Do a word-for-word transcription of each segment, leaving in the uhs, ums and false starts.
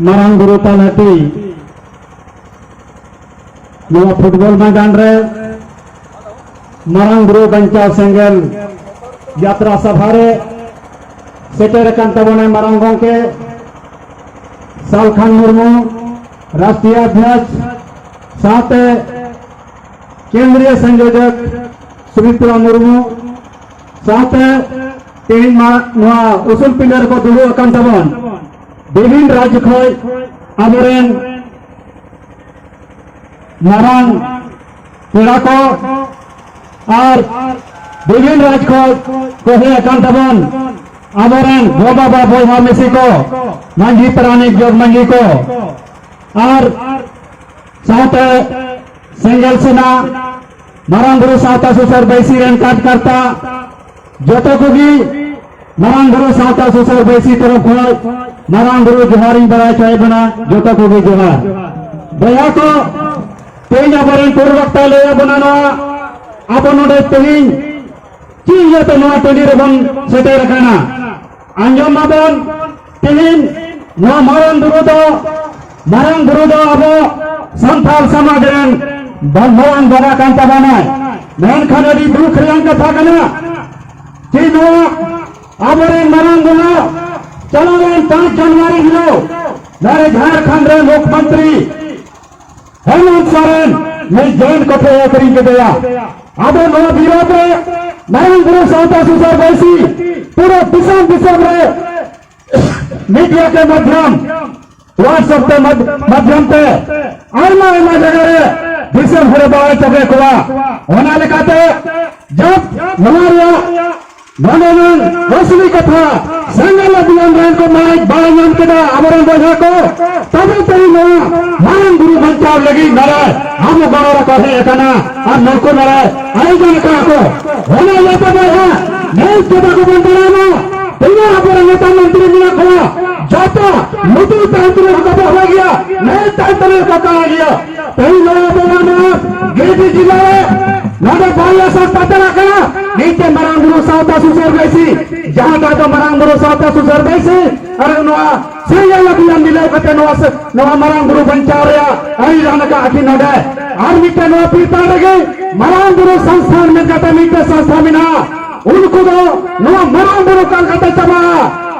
ᱢᱟᱨᱟᱝ ᱵᱩᱨᱩ ᱛᱟᱞᱦᱟᱴᱤ ᱱᱚᱣᱟ ᱯᱷᱩᱴᱵᱚᱞ ᱢᱚᱭᱫᱟᱱ ᱨᱮ ᱢᱟᱨᱟᱝ ᱵᱩᱨᱩ ᱵᱟᱧᱪᱟᱣ ᱥᱮᱸᱜᱮᱞ ᱡᱟᱛᱨᱟ ᱥᱟᱵᱷᱟ ᱨᱮ ᱥᱮᱴᱮᱨ ᱟᱠᱟᱱ ᱛᱟᱵᱚᱱᱟᱭ ᱢᱟᱨᱟᱝ ᱜᱚᱢᱠᱮ ᱥᱟᱞᱠᱷᱟᱱ ᱢᱩᱨᱢᱩ, ᱨᱟᱥᱴᱨᱤᱭᱚ ᱚᱫᱷᱭᱚᱠᱥ, ᱥᱟᱶᱛᱮ ᱠᱮᱱᱫᱨᱤᱭᱚ ᱥᱚᱝᱭᱳᱡᱚᱠ ᱥᱩᱢᱤᱛᱨᱟ ᱢᱩᱨᱢᱩ, ᱥᱟᱶᱛᱮ ᱛᱮᱦᱮᱧ ᱢᱟ ᱱᱚᱣᱟ ᱩᱥᱩᱞ ᱯᱤᱸᱰᱟᱹ ᱨᱮᱠᱚ ᱫᱩᱲᱩᱵ ᱟᱠᱟᱱ ᱛᱟᱵᱚᱱ ᱵᱤᱵᱷᱤᱱ ᱨᱟᱡᱽ ᱠᱷᱚᱱ ᱟᱵᱚᱨᱮᱱ ᱢᱟᱨᱟᱝ ᱯᱮᱲᱟ ᱠᱚ ᱟᱨ ᱵᱤᱵᱷᱤᱱ ᱨᱟᱡᱽ ᱠᱷᱚᱱ ᱠᱚ ᱦᱮᱡ ᱟᱠᱟᱱ ᱛᱟᱵᱚᱱ ᱟᱵᱚᱨᱮᱱ ᱜᱚ ᱵᱟᱵᱟ ᱵᱚᱭᱦᱟ ᱢᱤᱥᱤ ᱠᱚ, ᱢᱟᱹᱡᱷᱤ ᱯᱟᱨᱟᱱᱤᱠ ᱡᱚᱜᱽ ᱢᱟᱹᱡᱷᱤ ᱠᱚ ᱟᱨ ᱥᱟᱶᱛᱮ ᱥᱮᱸᱜᱮᱞ ᱥᱮᱱᱟ, ᱢᱟᱨᱟᱝ ᱵᱩᱨᱩ ᱥᱟᱶᱛᱟ ᱥᱩᱥᱟᱹᱨ ᱵᱟᱹᱭᱥᱤ ᱨᱮᱱ ᱠᱟᱨᱡᱽᱠᱟᱨᱛᱟ, ᱡᱚᱛᱚ ᱠᱚᱜᱮ ᱢᱟᱨᱟᱝ ᱵᱩᱨᱩ ᱥᱟᱶᱛᱟ ᱥᱩᱥᱟᱹᱨ ᱵᱟᱹᱭᱥᱤ ᱛᱚᱨᱚᱯ ᱠᱷᱚᱱ ᱢᱟᱨᱟᱝ ᱵᱩᱨᱩ ᱡᱚᱦᱟᱨᱤᱧ ᱵᱟᱲᱟᱭ ᱦᱚᱪᱚᱭᱮᱫ ᱵᱚᱱᱟ, ᱡᱚᱛᱚ ᱠᱚᱜᱮ ᱡᱚᱦᱟᱨ᱾ ᱵᱚᱭᱦᱟ ᱠᱚ, ᱛᱮᱦᱮᱧ ᱟᱵᱚᱨᱮᱱ ᱯᱩᱨᱩ ᱵᱚᱠᱛᱟᱭ ᱞᱟᱹᱭ ᱟᱵᱚᱱᱟ ᱱᱚᱣᱟ, ᱟᱵᱚ ᱱᱚᱰᱮ ᱛᱮᱦᱮᱧ ᱪᱮᱫ ᱤᱭᱟᱹᱛᱮ ᱱᱚᱣᱟ ᱴᱟᱺᱰᱤ ᱨᱮᱵᱚᱱ ᱥᱮᱴᱮᱨ ᱟᱠᱟᱱᱟ? ᱟᱸᱡᱚᱢ ᱢᱟᱵᱚᱱ, ᱛᱮᱦᱮᱧ ᱱᱚᱣᱟ ᱢᱟᱨᱟᱝ ᱵᱩᱨᱩ ᱫᱚ, ᱢᱟᱨᱟᱝ ᱵᱩᱨᱩ ᱫᱚ ᱟᱵᱚ ᱥᱟᱱᱛᱟᱲ ᱥᱚᱢᱟᱡᱽ ᱨᱮᱱ ᱢᱟᱨᱟᱝ ᱵᱚᱸᱜᱟ ᱠᱟᱱ ᱛᱟᱵᱚᱱᱟᱭ᱾ ᱢᱮᱱᱠᱷᱟᱱ ᱟᱹᱰᱤ ᱫᱩᱠ ᱨᱮᱭᱟᱜ ᱠᱟᱛᱷᱟ ᱠᱟᱱᱟ ᱡᱮ ᱱᱚᱣᱟ ᱟᱵᱚᱨᱮᱱ ᱢᱟᱨᱟᱝ ᱵᱚᱸᱜᱟ ᱪᱟᱞᱟᱣᱮᱱ ᱯᱟᱸᱪ ᱡᱟᱱᱩᱣᱟᱨᱤ ᱦᱤᱞᱳᱜ ᱱᱚᱰᱮ ᱡᱷᱟᱲᱠᱷᱚᱸᱰ ᱨᱮᱱ ᱢᱩᱠᱷᱭᱚᱢᱚᱱᱛᱨᱤ ᱦᱮᱢᱚᱱᱛ ᱥᱚᱨᱮᱱ ᱢᱤᱫ ᱡᱚᱭᱮᱱ ᱠᱚᱴᱷᱮ ᱟᱹᱠᱷᱨᱤᱧ ᱠᱮᱫᱮᱭᱟ᱾ ᱟᱫᱚ ᱱᱚᱣᱟ ᱵᱤᱨᱳᱫᱷ ᱨᱮ ᱢᱟᱨᱟᱝ ᱵᱩᱨᱩ ᱥᱟᱶᱛᱟ ᱥᱩᱥᱟᱹᱨ ᱵᱟᱹᱭᱥᱤ ᱯᱩᱨᱟᱹ ᱫᱤᱥᱚᱢ ᱫᱤᱥᱚᱢ ᱨᱮ ᱢᱤᱰᱤᱭᱟ ᱠᱮ ᱢᱟᱫᱷᱭᱚᱢ, WhatsApp ᱛᱮ ᱢᱟᱫ-, ᱢᱟᱫᱷᱭᱚᱢ ᱛᱮ ᱟᱭᱢᱟ ᱟᱭᱢᱟ ᱡᱟᱭᱜᱟ ᱨᱮ ᱫᱤᱥᱚᱢ ᱦᱚᱲ ᱮ ᱵᱟᱲᱟᱭ ᱦᱚᱪᱚ ᱠᱮᱫ ᱠᱚᱣᱟ᱾ ᱚᱱᱟ ᱞᱮᱠᱟᱛᱮ ᱡᱟᱵ ᱱᱚᱣᱟ ᱨᱮᱭᱟᱜ ᱱᱚᱰᱮᱱᱟᱝ ᱟᱥᱞᱤ ᱠᱟᱛᱷᱟ, ᱥᱮᱸᱜᱮᱞ ᱚᱵᱷᱤᱭᱟᱱ ᱨᱮᱱ ᱠᱚ ᱢᱟᱭᱤᱠ ᱵᱟᱭ ᱧᱟᱢ ᱠᱮᱫᱟ᱾ ᱟᱵᱚᱨᱮᱱ ᱵᱚᱭᱦᱟ ᱠᱚ, ᱛᱟᱵᱮ ᱛᱮᱦᱮᱧ ᱱᱚᱣᱟ ᱢᱟᱨᱟᱝ ᱵᱩᱨᱩ ᱵᱟᱧᱪᱟᱣ ᱞᱟᱹᱜᱤᱫ ᱱᱚᱰᱮ ᱟᱵᱚ ᱜᱚᱲᱚ ᱨᱮᱠᱚ ᱦᱮᱡ ᱟᱠᱟᱱᱟ ᱟᱨ ᱱᱩᱠᱩ ᱱᱚᱰᱮ ᱟᱭᱳᱡᱚᱱ ᱟᱠᱟᱫ ᱠᱚ᱾ ᱚᱱᱟ ᱤᱭᱟᱹᱛᱮ ᱵᱚᱭᱦᱟ, ᱱᱮᱥ ᱡᱚᱛᱚ ᱠᱚᱵᱚᱱ ᱫᱟᱬᱟᱱᱟ᱾ ᱛᱤᱱᱟᱹᱜ ᱟᱵᱚᱨᱮᱱ ᱱᱮᱛᱟ ᱢᱚᱱᱛᱨᱤ ᱢᱮᱱᱟᱜ ᱠᱚᱣᱟ, ᱡᱚᱛᱚ ᱞᱩᱛᱩᱨ ᱛᱟᱭᱚᱢ ᱛᱮ ᱠᱚ ᱵᱚᱦᱚᱜ ᱜᱮᱭᱟ, ᱢᱮᱫ ᱛᱟᱭᱚᱢ ᱛᱮ ᱠᱚ ᱠᱟᱬᱟ ᱜᱮᱭᱟ᱾ ᱛᱮᱦᱮᱧ ᱱᱚᱣᱟ ᱟᱵᱚ ᱱᱚᱣᱟ ᱜᱤᱨᱤᱰᱤ ᱡᱤᱞᱟ ᱨᱮ ᱱᱚᱰᱮ ᱵᱟᱨᱭᱟ ᱥᱟᱶᱛᱟ ᱪᱟᱞᱟᱜ ᱠᱟᱱᱟ, ᱢᱤᱫᱴᱮᱱ ᱢᱟᱨᱟᱝ ᱵᱩᱨᱩ ᱥᱟᱶᱛᱟ ᱥᱩᱥᱟᱹᱨ ᱵᱟᱹᱭᱥᱤ, ᱡᱟᱦᱟᱸ ᱫᱚ ᱟᱫᱚ ᱢᱟᱨᱟᱝ ᱵᱩᱨᱩ ᱥᱟᱶᱛᱟ ᱥᱩᱥᱟᱹᱨ ᱵᱟᱹᱭᱥᱤ ᱟᱨ ᱱᱚᱣᱟ ᱥᱮᱸᱜᱮᱞ ᱚᱵᱷᱤᱭᱟᱱ ᱢᱤᱞᱮ ᱠᱟᱛᱮ ᱱᱚᱣᱟ ᱥᱮ, ᱱᱚᱣᱟ ᱢᱟᱨᱟᱝ ᱵᱩᱨᱩ ᱵᱟᱧᱪᱟᱣ ᱨᱮᱭᱟᱜ ᱟᱹᱨᱤ ᱨᱟᱱ ᱟᱠᱟᱫ ᱟᱹᱠᱤᱱ ᱱᱚᱰᱮ᱾ ᱟᱨ ᱢᱤᱫᱴᱮᱱ ᱱᱚᱣᱟ ᱯᱤᱲ ᱛᱟᱲ ᱨᱮᱜᱮ ᱢᱟᱨᱟᱝ ᱵᱩᱨᱩ ᱥᱚᱝᱥᱛᱷᱟᱱ ᱢᱮᱱ ᱠᱟᱛᱮ ᱢᱤᱫᱴᱮᱱ ᱥᱚᱝᱥᱛᱷᱟ ᱢᱮᱱᱟᱜᱼᱟ᱾ ᱩᱱᱠᱩ ᱫᱚ ᱱᱚᱣᱟ ᱢᱟᱨᱟᱝ ᱵᱩᱨᱩ ᱚᱠᱟ ᱞᱮᱠᱟᱛᱮ ᱪᱟᱵᱟᱜᱼᱟ,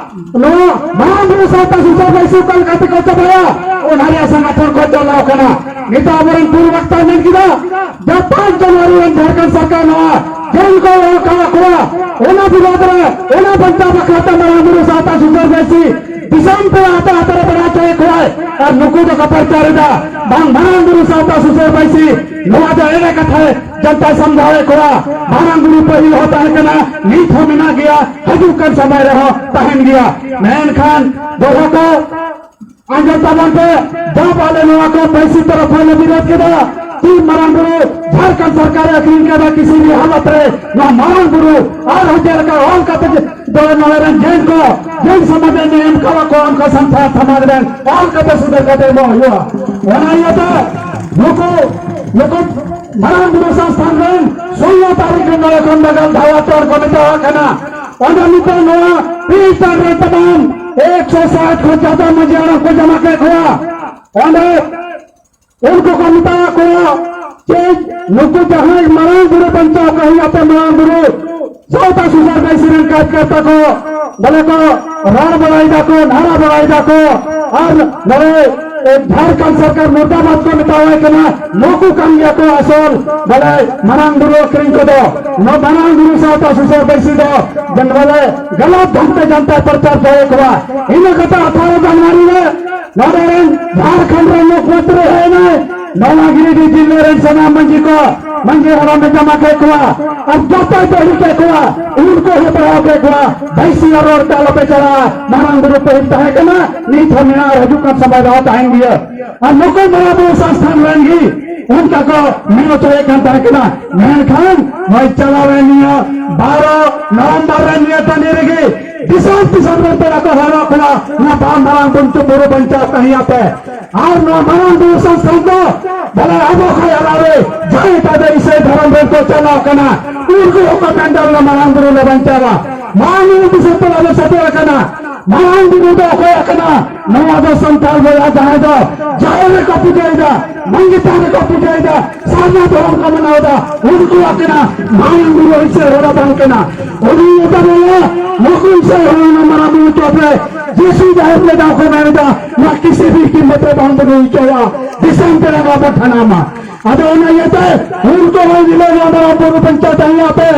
ᱱᱚᱣᱟ ᱢᱟᱨᱟᱝ ᱵᱩᱨᱩ ᱥᱟᱶᱛᱟ ᱥᱩᱥᱟᱹᱨ ᱵᱟᱹᱭᱥᱤ ᱚᱠᱟ ᱞᱮᱠᱟᱛᱮ ᱠᱚ ᱪᱟᱵᱟᱭᱟ, ᱚᱱᱟ ᱨᱮᱭᱟᱜ ᱥᱚᱝᱜᱚᱴᱷᱚᱱ ᱠᱚ ᱪᱟᱞᱟᱣ ᱠᱟᱱᱟ᱾ ᱱᱤᱛᱚᱜ ᱟᱵᱚᱨᱮᱱ ᱯᱩᱨᱩ ᱵᱟᱠᱛᱟ ᱢᱮᱱ ᱠᱮᱫᱟ, ᱡᱟᱯᱟᱱ ᱡᱟᱱᱩᱣᱟᱨᱤ ᱨᱮᱱ ᱡᱷᱟᱲᱠᱷᱚᱸᱰ ᱥᱚᱨᱠᱟᱨ ᱱᱚᱣᱟ ᱡᱮᱞ ᱠᱚ ᱚᱞ ᱠᱟᱜ ᱠᱚᱣᱟ, ᱚᱱᱟ ᱵᱤᱨᱳᱫᱷ ᱨᱮ, ᱚᱱᱟ ᱵᱟᱧᱪᱟᱣ ᱵᱟᱠᱷᱨᱟ ᱛᱮ ᱢᱟᱨᱟᱝ ᱵᱩᱨᱩ ᱥᱟᱶᱛᱟ ᱥᱩᱥᱟᱹᱨ ᱵᱟᱹᱭᱥᱤ ᱫᱤᱥᱚᱢ ᱯᱮᱲᱟ ᱦᱟᱛᱮ ᱦᱟᱛᱮ ᱨᱮ ᱵᱮᱱᱟᱣ ᱦᱚᱪᱚᱭᱮᱫ ᱠᱚᱣᱟᱭ᱾ ᱟᱨ ᱱᱩᱠᱩ ᱫᱚᱠᱚ ᱯᱨᱚᱪᱟᱨ ᱮᱫᱟ, ᱵᱟᱝ ᱢᱟᱨᱟᱝ ᱵᱩᱨᱩ ᱥᱟᱶᱛᱟ ᱥᱩᱥᱟᱹᱨ ᱵᱟᱹᱭᱥᱤ, ᱱᱚᱣᱟ ᱫᱚ ᱮᱲᱮ ᱠᱟᱛᱷᱟᱭ ᱡᱟᱱᱛᱟᱭ ᱥᱟᱢᱡᱷᱟᱣᱮᱫ ᱠᱚᱣᱟ᱾ ᱢᱟᱨᱟᱝ ᱵᱩᱨᱩ ᱯᱟᱹᱦᱤᱞ ᱦᱚᱸ ᱛᱟᱦᱮᱸ ᱠᱟᱱᱟ, ᱱᱤᱛ ᱦᱚᱸ ᱢᱮᱱᱟᱜ ᱜᱮᱭᱟ, ᱦᱤᱡᱩᱜ ᱠᱟᱱ ᱥᱚᱢᱚᱭ ᱨᱮᱦᱚᱸ ᱛᱟᱦᱮᱱ ᱜᱮᱭᱟ᱾ ᱢᱮᱱᱠᱷᱟᱱ ᱵᱚᱭᱦᱟ ᱠᱚ, ᱟᱸᱡᱚᱢ ᱛᱟᱵᱚᱱ ᱯᱮ, ᱡᱟᱵ ᱟᱞᱮ ᱱᱚᱣᱟ ᱠᱚ ᱵᱟᱹᱭᱥᱤ ᱛᱚᱨᱚᱯ ᱠᱷᱚᱱ ᱞᱮ ᱵᱤᱨᱳᱫ ᱠᱮᱫᱟ, ᱛᱤᱱ ᱢᱟᱨᱟᱝ ᱵᱩᱨᱩ ᱡᱷᱟᱲᱠᱷᱚᱸᱰ ᱥᱚᱨᱠᱟᱨᱮ ᱟᱹᱠᱷᱨᱤᱧ ᱠᱮᱫᱟ ᱠᱤᱥᱤ ᱨᱮᱭᱟᱜ ᱦᱟᱞᱚᱛ ᱨᱮ, ᱱᱚᱣᱟ ᱢᱟᱨᱟᱝ ᱵᱩᱨᱩ ᱟᱨᱦᱚᱸ ᱪᱮᱫ ᱞᱮᱠᱟ ᱚᱞ ᱠᱟᱛᱮ ᱫᱚ ᱱᱚᱰᱮ ᱨᱮᱱ ᱡᱮᱱ ᱠᱚ, ᱡᱮᱱ ᱥᱚᱢᱟᱡᱽ ᱨᱮ ᱮᱢ ᱠᱟᱣᱟ ᱠᱚ, ᱚᱱᱠᱟ ᱥᱟᱱᱛᱟᱲ ᱥᱚᱢᱟᱡᱽ ᱨᱮᱱ ᱚᱞ ᱠᱟᱛᱮ ᱥᱩᱫᱷᱟᱹᱨ ᱠᱟᱛᱮ ᱮᱢᱚᱜ ᱦᱩᱭᱩᱜᱼᱟ᱾ ᱚᱱᱟ ᱤᱭᱟᱹᱛᱮ ᱱᱩᱠᱩ, ᱱᱩᱠᱩ ᱢᱟᱨᱟᱝ ᱵᱩᱨᱩ ᱥᱚᱝᱥᱛᱷᱟᱱ ᱨᱮᱱ ᱥᱳᱞᱞᱳ ᱛᱟᱹᱨᱤᱠᱷ ᱨᱮ ᱱᱚᱰᱮ ᱠᱷᱚᱱ ᱵᱟᱜᱟᱱ ᱫᱷᱟᱣᱟ ᱛᱚᱞ ᱠᱚ ᱢᱮᱛᱟᱣᱟᱜ ᱠᱟᱱᱟ᱾ ᱚᱸᱰᱮ ᱱᱤᱛᱚᱜ ᱱᱚᱣᱟ ᱯᱤᱲ ᱛᱟᱲ ᱨᱮ ᱛᱟᱢᱟᱢ ᱮᱠᱥᱚ ᱥᱟᱴ ᱠᱷᱚᱱ ᱡᱟᱫᱟ ᱢᱟᱹᱡᱷᱤ ᱦᱟᱲᱟᱢ ᱠᱚ ᱡᱚᱢᱟ ᱠᱮᱫ ᱠᱚᱣᱟ᱾ ᱚᱸᱰᱮ ᱩᱱᱠᱩ ᱠᱚ ᱢᱮᱛᱟ ᱠᱚᱣᱟ ᱡᱮ ᱱᱩᱠᱩ ᱡᱟᱦᱟᱸᱭ ᱢᱟᱨᱟᱝ ᱵᱩᱨᱩ ᱵᱟᱧᱪᱟᱣ ᱠᱟᱹᱦᱱᱤ ᱟᱛᱮ ᱢᱟᱨᱟᱝ ᱵᱩᱨᱩ ᱥᱟᱶᱛᱟ ᱥᱩᱥᱟᱹᱨ ᱵᱟᱹᱭᱥᱤ ᱨᱮᱱ ᱠᱟᱡᱽᱠᱟᱨᱛᱟ ᱠᱚ ᱵᱚᱞᱮ ᱠᱚ ᱨᱚᱲ ᱵᱟᱲᱟᱭ ᱫᱟᱠᱚ, ᱱᱟᱨᱟ ᱵᱟᱲᱟᱭ ᱫᱟᱠᱚ, ᱟᱨ ᱱᱚᱰᱮ ᱡᱷᱟᱲᱠᱷᱚᱸᱰ ᱥᱚᱨᱠᱟᱨ ᱢᱩᱨᱫᱟᱵᱟᱫ ᱠᱚ ᱢᱮᱛᱟᱣᱟᱭ ᱠᱟᱱᱟ᱾ ᱱᱩᱠᱩ ᱠᱟᱱ ᱜᱮᱭᱟ ᱠᱚ ᱟᱥᱚᱞ ᱵᱚᱞᱮ ᱢᱟᱨᱟᱝ ᱵᱩᱨᱩ ᱟᱹᱠᱷᱨᱤᱧ ᱠᱚᱫᱚ᱾ ᱱᱚᱣᱟ ᱢᱟᱨᱟᱝ ᱵᱩᱨᱩ ᱥᱟᱶᱛᱟ ᱥᱩᱥᱟᱹᱨ ᱵᱟᱹᱭᱥᱤ ᱫᱚ ᱡᱮᱱ ᱵᱚᱞᱮ ᱜᱟᱞᱟᱛ ᱰᱷᱚᱝ ᱛᱮ ᱡᱟᱱᱛᱟ ᱯᱨᱚᱪᱟᱨ ᱫᱚᱦᱚᱭᱮᱫ ᱠᱚᱣᱟ᱾ ᱤᱱᱟᱹ ᱠᱟᱛᱮ ᱟᱴᱷᱟᱨᱚ ᱡᱟᱱᱩᱣᱟᱨᱤ ᱨᱮ ᱱᱚᱰᱮ ᱨᱮᱱ ᱡᱷᱟᱲᱠᱷᱚᱸᱰ ᱨᱮᱱ ᱢᱩᱠᱷᱭᱚᱢᱚᱱᱛᱨᱤ ᱦᱮᱡ ᱮᱱᱟᱭ, ᱱᱚᱣᱟ ᱜᱤᱨᱤᱰᱤᱦ ᱡᱤᱞᱟᱹ ᱨᱮᱱ ᱥᱟᱱᱟᱢ ᱢᱟᱹᱡᱷᱤ ᱠᱚ, ᱢᱟᱹᱡᱷᱤ ᱦᱟᱲᱟᱢ ᱮ ᱡᱟᱢᱟ ᱠᱮᱫ ᱠᱚᱣᱟ ᱟᱨ ᱡᱚᱛᱚᱭ ᱵᱟᱹᱲᱤᱡ ᱠᱮᱫ ᱠᱚᱣᱟ᱾ ᱩᱱᱠᱩ ᱦᱚᱸ ᱯᱟᱲᱦᱟᱣ ᱠᱮᱫ ᱠᱚᱣᱟ, ᱵᱟᱹᱭᱥᱤ ᱟᱨ ᱨᱚᱲ ᱛᱮ ᱟᱞᱚᱯᱮ ᱪᱟᱞᱟᱜᱼᱟ, ᱢᱟᱨᱟᱝ ᱵᱩᱨᱩ ᱯᱟᱹᱦᱤᱞ ᱛᱟᱦᱮᱸ ᱠᱟᱱᱟ, ᱱᱤᱛ ᱦᱚᱸ ᱢᱮᱱᱟᱜᱼᱟ ᱟᱨ ᱦᱤᱡᱩᱜ ᱠᱟᱱ ᱥᱚᱢᱚᱭ ᱨᱮᱦᱚᱸ ᱛᱟᱦᱮᱱ ᱜᱮᱭᱟ᱾ ᱟᱨ ᱱᱩᱠᱩ ᱢᱟᱨᱟᱝ ᱵᱩᱨᱩ ᱥᱚᱝᱥᱛᱷᱟᱱ ᱨᱮᱱ ᱜᱮ ᱚᱱᱠᱟ ᱠᱚ ᱢᱮᱱ ᱦᱚᱪᱚᱭᱮᱫ ᱠᱟᱱ ᱛᱟᱦᱮᱸ ᱠᱟᱱᱟ᱾ ᱢᱮᱱᱠᱷᱟᱱ ᱱᱚᱜᱼᱚᱭ ᱪᱟᱞᱟᱣᱮᱱ ᱱᱤᱭᱟᱹ ᱵᱟᱨᱚ ᱱᱚᱵᱷᱮᱢᱵᱚᱨ ᱨᱮ ᱱᱤᱭᱟᱹ ᱴᱟᱺᱰᱤ ᱨᱮᱜᱮ ᱫᱤᱥᱚᱢ ᱫᱤᱥᱚᱢ ᱨᱮᱱ ᱯᱮᱲᱟ ᱠᱚ ᱦᱚᱨᱚᱜ ᱠᱟᱱᱟ, ᱱᱚᱣᱟ ᱵᱟᱝ ᱢᱟᱨᱟᱝ ᱵᱩᱨᱩ ᱵᱟᱧᱪᱟᱣ ᱛᱟᱦᱮᱸᱭᱟᱯᱮ᱾ ᱟᱨ ᱱᱚᱣᱟ ᱢᱟᱨᱟᱝ ᱵᱩᱨᱩ ᱥᱚᱝᱥᱛᱷᱟᱱ ᱫᱚ ᱵᱚᱞᱮ ᱟᱵᱚ ᱠᱷᱚᱱ ᱟᱞᱟᱫᱮ ᱡᱟᱦᱟᱸᱭ ᱮᱴᱟᱜ ᱤᱥᱟᱹᱭ ᱫᱷᱚᱨᱚᱢ ᱨᱮᱱ ᱠᱚ ᱪᱟᱞᱟᱣ ᱠᱟᱱᱟ, ᱩᱱᱠᱩ ᱦᱚᱸᱠᱚ ᱢᱮᱱ ᱫᱟ ᱚᱱᱟ ᱢᱟᱨᱟᱝ ᱵᱩᱨᱩ ᱞᱮ ᱵᱟᱧᱪᱟᱣᱟ᱾ ᱢᱟ ᱱᱤᱭᱟᱹ ᱫᱤᱥᱚᱢ ᱛᱮ ᱟᱞᱮ ᱥᱮᱴᱮᱨ ᱟᱠᱟᱱᱟ᱾ ᱢᱟᱨᱟᱝ ᱵᱩᱨᱩ ᱫᱚ ᱚᱠᱚᱭᱟᱜ ᱠᱟᱱᱟ? ᱱᱚᱣᱟ ᱫᱚ ᱥᱟᱱᱛᱟᱲ ᱵᱚᱭᱦᱟ ᱡᱟᱦᱟᱸᱭ ᱫᱚ ᱡᱟᱦᱮᱨ ᱨᱮᱠᱚ ᱯᱩᱡᱟᱹᱭᱮᱫᱟ, ᱢᱟᱹᱡᱷᱤ ᱛᱷᱟᱱ ᱨᱮᱠᱚ ᱯᱩᱡᱟᱹᱭᱮᱫᱟ, ᱥᱟᱨᱱᱟ ᱫᱷᱚᱨᱚᱢ ᱠᱚ ᱢᱟᱱᱟᱣᱮᱫᱟ, ᱩᱱᱠᱩᱣᱟᱜ ᱠᱟᱱᱟ ᱢᱟᱨᱟᱝ ᱵᱩᱨᱩ ᱤᱥᱟᱹ ᱦᱚᱲ ᱵᱟᱝ ᱠᱟᱱᱟ᱾ ᱩᱱᱤ ᱢᱮᱛᱟ ᱵᱚᱱᱟ, ᱱᱩᱠᱩ ᱤᱥᱟᱹ ᱦᱚᱲ ᱚᱱᱟ ᱢᱟᱨᱟᱝ ᱵᱩᱨᱩ ᱪᱚᱴ ᱨᱮ ᱡᱤᱥᱩ ᱡᱟᱦᱮᱨ ᱨᱮ ᱫᱟᱣ ᱠᱚ ᱢᱮᱱ ᱮᱫᱟ, ᱱᱚᱣᱟ ᱠᱤᱥᱤ ᱵᱤ ᱠᱤᱢᱵᱟᱛᱮ ᱵᱟᱝ ᱵᱚᱱ ᱦᱚᱪᱚᱭᱟ, ᱫᱤᱥᱚᱢ ᱯᱮᱲᱟ ᱵᱟᱵᱚ ᱴᱷᱟᱱᱟ ᱢᱟ᱾ ᱟᱫᱚ ᱚᱱᱟ ᱤᱭᱟᱹᱛᱮ ᱩᱱᱠᱩ ᱦᱚᱸ ᱧᱤᱫᱟᱹ ᱱᱚᱣᱟ ᱢᱟᱨᱟᱝ ᱵᱩᱨᱩ ᱵᱟᱧᱪᱟᱣ ᱛᱟᱦᱮᱸ ᱟᱯᱮ,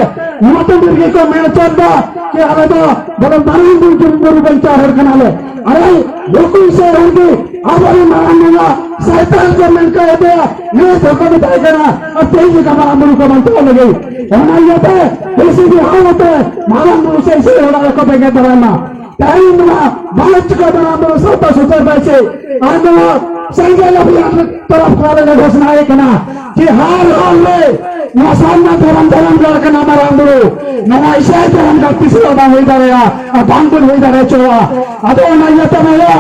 ᱱᱚᱣᱟ ᱛᱮ ᱢᱤᱫ ᱜᱮᱠᱚ ᱢᱮᱱ ᱦᱚᱪᱚᱭᱮᱫᱟ ᱡᱮ ᱟᱞᱮ ᱫᱚ ᱵᱚᱞᱮ ᱢᱟᱨᱟᱝ ᱵᱩᱨᱩ ᱵᱩᱨᱩ ᱵᱟᱧᱪᱟᱣ ᱦᱚᱲ ᱠᱟᱱᱟᱞᱮ᱾ ᱟᱨᱮ ᱱᱩᱠᱩ ᱥᱮ ᱦᱚᱲ ᱜᱮ ᱟᱵᱚᱨᱮᱱ ᱢᱟᱨᱟᱝ ᱵᱚᱸᱜᱟ ᱥᱟᱭᱛᱟᱱ ᱠᱚ ᱢᱮᱱ ᱠᱟᱭ ᱫᱮᱭᱟ, ᱱᱤᱭᱟᱹ ᱫᱷᱚᱨᱠᱟ ᱢᱮᱛᱟᱭ ᱠᱟᱱᱟ᱾ ᱟᱨ ᱛᱮᱦᱮᱧ ᱞᱮᱠᱟ ᱢᱟᱨᱟᱝ ᱵᱩᱨᱩ ᱠᱚ ᱵᱟᱧᱪᱟᱣ ᱞᱟᱹᱜᱤᱫ ᱚᱱᱟ ᱤᱭᱟᱹᱛᱮ ᱵᱮᱥᱤ ᱜᱮ ᱦᱟᱣ ᱟᱛᱮ ᱢᱟᱨᱟᱝ ᱵᱩᱨᱩ ᱥᱮ ᱤᱥᱤᱱ ᱚᱲᱟᱜ ᱨᱮᱠᱚ ᱵᱮᱸᱜᱮᱫ ᱫᱟᱨᱟᱭ ᱢᱟ᱾ ᱛᱮᱦᱮᱧ ᱱᱚᱣᱟ ᱵᱟᱝ ᱪᱤᱠᱟ ᱫᱟᱨᱟᱢ ᱫᱚ ᱥᱟᱶᱛᱟ ᱥᱩᱥᱟᱹᱨ ᱵᱟᱭᱥᱤ ᱟᱨ ᱱᱚᱣᱟ ᱥᱮᱸᱜᱮᱞ ᱚᱵᱷᱤᱭᱟᱱ ᱛᱚᱨᱚᱯ ᱠᱷᱚᱱ ᱞᱮ ᱜᱷᱳᱥᱱᱟᱭᱮ ᱠᱟᱱᱟ ᱡᱮ ᱦᱟᱨ ᱦᱟᱞ ᱨᱮ ᱱᱚᱣᱟ ᱥᱟᱨᱱᱟ ᱫᱷᱚᱨᱚᱢ ᱫᱷᱚᱨᱚᱢ ᱜᱟᱲ ᱠᱟᱱᱟ ᱢᱟᱨᱟᱝ ᱵᱩᱨᱩ, ᱱᱚᱣᱟ ᱤᱥᱟᱹᱭ ᱫᱷᱚᱨᱚᱢ ᱜᱟᱲ ᱛᱤᱥ ᱦᱚᱸ ᱵᱟᱝ ᱦᱩᱭ ᱫᱟᱲᱮᱭᱟᱜᱼᱟ ᱟᱨ ᱵᱟᱝ ᱵᱚᱱ ᱦᱩᱭ ᱫᱟᱲᱮ ᱦᱚᱪᱚᱣᱟᱜᱼᱟ᱾ ᱟᱫᱚ ᱚᱱᱟ ᱤᱭᱟᱹᱛᱮ ᱱᱚᱰᱮ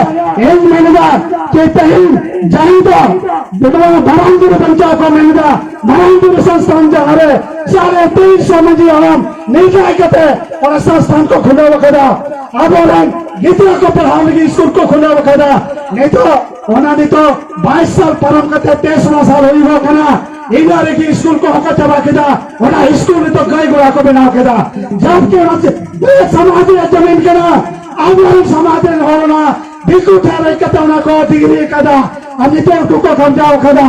ᱤᱧ ᱢᱮᱱᱫᱟ ᱡᱮ ᱛᱮᱦᱮᱧ ᱡᱟᱦᱟᱸᱭ ᱫᱚ ᱱᱚᱣᱟ ᱢᱟᱨᱟᱝ ᱵᱩᱨᱩ ᱵᱟᱧᱪᱟᱣ ᱠᱚ ᱢᱮᱱᱫᱟ, ᱢᱟᱨᱟᱝ ᱵᱩᱨᱩ ᱥᱚᱝᱥᱛᱷᱟᱱ ᱡᱟᱦᱟᱸ ᱨᱮ ᱥᱟᱲᱮ ᱛᱤᱱ ᱥᱚ ᱢᱟᱹᱡᱷᱤ ᱦᱟᱲᱟᱢ ᱱᱤᱨᱱᱟᱭ ᱠᱟᱛᱮ ᱚᱱᱟ ᱥᱚᱝᱥᱛᱷᱟᱱ ᱠᱚ ᱠᱷᱩᱞᱟᱹᱣ ᱟᱠᱟᱫᱟ᱾ ᱟᱵᱚᱨᱮᱱ ᱜᱤᱫᱽᱨᱟᱹ ᱠᱚ ᱯᱟᱲᱦᱟᱣ ᱞᱟᱹᱜᱤᱫ ᱥᱠᱩᱞ ᱠᱚ ᱠᱷᱩᱞᱟᱹᱣ ᱟᱠᱟᱫᱟ᱾ ᱱᱤᱛᱚᱜ ᱚᱱᱟ ᱱᱤᱛᱚᱜ ᱵᱟᱭᱤᱥ ᱥᱟᱞ ᱯᱟᱨᱚᱢ ᱠᱟᱛᱮ ᱛᱮᱭᱤᱥ ᱥᱟᱞ ᱦᱩᱭᱩᱜ ᱠᱟᱱᱟ᱾ ᱤᱱᱟᱹ ᱨᱮᱜᱮ ᱥᱠᱩᱞ ᱠᱚᱦᱚᱸ ᱠᱚ ᱪᱟᱵᱟ ᱠᱮᱫᱟ᱾ ᱚᱱᱟ ᱥᱠᱩᱞ ᱱᱤᱛᱚᱜ ᱜᱟᱹᱭ ᱜᱚᱲᱟ ᱠᱚ ᱵᱮᱱᱟᱣ ᱠᱮᱫᱟ᱾ ᱡᱟᱵᱠᱤ ᱚᱱᱟ ᱪᱮ-, ᱵᱮ ᱥᱚᱢᱟᱡᱽ ᱨᱮᱭᱟᱜ ᱡᱟᱢᱤᱱ ᱠᱟᱱᱟ, ᱟᱵᱚᱨᱮᱱ ᱥᱚᱢᱟᱡᱽ ᱨᱮᱱ ᱦᱚᱲ ᱚᱱᱟ ᱫᱤᱠᱩ ᱴᱷᱮᱱ ᱨᱮᱡ ᱠᱟᱛᱮ ᱚᱱᱟ ᱠᱚ ᱰᱤᱜᱽᱨᱤ ᱠᱟᱫᱟ᱾ ᱟᱨ ᱱᱤᱛᱚᱜ ᱩᱱᱠᱩ ᱠᱚ ᱠᱟᱢᱡᱟᱣ ᱠᱟᱫᱟ᱾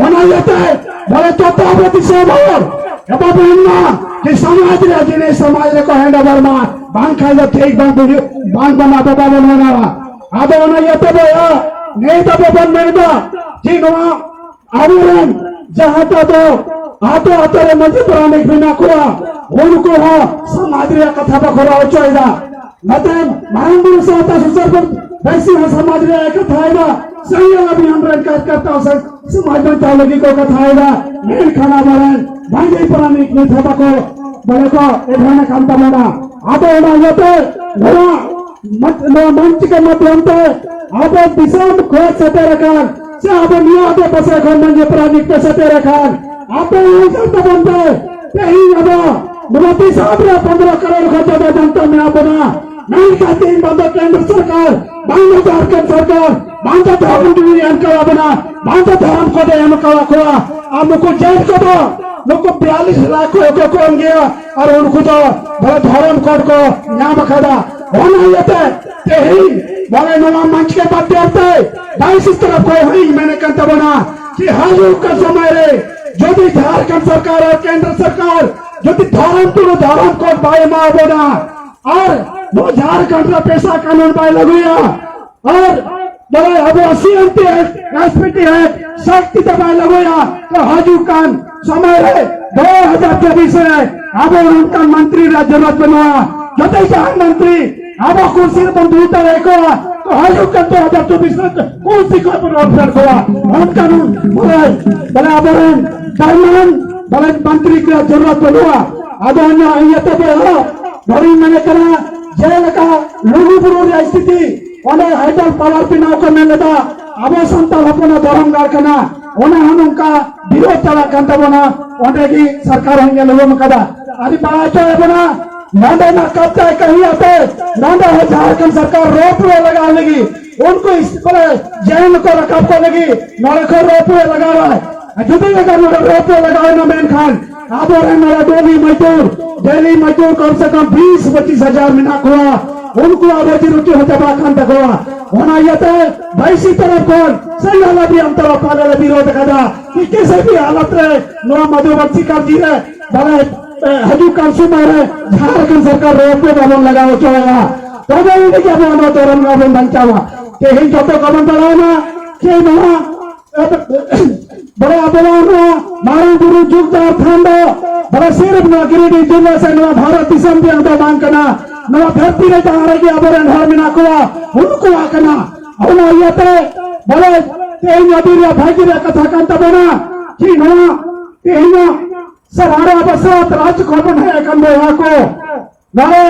ᱚᱱᱟ ᱤᱭᱟᱹᱛᱮ ᱵᱚᱞᱮ ᱡᱚᱛᱚ ᱟᱵᱚ ᱫᱤᱥᱚᱢ ᱦᱚᱲ ᱮᱵᱟ ᱵᱚᱱ ᱢᱟ ᱡᱮ ᱥᱚᱢᱟᱡᱽ ᱨᱮᱭᱟᱜ ᱡᱤᱱᱤᱥ ᱥᱚᱢᱟᱡᱽ ᱨᱮᱠᱚ ᱦᱮᱸᱰ ᱳᱵᱷᱟᱨ ᱢᱟ, ᱵᱟᱝᱠᱷᱟᱱ ᱫᱚ ᱴᱷᱤᱠ ᱵᱟᱝ ᱵᱩᱡᱷᱟᱹᱜ, ᱵᱟᱝ ᱵᱚᱱ ᱟᱵᱚ ᱵᱟᱵᱚᱱ ᱢᱟᱱᱟᱣᱟ᱾ ᱟᱫᱚ ᱚᱱᱟ ᱤᱭᱟᱹᱛᱮ ᱵᱚᱭᱦᱟ, ᱱᱤᱛ ᱟᱵᱚ ᱵᱚᱱ ᱢᱮᱱᱫᱟ ᱡᱮ ᱱᱚᱣᱟ ᱟᱵᱚᱨᱮᱱ ᱡᱟᱦᱟᱸ ᱫᱚ ᱟᱛᱳ ᱟᱛᱳ ᱨᱮ ᱢᱟᱹᱡᱷᱤ ᱯᱟᱨᱟᱱᱤᱠ ᱢᱮᱱᱟᱜ ᱠᱚᱣᱟ, ᱩᱱᱠᱩ ᱦᱚᱸ ᱥᱚᱢᱟᱡᱽ ᱨᱮᱭᱟᱜ ᱠᱟᱛᱷᱟ ᱵᱟᱠᱚ ᱨᱚᱲ ᱦᱚᱪᱚᱭᱮᱫᱟ᱾ ᱱᱚᱛᱮ ᱢᱟᱨᱟᱝ ᱵᱩᱨᱩ ᱥᱟᱶᱛᱟ ᱥᱩᱥᱟᱹᱨ ᱵᱚᱱ ᱵᱟᱹᱭᱥᱤ ᱦᱚᱸ ᱥᱚᱢᱟᱡᱽ ᱨᱮᱭᱟᱜ ᱠᱟᱛᱷᱟᱭᱮᱫᱟ, ᱥᱟᱹᱨᱤᱭᱟᱹ ᱟᱹᱵᱤᱱ ᱦᱚᱸ ᱨᱮᱱ ᱠᱟᱨᱠᱟᱨᱛᱟ ᱥᱮ ᱥᱚᱢᱟᱡᱽ ᱵᱟᱧᱪᱟᱣ ᱞᱟᱹᱜᱤᱫ ᱠᱚ ᱠᱟᱛᱷᱟᱭᱮᱫᱟ᱾ ᱢᱮᱱᱠᱷᱟᱱ ᱟᱵᱚᱨᱮᱱ ᱢᱟᱹᱡᱷᱤ ᱯᱟᱨᱟᱱᱤᱠ ᱱᱤᱛ ᱦᱚᱸ ᱵᱟᱠᱚ ᱵᱚᱞᱮ ᱠᱚ ᱮᱵᱷᱮᱱ ᱟᱠᱟᱱ ᱛᱟᱵᱚᱱᱟ᱾ ᱟᱫᱚ ᱚᱱᱟ ᱤᱭᱟᱹᱛᱮ ᱱᱚᱣᱟ ᱢᱚᱧᱪ-, ᱱᱚᱣᱟ ᱢᱚᱧᱪ ᱠᱚ ᱢᱟᱫᱽᱫᱷᱚᱢ ᱛᱮ ᱟᱵᱚ ᱫᱤᱥᱚᱢ ᱠᱷᱚᱱ ᱥᱮᱴᱮᱨ ᱟᱠᱟᱱ ᱥᱮ ᱟᱵᱚ ᱱᱤᱭᱟᱹ ᱟᱰᱮ ᱯᱟᱥᱮ ᱠᱷᱚᱱ ᱢᱟᱹᱡᱷᱤ ᱯᱟᱨᱟᱱᱤᱠ ᱯᱮ ᱥᱮᱴᱮᱨ ᱟᱠᱟᱱ, ᱟᱯᱮ ᱩᱭᱦᱟᱹᱨ ᱛᱟᱵᱚᱱ ᱯᱮ, ᱛᱮᱦᱮᱧ ᱟᱵᱚ ᱱᱚᱣᱟ ᱫᱤᱥᱚᱢ ᱨᱮ ᱯᱚᱱᱫᱽᱨᱚ ᱠᱟᱨᱳᱲ ᱠᱷᱚᱱ ᱡᱟᱫᱟ ᱡᱚᱱᱛᱟ ᱢᱮᱱᱟᱜ ᱵᱚᱱᱟ᱾ ᱢᱮᱱᱠᱷᱟᱱ ᱛᱮᱦᱮᱧ ᱵᱟᱝ ᱫᱚ ᱠᱮᱱᱫᱨᱚ ᱥᱚᱨᱠᱟᱨ, ᱵᱟᱝ ᱫᱚ ᱡᱷᱟᱲᱠᱷᱚᱸᱰ ᱥᱚᱨᱠᱟᱨ, ᱵᱟᱝ ᱫᱚ ᱫᱷᱚᱨᱚᱢ ᱰᱤ ᱮᱢ ᱠᱟᱣᱟ ᱵᱚᱱᱟ, ᱵᱟᱝ ᱫᱚ ᱫᱷᱚᱨᱚᱢ ᱠᱳᱰ ᱮ ᱮᱢ ᱠᱟᱣᱟ ᱠᱚᱣᱟ᱾ ᱟᱨ ᱱᱩᱠᱩ ᱡᱮᱞ ᱠᱚᱫᱚ, ᱱᱩᱠᱩ ᱵᱤᱭᱟᱞᱤᱥ ᱞᱟᱠᱷ ᱠᱚ ᱠᱚ ᱮᱢ ᱜᱮᱭᱟ, ᱟᱨ ᱩᱱᱠᱩ ᱫᱚ ᱵᱚᱞᱮ ᱫᱷᱚᱨᱚᱢ ᱠᱳᱰ ᱠᱚ ᱧᱟᱢ ᱟᱠᱟᱫᱟ᱾ ᱚᱱᱟ ᱤᱭᱟᱹᱛᱮ ᱛᱮᱦᱮᱧ ᱵᱚᱞᱮ ᱱᱚᱣᱟ ᱢᱚᱧᱪ ᱠᱮ ᱢᱟᱫᱷᱭᱚᱢ ᱛᱮ ᱵᱟᱭᱤᱥ ᱛᱚᱨᱚᱯ ᱠᱷᱚᱱ ᱦᱚᱸᱧ ᱢᱮᱱᱮᱫ ᱠᱟᱱ ᱛᱟᱵᱚᱱᱟ ᱠᱤ ᱦᱤᱡᱩᱜ ᱠᱟᱱ ᱥᱚᱢᱚᱭ ᱨᱮ ᱡᱩᱫᱤ ᱡᱷᱟᱲᱠᱷᱚᱸᱰ ᱥᱚᱨᱠᱟᱨ ᱟᱨ ᱠᱮᱱᱫᱨᱚ ᱥᱚᱨᱠᱟᱨ ᱡᱩᱫᱤ ᱫᱷᱚᱨᱚᱢ ᱛᱩᱞᱩᱡ ᱫᱷᱚᱨᱚᱢ ᱠᱳᱰ ᱵᱟᱭ ᱮᱢᱟ ᱵᱚᱱᱟ, ᱟᱨ ᱱᱚᱣᱟ ᱡᱷᱟᱲᱠᱷᱚᱸᱰ ᱨᱮ ᱯᱮᱥᱟ ᱠᱟᱱᱩᱱ ᱵᱟᱭ ᱞᱟᱹᱜᱩᱭᱟ, ᱟᱨ ᱵᱚᱞᱮ ᱟᱵᱚ C N T act, S P T act ᱥᱚᱠᱛᱤ ᱛᱮ ᱵᱟᱭ ᱞᱟᱹᱜᱩᱭᱟ, ᱛᱚ ᱦᱤᱡᱩᱜ ᱠᱟᱱ ᱥᱚᱢᱚᱭ ᱨᱮ ᱫᱩ ᱦᱟᱡᱟᱨ ᱪᱚᱵᱵᱤᱥ ᱨᱮ ᱟᱵᱚ ᱱᱚᱝᱠᱟᱱ ᱢᱚᱱᱛᱨᱤ ᱨᱮᱭᱟᱜ ᱡᱚᱨᱩᱨᱟᱛ ᱵᱟᱹᱱᱩᱜᱼᱟ᱾ ᱡᱚᱛᱚ ᱡᱟᱦᱟᱸ ᱢᱚᱱᱛᱨᱤ ᱟᱵᱚ ᱠᱩᱨᱥᱤ ᱨᱮᱵᱚᱱ ᱫᱩᱲᱩᱵ ᱫᱟᱲᱮ ᱟᱠᱚᱣᱟ, ᱛᱚ ᱦᱤᱡᱩᱜ ᱠᱟᱱ ᱫᱩ ᱦᱟᱡᱟᱨ ᱪᱚᱵᱵᱤᱥ ᱨᱮ ᱠᱩᱨᱥᱤ ᱠᱷᱚᱱ ᱵᱚᱱ ᱚᱯᱥᱟᱨ ᱠᱚᱣᱟ᱾ ᱚᱱᱠᱟᱱ ᱵᱚᱞᱮ, ᱵᱚᱞᱮ ᱟᱵᱚᱨᱮᱱ ᱫᱟᱭᱢᱟᱱ ᱵᱚᱞᱮ ᱢᱚᱱᱛᱨᱤ ᱠᱚᱣᱟᱜ ᱡᱚᱨᱩᱨᱟᱛ ᱵᱟᱹᱱᱩᱜᱼᱟ᱾ ᱟᱫᱚ ᱚᱱᱟ ᱤᱭᱟᱹᱛᱮ ᱵᱚᱭᱦᱟ, ᱱᱚᱰᱮᱧ ᱢᱮᱱᱮᱫ ᱠᱟᱱᱟ, ᱡᱮᱞᱮᱠᱟ ᱞᱩᱜᱩ ᱵᱩᱨᱩ ᱨᱮᱭᱟᱜ ᱥᱛᱷᱤᱛᱤ, ᱚᱸᱰᱮ ᱦᱟᱭᱰᱨᱟᱞ ᱯᱟᱣᱟᱨ ᱵᱮᱱᱟᱣ ᱠᱚ ᱢᱮᱱ ᱞᱮᱫᱟ, ᱟᱵᱚ ᱥᱟᱱᱛᱟᱲ ᱦᱚᱯᱚᱱᱟᱜ ᱫᱷᱚᱨᱚᱢ ᱜᱟᱲ ᱠᱟᱱᱟ, ᱚᱱᱟ ᱦᱚᱸ ᱱᱚᱝᱠᱟ ᱵᱤᱨᱳᱫ ᱪᱟᱞᱟᱜ ᱠᱟᱱ ᱛᱟᱵᱚᱱᱟ, ᱚᱸᱰᱮ ᱜᱮ ᱥᱚᱨᱠᱟᱨ ᱦᱚᱸ ᱧᱮᱞ ᱩᱨᱩᱢ ᱟᱠᱟᱫᱟ᱾ ᱟᱹᱰᱤ ᱵᱟᱲᱟᱭ ᱦᱚᱪᱚᱭᱮᱫ ᱵᱚᱱᱟ, ᱱᱚᱸᱰᱮᱱᱟᱜ ᱠᱟᱵᱽᱡᱟ ᱠᱟᱹᱦᱤ ᱟᱛᱮ ᱱᱚᱸᱰᱮ ᱦᱚᱸ ᱡᱷᱟᱲᱠᱷᱚᱸᱰ ᱥᱚᱨᱠᱟᱨ ᱨᱳᱯ ᱣᱮ ᱞᱟᱜᱟᱣ ᱞᱟᱹᱜᱤᱫ, ᱩᱱᱠᱩ ᱤᱥ-, ᱵᱚᱞᱮ ᱡᱮᱞ ᱠᱚ ᱨᱟᱠᱟᱵ ᱠᱚ ᱞᱟᱹᱜᱤᱫ ᱱᱚᱸᱰᱮ ᱠᱷᱚᱱ ᱨᱳᱯ ᱣᱮ ᱞᱟᱜᱟᱣᱟ᱾ ᱟᱨ ᱡᱩᱫᱤ ᱟᱜᱟᱨ ᱱᱚᱰᱮ ᱨᱳᱯ ᱞᱟᱜᱟᱣ ᱮᱱᱟ, ᱢᱮᱱᱠᱷᱟᱱ ᱟᱵᱚᱨᱮᱱ ᱱᱚᱰᱮ ᱰᱮᱞᱤ ᱢᱟᱡᱫᱩᱨ, ᱰᱮᱞᱤ ᱢᱟᱡᱫᱩᱨ ᱠᱚᱢ ᱥᱮ ᱠᱚᱢ ᱵᱤᱥ ᱯᱚᱸᱪᱤᱥ ᱦᱟᱡᱟᱨ ᱢᱮᱱᱟᱜ ᱠᱚᱣᱟ, ᱩᱱᱠᱩᱣᱟᱜ ᱨᱳᱡᱤ ᱨᱩᱴᱤ ᱦᱚᱸ ᱪᱟᱵᱟᱜ ᱠᱟᱱ ᱛᱟᱠᱚᱣᱟ᱾ ᱚᱱᱟ ᱤᱭᱟᱹᱛᱮ ᱵᱟᱭᱤᱥᱤ ᱛᱚᱨᱚᱯ ᱠᱷᱚᱱ ᱥᱮ ᱞᱟᱞᱟ ᱵᱤᱭᱟᱢ ᱛᱚᱨᱚᱯ ᱟᱞᱮ ᱞᱮ ᱵᱤᱨᱳᱫ ᱟᱠᱟᱫᱟ ᱠᱤ ᱠᱤᱥᱤ ᱵᱷᱤ ᱦᱟᱞᱚᱛ ᱨᱮ ᱱᱚᱣᱟ ᱢᱚᱫᱷᱩᱵᱚᱱ ᱥᱤᱠᱟᱨᱡᱤ ᱨᱮ ᱵᱟᱞᱮ, ᱮ, ᱦᱤᱡᱩᱜ ᱠᱟᱱ ᱥᱚᱢᱚᱭ ᱨᱮ ᱡᱷᱟᱲᱠᱷᱚᱸᱰ ᱥᱚᱨᱠᱟᱨ ᱨᱳᱯ ᱵᱟᱵᱚᱱ ᱞᱟᱜᱟᱣ ᱦᱚᱪᱚᱭᱟ᱾ ᱛᱚᱵᱮ ᱟᱹᱱᱤᱡ ᱜᱮ ᱟᱵᱚ ᱱᱚᱣᱟ ᱫᱷᱚᱨᱚᱢ ᱜᱟᱲ ᱵᱚᱱ ᱵᱟᱧᱪᱟᱣᱟ᱾ ᱛᱮᱦᱮᱧ ᱡᱚᱛᱚ ᱠᱚᱵᱚᱱ ᱵᱟᱲᱟᱭᱟ ᱠᱤ ᱱᱚᱣᱟ ᱵᱚᱞᱮ ᱟᱵᱚᱣᱟᱜ ᱱᱚᱣᱟ ᱢᱟᱨᱟᱝ ᱵᱩᱨᱩ ᱡᱩᱜᱽ ᱡᱟᱦᱮᱨ ᱛᱷᱟᱱ ᱫᱚ ᱵᱚᱞᱮ ᱥᱤᱨᱯ ᱱᱚᱣᱟ ᱜᱤᱨᱤᱰᱤ ᱡᱮᱞᱟ ᱥᱮ ᱱᱚᱣᱟ ᱵᱷᱟᱨᱚᱛ ᱫᱤᱥᱚᱢ ᱨᱮᱭᱟᱜ ᱫᱚ ᱵᱟᱝ ᱠᱟᱱᱟ᱾ ᱱᱚᱣᱟ ᱫᱷᱟᱹᱨᱛᱤ ᱨᱮ ᱡᱟᱦᱟᱸ ᱨᱮᱜᱮ ᱟᱵᱚᱨᱮᱱ ᱦᱚᱲ ᱢᱮᱱᱟᱜ ᱠᱚᱣᱟ, ᱩᱱᱠᱩᱣᱟᱜ ᱠᱟᱱᱟ᱾ ᱚᱱᱟ ᱤᱭᱟᱹᱛᱮ ᱵᱚᱞᱮ ᱛᱮᱦᱮᱧ ᱟᱹᱰᱤ ᱨᱮᱭᱟᱜ ᱵᱷᱟᱹᱜᱤ ᱨᱮᱭᱟᱜ ᱠᱟᱛᱷᱟ ᱠᱟᱱ ᱛᱟᱵᱚᱱᱟ ᱠᱤ ᱱᱚᱣᱟ ᱛᱮᱦᱮᱧᱟᱜ ᱥᱮ ᱵᱷᱟᱨᱚᱛ ᱵᱟᱥᱟᱛ ᱨᱟᱡᱽ ᱠᱷᱚᱱ ᱵᱚᱱ ᱦᱮᱡ ᱟᱠᱟᱱ ᱵᱚᱭᱦᱟ ᱠᱚ, ᱱᱚᱰᱮ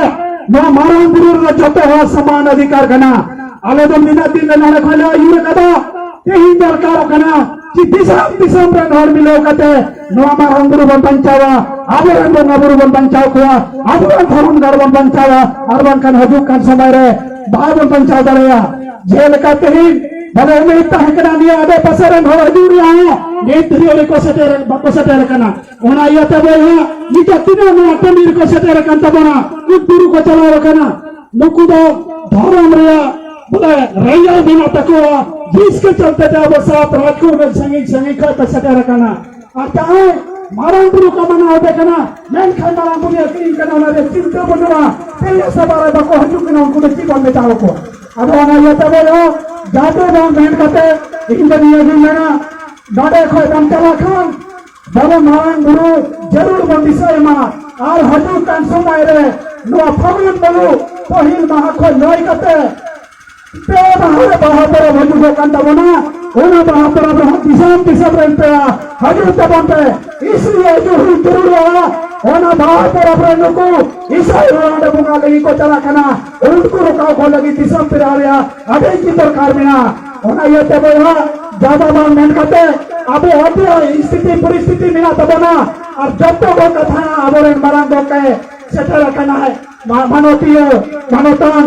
ᱱᱚᱣᱟ ᱢᱟᱨᱟᱝ ᱵᱩᱨᱩ ᱨᱮᱫᱚ ᱡᱚᱛᱚ ᱦᱚᱲ ᱥᱚᱢᱟᱱ ᱚᱫᱷᱤᱠᱟᱨ ᱠᱟᱱᱟ᱾ ᱟᱞᱮ ᱫᱚ ᱱᱤᱱᱟᱹᱜ ᱫᱤᱱ ᱞᱮ ᱱᱚᱰᱮ ᱠᱷᱚᱱ ᱞᱮ ᱟᱹᱭᱩᱨ ᱟᱠᱟᱫᱟ, ᱛᱮᱦᱮᱧ ᱫᱚᱨᱠᱟᱨᱚᱜ ᱠᱟᱱᱟ ᱡᱮ ᱫᱤᱥᱚᱢ ᱫᱤᱥᱚᱢ ᱨᱮᱱ ᱦᱚᱲ ᱢᱤᱞᱟᱹᱣ ᱠᱟᱛᱮ ᱱᱚᱣᱟ ᱢᱟᱨᱟᱝ ᱵᱩᱨᱩ ᱵᱚᱱ ᱵᱟᱧᱪᱟᱣᱟ, ᱟᱵᱚᱨᱮᱱ ᱵᱚᱸᱜᱟ ᱵᱩᱨᱩ ᱵᱚᱱ ᱵᱟᱧᱪᱟᱣ ᱠᱚᱣᱟ, ᱟᱵᱚᱨᱮᱱ ᱫᱷᱚᱨᱚᱢ ᱜᱟᱲ ᱵᱚᱱ ᱵᱟᱧᱪᱟᱣᱟ, ᱟᱨ ᱵᱟᱝᱠᱷᱟᱱ ᱦᱤᱡᱩᱜ ᱠᱟᱱ ᱥᱚᱢᱚᱭ ᱨᱮ ᱵᱟᱵᱚᱱ ᱵᱟᱧᱪᱟᱣ ᱫᱟᱲᱮᱭᱟᱜᱼᱟ᱾ ᱡᱮᱞᱮᱠᱟ ᱛᱮᱦᱮᱧ ᱵᱚᱞᱮ ᱩᱱᱤ ᱛᱟᱦᱮᱸ ᱠᱟᱱᱟ, ᱱᱤᱭᱟᱹ ᱟᱰᱮ ᱯᱟᱥᱮ ᱨᱮᱱ ᱦᱚᱲ ᱦᱤᱡᱩᱜ ᱨᱮᱭᱟᱜ ᱦᱚᱸ ᱱᱤᱛ ᱫᱷᱟᱹᱵᱤᱡ ᱵᱟᱠᱚ ᱥᱮᱴᱮᱨ, ᱵᱟᱠᱚ ᱥᱮᱴᱮᱨ ᱟᱠᱟᱱᱟ᱾ ᱚᱱᱟ ᱤᱭᱟᱹᱛᱮ ᱵᱚᱭᱦᱟ, ᱱᱤᱛᱚᱜ ᱛᱤᱱᱟᱹᱜ ᱱᱚᱣᱟ ᱴᱟᱺᱰᱤ ᱨᱮᱠᱚ ᱥᱮᱴᱮᱨ ᱟᱠᱟᱱ ᱛᱟᱵᱚᱱᱟ, ᱩᱫ ᱵᱩᱨᱩ ᱠᱚ ᱪᱟᱞᱟᱣ ᱟᱠᱟᱱᱟ, ᱱᱩᱠᱩ ᱫᱚ ᱫᱷᱚᱨᱚᱢ ᱨᱮᱭᱟᱜ ᱵᱚᱞᱮ ᱨᱮᱸᱜᱟᱣ ᱢᱮᱱᱟᱜ ᱛᱟᱠᱚᱣᱟ, ᱡᱤᱥᱠᱮ ᱪᱟᱞᱛᱮ ᱛᱮ ᱟᱵᱚ ᱥᱟᱛ ᱨᱟᱡᱽ ᱠᱚ ᱩᱱᱟᱹᱜ ᱥᱟᱺᱜᱤᱧ ᱥᱟᱺᱜᱤᱧ ᱠᱷᱚᱱ ᱠᱚ ᱥᱮᱴᱮᱨ ᱟᱠᱟᱱᱟ᱾ ᱟᱨ ᱡᱟᱦᱟᱸᱭ ᱢᱟᱨᱟᱝ ᱵᱩᱨᱩ ᱠᱚ ᱢᱟᱱᱟᱣ ᱟᱫᱮ ᱠᱟᱱᱟ, ᱢᱮᱱᱠᱷᱟᱱ ᱢᱟᱨᱟᱝ ᱵᱩᱨᱩ ᱟᱹᱠᱷᱨᱤᱧ ᱠᱟᱱᱟ, ᱚᱱᱟ ᱨᱮ ᱪᱤᱱᱛᱟᱹ ᱵᱟᱹᱱᱩᱜᱼᱟ, ᱛᱮᱦᱮᱧ ᱥᱮᱵᱟ ᱨᱮ ᱵᱟᱠᱚ ᱦᱤᱡᱩᱜ ᱠᱟᱱᱟ, ᱩᱱᱠᱩ ᱫᱚ ᱪᱮᱫ ᱵᱚᱱ ᱢᱮᱛᱟ ᱟᱠᱚᱣᱟ? ᱟᱫᱚ ᱚᱱᱟ ᱤᱭᱟᱹᱛᱮ ᱵᱚᱭᱦᱟ, ᱡᱟᱛᱮ ᱵᱟᱝ ᱢᱮᱱ ᱠᱟᱛᱮ ᱤᱧ ᱫᱚ ᱱᱤᱭᱟᱹ ᱜᱤᱧ ᱢᱮᱱᱟ, ᱱᱚᱰᱮ ᱠᱷᱚᱡ ᱵᱟᱢ ᱪᱟᱞᱟᱜ ᱠᱷᱟᱱ ᱵᱟᱵᱟ ᱢᱟᱨᱟᱝ ᱵᱩᱨᱩ ᱡᱟᱹᱨᱩᱲ ᱵᱚᱱ ᱫᱤᱥᱟᱹᱭ ᱢᱟ᱾ ᱟᱨ ᱦᱤᱡᱩᱜ ᱠᱟᱱ ᱥᱚᱢᱚᱭ ᱨᱮ ᱱᱚᱣᱟ ᱯᱷᱟᱹᱜᱩᱱ ᱵᱟᱹᱞᱩ ᱯᱟᱹᱦᱤᱞ ᱢᱟᱦᱟ ᱠᱷᱚᱱ ᱱᱚᱭ ᱠᱟᱛᱮ ᱯᱮ ᱢᱟᱦᱟ ᱨᱮ ᱵᱟᱦᱟ ᱯᱚᱨᱚᱵᱽ ᱦᱤᱡᱩᱜᱚᱜ ᱠᱟᱱ ᱛᱟᱵᱚᱱᱟ᱾ ᱚᱱᱟ ᱵᱟᱦᱟ ᱯᱚᱨᱚᱵᱽ ᱨᱮᱦᱚᱸ ᱫᱤᱥᱚᱢ ᱫᱤᱥᱚᱢ ᱨᱮᱱ ᱯᱮᱲᱟ ᱦᱤᱡᱩᱜ ᱛᱟᱵᱚᱱ ᱯᱮ᱾ ᱤᱥᱞᱤᱭᱮ ᱦᱤᱡᱩᱜ ᱦᱩᱭ ᱡᱟᱹᱨᱩᱲᱚᱜᱼᱟ᱾ ᱚᱱᱟ ᱵᱟᱦᱟ ᱯᱚᱨᱚᱵᱽ ᱨᱮ ᱱᱩᱠᱩ ᱤᱥᱟᱹᱭ ᱦᱚᱲ ᱚᱸᱰᱮ ᱵᱚᱸᱜᱟ ᱞᱟᱹᱜᱤᱫ ᱠᱚ ᱪᱟᱞᱟᱜ ᱠᱟᱱᱟ, ᱩᱱᱠᱩ ᱨᱚᱠᱟᱣ ᱠᱚ ᱞᱟᱹᱜᱤᱫ ᱫᱤᱥᱚᱢ ᱯᱮᱲᱟ ᱨᱮᱭᱟᱜ ᱟᱹᱰᱤ ᱜᱮ ᱫᱚᱨᱠᱟᱨ ᱢᱮᱱᱟᱜᱼᱟ᱾ ᱚᱱᱟ ᱤᱭᱟᱹᱛᱮ ᱵᱚᱭᱦᱟ, ᱡᱟᱫᱟ ᱵᱟᱝ ᱢᱮᱱ ᱠᱟᱛᱮ ᱟᱵᱚ ᱟᱵᱚᱣᱟᱜ ᱥᱛᱷᱤᱛᱤ ᱯᱚᱨᱤᱥᱛᱷᱤᱛᱤ ᱢᱮᱱᱟᱜ ᱛᱟᱵᱚᱱᱟ, ᱟᱨ ᱡᱚᱛᱚ ᱠᱚ ᱠᱟᱛᱷᱟ ᱟᱵᱚᱨᱮᱱ ᱢᱟᱨᱟᱝ ᱜᱚᱢᱠᱮ ᱥᱮᱴᱮᱨ ᱟᱠᱟᱱᱟᱭ, ᱢᱟ-, ᱢᱟᱱᱚᱛᱤᱭᱟᱹ, ᱢᱟᱱᱚᱛᱟᱱ,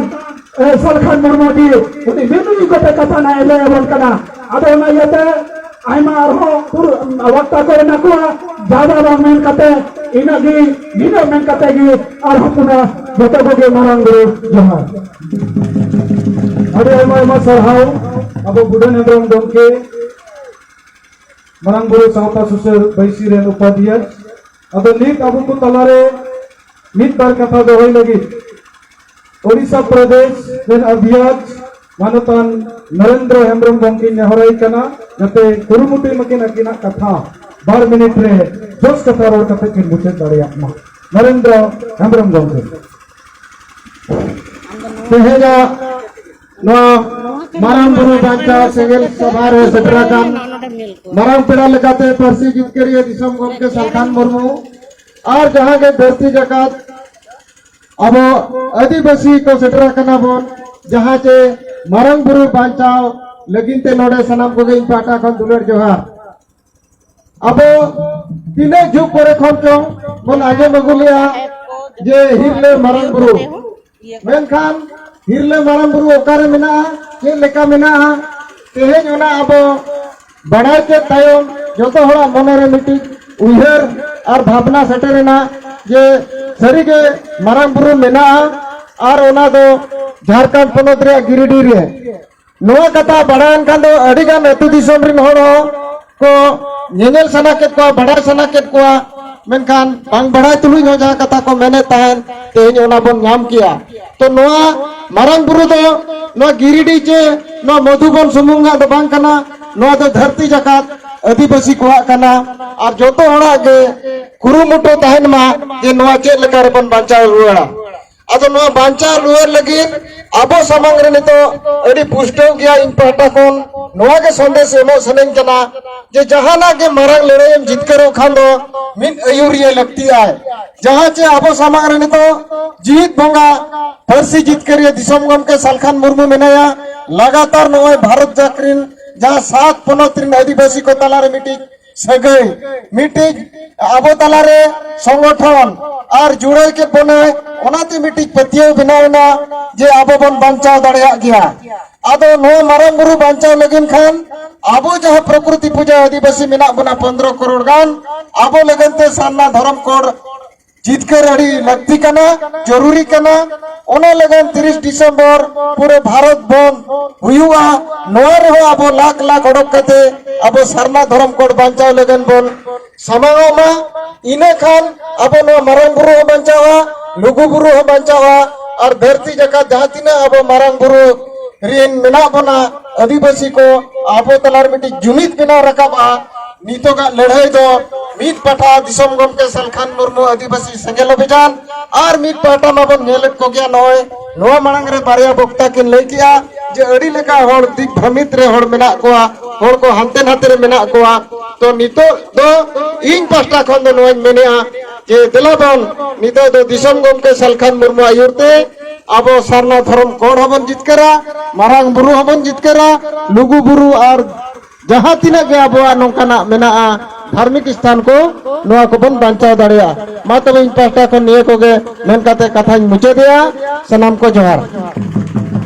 ᱮ, ᱥᱟᱞᱠᱷᱟᱱ ᱢᱩᱨᱢᱩ ᱡᱤ, ᱩᱱᱤ ᱢᱤᱫ ᱢᱤᱫ ᱠᱟᱛᱮ ᱠᱟᱛᱷᱟ ᱱᱟᱭ ᱞᱟᱹᱭ ᱟᱵᱚᱱ ᱠᱟᱱᱟ᱾ ᱟᱫᱚ ᱚᱱᱟ ᱤᱭᱟᱹᱛᱮ ᱟᱭᱢᱟ ᱟᱨᱦᱚᱸ ᱯᱩᱨ-, ᱵᱟᱠᱛᱟ ᱠᱚ ᱢᱮᱱᱟᱜ ᱠᱚᱣᱟ, ᱡᱟᱫᱟ ᱵᱟᱝ ᱢᱮᱱ ᱠᱟᱛᱮ ᱤᱱᱟᱹᱜ ᱜᱮ, ᱱᱤᱱᱟᱹᱜ ᱢᱮᱱ ᱠᱟᱛᱮ ᱜᱮ ᱟᱨᱦᱚᱸ ᱯᱩᱱᱟ ᱡᱚᱛᱚ ᱠᱚᱜᱮ ᱢᱟᱨᱟᱝ ᱵᱩᱨᱩ ᱡᱚᱦᱟᱨ᱾ ᱟᱹᱰᱤ ᱟᱭᱢᱟ ᱟᱭᱢᱟ ᱥᱟᱨᱦᱟᱣ ᱟᱵᱚ ᱵᱩᱫᱷᱟᱹᱱ ᱦᱮᱢᱵᱨᱚᱢ ᱜᱚᱢᱠᱮ, ᱢᱟᱨᱟᱝ ᱵᱩᱨᱩ ᱥᱟᱶᱛᱟ ᱥᱩᱥᱟᱹᱨ ᱵᱟᱹᱭᱥᱤ ᱨᱮᱱ ᱩᱯᱟᱫᱷᱭᱟᱭ᱾ ᱟᱫᱚ ᱱᱤᱛ ᱟᱵᱚ ᱠᱚ ᱛᱟᱞᱟᱨᱮ ᱢᱤᱫ ᱵᱟᱨ ᱠᱟᱛᱷᱟ ᱫᱚᱦᱚᱭ ᱞᱟᱹᱜᱤᱫ ᱳᱰᱤᱥᱟ ᱯᱨᱚᱫᱮᱥ ᱨᱮᱱ ᱟᱫᱷᱭᱟᱠ ᱢᱟᱱᱚᱛᱟᱱ ᱱᱚᱨᱮᱱᱫᱨᱚ ᱦᱮᱢᱵᱨᱚᱢ ᱜᱚᱢᱠᱮᱧ ᱱᱮᱦᱚᱨᱟᱭ ᱠᱟᱱᱟ, ᱡᱟᱛᱮ ᱠᱩᱨᱩᱢᱩᱴᱩᱭ ᱢᱟᱹᱠᱤᱱ ᱟᱹᱠᱤᱱᱟᱜ ᱠᱟᱛᱷᱟ ᱵᱟᱨ ᱢᱤᱱᱤᱴ ᱨᱮ ᱡᱚᱥ ᱠᱟᱛᱷᱟ ᱨᱚᱲ ᱠᱟᱛᱮ ᱠᱤᱱ ᱢᱩᱪᱟᱹᱫ ᱫᱟᱲᱮᱭᱟᱜ ᱢᱟ᱾ ᱱᱚᱨᱮᱱᱫᱨᱚ ᱦᱮᱢᱵᱨᱚᱢ ᱜᱚᱢᱠᱮ᱾ ᱛᱮᱦᱮᱧᱟᱜ ᱱᱚᱣᱟ ᱢᱟᱨᱟᱝ ᱵᱩᱨᱩ ᱵᱟᱧᱪᱟᱣ ᱥᱮᱸᱜᱮᱞ ᱥᱚᱵᱷᱟ ᱨᱮ ᱥᱮᱴᱮᱨ ᱟᱠᱟᱱ ᱢᱟᱨᱟᱝ ᱯᱮᱲᱟ ᱞᱮᱠᱟᱛᱮ ᱯᱟᱹᱨᱥᱤ ᱡᱤᱛᱠᱟᱹᱨᱤᱭᱟᱹ ᱫᱤᱥᱚᱢ ᱜᱚᱢᱠᱮ ᱥᱟᱞᱠᱷᱟᱱ ᱢᱩᱨᱢᱩ ᱟᱨ ᱡᱟᱦᱟᱸ ᱜᱮ ᱫᱷᱟᱹᱨᱛᱤ ᱡᱟᱠᱟᱛ ᱟᱵᱚ ᱟᱹᱫᱤᱵᱟᱹᱥᱤ ᱠᱚ ᱥᱮᱴᱮᱨ ᱟᱠᱟᱱᱟ ᱵᱚᱱ, ᱡᱟᱦᱟᱸ ᱪᱮ ᱢᱟᱨᱟᱝ ᱵᱩᱨᱩ ᱵᱟᱧᱪᱟᱣ ᱞᱟᱹᱜᱤᱫ ᱛᱮ ᱱᱚᱰᱮ ᱥᱟᱱᱟᱢ ᱠᱚᱜᱮ ᱤᱧ ᱯᱟᱦᱴᱟ ᱠᱷᱚᱱ ᱫᱩᱞᱟᱹᱲ ᱡᱚᱦᱟᱨ᱾ ᱟᱵᱚ ᱛᱤᱱᱟᱹᱜ ᱡᱩᱜᱽ ᱯᱚᱨᱮ ᱠᱷᱚᱱ ᱪᱚᱝ ᱵᱚᱱ ᱟᱸᱡᱚᱢ ᱟᱹᱜᱩ ᱞᱮᱜᱼᱟ ᱡᱮ ᱦᱤᱨᱞᱟᱹ ᱢᱟᱨᱟᱝ ᱵᱩᱨᱩ, ᱢᱮᱱᱠᱷᱟᱱ ᱦᱤᱨᱞᱟᱹ ᱢᱟᱨᱟᱝ ᱵᱩᱨᱩ ᱚᱠᱟᱨᱮ ᱢᱮᱱᱟᱜᱼᱟ, ᱪᱮᱫ ᱞᱮᱠᱟ ᱢᱮᱱᱟᱜᱼᱟ, ᱛᱮᱦᱮᱧ ᱚᱱᱟ ᱟᱵᱚ ᱵᱟᱲᱟᱭ ᱠᱮᱫ ᱛᱟᱭᱚᱢ ᱡᱚᱛᱚ ᱦᱚᱲᱟᱜ ᱢᱚᱱᱮᱨᱮ ᱢᱤᱫᱴᱤᱡ ᱩᱭᱦᱟᱹᱨ ᱟᱨ ᱵᱷᱟᱵᱽᱱᱟ ᱥᱮᱴᱮᱨᱮᱱᱟ ᱡᱮ ᱥᱟᱹᱨᱤᱜᱮ ᱢᱟᱨᱟᱝ ᱵᱩᱨᱩ ᱢᱮᱱᱟᱜᱼᱟ ᱟᱨ ᱚᱱᱟ ᱫᱚ ᱡᱷᱟᱲᱠᱷᱚᱸᱰ ᱯᱚᱱᱚᱛ ᱨᱮᱭᱟᱜ ᱜᱤᱨᱤᱰᱤ ᱨᱮ᱾ ᱱᱚᱣᱟ ᱠᱟᱛᱷᱟ ᱵᱟᱲᱟᱭᱮᱱ ᱠᱷᱟᱱ ᱫᱚ ᱟᱹᱰᱤ ᱜᱟᱱ ᱟᱹᱛᱩ ᱫᱤᱥᱚᱢ ᱨᱮᱱ ᱦᱚᱲ ᱦᱚᱸ ᱠᱚ ᱧᱮᱧᱮᱞ ᱥᱟᱱᱟ ᱠᱮᱫ ᱠᱚᱣᱟ, ᱵᱟᱲᱟᱭ ᱥᱟᱱᱟ ᱠᱮᱫ ᱠᱚᱣᱟ, ᱢᱮᱱᱠᱷᱟᱱ ᱵᱟᱝ ᱵᱟᱲᱟᱭ ᱛᱩᱞᱩᱡ ᱦᱚᱸ ᱡᱟᱦᱟᱸ ᱠᱟᱛᱷᱟ ᱠᱚ ᱢᱮᱱᱮᱫ ᱛᱟᱦᱮᱸᱱ, ᱛᱮᱦᱮᱧ ᱚᱱᱟ ᱵᱚᱱ ᱧᱟᱢ ᱠᱮᱜᱼᱟ᱾ ᱛᱚ ᱱᱚᱣᱟ ᱢᱟᱨᱟᱝ ᱵᱩᱨᱩ ᱫᱚ ᱱᱚᱣᱟ ᱜᱤᱨᱤᱰᱤ ᱪᱮ ᱱᱚᱣᱟ ᱢᱚᱫᱷᱩᱵᱚᱱ ᱥᱩᱢᱩᱝ ᱟᱜ ᱫᱚ ᱵᱟᱝ ᱠᱟᱱᱟ, ᱱᱚᱣᱟ ᱫᱚ ᱫᱷᱟᱹᱨᱛᱤ ᱡᱟᱠᱟᱛ ᱟᱹᱫᱤᱵᱟᱹᱥᱤ ᱠᱚᱣᱟᱜ ᱠᱟᱱᱟ᱾ ᱟᱨ ᱡᱚᱛᱚ ᱦᱚᱲᱟᱜ ᱜᱮ ᱠᱩᱨᱩᱢᱩᱴᱩ ᱛᱟᱦᱮᱱ ᱢᱟ ᱡᱮ ᱱᱚᱣᱟ ᱪᱮᱫ ᱞᱮᱠᱟ ᱨᱮᱵᱚᱱ ᱵᱟᱧᱪᱟᱣ ᱨᱩᱣᱟᱹᱲᱟ᱾ ᱟᱫᱚ ᱱᱚᱣᱟ ᱵᱟᱧᱪᱟᱣ ᱨᱩᱣᱟᱹᱲ ᱞᱟᱹᱜᱤᱫ ᱟᱵᱚ ᱥᱟᱢᱟᱝ ᱨᱮ ᱱᱤᱛᱚᱜ ᱟᱹᱰᱤ ᱯᱩᱥᱴᱟᱹᱣ ᱜᱮᱭᱟ ᱤᱧ ᱯᱟᱦᱴᱟ ᱠᱷᱚᱱ ᱱᱚᱣᱟ ᱜᱮ ᱥᱟᱸᱫᱮᱥ ᱮᱢᱚᱜ ᱥᱟᱱᱟᱧ ᱠᱟᱱᱟ ᱡᱮ ᱡᱟᱦᱟᱱᱟᱜ ᱜᱮ ᱢᱟᱨᱟᱝ ᱞᱟᱹᱲᱦᱟᱹᱭ ᱮᱢ ᱡᱤᱛᱠᱟᱹᱨᱚᱜ ᱠᱷᱟᱱ ᱫᱚ ᱢᱤᱫ ᱟᱹᱭᱩᱨᱤᱭᱟᱹ ᱞᱟᱹᱠᱛᱤᱜᱼᱟᱭ᱾ ᱡᱟᱦᱟᱸ ᱪᱮ ᱟᱵᱚ ᱥᱟᱢᱟᱝ ᱨᱮ ᱱᱤᱛᱚᱜ ᱡᱤᱣᱤᱫ ᱵᱚᱸᱜᱟ ᱯᱟᱹᱨᱥᱤ ᱡᱤᱛᱠᱟᱹᱨᱤᱭᱟᱹ ᱫᱤᱥᱚᱢ ᱜᱚᱢᱠᱮ ᱥᱟᱞᱠᱷᱟᱱ ᱢᱩᱨᱢᱩ ᱢᱮᱱᱟᱭᱟ, ᱞᱟᱜᱟᱛᱟᱨ ᱱᱚᱜᱼᱚᱭ ᱵᱷᱟᱨᱚᱛ ᱡᱟᱠᱟᱛ ᱨᱤᱱ ᱡᱟᱦᱟᱸ ᱥᱟᱛ ᱯᱚᱱᱚᱛ ᱨᱤᱱ ᱟᱹᱫᱤᱵᱟᱹᱥᱤ ᱠᱚ ᱛᱟᱞᱟᱨᱮ ᱢᱤᱫᱴᱤᱡ ᱥᱟᱹᱜᱟᱹᱭ, ᱢᱤᱫᱴᱤᱡ ᱟᱵᱚ ᱛᱟᱞᱟᱨᱮ ᱥᱚᱝᱜᱚᱴᱷᱚᱱ ᱟᱨ ᱡᱩᱲᱟᱹᱣ ᱠᱮᱫ ᱵᱚᱱᱟᱭ, ᱚᱱᱟᱛᱮ ᱢᱤᱫᱴᱤᱡ ᱯᱟᱹᱛᱭᱟᱹᱣ ᱵᱮᱱᱟᱣ ᱮᱱᱟ ᱡᱮ ᱟᱵᱚ ᱵᱚᱱ ᱵᱟᱧᱪᱟᱣ ᱫᱟᱲᱮᱭᱟᱜ ᱜᱮᱭᱟ᱾ ᱟᱫᱚ ᱱᱚᱣᱟ ᱢᱟᱨᱟᱝ ᱵᱩᱨᱩ ᱵᱟᱧᱪᱟᱣ ᱞᱟᱹᱜᱤᱫ ᱠᱷᱟᱱ ᱟᱵᱚ ᱡᱟᱦᱟᱸ ᱯᱨᱚᱠᱨᱤᱛᱤ ᱯᱩᱡᱟᱹ ᱟᱹᱫᱤᱵᱟᱹᱥᱤ ᱢᱮᱱᱟᱜ ᱵᱚᱱᱟ ᱯᱚᱱᱫᱽᱨᱚ ᱠᱨᱳᱲ ᱜᱟᱱ, ᱟᱵᱚ ᱞᱟᱹᱜᱤᱫ ᱛᱮ ᱥᱟᱨᱱᱟ ᱫᱷᱚᱨᱚᱢ ᱠᱳᱰ ᱡᱤᱛᱠᱟᱹᱨ ᱟᱹᱰᱤ ᱞᱟᱹᱠᱛᱤ ᱠᱟᱱᱟ, ᱡᱚᱨᱩᱨᱤ ᱠᱟᱱᱟ᱾ ᱚᱱᱟ ᱞᱟᱹᱜᱤᱫ ᱛᱤᱨᱤᱥ ᱰᱤᱥᱮᱢᱵᱚᱨ ᱯᱩᱨᱟᱹ ᱵᱷᱟᱨᱚᱛ ᱵᱚᱱᱫ ᱦᱩᱭᱩᱜᱼᱟ᱾ ᱱᱚᱣᱟ ᱨᱮᱦᱚᱸ ᱟᱵᱚ ᱞᱟᱠᱷ ᱞᱟᱠᱷ ᱚᱰᱚᱠ ᱠᱟᱛᱮ ᱟᱵᱚ ᱥᱟᱨᱱᱟ ᱫᱷᱚᱨᱚᱢ ᱠᱳᱰ ᱵᱟᱧᱪᱟᱣ ᱞᱟᱹᱜᱤᱫ ᱵᱚᱱ ᱥᱟᱢᱟᱝᱚᱜ ᱢᱟ᱾ ᱤᱱᱟᱹ ᱠᱷᱟᱱ ᱟᱵᱚ ᱱᱚᱣᱟ ᱢᱟᱨᱟᱝ ᱵᱩᱨᱩ ᱦᱚᱸ ᱵᱟᱧᱪᱟᱣᱟ, ᱞᱩᱜᱩ ᱵᱩᱨᱩ ᱦᱚᱸ ᱵᱟᱧᱪᱟᱣᱟ, ᱟᱨ ᱫᱷᱟᱹᱨᱛᱤ ᱡᱟᱠᱟᱛ ᱡᱟᱦᱟᱸ ᱛᱤᱱᱟᱹᱜ ᱟᱵᱚ ᱢᱟᱨᱟᱝ ᱵᱩᱨᱩ ᱨᱤᱱ ᱢᱮᱱᱟᱜ ᱵᱚᱱᱟ ᱟᱹᱫᱤᱵᱟᱹᱥᱤ ᱠᱚ, ᱟᱵᱚ ᱛᱟᱞᱟᱨᱮ ᱢᱤᱫᱴᱤᱡ ᱡᱩᱢᱤᱫ ᱵᱮᱱᱟᱣ ᱨᱟᱠᱟᱵᱼᱟ᱾ ᱱᱤᱛᱚᱜᱟᱜ ᱞᱟᱹᱲᱦᱟᱹᱭ ᱫᱚ ᱢᱤᱫ ᱯᱟᱦᱴᱟ ᱫᱤᱥᱚᱢ ᱜᱚᱢᱠᱮ ᱥᱟᱞᱠᱷᱟᱱ ᱢᱩᱨᱢᱩ ᱟᱹᱫᱤᱵᱟᱹᱥᱤ ᱥᱮᱸᱜᱮᱞ ᱚᱵᱷᱤᱡᱟᱱ, ᱟᱨ ᱢᱤᱫ ᱯᱟᱦᱴᱟ ᱢᱟᱵᱚᱱ ᱧᱮᱞᱮᱫ ᱠᱚᱜᱮᱭᱟ, ᱱᱚᱜᱼᱚᱭ ᱱᱚᱣᱟ ᱢᱟᱲᱟᱝ ᱨᱮ ᱵᱟᱨᱭᱟ ᱵᱚᱠᱛᱟ ᱠᱤᱱ ᱞᱟᱹᱭ ᱠᱮᱜᱼᱟ ᱡᱮ ᱟᱹᱰᱤ ᱞᱮᱠᱟ ᱦᱚᱲ ᱫᱤᱠ ᱵᱷᱨᱟᱢᱤᱛ ᱨᱮ ᱦᱚᱲ ᱢᱮᱱᱟᱜ ᱠᱚᱣᱟ, ᱦᱚᱲ ᱠᱚ ᱦᱟᱱᱛᱮ ᱱᱟᱛᱮ ᱨᱮ ᱢᱮᱱᱟᱜ ᱠᱚᱣᱟ᱾ ᱛᱚ ᱱᱤᱛᱚᱜ ᱫᱚ ᱤᱧ ᱯᱟᱦᱴᱟ ᱠᱷᱚᱱ ᱫᱚ ᱱᱚᱣᱟᱧ ᱢᱮᱱᱮᱜᱼᱟ ᱡᱮ ᱫᱮᱞᱟ ᱵᱚᱱ ᱱᱤᱛᱚᱜ ᱫᱚ ᱫᱤᱥᱚᱢ ᱜᱚᱢᱠᱮ ᱥᱟᱞᱠᱷᱟᱱ ᱢᱩᱨᱢᱩ ᱟᱹᱭᱩᱨ ᱛᱮ ᱟᱵᱚ ᱥᱟᱨᱱᱟ ᱫᱷᱚᱨᱚᱢ ᱠᱚᱲ ᱦᱚᱸᱵᱚᱱ ᱡᱤᱛᱠᱟᱹᱨᱟ, ᱢᱟᱨᱟᱝ ᱵᱩᱨᱩ ᱦᱚᱸᱵᱚᱱ ᱡᱤᱛᱠᱟᱹᱨᱟ, ᱞᱩᱜᱩ ᱵᱩᱨᱩ ᱟᱨ ᱡᱟᱦᱟᱸ ᱛᱤᱱᱟᱹᱜ ᱜᱮ ᱟᱵᱚᱣᱟᱜ ᱱᱚᱝᱠᱟᱱᱟᱜ ᱢᱮᱱᱟᱜᱼᱟ ᱫᱷᱟᱨᱢᱤᱠ ᱥᱛᱷᱟᱱ ᱠᱚ, ᱱᱚᱣᱟ ᱠᱚᱵᱚᱱ ᱵᱟᱧᱪᱟᱣ ᱫᱟᱲᱮᱭᱟᱜᱼᱟ᱾ ᱢᱟ ᱛᱚᱵᱮ ᱤᱧ ᱯᱟᱦᱴᱟ ᱠᱷᱚᱱ ᱱᱤᱭᱟᱹ ᱠᱚᱜᱮ ᱢᱮᱱ ᱠᱟᱛᱮ ᱠᱟᱛᱷᱟᱧ ᱢᱩᱪᱟᱹᱫᱮᱜᱼᱟ᱾ ᱥᱟᱱᱟᱢ ᱠᱚ ᱡᱚᱦᱟᱨ᱾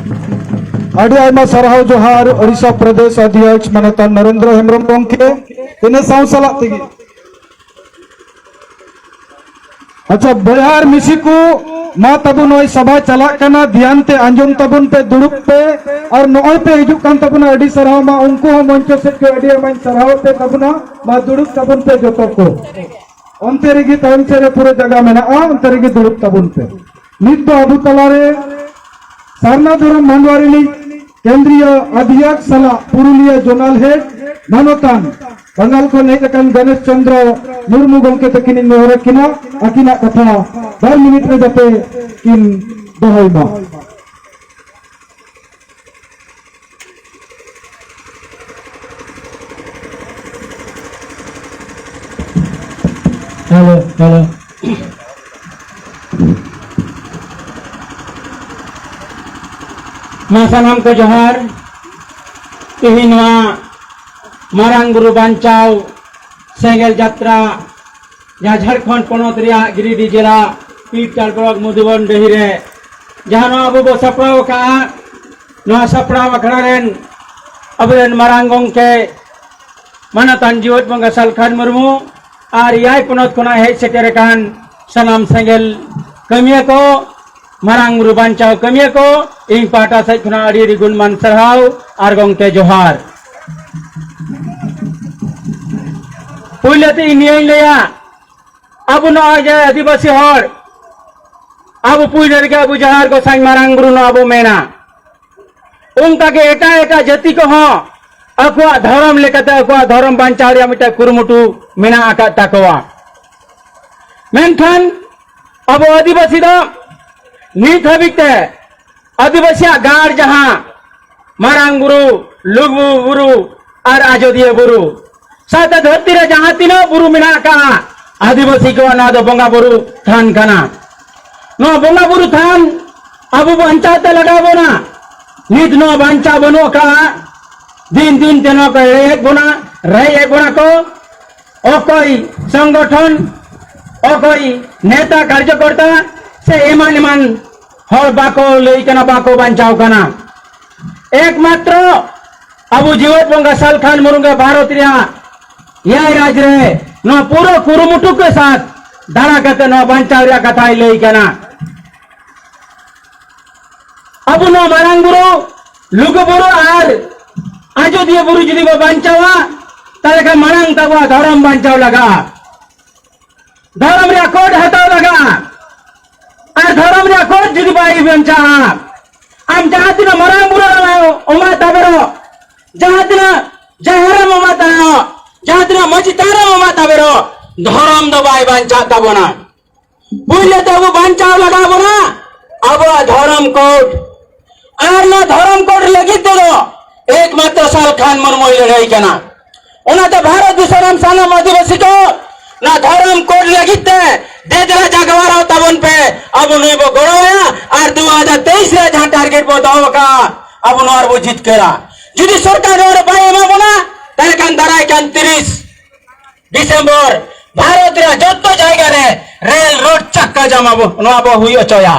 ᱟᱹᱰᱤ ᱟᱭᱢᱟ ᱥᱟᱨᱦᱟᱣ ᱡᱚᱦᱟᱨ ᱳᱰᱤᱥᱟ ᱯᱨᱚᱫᱮᱥ ᱚᱫᱷᱭᱚᱠᱥ ᱢᱟᱱᱚᱛᱟᱱ ᱱᱚᱨᱮᱱᱫᱨᱚ ᱦᱮᱢᱵᱨᱚᱢ ᱜᱚᱢᱠᱮ᱾ ᱤᱱᱟᱹ ᱥᱟᱶ ᱥᱟᱞᱟᱜ ᱛᱮᱜᱮ ᱟᱪᱪᱷᱟ, ᱵᱚᱭᱦᱟ ᱟᱨ ᱢᱤᱥᱤ ᱠᱚ, ᱢᱟ ᱛᱟᱵᱚ ᱱᱚᱜᱼᱚᱭ ᱥᱟᱵᱷᱟ ᱪᱟᱞᱟᱜ ᱠᱟᱱᱟ, ᱫᱷᱮᱭᱟᱱ ᱛᱮ ᱟᱸᱡᱚᱢ ᱛᱟᱵᱚᱱ ᱯᱮ, ᱫᱩᱲᱩᱵ ᱯᱮ᱾ ᱟᱨ ᱱᱚᱜᱼᱚᱭ ᱯᱮ ᱦᱤᱡᱩᱜ ᱠᱟᱱ ᱛᱟᱵᱚᱱᱟ, ᱟᱹᱰᱤ ᱥᱟᱨᱦᱟᱣ᱾ ᱢᱟ ᱩᱱᱠᱩ ᱦᱚᱸ ᱢᱚᱧᱪᱚ ᱥᱮᱫ ᱠᱚ ᱟᱹᱰᱤ ᱟᱭᱢᱟᱧ ᱥᱟᱨᱦᱟᱣ ᱯᱮ ᱛᱟᱵᱚᱱᱟ᱾ ᱢᱟ ᱫᱩᱲᱩᱵ ᱛᱟᱵᱚᱱ ᱯᱮ ᱡᱚᱛᱚ ᱠᱚ᱾ ᱚᱱᱛᱮ ᱨᱮᱜᱮ ᱛᱟᱭᱚᱢ ᱥᱮᱫ ᱨᱮ ᱯᱩᱨᱟᱹ ᱡᱟᱭᱜᱟ ᱢᱮᱱᱟᱜᱼᱟ, ᱚᱱᱛᱮ ᱨᱮᱜᱮ ᱫᱩᱲᱩᱵ ᱛᱟᱵᱚᱱ ᱯᱮ᱾ ᱱᱤᱛ ᱫᱚ ᱟᱵᱚ ᱛᱟᱞᱟᱨᱮ ᱥᱟᱨᱱᱟ ᱫᱷᱚᱨᱚᱢ ᱢᱟᱰᱣᱟ ᱨᱤᱱᱤᱡ ᱠᱮᱱᱫᱨᱤᱭᱚ ᱟᱫᱷᱭᱚᱠ ᱥᱟᱞᱟᱜ ᱯᱩᱨᱩᱞᱤᱭᱟᱹ ᱡᱳᱱᱟᱞ ᱦᱮᱰ ᱢᱟᱱᱚᱛᱟᱱ ᱵᱟᱝᱜᱟᱞ ᱠᱷᱚᱱ ᱦᱮᱡ ᱟᱠᱟᱱ ᱜᱚᱱᱮᱥ ᱪᱚᱱᱫᱨᱚ ᱢᱩᱨᱢᱩ ᱜᱚᱢᱠᱮ ᱛᱟᱹᱠᱤᱱᱤᱧ ᱱᱮᱦᱚᱨ ᱟᱹᱠᱤᱱᱟ, ᱟᱹᱠᱤᱱᱟᱜ ᱠᱟᱛᱷᱟ ᱵᱟᱨ ᱢᱤᱱᱤᱴ ᱨᱮ ᱡᱟᱛᱮ ᱠᱤᱱ ᱫᱚᱦᱚᱭ ᱢᱟ᱾ Hello, hello. ᱢᱟ ᱥᱟᱱᱟᱢ ᱠᱚ ᱡᱚᱦᱟᱨ᱾ ᱛᱮᱦᱮᱧ ᱱᱚᱣᱟ ᱢᱟᱨᱟᱝ ᱵᱩᱨᱩ ᱵᱟᱧᱪᱟᱣ ᱥᱮᱸᱜᱮᱞ ᱡᱟᱛᱨᱟ, ᱡᱟᱦᱟᱸ ᱡᱷᱟᱲᱠᱷᱚᱸᱰ ᱯᱚᱱᱚᱛ ᱨᱮᱭᱟᱜ ᱜᱤᱨᱤᱰᱤ ᱡᱮᱞᱟ ᱯᱤᱨᱴᱟᱞ ᱵᱞᱚᱠ ᱢᱚᱫᱷᱩᱵᱚᱱ ᱰᱟᱹᱦᱤ ᱨᱮ ᱡᱟᱦᱟᱸ ᱱᱚᱣᱟ ᱟᱵᱚ ᱵᱚ ᱥᱟᱯᱲᱟᱣ ᱟᱠᱟᱫᱼᱟ, ᱱᱚᱣᱟ ᱥᱟᱯᱲᱟᱣ ᱟᱠᱷᱲᱟ ᱨᱮᱱ ᱟᱵᱚᱨᱮᱱ ᱢᱟᱨᱟᱝ ᱜᱚᱢᱠᱮ ᱢᱟᱱᱚᱛᱟᱱ ᱡᱤᱣᱮᱫ ᱵᱚᱸᱜᱟ ᱥᱟᱞᱠᱷᱟᱱ ᱢᱩᱨᱢᱩ ᱟᱨ ᱮᱭᱟᱭ ᱯᱚᱱᱚᱛ ᱠᱷᱚᱱᱟᱜ ᱦᱮᱡ ᱥᱮᱴᱮᱨ ᱟᱠᱟᱱ ᱥᱟᱱᱟᱢ ᱥᱮᱸᱜᱮᱞ ᱠᱟᱹᱢᱤᱭᱟᱹ ᱠᱚ, ᱢᱟᱨᱟᱝ ᱵᱩᱨᱩ ᱵᱟᱧᱪᱟᱣ ᱠᱟᱹᱢᱤᱭᱟᱹ ᱠᱚ, ᱤᱧ ᱯᱟᱦᱴᱟ ᱥᱮᱫ ᱠᱷᱚᱱᱟᱜ ᱟᱹᱰᱤ ᱟᱹᱰᱤ ᱜᱩᱱᱢᱟᱱ ᱥᱟᱨᱦᱟᱣ ᱟᱨ ᱜᱚᱢᱠᱮ ᱡᱚᱦᱟᱨ᱾ ᱯᱩᱭᱞᱟᱹ ᱛᱮ ᱤᱧ ᱱᱤᱭᱟᱹᱧ ᱞᱟᱹᱭᱟ, ᱟᱵᱚ ᱱᱚᱜᱼᱚᱭ ᱡᱮ ᱟᱹᱫᱤᱵᱟᱹᱥᱤ ᱦᱚᱲ, ᱟᱵᱚ ᱯᱩᱭᱞᱟᱹ ᱨᱮᱜᱮ ᱟᱵᱚ ᱡᱟᱦᱮᱨ ᱜᱚᱸᱥᱟᱭ ᱢᱟᱨᱟᱝ ᱵᱩᱨᱩ ᱱᱚᱣᱟ ᱵᱚ ᱢᱮᱱᱟ᱾ ᱚᱱᱠᱟᱜᱮ ᱮᱴᱟᱜ ᱮᱴᱟᱜ ᱡᱟᱹᱛᱤ ᱠᱚᱦᱚᱸ ᱟᱠᱚᱣᱟᱜ ᱫᱷᱚᱨᱚᱢ ᱞᱮᱠᱟᱛᱮ ᱟᱠᱚᱣᱟᱜ ᱫᱷᱚᱨᱚᱢ ᱵᱟᱧᱪᱟᱣ ᱨᱮᱭᱟᱜ ᱢᱤᱫᱴᱟᱝ ᱠᱩᱨᱩᱢᱩᱴᱩ ᱢᱮᱱᱟᱜ ᱟᱠᱟᱫ ᱛᱟᱠᱚᱣᱟ᱾ ᱢᱮᱱᱠᱷᱟᱱ ᱟᱵᱚ ᱟᱹᱫᱤᱵᱟᱹᱥᱤ ᱫᱚ ᱱᱤᱛ ᱦᱟᱹᱵᱤᱡ ᱛᱮ ᱟᱹᱫᱤᱵᱟᱹᱥᱤᱭᱟᱜ ᱜᱟᱲ ᱡᱟᱦᱟᱸ ᱢᱟᱨᱟᱝ ᱵᱩᱨᱩ, ᱞᱩᱜᱩ ᱵᱩᱨᱩ ᱟᱨ ᱟᱡᱚᱫᱤᱭᱟᱹ ᱵᱩᱨᱩ ᱥᱟᱶᱛᱮ ᱫᱷᱟᱹᱨᱛᱤ ᱨᱮ ᱡᱟᱦᱟᱸ ᱛᱤᱱᱟᱹᱜ ᱵᱩᱨᱩ ᱢᱮᱱᱟᱜ ᱟᱠᱟᱫᱼᱟ, ᱟᱹᱫᱤᱵᱟᱹᱥᱤ ᱠᱚᱣᱟᱜ ᱱᱚᱣᱟ ᱫᱚ ᱵᱚᱸᱜᱟ ᱵᱩᱨᱩ ᱛᱷᱟᱱ ᱠᱟᱱᱟ᱾ ᱱᱚᱣᱟ ᱵᱚᱸᱜᱟ ᱵᱩᱨᱩ ᱛᱷᱟᱱ ᱟᱵᱚ ᱵᱟᱧᱪᱟᱣ ᱛᱮ ᱞᱟᱜᱟᱣ ᱵᱚᱱᱟ᱾ ᱱᱤᱛ ᱱᱚᱣᱟ ᱵᱟᱧᱪᱟᱣ ᱵᱟᱹᱱᱩᱜ ᱟᱠᱟᱫᱼᱟ, ᱫᱤᱱ ᱫᱤᱱ ᱛᱮ ᱱᱚᱣᱟ ᱠᱚ ᱨᱮᱡ ᱵᱚᱱᱟ, ᱨᱮᱡ ᱮᱫ ᱵᱚᱱᱟ ᱠᱚ᱾ ᱚᱠᱚᱭ ᱥᱚᱝᱜᱚᱴᱷᱚᱱ, ᱚᱠᱚᱭ ᱱᱮᱛᱟ ᱠᱟᱨᱡᱚᱠᱚᱨᱛᱟ ᱥᱮ ᱮᱢᱟᱱ ᱮᱢᱟᱱ ᱦᱚᱲ ᱵᱟᱠᱚ ᱞᱟᱹᱭ ᱠᱟᱱᱟ, ᱵᱟᱠᱚ ᱵᱟᱧᱪᱟᱣ ᱠᱟᱱᱟ᱾ ᱮᱠᱢᱟᱛᱨᱚ ᱟᱵᱚ ᱡᱤᱣᱮᱫ ᱵᱚᱸᱜᱟ ᱥᱟᱞᱠᱷᱟᱱ ᱢᱩᱨᱢᱩ ᱜᱮ ᱵᱷᱟᱨᱚᱛ ᱨᱮᱭᱟᱜ ᱮᱭᱟᱭ ᱨᱟᱡᱽ ᱨᱮ ᱱᱚᱣᱟ ᱯᱩᱨᱟᱹ ᱠᱩᱨᱩᱢᱩᱴᱩ ᱠᱮ ᱥᱟᱛ ᱫᱟᱬᱟ ᱠᱟᱛᱮ ᱱᱚᱣᱟ ᱵᱟᱧᱪᱟᱣ ᱨᱮᱭᱟᱜ ᱠᱟᱛᱷᱟᱭ ᱞᱟᱹᱭ ᱠᱟᱱᱟ᱾ ᱟᱵᱚ ᱱᱚᱣᱟ ᱢᱟᱨᱟᱝ ᱵᱩᱨᱩ, ᱞᱩᱜᱩ ᱵᱩᱨᱩ ᱟᱨ ᱟᱡᱚᱫᱤᱭᱟᱹ ᱵᱩᱨᱩ ᱡᱩᱫᱤ ᱵᱚ ᱵᱟᱧᱪᱟᱣᱟ, ᱛᱟᱦᱞᱮ ᱠᱷᱟᱱ ᱢᱟᱲᱟᱝ ᱛᱟᱵᱚᱣᱟ ᱫᱷᱚᱨᱚᱢ ᱵᱟᱧᱪᱟᱣ ᱞᱟᱜᱟᱜᱼᱟ᱾ ᱫᱷᱚᱨᱚᱢ ᱨᱮᱭᱟᱜ ᱠᱳᱰ ᱦᱟᱛᱟᱣ ᱞᱟᱜᱟᱜᱼᱟ᱾ ᱟᱨ ᱫᱷᱚᱨᱚᱢ ᱨᱮᱭᱟᱜ ᱠᱳᱰ ᱡᱩᱫᱤ ᱵᱟᱭ ᱵᱟᱧᱪᱟᱜᱼᱟ, ᱟᱢ ᱡᱟᱦᱟᱸ ᱛᱤᱱᱟᱹᱜ ᱢᱟᱨᱟᱝ ᱵᱩᱨᱩ ᱨᱮᱢ ᱚᱢᱟ ᱛᱟᱵᱮᱨᱚᱜ, ᱡᱟᱦᱟᱸ ᱛᱤᱱᱟᱹᱜ ᱡᱟᱦᱮᱨ ᱨᱮᱢ ᱚᱢᱟ ᱛᱟᱵᱮᱨᱚᱜ, ᱡᱟᱦᱟᱸ ᱛᱤᱱᱟᱹᱜ ᱢᱟᱹᱡᱷᱤ ᱛᱷᱟᱱ ᱨᱮᱢ ᱚᱢᱟ ᱛᱟᱵᱮᱨᱚᱜ, ᱫᱷᱚᱨᱚᱢ ᱫᱚ ᱵᱟᱭ ᱵᱟᱧᱪᱟᱜ ᱛᱟᱵᱚᱱᱟ᱾ ᱯᱩᱭᱞᱟᱹ ᱛᱮ ᱟᱵᱚ ᱵᱟᱧᱪᱟᱣ ᱞᱟᱜᱟᱣ ᱵᱚᱱᱟ ᱟᱵᱚᱣᱟᱜ ᱫᱷᱚᱨᱚᱢ ᱠᱳᱰ᱾ ᱟᱨ ᱱᱚᱣᱟ ᱫᱷᱚᱨᱚᱢ ᱠᱳᱰ ᱞᱟᱹᱜᱤᱫ ᱛᱮᱫᱚ ᱮᱠᱢᱟᱛᱨᱚ ᱥᱟᱞ ᱠᱷᱟᱱ ᱢᱩᱨᱢᱩᱭ ᱞᱟᱹᱲᱦᱟᱹᱭ ᱠᱟᱱᱟ᱾ ᱚᱱᱟᱛᱮ ᱵᱷᱟᱨᱚᱛ ᱫᱤᱥᱚᱢ ᱨᱮᱱ ᱥᱟᱱᱟᱢ ᱟᱹᱫᱤᱵᱟᱹᱥᱤ ᱠᱚ ᱱᱚᱣᱟ ᱫᱷᱚᱨᱚᱢ ᱠᱳᱰ ᱞᱟᱹᱜᱤᱫ ᱛᱮ ᱫᱮ ᱫᱮᱞᱟ ᱡᱟᱜᱣᱟᱨᱚᱜ ᱛᱟᱵᱚᱱ ᱯᱮ᱾ ᱟᱵᱚ ᱱᱩᱭ ᱵᱚ ᱜᱚᱲᱚᱣᱟᱭᱟ ᱟᱨ ᱫᱩ ᱦᱟᱡᱟᱨ ᱛᱮᱭᱤᱥ ᱨᱮ ᱡᱟᱦᱟᱸ ᱴᱟᱨᱜᱮᱴ ᱵᱚ ᱫᱚᱦᱚ ᱟᱠᱟᱫᱼᱟ, ᱟᱵᱚ ᱱᱚᱣᱟ ᱨᱮᱵᱚ ᱡᱤᱛᱠᱟᱹᱨᱟ᱾ ᱡᱩᱫᱤ ᱥᱚᱨᱠᱟᱨ ᱱᱚᱣᱟ ᱨᱮ ᱵᱟᱭ ᱮᱢᱟ ᱵᱚᱱᱟ, ᱛᱟᱦᱞᱮ ᱠᱷᱟᱱ ᱫᱟᱨᱟᱭ ᱠᱟᱱ ᱛᱤᱨᱤᱥ ᱰᱤᱥᱮᱢᱵᱚᱨ ᱵᱷᱟᱨᱚᱛ ᱨᱮᱭᱟᱜ ᱡᱚᱛᱚ ᱡᱟᱭᱜᱟ ᱨᱮ ᱨᱮᱞ ᱨᱳᱰ ᱪᱟᱠᱟ ᱡᱟᱢ ᱟᱵᱚ, ᱱᱚᱣᱟ ᱵᱚ ᱦᱩᱭ ᱦᱚᱪᱚᱭᱟ᱾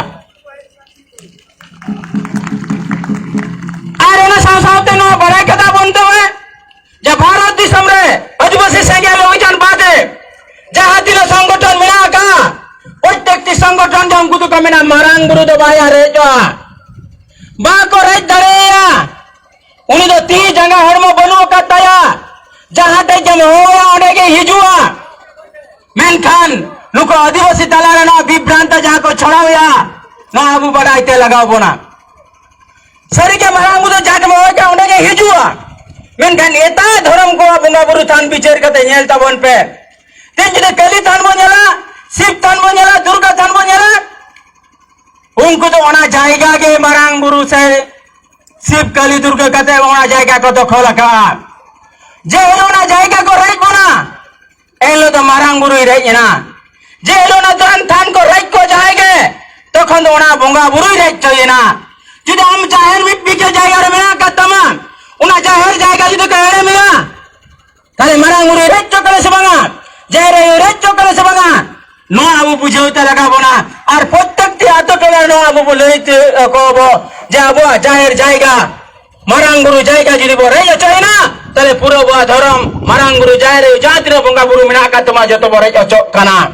ᱟᱨ ᱚᱱᱟ ᱥᱟᱶ ᱥᱟᱶᱛᱮ ᱱᱚᱣᱟ ᱵᱟᱲᱟᱭ ᱠᱟᱛᱷᱟ ᱵᱚᱱ ᱛᱚᱵᱮ ᱡᱮ ᱵᱷᱟᱨᱚᱛ ᱫᱤᱥᱚᱢ ᱨᱮ ᱟᱹᱫᱤᱵᱟᱹᱥᱤ ᱥᱮᱸᱜᱮᱞ ᱚᱵᱷᱤᱡᱟᱱ ᱵᱟᱫᱮ ᱡᱟᱦᱟᱸ ᱛᱤᱱᱟᱹᱜ ᱥᱚᱝᱜᱚᱴᱷᱚᱱ ᱢᱮᱱᱟᱜ ᱟᱠᱟᱫ, ᱯᱨᱚᱛᱮᱠᱴᱤ ᱥᱚᱝᱜᱚᱴᱷᱚᱱ ᱜᱮ ᱩᱱᱠᱩ ᱫᱚᱠᱚ ᱢᱮᱱᱟ ᱢᱟᱨᱟᱝ ᱵᱩᱨᱩ ᱫᱚ ᱵᱟᱭ ᱨᱮᱡᱚᱜᱼᱟ, ᱵᱟᱠᱚ ᱨᱮᱡ ᱫᱟᱲᱮᱭᱟᱭᱟ᱾ ᱩᱱᱤ ᱫᱚ ᱛᱤ ᱡᱟᱸᱜᱟ ᱦᱚᱲᱢᱚ ᱵᱟᱹᱱᱩᱜ ᱟᱠᱟᱫ ᱛᱟᱭᱟ, ᱡᱟᱦᱟᱸ ᱴᱷᱮᱡ ᱜᱮᱢ ᱦᱚᱦᱚᱣᱟᱭᱟ ᱚᱸᱰᱮ ᱜᱮ ᱦᱤᱡᱩᱜᱼᱟ᱾ ᱢᱮᱱᱠᱷᱟᱱ ᱱᱩᱠᱩ ᱟᱹᱫᱤᱵᱟᱹᱥᱤ ᱛᱟᱞᱟ ᱨᱮ ᱱᱚᱣᱟ ᱵᱤᱵᱷᱨᱟᱱᱛ ᱡᱟᱦᱟᱸ ᱠᱚ ᱪᱷᱚᱲᱟᱣᱮᱫᱼᱟ, ᱱᱚᱣᱟ ᱟᱵᱚ ᱵᱟᱰᱟᱭ ᱛᱮ ᱞᱟᱜᱟᱣ ᱵᱚᱱᱟ᱾ ᱥᱟᱹᱨᱤᱜᱮ ᱢᱟᱨᱟᱝ ᱵᱩᱨᱩ ᱡᱟᱦᱟᱸ ᱴᱷᱮᱱ ᱦᱚᱦᱚᱭ ᱠᱷᱟᱱ ᱚᱸᱰᱮ ᱜᱮ ᱦᱤᱡᱩᱜᱼᱟ, ᱢᱮᱱᱠᱷᱟᱱ ᱮᱴᱟᱜ ᱫᱷᱚᱨᱚᱢ ᱠᱚᱣᱟᱜ ᱵᱚᱸᱜᱟ ᱵᱩᱨᱩ ᱛᱷᱟᱱ ᱵᱤᱪᱟᱹᱨ ᱠᱟᱛᱮ ᱧᱮᱞ ᱛᱟᱵᱚᱱ ᱯᱮ᱾ ᱛᱮᱦᱮᱧ ᱡᱩᱫᱤ ᱠᱟᱹᱞᱤ ᱛᱷᱟᱱ ᱵᱚᱱ ᱧᱮᱞᱟ, ᱥᱤᱵ ᱛᱷᱟᱱ ᱵᱚᱱ ᱧᱮᱞᱟ, ᱫᱩᱨᱜᱟ ᱛᱷᱟᱱ ᱵᱚᱱ ᱧᱮᱞᱟ, ᱩᱱᱠᱩ ᱫᱚ ᱚᱱᱟ ᱡᱟᱭᱜᱟ ᱜᱮ ᱢᱟᱨᱟᱝ ᱵᱩᱨᱩ ᱥᱮ ᱥᱤᱵ ᱠᱟᱹᱞᱤ ᱫᱩᱨᱜᱟ ᱠᱟᱛᱮ ᱚᱱᱟ ᱡᱟᱭᱜᱟ ᱠᱚ ᱫᱚᱠᱷᱚᱞ ᱟᱠᱟᱫᱼᱟ᱾ ᱡᱮ ᱦᱤᱞᱳᱜ ᱚᱱᱟ ᱡᱟᱭᱜᱟ ᱠᱚ ᱨᱮᱡ ᱵᱚᱱᱟ, ᱮᱱ ᱦᱤᱞᱳᱜ ᱫᱚ ᱢᱟᱨᱟᱝ ᱵᱩᱨᱩᱭ ᱨᱮᱡ ᱮᱱᱟ᱾ ᱡᱮ ᱦᱤᱞᱳᱜ ᱚᱱᱟ ᱫᱟᱱ ᱛᱷᱟᱱ ᱠᱚ ᱨᱮᱡ ᱠᱚ ᱡᱟᱦᱟᱸᱭ ᱜᱮ, ᱛᱚᱠᱷᱚᱱ ᱫᱚ ᱚᱱᱟ ᱵᱚᱸᱜᱟ ᱵᱩᱨᱩᱭ ᱨᱮᱡ ᱦᱚᱪᱚᱭᱮᱱᱟ᱾ ᱡᱩᱫᱤ ᱟᱢ ᱡᱟᱦᱮᱨ ᱢᱤᱫ ᱵᱤᱜᱷᱟᱹ ᱡᱟᱭᱜᱟ ᱨᱮ ᱢᱮᱱᱟᱜ ᱟᱠᱟᱫ ᱛᱟᱢᱟ, ᱚᱱᱟ ᱡᱟᱦᱮᱨ ᱡᱟᱭᱜᱟ ᱡᱩᱫᱤ ᱠᱚ ᱮᱲᱮᱢᱮᱭᱟ, ᱛᱟᱦᱞᱮ ᱢᱟᱨᱟᱝ ᱵᱩᱨᱩᱭ ᱨᱮᱡ ᱦᱚᱪᱚ ᱠᱟᱱᱟ ᱥᱮ ᱵᱟᱝᱟ? ᱡᱟᱦᱮᱨ ᱟᱭᱳᱭ ᱨᱮᱡ ᱦᱚᱪᱚ ᱠᱟᱱᱟ ᱥᱮ ᱵᱟᱝᱟ? ᱱᱚᱣᱟ ᱟᱵᱚ ᱵᱩᱡᱷᱟᱹᱣ ᱛᱮ ᱞᱟᱜᱟᱣ ᱵᱚᱱᱟ᱾ ᱟᱨ ᱯᱨᱚᱛᱮᱠᱴᱤ ᱟᱛᱳ ᱴᱚᱞᱟ ᱨᱮ ᱱᱚᱣᱟ ᱟᱵᱚ ᱵᱚ ᱞᱟᱹᱭ ᱛᱮ ᱟᱠᱚ ᱵᱚ ᱡᱮ ᱟᱵᱚᱣᱟᱜ ᱡᱟᱦᱮᱨ ᱡᱟᱭᱜᱟ ᱢᱟᱨᱟᱝ ᱵᱩᱨᱩ ᱡᱟᱭᱜᱟ ᱡᱩᱫᱤ ᱵᱚ ᱨᱮᱡ ᱦᱚᱪᱚᱭᱮᱱᱟ, ᱛᱟᱦᱞᱮ ᱯᱩᱨᱟᱹ ᱟᱵᱚᱣᱟᱜ ᱫᱷᱚᱨᱚᱢ, ᱢᱟᱨᱟᱝ ᱵᱩᱨᱩ ᱡᱟᱦᱮᱨ ᱟᱭᱳ ᱡᱟᱦᱟᱸ ᱛᱤᱱᱟᱹᱜ ᱵᱚᱸᱜᱟ ᱵᱩᱨᱩ ᱢᱮᱱᱟᱜ ᱟᱠᱟᱫ ᱛᱟᱵᱚᱱᱟ, ᱡᱚᱛᱚ ᱵᱚ ᱨᱮᱡ ᱦᱚᱪᱚᱜ ᱠᱟᱱᱟ᱾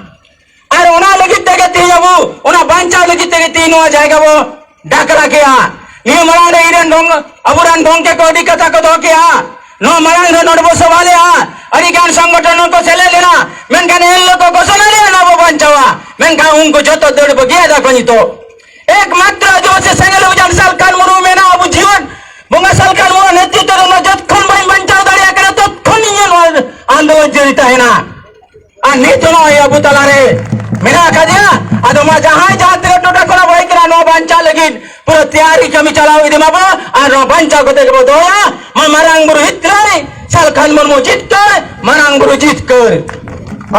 ᱟᱨ ᱚᱱᱟ ᱞᱟᱹᱜᱤᱫ ᱛᱮᱜᱮ ᱛᱮᱦᱮᱧ ᱟᱵᱚ ᱚᱱᱟ ᱵᱟᱧᱪᱟᱣ ᱞᱟᱹᱜᱤᱫ ᱛᱮᱜᱮ ᱛᱮᱦᱮᱧ ᱱᱚᱣᱟ ᱡᱟᱭᱜᱟ ᱵᱚ ᱰᱟᱠᱨᱟ ᱠᱮᱜᱼᱟ᱾ ᱱᱤᱭᱟᱹ ᱢᱟᱲᱟᱝ ᱨᱮ ᱤᱧ ᱨᱮᱱ ᱰᱚᱝ-, ᱟᱵᱚᱨᱮᱱ ᱜᱚᱝᱠᱮ ᱠᱚ ᱟᱹᱰᱤ ᱠᱟᱛᱷᱟ ᱠᱚ ᱫᱚᱦᱚ ᱠᱮᱜᱼᱟ᱾ ᱱᱚᱣᱟ ᱢᱟᱲᱟᱝ ᱨᱮ ᱱᱚᱰᱮ ᱵᱚ ᱥᱚᱵᱷᱟ ᱞᱮᱜᱼᱟ, ᱟᱹᱰᱤ ᱜᱟᱱ ᱥᱚᱝᱜᱚᱴᱷᱚᱱ ᱦᱚᱸᱠᱚ ᱥᱮᱞᱮᱫ ᱞᱮᱱᱟ, ᱢᱮᱱᱠᱷᱟᱱ ᱮᱱ ᱦᱤᱞᱳᱜ ᱠᱚ ᱜᱷᱳᱥᱚᱱᱟ ᱞᱮᱜᱼᱟ ᱱᱚᱣᱟ ᱵᱚ ᱵᱟᱧᱪᱟᱣᱟ, ᱢᱮᱱᱠᱷᱟᱱ ᱩᱱᱠᱩ ᱡᱚᱛᱚ ᱫᱟᱹᱲ ᱵᱟᱹᱜᱤᱭᱟᱫᱟ ᱠᱚ᱾ ᱱᱤᱛᱚᱜ ᱮᱠᱢᱟᱛᱨᱚ ᱟᱹᱫᱤᱵᱟᱹᱥᱤ ᱥᱮᱸᱜᱮᱞ ᱚᱵᱷᱤᱡᱟᱱ ᱥᱟᱞᱠᱷᱟᱱ ᱢᱩᱨᱢᱩ ᱢᱮᱱᱟ ᱟᱵᱚ ᱡᱤᱭᱚᱱ ᱵᱚᱸᱜᱟ ᱥᱟᱞᱠᱷᱟᱱ ᱢᱩᱨᱢᱩ ᱱᱮᱛᱨᱤᱛᱵ ᱨᱮ ᱱᱚᱣᱟ ᱡᱚᱛᱠᱷᱚᱱ ᱵᱟᱹᱧ ᱵᱟᱧᱪᱟᱣ ᱫᱟᱲᱮᱭᱟᱜ ᱠᱟᱱᱟ ᱛᱚᱛᱠᱷᱚᱱ ᱤᱧ ᱱᱚᱣᱟ ᱟᱱᱫᱳᱞᱚᱱ ᱡᱟᱹᱨᱤ ᱛᱟᱦᱮᱱᱟ᱾ ᱟᱨ ᱱᱤᱛ ᱦᱚᱸ ᱱᱚᱜᱼᱚᱭ ᱟᱵᱚ ᱛᱟᱞᱟᱨᱮ ᱢᱮᱱᱟᱜ ᱟᱠᱟᱫᱮᱭᱟ᱾ ᱟᱫᱚ ᱢᱟ ᱡᱟᱦᱟᱸᱭ ᱡᱟᱦᱟᱸ ᱛᱤᱱᱟᱹᱜ ᱴᱚᱴᱷᱟ ᱠᱷᱚᱱᱟᱜ ᱵᱚ ᱦᱮᱡ ᱠᱟᱱᱟ, ᱱᱚᱣᱟ ᱵᱟᱧᱪᱟᱣ ᱞᱟᱹᱜᱤᱫ ᱯᱩᱨᱟᱹ ᱛᱮᱭᱟᱨᱤ ᱠᱟᱹᱢᱤ ᱪᱟᱞᱟᱣ ᱤᱫᱤ ᱢᱟᱵᱚ ᱟᱨ ᱱᱚᱣᱟ ᱵᱟᱧᱪᱟᱣ ᱠᱟᱛᱮ ᱜᱮᱵᱚ ᱫᱚᱦᱚᱭᱟ᱾ ᱢᱟ ᱢᱟᱨᱟᱝ ᱵᱩᱨᱩ ᱦᱤᱛᱠᱟᱹᱨ, ᱥᱟᱞᱠᱷᱟᱱ ᱢᱩᱨᱢᱩ ᱡᱤᱛᱠᱟᱹᱨ, ᱢᱟᱨᱟᱝ ᱵᱩᱨᱩ ᱡᱤᱛᱠᱟᱹᱨ᱾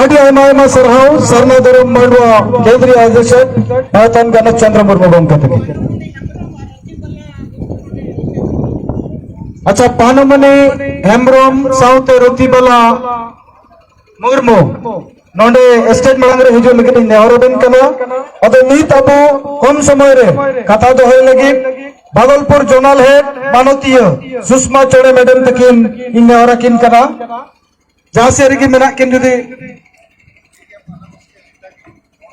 ᱟᱹᱰᱤ ᱟᱭᱢᱟ ᱟᱭᱢᱟ ᱥᱟᱨᱦᱟᱣ ᱥᱟᱨᱱᱟ ᱫᱷᱚᱨᱚᱢ ᱢᱟᱰᱣᱟ ᱠᱮᱱᱫᱨᱤᱭ ᱟᱭᱳᱡᱚᱠ ᱢᱟᱱᱚᱛᱟᱱ ᱜᱟᱱᱚᱛ ᱪᱚᱱᱫᱨᱚ ᱢᱩᱨᱢᱩ ᱜᱚᱢᱠᱮ ᱛᱟᱹᱠᱤᱱ᱾ ᱟᱪᱪᱷᱟ, ᱯᱟᱱᱩᱢᱚᱱᱤ ᱦᱮᱢᱵᱨᱚᱢ ᱥᱟᱶᱛᱮ ᱨᱚᱛᱤᱵᱟᱞᱟ ᱢᱩᱨᱢᱩ ᱱᱚᱰᱮ ᱥᱴᱮᱡ ᱢᱟᱲᱟᱝ ᱨᱮ ᱦᱤᱡᱩᱜ ᱞᱟᱹᱜᱤᱫ ᱤᱧ ᱱᱮᱦᱚᱨ ᱟᱵᱮᱱ ᱠᱟᱱᱟ᱾ ᱟᱫᱚ ᱱᱤᱛ ᱟᱵᱚ ᱠᱚᱢ ᱥᱚᱢᱚᱭ ᱨᱮ ᱠᱟᱛᱷᱟ ᱫᱚᱦᱚᱭ ᱞᱟᱹᱜᱤᱫ ᱵᱷᱟᱜᱚᱞᱯᱩᱨ ᱡᱚᱱᱟᱞ ᱦᱮᱰ ᱢᱟᱱᱚᱛᱤᱭᱟᱹ ᱥᱩᱥᱢᱟ ᱪᱚᱬᱮ ᱢᱮᱰᱟᱢ ᱛᱟᱹᱠᱤᱱ ᱤᱧ ᱱᱮᱦᱚᱨ ᱟᱹᱠᱤᱱ ᱠᱟᱱᱟ᱾ ᱡᱟᱦᱟᱸ ᱥᱮᱫ ᱨᱮᱜᱮ ᱢᱮᱱᱟᱜ ᱠᱤᱱ, ᱡᱩᱫᱤ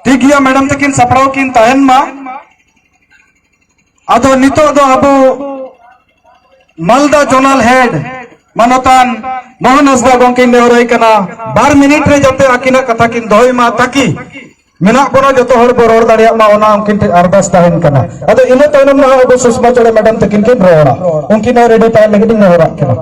ᱴᱷᱤᱠ ᱜᱮᱭᱟ, ᱢᱮᱰᱟᱢ ᱛᱟᱹᱠᱤᱱ ᱥᱟᱯᱲᱟᱣ ᱠᱤᱱ ᱛᱟᱦᱮᱱ ᱢᱟ᱾ ᱟᱫᱚ ᱱᱤᱛᱚᱜ ᱫᱚ ᱟᱵᱚ ᱢᱟᱞᱫᱟ ᱡᱚᱱᱟᱞ ᱦᱮᱰ ᱢᱟᱱᱚᱛᱟᱱ ᱢᱳᱦᱚᱱ ᱦᱟᱸᱥᱫᱟ ᱜᱚᱢᱠᱮᱧ ᱱᱮᱦᱚᱨᱟᱭ ᱠᱟᱱᱟ, ᱵᱟᱨ ᱢᱤᱱᱤᱴ ᱨᱮ ᱡᱟᱛᱮ ᱟᱹᱠᱤᱱᱟᱜ ᱠᱟᱛᱷᱟ ᱠᱤᱱ ᱫᱚᱦᱚᱭ ᱢᱟ, ᱛᱟᱠᱤ ᱢᱮᱱᱟᱜ ᱵᱚᱱᱟ ᱡᱚᱛᱚ ᱦᱚᱲ ᱵᱚ ᱨᱚᱲ ᱫᱟᱲᱮᱭᱟᱜ ᱢᱟ, ᱚᱱᱟ ᱩᱱᱠᱤᱱ ᱴᱷᱮᱱ ᱟᱨᱫᱟᱥ ᱛᱟᱦᱮᱱ ᱠᱟᱱᱟ᱾ ᱟᱫᱚ ᱤᱱᱟᱹ ᱛᱟᱭᱱᱚᱢ ᱱᱟᱦᱟᱜ ᱟᱵᱚ ᱥᱩᱥᱢᱟ ᱪᱚᱬᱮ ᱢᱮᱰᱟᱢ ᱛᱟᱹᱠᱤᱱ ᱠᱤᱱ ᱨᱚᱲᱟ, ᱩᱱᱠᱤᱱ ᱦᱚᱸ ᱨᱮᱰᱤ ᱛᱟᱦᱮᱱ ᱞᱟᱹᱜᱤᱫ ᱤᱧ ᱱᱮᱦᱚᱨᱟᱜ ᱠᱤᱱᱟ᱾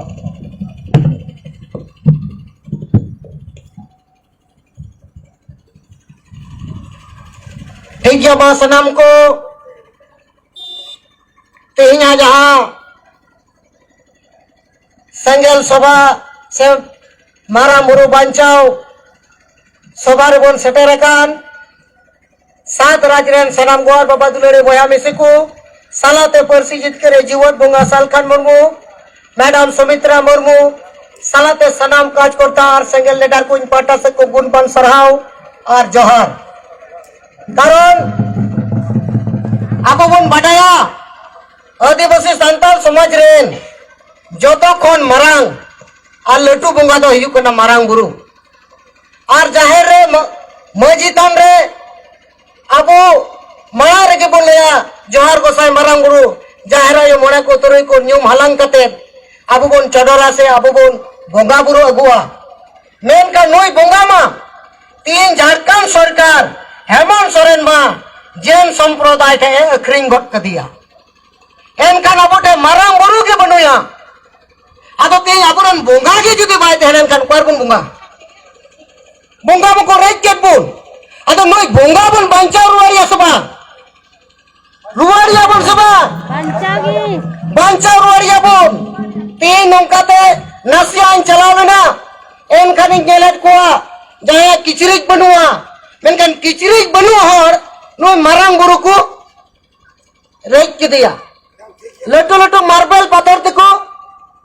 ᱴᱷᱤᱠ ᱜᱮᱭᱟ, ᱢᱟ ᱥᱟᱱᱟᱢ ᱠᱚ ᱛᱮᱦᱮᱧᱟᱜ ᱡᱟᱦᱟᱸ ᱥᱮᱸᱜᱮᱞ ᱥᱚᱵᱷᱟ ᱥᱮ ᱢᱟᱨᱟᱝ ᱵᱩᱨᱩ ᱵᱟᱧᱪᱟᱣ ᱥᱚᱵᱷᱟ ᱨᱮᱵᱚᱱ ᱥᱮᱴᱮᱨ ᱟᱠᱟᱱ, ᱥᱟᱛ ᱨᱟᱡᱽ ᱨᱮᱱ ᱥᱟᱱᱟᱢ ᱜᱚᱲ ᱵᱟᱵᱟ ᱫᱩᱞᱟᱹᱲᱤ ᱵᱚᱭᱦᱟ ᱢᱤᱥᱤ ᱠᱚ, ᱥᱟᱞᱟᱛᱮ ᱯᱟᱹᱨᱥᱤ ᱡᱤᱛᱠᱟᱹᱨᱤ ᱡᱤᱣᱮᱫ ᱵᱚᱸᱜᱟ ᱥᱟᱞᱠᱷᱟᱱ ᱢᱩᱨᱢᱩ, ᱢᱮᱰᱟᱢ ᱥᱩᱢᱤᱛᱨᱟ ᱢᱩᱨᱢᱩ, ᱥᱟᱞᱟᱛᱮ ᱥᱟᱱᱟᱢ ᱠᱟᱡᱽᱠᱚᱨᱛᱟ ᱟᱨ ᱥᱮᱸᱜᱮᱞ ᱞᱮᱰᱟᱨ ᱠᱚ ᱤᱧ ᱯᱟᱦᱴᱟ ᱥᱮᱫ ᱠᱷᱚᱱ ᱜᱩᱱᱢᱟᱱ ᱥᱟᱨᱦᱟᱣ ᱟᱨ ᱡᱚᱦᱟᱨ᱾ ᱠᱟᱨᱚᱱ ᱟᱵᱚ ᱵᱚᱱ ᱵᱟᱰᱟᱭᱟ, ᱟᱹᱫᱤᱵᱟᱹᱥᱤ ᱥᱟᱱᱛᱟᱲ ᱥᱚᱢᱟᱡᱽ ᱨᱮᱱ ᱡᱚᱛᱚ ᱠᱷᱚᱱ ᱢᱟᱨᱟᱝ ᱟᱨ ᱞᱟᱹᱴᱩ ᱵᱚᱸᱜᱟ ᱫᱚ ᱦᱩᱭᱩᱜ ᱠᱟᱱᱟ ᱢᱟᱨᱟᱝ ᱵᱩᱨᱩ᱾ ᱟᱨ ᱡᱟᱦᱮᱨ ᱨᱮ ᱢᱟ-, ᱢᱟᱹᱡᱷᱤ ᱛᱷᱟᱱ ᱨᱮ ᱟᱵᱚ ᱢᱟᱲᱟᱝ ᱨᱮᱜᱮ ᱵᱚᱱ ᱞᱟᱹᱭᱟ, "ᱡᱚᱦᱟᱨ ᱜᱚᱸᱥᱟᱭ ᱢᱟᱨᱟᱝ ᱵᱩᱨᱩ, ᱡᱟᱦᱮᱨ ᱟᱭᱳ, ᱢᱚᱬᱮ ᱠᱚ ᱛᱩᱨᱩᱭ ᱠᱚ ᱧᱩᱢ ᱦᱟᱞᱟᱝ ᱠᱟᱛᱮ ᱟᱵᱚ ᱵᱚᱱ ᱪᱚᱰᱚᱨᱟ ᱥᱮ ᱟᱵᱚ ᱵᱚᱱ ᱵᱚᱸᱜᱟ ᱵᱩᱨᱩ ᱟᱹᱜᱩᱣᱟ᱾" ᱢᱮᱱᱠᱷᱟᱱ ᱱᱩᱭ ᱵᱚᱸᱜᱟ ᱢᱟ ᱛᱤᱦᱤᱧ ᱡᱷᱟᱲᱠᱷᱚᱸᱰ ᱥᱚᱨᱠᱟᱨ ᱦᱮᱢᱚᱱᱛ ᱥᱚᱨᱮᱱ ᱢᱟ ᱡᱮᱱ ᱥᱚᱢᱯᱨᱚᱫᱟᱭ ᱴᱷᱮᱱ ᱮ ᱟᱹᱠᱷᱨᱤᱧ ᱜᱚᱫ ᱠᱟᱫᱮᱭᱟ᱾ ᱮᱱᱠᱷᱟᱱ ᱟᱵᱚ ᱴᱷᱮᱱ ᱢᱟᱨᱟᱝ ᱵᱩᱨᱩ ᱜᱮ ᱵᱟᱹᱱᱩᱭᱟ᱾ ᱟᱫᱚ ᱛᱮᱦᱮᱧ ᱟᱵᱚᱨᱮᱱ ᱵᱚᱸᱜᱟ ᱜᱮ ᱡᱩᱫᱤ ᱵᱟᱭ ᱛᱟᱦᱮᱸ ᱞᱮᱱᱠᱷᱟᱱ ᱚᱠᱟ ᱨᱮᱵᱚᱱ ᱵᱚᱸᱜᱟ? ᱵᱚᱸᱜᱟ ᱢᱟᱠᱚ ᱨᱮᱡ ᱠᱮᱫ ᱵᱚᱱ᱾ ᱟᱫᱚ ᱱᱩᱭ ᱵᱚᱸᱜᱟ ᱵᱚᱱ ᱵᱟᱧᱪᱟᱣ ᱨᱩᱣᱟᱹᱲᱮᱭᱟ ᱥᱮ ᱵᱟᱝ? ᱨᱩᱣᱟᱹᱲᱮᱭᱟ ᱵᱚᱱ ᱥᱮ ᱵᱟᱝ? ᱵᱟᱧᱪᱟᱣ ᱜᱮ᱾ ᱵᱟᱧᱪᱟᱣ ᱨᱩᱣᱟᱹᱲᱮᱭᱟ ᱵᱚᱱ᱾ ᱛᱮᱦᱮᱧ ᱱᱚᱝᱠᱟᱛᱮ ᱱᱟᱥᱮᱭᱟᱜ ᱤᱧ ᱪᱟᱞᱟᱣ ᱞᱮᱱᱟ, ᱮᱱᱠᱷᱟᱱᱤᱧ ᱧᱮᱞᱮᱫ ᱠᱚᱣᱟ ᱡᱟᱦᱟᱸᱭᱟᱜ ᱠᱤᱪᱨᱤᱡ ᱵᱟᱹᱱᱩᱜᱼᱟ, ᱢᱮᱱᱠᱷᱟᱱ ᱠᱤᱪᱨᱤᱡ ᱵᱟᱹᱱᱩᱜ ᱦᱚᱲ ᱱᱩᱭ ᱢᱟᱨᱟᱝ ᱵᱩᱨᱩ ᱠᱚ ᱨᱮᱡ ᱠᱮᱫᱮᱭᱟ᱾ ᱞᱟᱹᱴᱩ ᱞᱟᱹᱴᱩ ᱢᱟᱨᱵᱮᱞ ᱯᱟᱛᱷᱚᱨ ᱛᱮᱠᱚ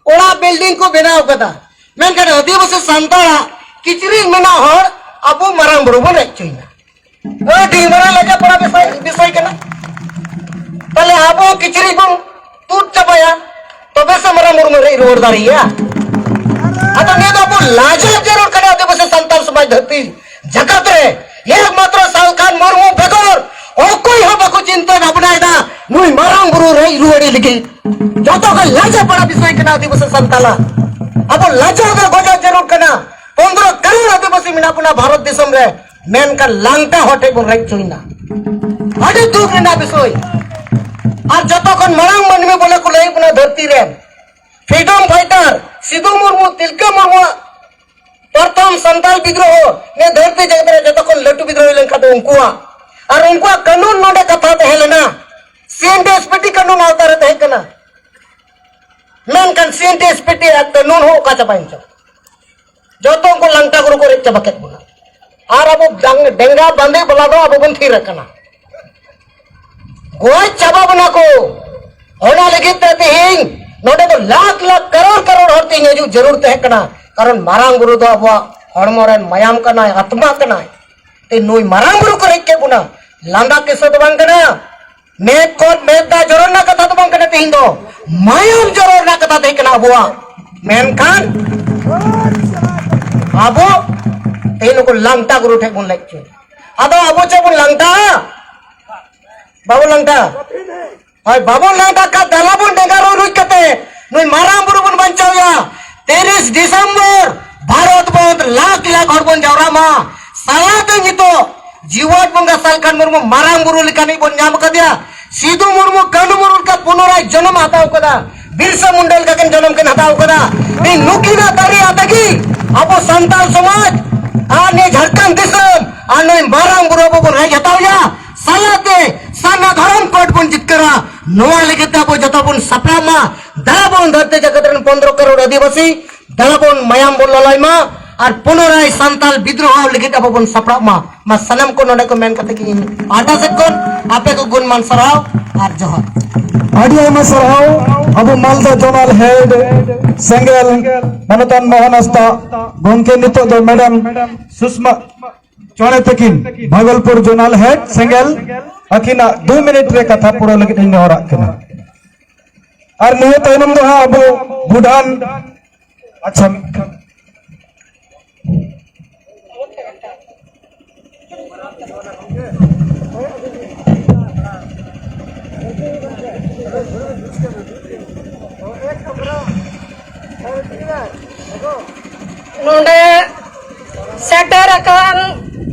ᱚᱲᱟᱜ ᱵᱤᱞᱰᱤᱝ ᱠᱚ ᱵᱮᱱᱟᱣ ᱠᱟᱫᱟ, ᱢᱮᱱᱠᱷᱟᱱ ᱟᱹᱫᱤᱵᱟᱹᱥᱤ ᱥᱟᱱᱛᱟᱲᱟᱜ ᱠᱤᱪᱨᱤᱡ ᱢᱮᱱᱟᱜ ᱦᱚᱲ ᱟᱵᱚ ᱢᱟᱨᱟᱝ ᱵᱩᱨᱩ ᱵᱚᱱ ᱨᱮᱡ ᱦᱚᱪᱚᱭᱮᱱᱟ᱾ ᱟᱹᱰᱤ ᱢᱟᱨᱟᱝ ᱞᱟᱡᱟ ᱯᱟᱲᱟ ᱵᱤᱥᱚᱭ, ᱵᱤᱥᱚᱭ ᱠᱟᱱᱟ᱾ ᱛᱟᱦᱞᱮ ᱟᱵᱚ ᱠᱤᱪᱨᱤᱡ ᱵᱚᱱ ᱛᱩᱫ ᱪᱟᱵᱟᱭᱟ, ᱛᱚᱵᱮ ᱥᱮ ᱢᱟᱨᱟᱝ ᱵᱩᱨᱩ ᱵᱚᱱ ᱨᱮᱡ ᱨᱩᱣᱟᱹᱲ ᱫᱟᱲᱮᱭᱟᱭᱟ᱾ ᱟᱫᱚ ᱱᱤᱭᱟᱹ ᱫᱚ ᱟᱵᱚ ᱞᱟᱡᱟᱣ ᱡᱟᱹᱨᱩᱲ ᱠᱟᱱᱟ ᱟᱹᱫᱤᱵᱟᱹᱥᱤ ᱥᱟᱱᱛᱟᱲ ᱥᱚᱢᱟᱡᱽ ᱫᱷᱟᱹᱨᱛᱤ ᱡᱟᱠᱟᱛ ᱨᱮ᱾ ᱮᱠᱢᱟᱛᱨᱚ ᱥᱟᱞᱠᱷᱟᱱ ᱢᱩᱨᱢᱩ ᱵᱮᱜᱚᱨ ᱚᱠᱚᱭ ᱦᱚᱸ ᱵᱟᱠᱚ ᱪᱤᱱᱛᱟᱹ ᱵᱷᱟᱵᱽᱱᱟᱭᱮᱫᱟ ᱱᱩᱭ ᱢᱟᱨᱟᱝ ᱵᱩᱨᱩ ᱨᱮᱡ ᱨᱩᱣᱟᱹᱲᱮ ᱞᱟᱹᱜᱤᱫ᱾ ᱡᱚᱛᱚ ᱠᱷᱚᱱ ᱞᱟᱡᱟ ᱯᱟᱲᱟ ᱵᱤᱥᱚᱭ ᱠᱟᱱᱟ ᱟᱹᱫᱤᱵᱟᱹᱥᱤ ᱥᱟᱱᱛᱟᱲᱟᱜ᱾ ᱟᱵᱚ ᱞᱟᱡᱟᱣ ᱫᱚ ᱜᱚᱡᱚᱜ ᱡᱟᱹᱨᱩᱲ ᱠᱟᱱᱟ᱾ ᱯᱚᱱᱫᱽᱨᱚ ᱠᱟᱨᱳᱲ ᱟᱹᱫᱤᱵᱟᱹᱥᱤ ᱢᱮᱱᱟᱜ ᱵᱚᱱᱟ ᱵᱷᱟᱨᱚᱛ ᱫᱤᱥᱚᱢ ᱨᱮ, ᱢᱮᱱᱠᱷᱟᱱ ᱞᱟᱝᱴᱟ ᱦᱚᱲ ᱴᱷᱮᱱ ᱵᱚᱱ ᱨᱮᱡ ᱦᱚᱪᱚᱭᱮᱱᱟ᱾ ᱟᱹᱰᱤ ᱫᱩᱠ ᱨᱮᱱᱟᱜ ᱵᱤᱥᱚᱭ᱾ ᱟᱨ ᱡᱚᱛᱚ ᱠᱷᱚᱱ ᱢᱟᱲᱟᱝ ᱢᱟᱹᱱᱢᱤ ᱵᱚᱞᱮ ᱠᱚ ᱞᱟᱹᱭ ᱵᱚᱱᱟ ᱫᱷᱟᱹᱨᱛᱤ ᱨᱮᱱ ᱯᱷᱨᱤᱰᱚᱢ ᱯᱷᱟᱭᱴᱟᱨ ᱥᱤᱫᱩ ᱢᱩᱨᱢᱩ, ᱛᱤᱞᱠᱟᱹ ᱢᱩᱨᱢᱩᱣᱟᱜ ᱯᱨᱚᱛᱷᱚᱢ ᱥᱟᱱᱛᱟᱲ ᱵᱤᱫᱽᱨᱳᱦᱚ ᱱᱤᱭᱟᱹ ᱫᱷᱟᱹᱨᱛᱤ ᱡᱟᱜᱟᱛ ᱨᱮ ᱡᱚᱛᱚ ᱠᱷᱚᱱ ᱞᱟᱹᱴᱩ ᱵᱤᱫᱽᱨᱳᱦᱚ ᱦᱩᱭ ᱞᱮᱱᱠᱷᱟᱱ ᱫᱚ ᱩᱱᱠᱩᱣᱟᱜ᱾ ᱟᱨ ᱩᱱᱠᱩᱣᱟᱜ ᱠᱟᱹᱱᱩᱱ ᱱᱚᱰᱮ ᱠᱟᱛᱷᱟ ᱛᱟᱦᱮᱸ ᱞᱮᱱᱟ, ᱥᱤ N T S P T ᱠᱟᱹᱱᱩᱱ ᱟᱣᱛᱟ ᱨᱮ ᱛᱟᱦᱮᱸ ᱠᱟᱱᱟ᱾ ᱢᱮᱱᱠᱷᱟᱱ ᱥᱤ N T S P T ᱟᱜ ᱠᱟᱹᱱᱩᱱ ᱦᱚᱸ ᱚᱠᱟ ᱪᱟᱵᱟᱭᱮᱱ ᱪᱚ? ᱡᱚᱛᱚ ᱩᱱᱠᱩ ᱞᱟᱝᱴᱟ ᱜᱩᱨᱩ ᱠᱚ ᱨᱮᱡ ᱪᱟᱵᱟ ᱠᱮᱫ ᱵᱚᱱᱟ᱾ ᱟᱨ ᱟᱵᱚ ᱰᱟᱝ-, ᱰᱮᱸᱜᱟ ᱵᱟᱸᱫᱮ ᱵᱟᱞᱟ ᱫᱚ ᱟᱵᱚ ᱵᱚᱱ ᱛᱷᱤᱨ ᱟᱠᱟᱱᱟ᱾ ᱜᱚᱡ ᱪᱟᱵᱟ ᱵᱚᱱᱟ ᱠᱚ᱾ ᱚᱱᱟ ᱞᱟᱹᱜᱤᱫ ᱛᱮ ᱛᱮᱦᱮᱧ ᱱᱚᱰᱮ ᱫᱚ ᱞᱟᱠᱷ ᱞᱟᱠᱷ, ᱠᱟᱨᱳᱲ ᱠᱟᱨᱳᱲ ᱦᱚᱲ ᱛᱮᱦᱮᱧ ᱦᱤᱡᱩᱜ ᱡᱟᱹᱨᱩᱲ ᱛᱟᱦᱮᱸ ᱠᱟᱱᱟ᱾ ᱠᱟᱨᱚᱱ ᱢᱟᱨᱟᱝ ᱵᱩᱨᱩ ᱫᱚ ᱟᱵᱚᱣᱟᱜ ᱦᱚᱲᱢᱚ ᱨᱮᱱ ᱢᱟᱭᱟᱢ ᱠᱟᱱᱟᱭ, ᱟᱛᱢᱟ ᱠᱟᱱᱟᱭ᱾ ᱛᱮ ᱱᱩᱭ ᱢᱟᱨᱟᱝ ᱵᱩᱨᱩ ᱠᱚ ᱨᱮᱡ ᱠᱮᱫ ᱵᱚᱱᱟ᱾ ᱞᱟᱸᱫᱟ ᱠᱤᱥᱟᱹ ᱫᱚ ᱵᱟᱝ ᱠᱟᱱᱟ, ᱢᱮᱫ ᱠᱷᱚᱱ ᱢᱮᱫ ᱫᱟᱜ ᱡᱚᱨᱚ ᱨᱮᱱᱟᱜ ᱠᱟᱛᱷᱟ ᱫᱚ ᱵᱟᱝ ᱠᱟᱱᱟ, ᱛᱮᱦᱮᱧ ᱫᱚ ᱢᱟᱭᱟᱢ ᱡᱚᱨᱚ ᱨᱮᱱᱟᱜ ᱠᱟᱛᱷᱟ ᱛᱟᱦᱮᱸ ᱠᱟᱱᱟ ᱟᱵᱚᱣᱟᱜ᱾ ᱢᱮᱱᱠᱷᱟᱱ ᱟᱵᱚ ᱛᱮᱦᱮᱧ ᱱᱩᱠᱩ ᱞᱟᱝᱴᱟ ᱜᱩᱨᱩ ᱴᱷᱮᱱ ᱵᱚᱱ ᱞᱮᱡ ᱦᱚᱪᱚᱭᱟ᱾ ᱟᱫᱚ ᱟᱵᱚ ᱪᱮᱫ ᱵᱚᱱ ᱞᱟᱝᱴᱟᱜᱼᱟ? ᱵᱟᱵᱚᱱ ᱞᱟᱝᱴᱟᱜᱼᱟ᱾ ᱦᱳᱭ, ᱵᱟᱵᱚᱱ ᱞᱟᱝᱴᱟ ᱠᱷᱟᱱ ᱫᱮᱞᱟ ᱵᱚᱱ ᱰᱮᱸᱜᱟ ᱨᱩᱡ ᱠᱟᱛᱮ ᱱᱩᱭ ᱢᱟᱨᱟᱝ ᱵᱩᱨᱩ ᱵᱚᱱ ᱵᱟᱧᱪᱟᱣᱮᱭᱟ᱾ ᱛᱤᱨᱤᱥ ᱰᱤᱥᱮᱢᱵᱚᱨ ᱵᱷᱟᱨᱚᱛ ᱵᱚᱱᱫᱷ ᱞᱟᱠᱷ ᱞᱟᱠᱷ ᱦᱚᱲ ᱵᱚᱱ ᱡᱟᱣᱨᱟ ᱢᱟ᱾ ᱥᱟᱞᱟᱛᱮ ᱱᱤᱛᱚᱜ ᱡᱤᱣᱟᱹᱫ ᱵᱚᱸᱜᱟ ᱥᱟᱞᱠᱷᱟᱱ ᱢᱩᱨᱢᱩ ᱢᱟᱨᱟᱝ ᱵᱩᱨᱩ ᱞᱮᱠᱟᱱᱤᱡ ᱵᱚᱱ ᱧᱟᱢ ᱟᱠᱟᱫᱮᱭᱟ᱾ ᱥᱤᱫᱩ ᱢᱩᱨᱢᱩ, ᱠᱟᱹᱱᱦᱩ ᱢᱩᱨᱢᱩ ᱞᱮᱠᱟ ᱯᱩᱱᱚᱨᱟᱭ ᱡᱚᱱᱚᱢ ᱦᱟᱛᱟᱣ ᱠᱟᱫᱟ᱾ ᱵᱤᱨᱥᱟ ᱢᱩᱱᱰᱟ ᱞᱮᱠᱟ ᱠᱤᱱ ᱡᱚᱱᱚᱢ ᱠᱤᱱ ᱦᱟᱛᱟᱣ ᱠᱟᱫᱟ᱾ ᱤᱧ ᱱᱩᱠᱤᱱᱟᱜ ᱫᱟᱲᱮ ᱟᱛᱮ ᱜᱮ ᱟᱵᱚ ᱥᱟᱱᱛᱟᱲ ᱥᱚᱢᱟᱡᱽ ᱟᱨ ᱱᱤᱭᱟᱹ ᱡᱷᱟᱲᱠᱷᱚᱸᱰ ᱫᱤᱥᱚᱢ ᱟᱨ ᱱᱩᱭ ᱢᱟᱨᱟᱝ ᱵᱩᱨᱩ ᱟᱵᱚ ᱵᱚᱱ ᱦᱮᱡ ᱦᱟᱛᱟᱣ ᱮᱭᱟ᱾ ᱥᱟᱞᱟᱛᱮ ᱥᱟᱨᱱᱟ ᱫᱷᱚᱨᱚᱢ ᱠᱳᱰ ᱵᱚᱱ ᱡᱤᱛᱠᱟᱹᱨᱟ᱾ ᱱᱚᱣᱟ ᱞᱟᱹᱜᱤᱫ ᱛᱮ ᱟᱵᱚ ᱡᱚᱛᱚ ᱵᱚᱱ ᱥᱟᱯᱲᱟᱜ ᱢᱟ᱾ ᱫᱮᱞᱟ ᱵᱚᱱ ᱫᱷᱟᱹᱨᱛᱤ ᱡᱟᱠᱟᱛ ᱨᱮᱱ ᱯᱚᱱᱫᱽᱨᱚ ᱠᱟᱨᱳᱲ ᱟᱹᱫᱤᱵᱟᱹᱥᱤ, ᱫᱮᱞᱟ ᱵᱚᱱ ᱢᱟᱭᱟᱢ ᱵᱚᱱ ᱞᱚᱞᱚᱭ ᱢᱟ ᱟᱨ ᱯᱩᱱᱚᱨᱟᱭ ᱥᱟᱱᱛᱟᱞ ᱵᱤᱫᱽᱨᱳᱦᱚ ᱞᱟᱹᱜᱤᱫ ᱟᱵᱚ ᱵᱚᱱ ᱥᱟᱯᱲᱟᱜ ᱢᱟ᱾ ᱢᱟ ᱥᱟᱱᱟᱢ ᱠᱚ ᱱᱚᱰᱮ ᱠᱚ ᱢᱮᱱ ᱠᱟᱛᱮ ᱜᱮ ᱤᱧ ᱯᱟᱦᱴᱟ ᱥᱮᱫ ᱠᱷᱚᱱ ᱟᱯᱮ ᱠᱚ ᱜᱩᱱᱢᱟᱱ ᱥᱟᱨᱦᱟᱣ ᱟᱨ ᱡᱚᱦᱟᱨ᱾ ᱟᱹᱰᱤ ᱟᱭᱢᱟ ᱥᱟᱨᱦᱟᱣ ᱟᱵᱚ ᱢᱟᱞᱫᱟ ᱡᱚᱱᱟᱞ ᱦᱮᱰ ᱥᱮᱸᱜᱮᱞ ᱢᱟᱱᱚᱛᱟᱱ ᱢᱳᱦᱚᱱ ᱦᱟᱸᱥᱫᱟ ᱜᱚᱢᱠᱮ, ᱱᱤᱛᱚᱜ ᱫᱚ ᱢᱮᱰᱟᱢ ᱥᱩᱥᱢᱟ ᱪᱚᱬᱮ ᱛᱟᱹᱠᱤᱱ, ᱵᱷᱟᱜᱚᱞᱯᱩᱨ ᱡᱚᱱᱟᱞ ᱦᱮᱰ ᱥᱮᱸᱜᱮᱞ, ᱟᱹᱠᱤᱱᱟᱜ ᱫᱩ ᱢᱤᱱᱤᱴ ᱨᱮ ᱠᱟᱛᱷᱟ ᱯᱩᱨᱟᱹᱣ ᱞᱟᱹᱜᱤᱫ ᱤᱧ ᱱᱮᱦᱚᱨᱟᱜ ᱠᱟᱱᱟ᱾ ᱟᱨ ᱱᱤᱭᱟᱹ ᱛᱟᱭᱱᱚᱢ ᱫᱚ ᱦᱟᱸᱜ ᱟᱵᱚ ᱵᱩᱰᱷᱟᱱ, ᱟᱪᱪᱷᱟ, ᱱᱚᱰᱮ ᱥᱮᱴᱮᱨ ᱟᱠᱟᱱ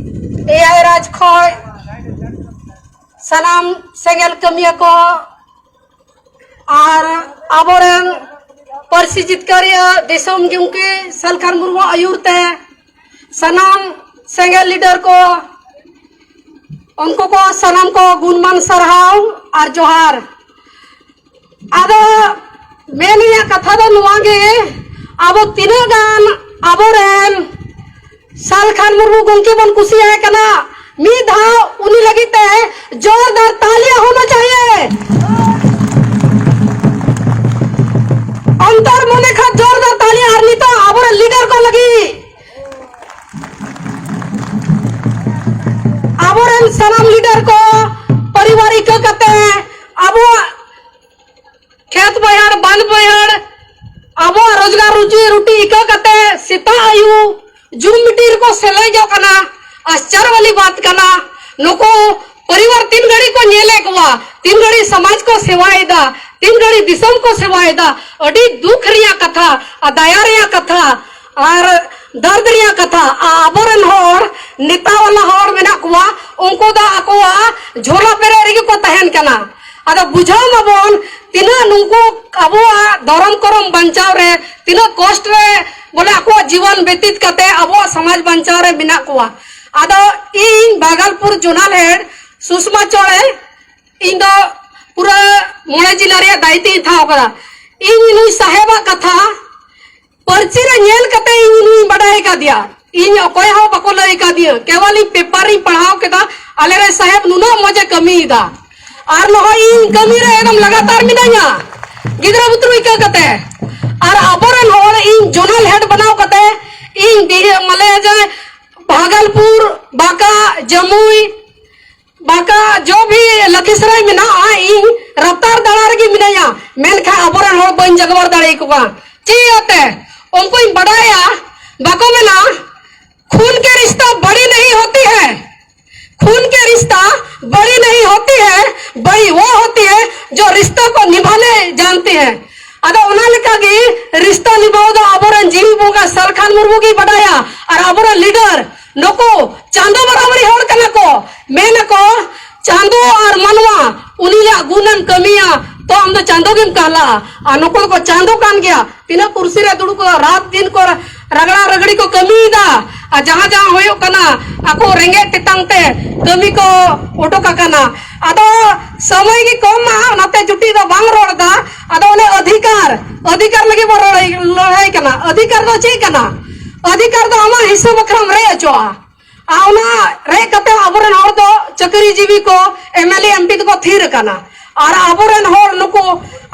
ᱮᱭᱟᱭ ᱨᱟᱡᱽ ᱠᱷᱚᱱ ᱥᱟᱱᱟᱢ ᱥᱮᱸᱜᱮᱞ ᱠᱟᱹᱢᱤᱭᱟᱹ ᱠᱚ ᱟᱨ ᱟᱵᱚᱨᱮᱱ ᱯᱟᱹᱨᱥᱤ ᱡᱤᱛᱠᱟᱹᱨᱤᱭᱟᱹ ᱫᱤᱥᱚᱢ ᱜᱚᱢᱠᱮ ᱥᱟᱞᱠᱷᱟᱱ ᱢᱩᱨᱢᱩ ᱟᱹᱭᱩᱨ ᱛᱮ ᱥᱟᱱᱟᱢ ᱥᱮᱸᱜᱮᱞ ᱞᱤᱰᱟᱨ ᱠᱚ, ᱩᱱᱠᱩ ᱠᱚ ᱥᱟᱱᱟᱢ ᱠᱚ ᱜᱩᱱᱢᱟᱱ ᱥᱟᱨᱦᱟᱣ ᱟᱨ ᱡᱚᱦᱟᱨ᱾ ᱟᱫᱚ ᱢᱮᱱ ᱨᱮᱭᱟᱜ ᱠᱟᱛᱷᱟ ᱫᱚ ᱱᱚᱣᱟ ᱜᱮ, ᱟᱵᱚ ᱛᱤᱱᱟᱹᱜ ᱜᱟᱱ ᱟᱵᱚᱨᱮᱱ ᱥᱟᱞᱠᱷᱟᱱ ᱢᱩᱨᱢᱩ ᱜᱚᱢᱠᱮ ᱵᱚᱱ ᱠᱩᱥᱤᱭᱟᱭ ᱠᱟᱱᱟ, ᱢᱤᱫ ᱫᱷᱟᱣ ᱩᱱᱤ ᱞᱟᱹᱜᱤᱫ ᱛᱮ ᱡᱳᱨᱫᱟᱨ ᱛᱟᱞᱤᱭᱟ ᱦᱳᱱᱟ ᱪᱟᱦᱤᱭᱮ᱾ ᱚᱱᱛᱚᱨ ᱢᱚᱱᱮ ᱠᱷᱚᱱ ᱡᱳᱨᱫᱟᱨ ᱛᱟᱞᱤᱭᱟ᱾ ᱟᱨ ᱱᱤᱛᱚᱜ ᱟᱵᱚᱨᱮᱱ ᱞᱤᱰᱟᱨ ᱠᱚ ᱞᱟᱹᱜᱤᱫ, ᱟᱵᱚᱨᱮᱱ ᱥᱟᱱᱟᱢ ᱞᱤᱰᱟᱨ ᱠᱚ, ᱯᱚᱨᱤᱵᱟᱨ ᱤᱠᱟᱹ ᱠᱟᱛᱮ ᱟᱵᱚᱣᱟᱜ ᱠᱷᱮᱛ ᱵᱟᱹᱭᱦᱟᱹᱲ, ᱵᱟᱸᱫ ᱵᱟᱹᱭᱦᱟᱹᱲ, ᱟᱵᱚᱣᱟᱜ ᱨᱳᱡᱽᱜᱟᱨ ᱨᱩᱡᱤ ᱨᱩᱴᱤ ᱤᱠᱟᱹ ᱠᱟᱛᱮ ᱥᱮᱛᱟᱜ ᱟᱹᱭᱩᱵ ᱡᱩᱢ ᱢᱤᱴᱤᱝ ᱨᱮᱠᱚ ᱥᱮᱞᱮᱫᱚᱜ ᱠᱟᱱᱟ᱾ ᱟᱥᱪᱟᱨ ᱣᱟᱞᱤ ᱵᱟᱛ ᱠᱟᱱᱟ᱾ ᱱᱩᱠᱩ ᱯᱚᱨᱤᱵᱟᱨ ᱛᱤᱱ ᱜᱷᱟᱹᱲᱤ ᱠᱚ ᱧᱮᱞᱮᱫ ᱠᱚᱣᱟ, ᱛᱤᱱ ᱜᱷᱟᱹᱲᱤ ᱥᱚᱢᱟᱡᱽ ᱠᱚ ᱥᱮᱵᱟᱭᱮᱫᱟ, ᱛᱤᱱ ᱜᱷᱟᱹᱲᱤ ᱫᱤᱥᱚᱢ ᱠᱚ ᱥᱮᱵᱟᱭᱮᱫᱟ᱾ ᱟᱹᱰᱤ ᱫᱩᱠ ᱨᱮᱭᱟᱜ ᱠᱟᱛᱷᱟ ᱟᱨ ᱫᱟᱭᱟ ᱨᱮᱭᱟᱜ ᱠᱟᱛᱷᱟ ᱟᱨ ᱫᱟᱨᱫ ᱨᱮᱭᱟᱜ ᱠᱟᱛᱷᱟ᱾ ᱟ-, ᱟᱵᱚᱨᱮᱱ ᱦᱚᱲ, ᱱᱮᱛᱟ ᱣᱟᱞᱟ ᱦᱚᱲ ᱢᱮᱱᱟᱜ ᱠᱚᱣᱟ, ᱩᱱᱠᱩ ᱫᱚ ᱟᱠᱚᱣᱟᱜ ᱡᱷᱚᱞᱟ ᱯᱮᱨᱮᱡ ᱨᱮᱜᱮ ᱠᱚ ᱛᱟᱦᱮᱱ ᱠᱟᱱᱟ᱾ ᱟᱫᱚ ᱵᱩᱡᱷᱟᱹᱣ ᱢᱟᱵᱚᱱ, ᱛᱤᱱᱟᱹᱜ ᱱᱩᱠᱩ ᱟᱵᱚᱣᱟᱜ ᱫᱷᱚᱨᱚᱢ ᱠᱚᱨᱚᱢ ᱵᱟᱧᱪᱟᱣ ᱨᱮ ᱛᱤᱱᱟᱹᱜ ᱠᱚᱥᱴ ᱨᱮ ᱵᱚᱞᱮ ᱟᱠᱚᱣᱟᱜ ᱡᱤᱵᱚᱱ ᱵᱮᱛᱤᱛ ᱠᱟᱛᱮ ᱟᱵᱚᱣᱟᱜ ᱥᱚᱢᱟᱡᱽ ᱵᱟᱧᱪᱟᱣ ᱨᱮ ᱢᱮᱱᱟᱜ ᱠᱚᱣᱟ᱾ ᱟᱫᱚ ᱤᱧ ᱵᱟᱜᱟᱞᱯᱩᱨ ᱡᱳᱱᱟᱞ ᱦᱮᱰ ᱥᱩᱥᱢᱟ ᱪᱚᱬᱮ, ᱤᱧ ᱫᱚ ᱯᱩᱨᱟᱹ ᱢᱚᱬᱮ ᱡᱤᱞᱟ ᱨᱮᱭᱟᱜ ᱫᱟᱭᱤᱛᱛᱚ ᱤᱧ ᱦᱟᱛᱟᱣ ᱠᱟᱫᱟ᱾ ᱤᱧ ᱱᱩᱭ ᱥᱟᱦᱮᱵᱟᱜ ᱠᱟᱛᱷᱟ ᱯᱟᱹᱨᱪᱤ ᱨᱮ ᱧᱮᱞ ᱠᱟᱛᱮ ᱤᱧ ᱱᱩᱭ ᱵᱟᱰᱟᱭ ᱠᱟᱫᱮᱭᱟ᱾ ᱤᱧ ᱚᱠᱚᱭ ᱦᱚᱸ ᱵᱟᱠᱚ ᱞᱟᱹᱭ ᱠᱟᱫᱤᱧᱟ, ᱠᱮᱵᱚᱞ ᱤᱧ ᱯᱮᱯᱟᱨ ᱨᱤᱧ ᱯᱟᱲᱦᱟᱣ ᱠᱮᱫᱟ, ᱟᱞᱮ ᱨᱮᱱ ᱥᱟᱦᱮᱵ ᱱᱩᱱᱟᱹᱜ ᱢᱚᱡᱽ ᱮ ᱠᱟᱹᱢᱤᱭᱮᱫᱟ᱾ ᱟᱨ ᱱᱚᱜᱼᱚᱭ ᱤᱧ ᱠᱟᱹᱢᱤ ᱨᱮ ᱮᱠᱫᱚᱢ ᱞᱟᱜᱟᱛᱟᱨ ᱢᱤᱱᱟᱹᱧᱟ, ᱜᱤᱫᱽᱨᱟᱹ ᱵᱩᱛᱨᱩ ᱤᱠᱟᱹ ᱠᱟᱛᱮ᱾ ᱟᱨ ᱟᱵᱚᱨᱮᱱ ᱦᱚᱲ ᱤᱧ ᱡᱳᱱᱟᱞ ᱦᱮᱰ ᱵᱮᱱᱟᱣ ᱠᱟᱛᱮ ᱤᱧ ᱵᱤᱦᱟᱹ ᱢᱟᱞᱮ ᱡᱮ ᱵᱷᱟᱜᱚᱞᱯᱩᱨ, ᱵᱟᱸᱠᱟ, ᱡᱟᱹᱢᱩᱭ, ᱵᱟᱸᱠᱟ, ᱡᱚ ᱵᱷᱤ ᱞᱟᱠᱷᱤᱥᱨᱟᱭ ᱢᱮᱱᱟᱜᱼᱟ, ᱤᱧ ᱨᱟᱯᱛᱟᱨ ᱫᱟᱬᱟ ᱨᱮᱜᱮ ᱢᱤᱱᱟᱹᱧᱟ, ᱢᱮᱱᱠᱷᱟᱱ ᱟᱵᱚᱨᱮᱱ ᱦᱚᱲ ᱵᱟᱹᱧ ᱡᱟᱜᱣᱟᱨ ᱫᱟᱲᱮ ᱟᱠᱚ ᱠᱟᱱᱟ᱾ ᱪᱮᱫ ᱤᱭᱟᱹᱛᱮ? ᱩᱱᱠᱩᱧ ᱵᱟᱰᱟᱭᱟ, ᱵᱟᱠᱚ ᱢᱮᱱᱟ, "खून के रिश्ता बड़ी नहीं होती है, खून के रिश्ता बड़ी नहीं होती है, बड़ी वो होती है जो रिश्तों को निभाने जानती है।" ᱟᱫᱚ ᱚᱱᱟ ᱞᱮᱠᱟ ᱜᱮ ᱨᱤᱥᱛᱟ ᱱᱤᱵᱷᱟᱣ ᱫᱚ ᱟᱵᱚᱨᱮᱱ ᱡᱤᱣᱤ ᱵᱚᱸᱜᱟ ᱥᱟᱞᱠᱷᱟᱱ ᱢᱩᱨᱢᱩ ᱜᱮᱭ ᱵᱟᱰᱟᱭᱟ᱾ ᱟᱨ ᱟᱵᱚᱨᱮᱱ ᱞᱤᱰᱟᱨ ᱱᱩᱠᱩ ᱪᱟᱸᱫᱚ ᱵᱟᱨᱟᱵᱟᱨᱤ ᱦᱚᱲ ᱠᱟᱱᱟ ᱠᱚ᱾ ᱢᱮᱱ ᱟᱠᱚ, "ᱪᱟᱸᱫᱚ ᱟᱨ ᱢᱟᱱᱣᱟ, ᱩᱱᱤᱭᱟᱜ ᱜᱩᱱᱮᱢ ᱠᱟᱹᱢᱤᱭᱟ, ᱛᱚ ᱟᱢ ᱫᱚ ᱪᱟᱸᱫᱚ ᱜᱮᱢ ᱠᱟᱦᱞᱟᱜᱼᱟ᱾" ᱟᱨ ᱱᱩᱠᱩ ᱫᱚᱠᱚ ᱪᱟᱸᱫᱚ ᱠᱟᱱ ᱜᱮᱭᱟ᱾ ᱛᱤᱱᱟᱹᱜ ᱠᱩᱨᱥᱤ ᱨᱮ ᱫᱩᱲᱩᱵ ᱠᱚ, ᱨᱟᱛ ᱫᱤᱱ ᱠᱚ ᱨᱟᱜᱽᱲᱟ ᱨᱟᱜᱽᱲᱤ ᱠᱚ ᱠᱟᱹᱢᱤᱭᱮᱫᱟ᱾ ᱟᱨ ᱡᱟᱦᱟᱸ ᱡᱟᱦᱟᱸ ᱦᱩᱭᱩᱜ ᱠᱟᱱᱟ, ᱟᱠᱚ ᱨᱮᱸᱜᱮᱡ ᱛᱮᱛᱟᱝ ᱛᱮ ᱠᱟᱹᱢᱤ ᱠᱚ ᱩᱰᱩᱠ ᱟᱠᱟᱱᱟ᱾ ᱟᱫᱚ ᱥᱚᱢᱚᱭ ᱜᱮ ᱠᱚᱢᱟ, ᱚᱱᱟᱛᱮ ᱡᱩᱴᱤ ᱫᱚ ᱵᱟᱝ ᱨᱚᱲ ᱮᱫᱟ᱾ ᱟᱫᱚ ᱚᱱᱮ ᱚᱫᱷᱤᱠᱟᱨ, ᱚᱫᱷᱤᱠᱟᱨ ᱞᱟᱹᱜᱤᱫ ᱵᱚᱱ ᱞᱟᱹᱲᱦᱟᱹᱭ, ᱞᱟᱹᱲᱦᱟᱹᱭ ᱠᱟᱱᱟ᱾ ᱚᱫᱷᱤᱠᱟᱨ ᱫᱚ ᱪᱮᱫ ᱠᱟᱱᱟ? ᱚᱫᱷᱤᱠᱟᱨ ᱫᱚ ᱟᱢᱟᱜ ᱦᱤᱥᱟᱹ ᱵᱟᱠᱷᱨᱟᱢ ᱨᱮᱡ ᱦᱚᱪᱚᱜᱼᱟ᱾ ᱟᱨ ᱚᱱᱟ ᱨᱮᱡ ᱠᱟᱛᱮ ᱟᱵᱚᱨᱮᱱ ᱦᱚᱲ ᱫᱚ ᱪᱟᱹᱠᱨᱤ ᱡᱤᱵᱤ ᱠᱚ, M L A, M P ᱫᱚᱠᱚ ᱛᱷᱤᱨ ᱟᱠᱟᱱᱟ᱾ ᱟᱨ ᱟᱵᱚᱨᱮᱱ ᱦᱚᱲ ᱱᱩᱠᱩ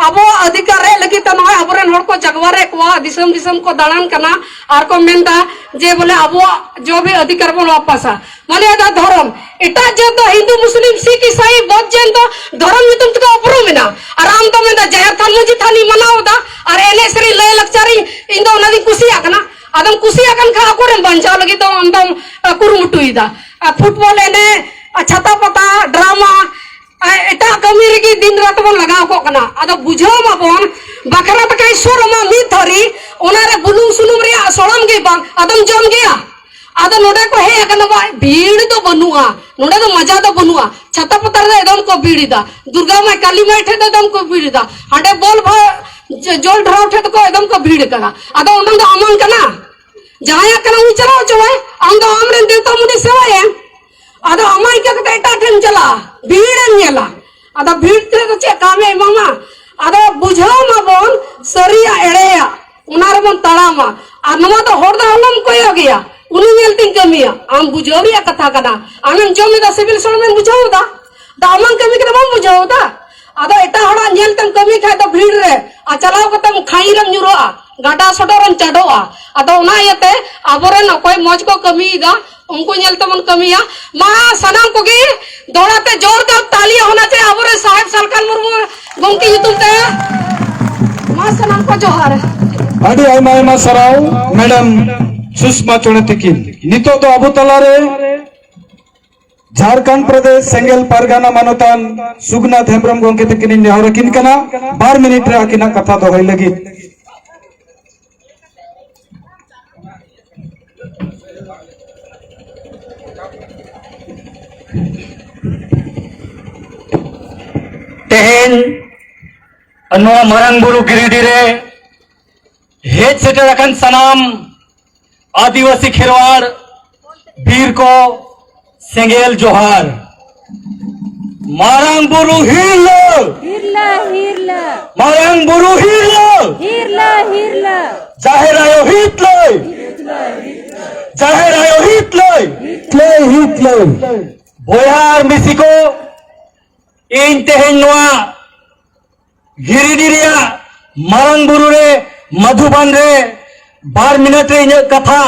ᱟᱵᱚᱣᱟᱜ ᱚᱫᱷᱤᱠᱟᱨ ᱨᱮᱡ ᱞᱟᱹᱜᱤᱫ ᱛᱮ ᱱᱚᱜᱼᱚᱭ ᱟᱵᱚᱨᱮᱱ ᱦᱚᱲ ᱠᱚ ᱡᱟᱜᱣᱟᱨᱮᱫ ᱠᱚᱣᱟ, ᱫᱤᱥᱚᱢ ᱫᱤᱥᱚᱢ ᱠᱚ ᱫᱟᱬᱟᱱ ᱠᱟᱱᱟ ᱟᱨ ᱠᱚ ᱢᱮᱱᱫᱟ ᱡᱮ ᱵᱚᱞᱮ ᱟᱵᱚᱣᱟᱜ ᱡᱚ ᱵᱷᱤ ᱚᱫᱷᱤᱠᱟᱨ ᱵᱚᱱ ᱣᱟᱯᱟᱥᱟ᱾ ᱢᱟᱱᱮ ᱫᱟ ᱫᱷᱚᱨᱚᱢ, ᱮᱴᱟᱜ ᱡᱟᱹᱛ ᱫᱚ ᱦᱤᱱᱫᱩ, ᱢᱩᱥᱞᱤᱢ, ᱥᱤᱠᱷ, ᱤᱥᱟᱭᱤ, ᱵᱳᱫᱷ, ᱡᱮᱱ ᱫᱚ ᱫᱷᱚᱨᱚᱢ ᱧᱩᱛᱩᱢ ᱛᱮᱠᱚ ᱩᱯᱨᱩᱢ ᱮᱱᱟ᱾ ᱟᱨ ᱟᱢ ᱫᱚ ᱢᱮᱱᱫᱟ ᱡᱟᱦᱮᱨ ᱛᱷᱟᱱ, ᱢᱟᱹᱡᱷᱤ ᱛᱷᱟᱱ ᱤᱧ ᱢᱟᱱᱟᱣ ᱮᱫᱟ ᱟᱨ ᱮᱱᱮᱡ ᱥᱮᱨᱮᱧ, ᱞᱟᱹᱭ ᱞᱟᱠᱪᱟᱨ ᱤᱧ, ᱤᱧ ᱫᱚ ᱚᱱᱟ ᱫᱚᱧ ᱠᱩᱥᱤᱭᱟᱜ ᱠᱟᱱᱟ᱾ ᱟᱫᱚᱢ ᱠᱩᱥᱤᱭᱟᱜ ᱠᱟᱱ ᱠᱷᱟᱱ ᱟᱠᱚᱨᱮᱢ ᱵᱟᱧᱪᱟᱣ ᱞᱟᱹᱜᱤᱫ ᱫᱚ ᱟᱢ ᱫᱚᱢ, ᱟ, ᱠᱩᱨᱩᱢᱩᱴᱩᱭᱮᱫᱟ᱾ ᱟ, ᱯᱷᱩᱴᱵᱚᱞ ᱮᱱᱮᱡ, ᱟ, ᱪᱷᱟᱛᱟ ᱯᱟᱛᱟ, ᱰᱨᱟᱢᱟ, ᱟ, ᱮᱴᱟᱜ ᱠᱟᱹᱢᱤ ᱨᱮᱜᱮ ᱫᱤᱱ ᱨᱟᱛ ᱵᱚᱱ ᱞᱟᱜᱟᱣ ᱠᱚᱜ ᱠᱟᱱᱟ᱾ ᱟᱫᱚ ᱵᱩᱡᱷᱟᱹᱣ ᱢᱟᱵᱚᱱ, ᱵᱟᱠᱷᱨᱟ ᱫᱟᱠᱟᱭ ᱥᱩᱨ ᱟᱢᱟ ᱢᱤᱫ ᱛᱷᱟᱹᱨᱤ, ᱚᱱᱟᱨᱮ ᱵᱩᱞᱩᱝ ᱥᱩᱱᱩᱢ ᱨᱮᱭᱟᱜ ᱥᱚᱲᱚᱢ ᱜᱮ ᱵᱟᱝ, ᱟᱫᱚᱢ ᱡᱚᱢ ᱜᱮᱭᱟ? ᱟᱫᱚ ᱱᱚᱰᱮ ᱠᱚ ᱦᱮᱡ ᱟᱠᱟᱱᱟ, ᱵᱟ, ᱵᱷᱤᱲ ᱫᱚ ᱵᱟᱹᱱᱩᱜᱼᱟ, ᱱᱚᱰᱮ ᱫᱚ ᱢᱟᱡᱟ ᱫᱚ ᱵᱟᱹᱱᱩᱜᱼᱟ᱾ ᱪᱷᱟᱛᱟ ᱯᱟᱛᱟ ᱨᱮ ᱮᱠᱫᱚᱢ ᱠᱚ ᱵᱷᱤᱲ ᱮᱫᱟ, ᱫᱩᱨᱜᱟ ᱢᱟᱭ, ᱠᱟᱞᱤ ᱢᱟᱭ ᱴᱷᱮᱡ ᱫᱚ ᱮᱠᱫᱚᱢ ᱠᱚ ᱵᱷᱤᱲ ᱮᱫᱟ, ᱦᱟᱸᱰᱮ ᱵᱚᱞ ᱵᱷᱟ-, ᱡ-, ᱡᱚᱞ ᱰᱷᱟᱨᱟᱣ ᱴᱷᱮᱡ ᱫᱚᱠᱚ ᱮᱠᱫᱚᱢ ᱠᱚ ᱵᱷᱤᱲ ᱟᱠᱟᱱᱟ᱾ ᱟᱫᱚ ᱚᱸᱰᱮ ᱫᱚ ᱟᱢᱟᱝ ᱠᱟᱱᱟ, ᱡᱟᱦᱟᱸᱭᱟᱜ ᱠᱟᱱᱟ ᱩᱱᱤ ᱪᱟᱞᱟᱣ ᱦᱚᱪᱚᱣᱟᱭ᱾ ᱟᱢ ᱫᱚ ᱟᱢᱨᱮᱱ ᱫᱮᱣᱛᱟ ᱢᱩᱱᱤ ᱥᱮᱵᱟᱭᱮᱢ, ᱟᱫᱚ ᱟᱢᱟᱜ ᱤᱠᱟᱹ ᱠᱟᱛᱮ ᱮᱴᱟᱜ ᱴᱷᱮᱱ ᱪᱟᱞᱟᱜᱼᱟ, ᱵᱷᱤᱲ ᱮᱢ ᱧᱮᱞᱟ᱾ ᱟᱫᱚ ᱵᱷᱤᱲ ᱛᱮ ᱫᱚ ᱪᱮᱫ ᱠᱟᱢᱮ ᱮᱢᱟᱢᱟ? ᱟᱫᱚ ᱵᱩᱡᱷᱟᱹᱣ ᱢᱟᱵᱚᱱ ᱥᱟᱹᱨᱤᱭᱟᱜ ᱮᱲᱮᱭᱟᱜ, ᱚᱱᱟ ᱨᱮᱵᱚᱱ ᱛᱟᱲᱟᱢᱟ᱾ ᱟᱨ ᱱᱚᱣᱟ ᱫᱚ ᱦᱚᱲ ᱫᱚ ᱟᱞᱚᱢ ᱠᱚᱭᱚᱜᱮᱭᱟ, ᱩᱱᱤ ᱧᱮᱞ ᱛᱤᱧ ᱠᱟᱹᱢᱤᱭᱟ᱾ ᱟᱢ ᱵᱩᱡᱷᱟᱹᱣ ᱨᱮᱭᱟᱜ ᱠᱟᱛᱷᱟ ᱠᱟᱱᱟ, ᱟᱢᱮᱢ ᱡᱚᱢ ᱮᱫᱟ, ᱥᱤᱵᱤᱞ ᱥᱚᱲᱚᱢᱮᱢ ᱵᱩᱡᱷᱟᱹᱣ ᱮᱫᱟ, ᱫᱟ ᱟᱢᱟᱝ ᱠᱟᱹᱢᱤ ᱠᱟᱱᱟ, ᱵᱟᱢ ᱵᱩᱡᱷᱟᱹᱣ ᱮᱫᱟ? ᱟᱫᱚ ᱮᱴᱟᱜ ᱦᱚᱲᱟᱜ ᱧᱮᱞ ᱛᱮᱢ ᱠᱟᱹᱢᱤ ᱠᱷᱟᱡ ᱫᱚ ᱵᱷᱤᱲ ᱨᱮ, ᱟᱨ ᱪᱟᱞᱟᱣ ᱠᱟᱛᱮᱢ ᱠᱷᱟᱺᱭᱤ ᱨᱮᱢ ᱧᱩᱨᱦᱟᱹᱜᱼᱟ, ᱜᱟᱰᱟ ᱥᱚᱰᱚᱜ ᱨᱮᱢ ᱪᱟᱰᱚᱜᱼᱟ᱾ ᱟᱫᱚ ᱚᱱᱟ ᱤᱭᱟᱹᱛᱮ ᱟᱵᱚᱨᱮᱱ ᱚᱠᱚᱭ ᱢᱚᱡᱽ ᱠᱚ ᱠᱟᱹᱢᱤᱭᱮᱫᱟ, ᱩᱱᱠᱩ ᱧᱮᱞ ᱛᱮᱵᱚᱱ ᱠᱟᱹᱢᱤᱭᱟ᱾ ᱢᱟ ᱥᱟᱱᱟᱢ ᱠᱚᱜᱮ ᱫᱚᱦᱲᱟ ᱛᱮ ᱡᱳᱨᱫᱟᱨ ᱛᱟᱞᱤ ᱦᱚᱱᱟ ᱪᱟᱦᱤᱭᱮ ᱟᱵᱚᱨᱮᱱ ᱥᱟᱦᱮᱵᱽ ᱥᱟᱞᱠᱷᱟᱱ ᱢᱩᱨᱢᱩ ᱜᱚᱢᱠᱮ ᱧᱩᱛᱩᱢ ᱛᱮ᱾ ᱢᱟ ᱥᱟᱱᱟᱢ ᱠᱚ ᱡᱚᱦᱟᱨ᱾ ᱟᱹᱰᱤ ᱟᱭᱢᱟ ᱟᱭᱢᱟ ᱥᱟᱨᱦᱟᱣ ᱢᱮᱰᱟᱢ ᱥᱩᱥᱢᱟ ᱪᱚᱬᱮ ᱛᱤᱠᱤᱱ᱾ ᱱᱤᱛᱚᱜ ᱫᱚ ᱟᱵᱚ ᱛᱟᱞᱟᱨᱮ ᱡᱷᱟᱲᱠᱷᱚᱸᱰ ᱯᱨᱚᱫᱮᱥ ᱥᱮᱸᱜᱮᱞ ᱯᱟᱨᱜᱟᱱᱟ ᱢᱟᱱᱚᱛᱟᱱ ᱥᱩᱜᱩᱱᱟᱛᱷ ᱦᱮᱢᱵᱨᱚᱢ ᱜᱚᱢᱠᱮ ᱛᱟᱹᱠᱤᱱᱤᱧ ᱱᱮᱦᱚᱨ ᱟᱹᱠᱤᱱ ᱠᱟᱱᱟ ᱵᱟᱨ ᱢᱤᱱᱤᱴ ᱨᱮ ᱟᱹᱠᱤᱱᱟᱜ ᱠᱟᱛᱷᱟ ᱫᱚᱦᱚᱭ ᱞᱟᱹᱜᱤᱫ᱾ ᱛᱮᱦᱮᱧ ᱱᱚᱣᱟ ᱢᱟᱨᱟᱝ ᱵᱩᱨᱩ ᱜᱤᱨᱤᱰᱤ ᱨᱮ ᱦᱮᱡ ᱥᱮᱴᱮᱨ ᱟᱠᱟᱱ ᱥᱟᱱᱟᱢ ᱟᱹᱫᱤᱵᱟᱹᱥᱤ ᱠᱷᱮᱨᱣᱟᱲ ᱵᱤᱨ ᱠᱚ, ᱥᱮᱸᱜᱮᱞ ᱡᱚᱦᱟᱨ᱾ ᱢᱟᱨᱟᱝ ᱵᱩᱨᱩ ᱦᱤᱨᱞᱟᱹ! ᱦᱤᱨᱞᱟᱹ, ᱦᱤᱨᱞᱟᱹ! ᱢᱟᱨᱟᱝ ᱵᱩᱨᱩ ᱦᱤᱨᱞᱟᱹ! ᱦᱤᱨᱞᱟᱹ, ᱦᱤᱨᱞᱟᱹ! ᱡᱟᱦᱮᱨ ᱟᱭᱳ ᱦᱤᱛᱞᱟᱹᱭ! ᱦᱤᱛᱞᱟᱹᱭ! ᱵᱚᱭᱦᱟ ᱟᱨ ᱢᱤᱥᱤ ᱠᱚ, ᱤᱧ ᱛᱮᱦᱮᱧ ᱱᱚᱣᱟ ᱜᱤᱨᱤᱰᱤ ᱨᱮᱭᱟᱜ ᱢᱟᱨᱟᱝ ᱵᱩᱨᱩ ᱨᱮ, ᱢᱟᱫᱷᱩᱵᱟᱱ ᱨᱮ ᱵᱟᱨ ᱢᱤᱱᱤᱴ ᱨᱮ ᱤᱧᱟᱹᱜ ᱠᱟᱛᱷᱟ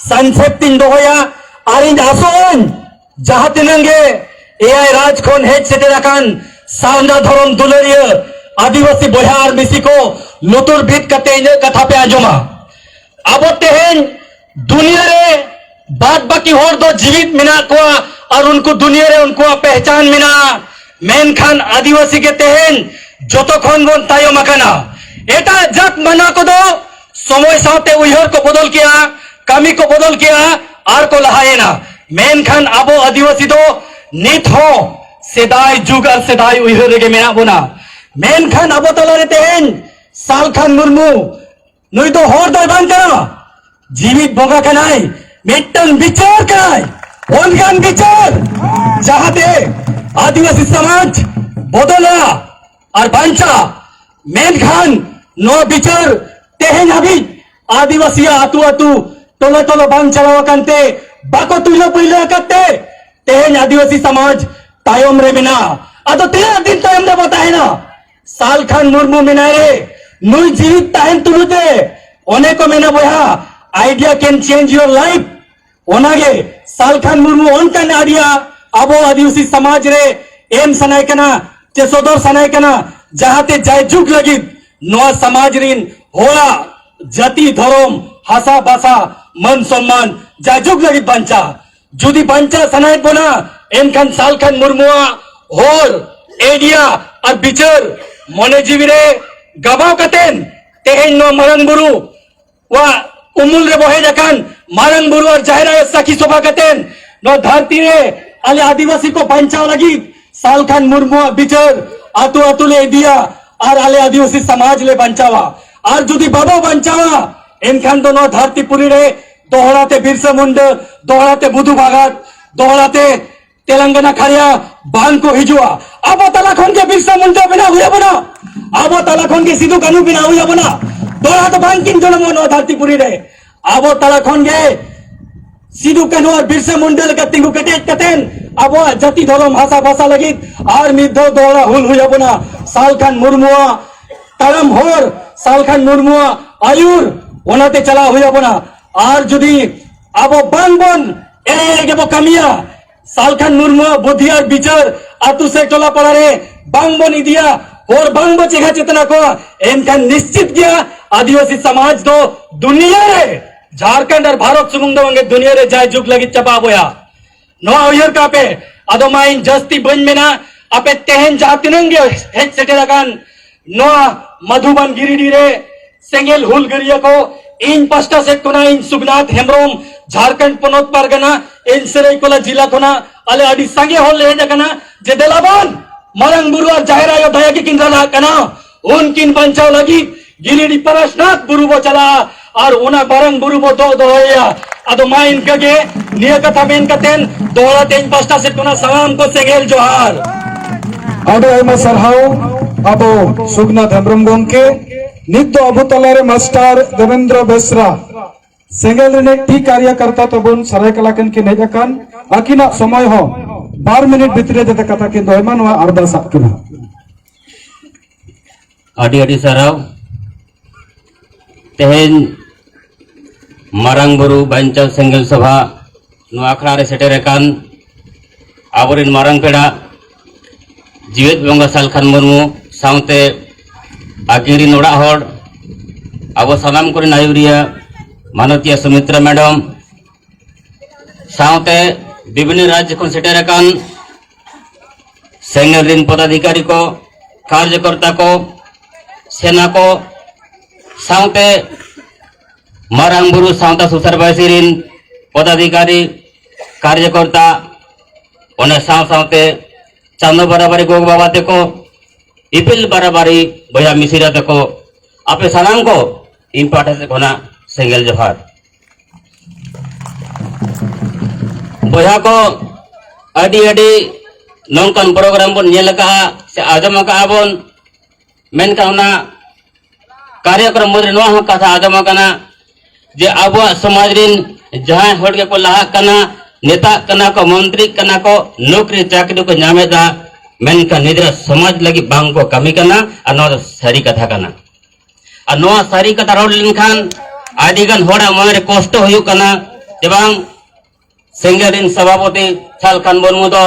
ᱥᱚᱝᱠᱷᱮᱯ ᱛᱤᱧ ᱫᱚᱦᱚᱭᱟ᱾ ᱟᱨ ᱤᱧ ᱟᱥᱚᱜ ᱟᱹᱧ, ᱡᱟᱦᱟᱸ ᱛᱤᱱᱟᱹᱜ ᱜᱮ ᱮᱭᱟᱭ ᱨᱟᱡᱽ ᱠᱷᱚᱱ ᱦᱮᱡ ᱥᱮᱴᱮᱨ ᱟᱠᱟᱱ ᱥᱟᱨᱱᱟ ᱫᱷᱚᱨᱚᱢ ᱫᱩᱞᱟᱹᱲᱤᱭᱟᱹ ᱟᱹᱫᱤᱵᱟᱹᱥᱤ ᱵᱚᱭᱦᱟ ᱟᱨ ᱢᱤᱥᱤ ᱠᱚ, ᱞᱩᱛᱩᱨ ᱵᱤᱫ ᱠᱟᱛᱮ ᱤᱧᱟᱹᱜ ᱠᱟᱛᱷᱟ ᱯᱮ ᱟᱸᱡᱚᱢᱟ᱾ ᱟᱵᱚ ᱛᱮᱦᱮᱧ ᱫᱩᱱᱤᱭᱟᱹ ᱨᱮ ᱵᱟᱫ ᱵᱟᱹᱠᱤ ᱦᱚᱲ ᱫᱚ ᱡᱤᱣᱤᱫ ᱢᱮᱱᱟᱜ ᱠᱚᱣᱟ ᱟᱨ ᱩᱱᱠᱩ ᱫᱩᱱᱤᱭᱟᱹ ᱨᱮ ᱩᱱᱠᱩᱣᱟᱜ ᱯᱮᱦᱪᱟᱱ ᱢᱮᱱᱟᱜᱼᱟ, ᱢᱮᱱᱠᱷᱟᱱ ᱟᱹᱫᱤᱵᱟᱹᱥᱤ ᱜᱮ ᱛᱮᱦᱮᱧ ᱡᱚᱛᱚ ᱠᱷᱚᱱ ᱵᱚᱱ ᱛᱟᱭᱚᱢ ᱟᱠᱟᱱᱟ᱾ ᱮᱴᱟᱜ ᱡᱟᱹᱛ ᱢᱟᱱᱟ ᱠᱚᱫᱚ ᱥᱚᱢᱚᱭ ᱥᱟᱶᱛᱮ ᱩᱭᱦᱟᱹᱨ ᱠᱚ ᱵᱚᱫᱚᱞ ᱠᱮᱜᱼᱟ, ᱠᱟᱹᱢᱤ ᱠᱚ ᱵᱚᱫᱚᱞ ᱠᱮᱜᱼᱟ ᱟᱨ ᱠᱚ ᱞᱟᱦᱟᱭᱮᱱᱟ, ᱢᱮᱱᱠᱷᱟᱱ ᱟᱵᱚ ᱟᱹᱫᱤᱵᱟᱹᱥᱤ ᱫᱚ ᱱᱤᱛ ᱦᱚᱸ ᱥᱮᱫᱟᱭ ᱡᱩᱜᱽ ᱟᱨ ᱥᱮᱫᱟᱭ ᱩᱭᱦᱟᱹᱨ ᱨᱮᱜᱮ ᱢᱮᱱᱟᱜ ᱵᱚᱱᱟ᱾ ᱢᱮᱱᱠᱷᱟᱱ ᱟᱵᱚ ᱛᱟᱞᱟᱨᱮ ᱛᱮᱦᱮᱧ ᱥᱟᱞᱠᱷᱟᱱ ᱢᱩᱨᱢᱩ, ᱱᱩᱭ ᱫᱚ ᱦᱚᱲ ᱫᱚᱭ ᱵᱟᱝ ᱠᱟᱱᱟ, ᱡᱤᱣᱤᱫ ᱵᱚᱸᱜᱟ ᱠᱟᱱᱟᱭ, ᱢᱤᱫᱴᱟᱝ ᱵᱤᱪᱟᱹᱨ ᱠᱟᱱᱟᱭ, ᱚᱱᱠᱟᱱ ᱵᱤᱪᱟᱹᱨ ᱡᱟᱦᱟᱸᱛᱮ ᱟᱹᱫᱤᱵᱟᱹᱥᱤ ᱥᱚᱢᱟᱡᱽ ᱵᱚᱫᱚᱞᱟ ᱟᱨ ᱵᱟᱧᱪᱟᱜᱼᱟ᱾ ᱢᱮᱱᱠᱷᱟᱱ ᱱᱚᱣᱟ ᱵᱤᱪᱟᱹᱨ ᱛᱮᱦᱮᱧ ᱦᱟᱹᱵᱤᱡ ᱟᱹᱫᱤᱵᱟᱹᱥᱤᱭᱟᱜ ᱟᱹᱛᱩ ᱟᱹᱛᱩ, ᱴᱚᱞᱟ ᱴᱚᱞᱟ ᱵᱟᱝ ᱪᱟᱞᱟᱣ ᱟᱠᱟᱱ ᱛᱮ, ᱵᱟᱠᱚ ᱛᱩᱭᱞᱟᱹ ᱯᱩᱭᱞᱟᱹ ᱟᱠᱟᱫ ᱛᱮ ᱛᱮᱦᱮᱧ ᱟᱹᱫᱤᱵᱟᱹᱥᱤ ᱥᱚᱢᱟᱡᱽ ᱛᱟᱭᱚᱢ ᱨᱮ ᱢᱮᱱᱟᱜᱼᱟ᱾ ᱟᱫᱚ ᱛᱤᱱᱟᱹᱜ ᱫᱤᱱ ᱛᱟᱭᱚᱢ ᱨᱮᱵᱚ ᱛᱟᱦᱮᱱᱟ? ᱥᱟᱞᱠᱷᱟᱱ ᱢᱩᱨᱢᱩ ᱢᱮᱱᱟᱭ ᱨᱮ, ᱱᱩᱭ ᱡᱤᱣᱤᱫ ᱛᱟᱦᱮᱱ ᱛᱩᱞᱩᱡ ᱨᱮ, ᱚᱱᱮ ᱠᱚ ᱢᱮᱱᱟ ᱵᱚᱭᱦᱟ, idea can change your life᱾ ᱚᱱᱟᱜᱮ ᱥᱟᱞᱠᱷᱟᱱ ᱢᱩᱨᱢᱩ ᱚᱱᱠᱟᱱ idea ᱟᱵᱚ ᱟᱹᱫᱤᱵᱟᱹᱥᱤ ᱥᱚᱢᱟᱡᱽ ᱨᱮ ᱮᱢ ᱥᱟᱱᱟᱭ ᱠᱟᱱᱟ ᱪᱮ ᱥᱚᱫᱚᱨ ᱥᱟᱱᱟᱭ ᱠᱟᱱᱟ, ᱡᱟᱦᱟᱸᱛᱮ ᱡᱟᱭᱡᱩᱜᱽ ᱞᱟᱹᱜᱤᱫ ᱱᱚᱣᱟ ᱥᱚᱢᱟᱡᱽ ᱨᱤᱱ ᱦᱚᱲᱟᱜ ᱡᱟᱹᱛᱤ, ᱫᱷᱚᱨᱚᱢ, ᱦᱟᱥᱟ, ᱵᱷᱟᱥᱟ, ᱢᱟᱹᱱ ᱥᱚᱢᱢᱟᱱ ᱡᱟᱭᱡᱩᱜᱽ ᱞᱟᱹᱜᱤᱫ ᱵᱟᱧᱪᱟᱜᱼᱟ᱾ ᱡᱩᱫᱤ ᱵᱟᱧᱪᱟᱣ ᱥᱟᱱᱟᱭᱮᱫ ᱵᱚᱱᱟ, ᱮᱱᱠᱷᱟᱱ ᱥᱟᱞᱠᱷᱟᱱ ᱢᱩᱨᱢᱩᱣᱟᱜ ᱦᱚᱨ, idea ᱟᱨ ᱵᱤᱪᱟᱹᱨ ᱢᱚᱱᱮ ᱡᱤᱣᱤ ᱨᱮ ᱜᱟᱵᱟᱣ ᱠᱟᱛᱮᱱ ᱛᱮᱦᱮᱧ ᱱᱚᱣᱟ ᱢᱟᱨᱟᱝ ᱵᱩᱨᱩ ᱣᱟᱜ ᱩᱢᱩᱞ ᱨᱮᱵᱚ ᱦᱮᱡ ᱟᱠᱟᱱ, ᱢᱟᱨᱟᱝ ᱵᱩᱨᱩ ᱟᱨ ᱡᱟᱦᱮᱨ ᱟᱭᱳ ᱥᱟᱹᱠᱷᱤ ᱥᱚᱵᱷᱟ ᱠᱟᱛᱮᱱ ᱱᱚᱣᱟ ᱫᱷᱟᱹᱨᱛᱤ ᱨᱮ ᱟᱞᱮ ᱟᱹᱫᱤᱵᱟᱹᱥᱤ ᱠᱚ ᱵᱟᱧᱪᱟᱣ ᱞᱟᱹᱜᱤᱫ ᱥᱟᱞᱠᱷᱟᱱ ᱢᱩᱨᱢᱩᱣᱟᱜ ᱵᱤᱪᱟᱹᱨ ᱟᱹᱛᱩ ᱟᱹᱛᱩ ᱞᱮ ᱤᱫᱤᱭᱟ ᱟᱨ ᱟᱞᱮ ᱟᱹᱫᱤᱵᱟᱹᱥᱤ ᱥᱚᱢᱟᱡᱽ ᱞᱮ ᱵᱟᱧᱪᱟᱣᱟ᱾ ᱟᱨ ᱡᱩᱫᱤ ᱵᱟᱵᱚ ᱵᱟᱧᱪᱟᱣᱟ, ᱮᱱᱠᱷᱟᱱ ᱫᱚ ᱱᱚᱣᱟ ᱫᱷᱟᱹᱨᱛᱤ ᱯᱩᱨᱤ ᱨᱮ ᱫᱚᱦᱲᱟ ᱛᱮ ᱵᱤᱨᱥᱟ ᱢᱩᱱᱰᱟ, ᱫᱚᱦᱲᱟ ᱛᱮ ᱵᱩᱫᱷᱩ ᱵᱷᱟᱜᱟᱛ, ᱫᱚᱦᱲᱟ ᱛᱮ ᱛᱮᱞᱮᱝᱜᱟᱱᱟ ᱠᱷᱟᱲᱭᱟ ᱵᱟᱝ ᱠᱚ ᱦᱤᱡᱩᱜᱼᱟ᱾ ᱟᱵᱚ ᱛᱟᱞᱟ ᱠᱷᱚᱱ ᱜᱮ ᱵᱤᱨᱥᱟ ᱢᱩᱱᱰᱟ ᱵᱮᱱᱟᱣ ᱦᱩᱭ ᱟᱵᱚᱱᱟ, ᱟᱵᱚ ᱛᱟᱞᱟ ᱠᱷᱚᱱ ᱜᱮ ᱥᱤᱫᱩ ᱠᱟᱹᱱᱦᱩ ᱵᱮᱱᱟᱣ ᱦᱩᱭ ᱟᱵᱚᱱᱟ᱾ ᱫᱚᱦᱲᱟ ᱫᱚ ᱵᱟᱝ ᱠᱤᱱ ᱡᱚᱱᱚᱢᱚᱜᱼᱟ ᱱᱚᱣᱟ ᱫᱷᱟᱹᱨᱛᱤ ᱯᱩᱨᱤ ᱨᱮ᱾ ᱟᱵᱚ ᱛᱟᱞᱟ ᱠᱷᱚᱱ ᱜᱮ ᱥᱤᱫᱩ ᱠᱟᱹᱱᱦᱩ ᱟᱨ ᱵᱤᱨᱥᱟ ᱢᱩᱱᱰᱟ ᱞᱮᱠᱟ ᱛᱤᱸᱜᱩ ᱠᱮᱴᱮᱡ ᱠᱟᱛᱮᱱ ᱟᱵᱚᱣᱟᱜ ᱡᱟᱹᱛᱤ ᱫᱷᱚᱨᱚᱢ ᱦᱟᱥᱟ ᱵᱷᱟᱥᱟ ᱞᱟᱹᱜᱤᱫ ᱟᱨ ᱢᱤᱫ ᱫᱷᱟᱣ ᱫᱚᱦᱲᱟ ᱦᱩᱞ ᱦᱩᱭ ᱟᱵᱚᱱᱟ᱾ ᱥᱟᱞᱠᱷᱟᱱ ᱢᱩᱨᱢᱩᱣᱟᱜ ᱛᱟᱲᱟᱢ ᱦᱚᱨ, ᱥᱟᱞᱠᱷᱟᱱ ᱢᱩᱨᱢᱩᱣᱟᱜ ᱟᱭᱩᱨ, ᱚᱱᱟᱛᱮ ᱪᱟᱞᱟᱣ ᱦᱩᱭ ᱟᱵᱚᱱᱟ᱾ ᱟᱨ ᱡᱩᱫᱤ ᱟᱵᱚ ᱵᱟᱝ ᱵᱚᱱ ᱮᱲᱮ ᱮᱲᱮ ᱜᱮᱵᱚ ᱠᱟᱹᱢᱤᱭᱟ, ᱥᱟᱞᱠᱷᱟᱱ ᱢᱩᱨᱢᱩᱣᱟᱜ ᱵᱩᱫᱷᱤ ᱟᱨ ᱵᱤᱪᱟᱹᱨ ᱟᱹᱛᱩ ᱥᱮ ᱴᱚᱞᱟ ᱯᱟᱲᱟ ᱨᱮ ᱵᱟᱝ ᱵᱚᱱ ᱤᱫᱤᱭᱟ, ᱦᱚᱲ ᱵᱟᱝ ᱵᱚ ᱪᱮᱸᱜᱷᱟ ᱪᱮᱛᱱᱟ ᱠᱚᱣᱟ, ᱮᱱᱠᱷᱟᱱ ᱱᱤᱥᱪᱤᱛ ᱜᱮᱭᱟ ᱟᱹᱫᱤᱵᱟᱹᱥᱤ ᱥᱚᱢᱟᱡᱽ ᱫᱚ ᱫᱩᱱᱤᱭᱟᱹ ᱨᱮ, ᱡᱷᱟᱲᱠᱷᱚᱸᱰ ᱟᱨ ᱵᱷᱟᱨᱚᱛ ᱥᱩᱢᱩᱝ ᱫᱚ ᱵᱟᱝᱜᱮ, ᱫᱩᱱᱤᱭᱟᱹ ᱨᱮ ᱡᱟᱭᱡᱩᱜᱽ ᱞᱟᱹᱜᱤᱫ ᱪᱟᱵᱟ ᱵᱚᱭᱟ᱾ ᱱᱚᱣᱟ ᱩᱭᱦᱟᱹᱨ ᱠᱟᱜ ᱯᱮ᱾ ᱟᱫᱚ ᱢᱟ ᱤᱧ ᱡᱟᱹᱥᱛᱤ ᱵᱟᱹᱧ ᱢᱮᱱᱟ, ᱟᱯᱮ ᱛᱮᱦᱮᱧ ᱡᱟᱦᱟᱸ ᱛᱤᱱᱟᱹᱝ ᱜᱮ ᱦᱮᱡ ᱥᱮᱴᱮᱨ ᱟᱠᱟᱱ ᱱᱚᱣᱟ ᱢᱟᱫᱷᱩᱵᱟᱱ ᱜᱤᱨᱤᱰᱤ ᱨᱮ ᱥᱮᱸᱜᱮᱞ ᱦᱩᱞᱜᱟᱹᱨᱤᱭᱟᱹ ᱠᱚ, ᱤᱧ ᱯᱟᱥᱴᱟ ᱥᱮᱫ ᱠᱷᱚᱱᱟᱜ ᱤᱧ ᱥᱩᱠᱱᱟᱛᱷ ᱦᱮᱢᱵᱨᱚᱢ, ᱡᱷᱟᱲᱠᱷᱚᱸᱰ ᱯᱚᱱᱚᱛ ᱯᱟᱨᱜᱟᱱᱟ, ᱤᱧ ᱥᱟᱹᱨᱟᱹᱭᱠᱮᱞᱟ ᱡᱤᱞᱟ ᱠᱷᱚᱱᱟᱜ ᱟᱞᱮ ᱟᱹᱰᱤ ᱥᱟᱸᱜᱮ ᱦᱚᱲ ᱞᱮ ᱦᱮᱡ ᱟᱠᱟᱱᱟ ᱡᱮ ᱫᱮᱞᱟ ᱵᱚᱱ ᱢᱟᱨᱟᱝ ᱵᱩᱨᱩ ᱟᱨ ᱡᱟᱦᱮᱨ ᱟᱭᱳ ᱫᱟᱭᱟ ᱜᱮᱠᱤᱱ ᱨᱟᱲᱟᱜ ᱠᱟᱱᱟ, ᱩᱱᱠᱤᱱ ᱵᱟᱧᱪᱟᱣ ᱞᱟᱹᱜᱤᱫ ᱜᱤᱨᱤᱰᱤ ᱯᱟᱨᱟᱥᱱᱟᱛᱷ ᱵᱩᱨᱩ ᱵᱚ ᱪᱟᱞᱟᱜᱼᱟ ᱟᱨ ᱚᱱᱟ ᱢᱟᱨᱟᱝ ᱵᱩᱨᱩ ᱵᱚ ᱫᱚᱜ ᱫᱚᱦᱚᱭᱮᱭᱟ᱾ ᱟᱫᱚ ᱢᱟ ᱤᱱᱠᱟᱹ ᱜᱮ, ᱱᱤᱭᱟᱹ ᱠᱟᱛᱷᱟ ᱢᱮᱱ ᱠᱟᱛᱮᱱ ᱫᱚᱦᱲᱟ ᱛᱮ ᱤᱧ ᱯᱟᱥᱴᱟ ᱥᱮᱫ ᱠᱷᱚᱱᱟᱜ ᱥᱟᱱᱟᱢ ᱠᱚ ᱥᱮᱸᱜᱮᱞ ᱡᱚᱦᱟᱨ᱾ ᱟᱹᱰᱤ ᱟᱭᱢᱟ ᱥᱟᱨᱦᱟᱣ ᱟᱵᱚ ᱥᱩᱠᱱᱟᱛᱷ ᱦᱮᱢᱵᱨᱚᱢ ᱜᱚᱢᱠᱮ᱾ ᱱᱤᱛ ᱫᱚ ᱟᱵᱚ ᱛᱟᱞᱟᱨᱮ ᱢᱟᱥᱴᱟᱨ ᱫᱮᱵᱮᱱᱫᱨᱚ ᱵᱮᱥᱨᱟ, ᱥᱮᱸᱜᱮᱞ ᱨᱤᱱᱤᱡ ᱴᱷᱤᱠ ᱠᱟᱨᱭᱟᱠᱚᱨᱛᱟ ᱛᱟᱵᱚᱱ, ᱥᱟᱹᱨᱟᱹᱭᱠᱮᱞᱟ ᱠᱷᱚᱱ ᱠᱤᱱ ᱦᱮᱡ ᱟᱠᱟᱱ, ᱟᱹᱠᱤᱱᱟᱜ ᱥᱚᱢᱚᱭ ᱦᱚᱸ ᱵᱟᱨ ᱢᱤᱱᱤᱴ ᱵᱷᱤᱛᱨᱤ ᱨᱮ ᱡᱟᱛᱮ ᱠᱟᱛᱷᱟ ᱠᱤᱱ ᱫᱚᱦᱚᱭ ᱢᱟ, ᱱᱚᱣᱟ ᱟᱨᱫᱟᱥ ᱟᱜ ᱠᱤᱱᱟ᱾ ᱟᱹᱰᱤ ᱟᱹᱰᱤ ᱥᱟᱨᱦᱟᱣ᱾ ᱛᱮᱦᱮᱧ ᱢᱟᱨᱟᱝ ᱵᱩᱨᱩ ᱵᱟᱧᱪᱟᱣ ᱥᱮᱸᱜᱮᱞ ᱥᱚᱵᱷᱟ ᱱᱚᱣᱟ ᱟᱠᱷᱲᱟ ᱨᱮ ᱥᱮᱴᱮᱨ ᱟᱠᱟᱱ ᱟᱵᱚᱨᱮᱱ ᱢᱟᱨᱟᱝ ᱯᱮᱲᱟ ᱡᱤᱣᱮᱫ ᱵᱚᱸᱜᱟ ᱥᱟᱞᱠᱷᱟᱱ ᱢᱩᱨᱢᱩ ᱥᱟᱶᱛᱮ ᱟᱹᱠᱤᱱ ᱨᱤᱱ ᱚᱲᱟᱜ ᱦᱚᱲ, ᱟᱵᱚ ᱥᱟᱱᱟᱢ ᱠᱚᱨᱮᱱ ᱟᱹᱭᱩᱨᱤᱭᱟᱹ ᱢᱟᱱᱚᱛᱤᱭᱟ ᱥᱩᱢᱤᱛᱨᱟ ᱢᱮᱰᱚᱢ, ᱥᱟᱶᱛᱮ ᱵᱤᱵᱷᱤᱱᱱᱚ ᱨᱟᱡᱽ ᱠᱷᱚᱱ ᱥᱮᱴᱮᱨ ᱟᱠᱟᱱ ᱥᱮᱸᱜᱮᱞ ᱨᱤᱱ ᱯᱚᱫᱟᱫᱷᱤᱠᱟᱨᱤ ᱠᱚ, ᱠᱟᱨᱡᱚᱠᱚᱨᱛᱟ ᱠᱚ, ᱥᱮᱱᱟ ᱠᱚ, ᱥᱟᱶᱛᱮ ᱢᱟᱨᱟᱝ ᱵᱩᱨᱩ ᱥᱟᱶᱛᱟ ᱥᱩᱥᱟᱹᱨ ᱵᱟᱹᱭᱥᱤ ᱨᱤᱱ ᱯᱚᱫᱟᱫᱷᱤᱠᱟᱨᱤ, ᱠᱟᱨᱡᱚᱠᱚᱨᱛᱟ, ᱚᱱᱟ ᱥᱟᱶ ᱥᱟᱶᱛᱮ ᱪᱟᱸᱫᱚ ᱵᱟᱨᱟᱵᱟᱨᱤ ᱜᱚᱜᱚ ᱵᱟᱵᱟ ᱛᱮᱠᱚ, ᱤᱯᱤᱞ ᱵᱟᱨᱟᱵᱟᱨᱤ ᱵᱚᱭᱦᱟ ᱢᱤᱥᱤᱨᱟ ᱛᱮᱠᱚ, ᱟᱯᱮ ᱥᱟᱱᱟᱢ ᱠᱚ ᱤᱧ ᱯᱟᱦᱴᱟ ᱥᱮᱫ ᱠᱷᱚᱱᱟᱜ ᱥᱮᱸᱜᱮᱞ ᱡᱚᱦᱟᱨ᱾ ᱵᱚᱭᱦᱟ ᱠᱚ, ᱟᱹᱰᱤ ᱟᱹᱰᱤ ᱱᱚᱝᱠᱟᱱ ᱯᱨᱳᱜᱨᱟᱢ ᱵᱚᱱ ᱧᱮᱞ ᱟᱠᱟᱫᱼᱟ ᱥᱮ ᱟᱸᱡᱚᱢ ᱟᱠᱟᱫᱼᱟ ᱵᱚᱱ, ᱢᱮᱱᱠᱷᱟᱱ ᱚᱱᱟ ᱠᱟᱨᱭᱚᱠᱨᱚᱢ ᱢᱩᱫᱽᱨᱮ ᱱᱚᱣᱟ ᱦᱚᱸ ᱠᱟᱛᱷᱟ ᱟᱸᱡᱚᱢ ᱟᱠᱟᱱᱟ ᱡᱮ ᱟᱵᱚᱣᱟᱜ ᱥᱚᱢᱟᱡᱽ ᱨᱤᱱ ᱡᱟᱦᱟᱸᱭ ᱦᱚᱲ ᱜᱮᱠᱚ ᱞᱟᱦᱟᱜ ᱠᱟᱱᱟ, ᱱᱮᱛᱟᱜ ᱠᱟᱱᱟ ᱠᱚ, ᱢᱚᱱᱛᱨᱤᱜ ᱠᱟᱱᱟ ᱠᱚ, ᱱᱚᱠᱨᱤ ᱪᱟᱹᱠᱨᱤ ᱠᱚ ᱧᱟᱢᱮᱫᱟ, ᱢᱮᱱᱠᱷᱟᱱ ᱱᱤᱡᱮᱨᱟᱜ ᱥᱚᱢᱟᱡᱽ ᱞᱟᱹᱜᱤᱫ ᱵᱟᱝ ᱠᱚ ᱠᱟᱹᱢᱤ ᱠᱟᱱᱟ᱾ ᱟᱨ ᱱᱚᱣᱟ ᱫᱚ ᱥᱟᱹᱨᱤ ᱠᱟᱛᱷᱟ ᱠᱟᱱᱟ᱾ ᱟᱨ ᱱᱚᱣᱟ ᱥᱟᱹᱨᱤ ᱠᱟᱛᱷᱟ ᱨᱚᱲ ᱞᱮᱱᱠᱷᱟᱱ ᱟᱹᱰᱤ ᱜᱟᱱ ᱦᱚᱲᱟᱜ ᱢᱚᱱᱮ ᱨᱮ ᱠᱚᱥᱴᱚ ᱦᱩᱭᱩᱜ ᱠᱟᱱᱟ ᱡᱮ ᱵᱟᱝ, ᱥᱮᱸᱜᱮᱞ ᱨᱮᱱ ᱥᱚᱵᱷᱟᱯᱚᱛᱤ ᱥᱟᱞᱠᱷᱟᱱ ᱢᱩᱨᱢᱩ ᱫᱚ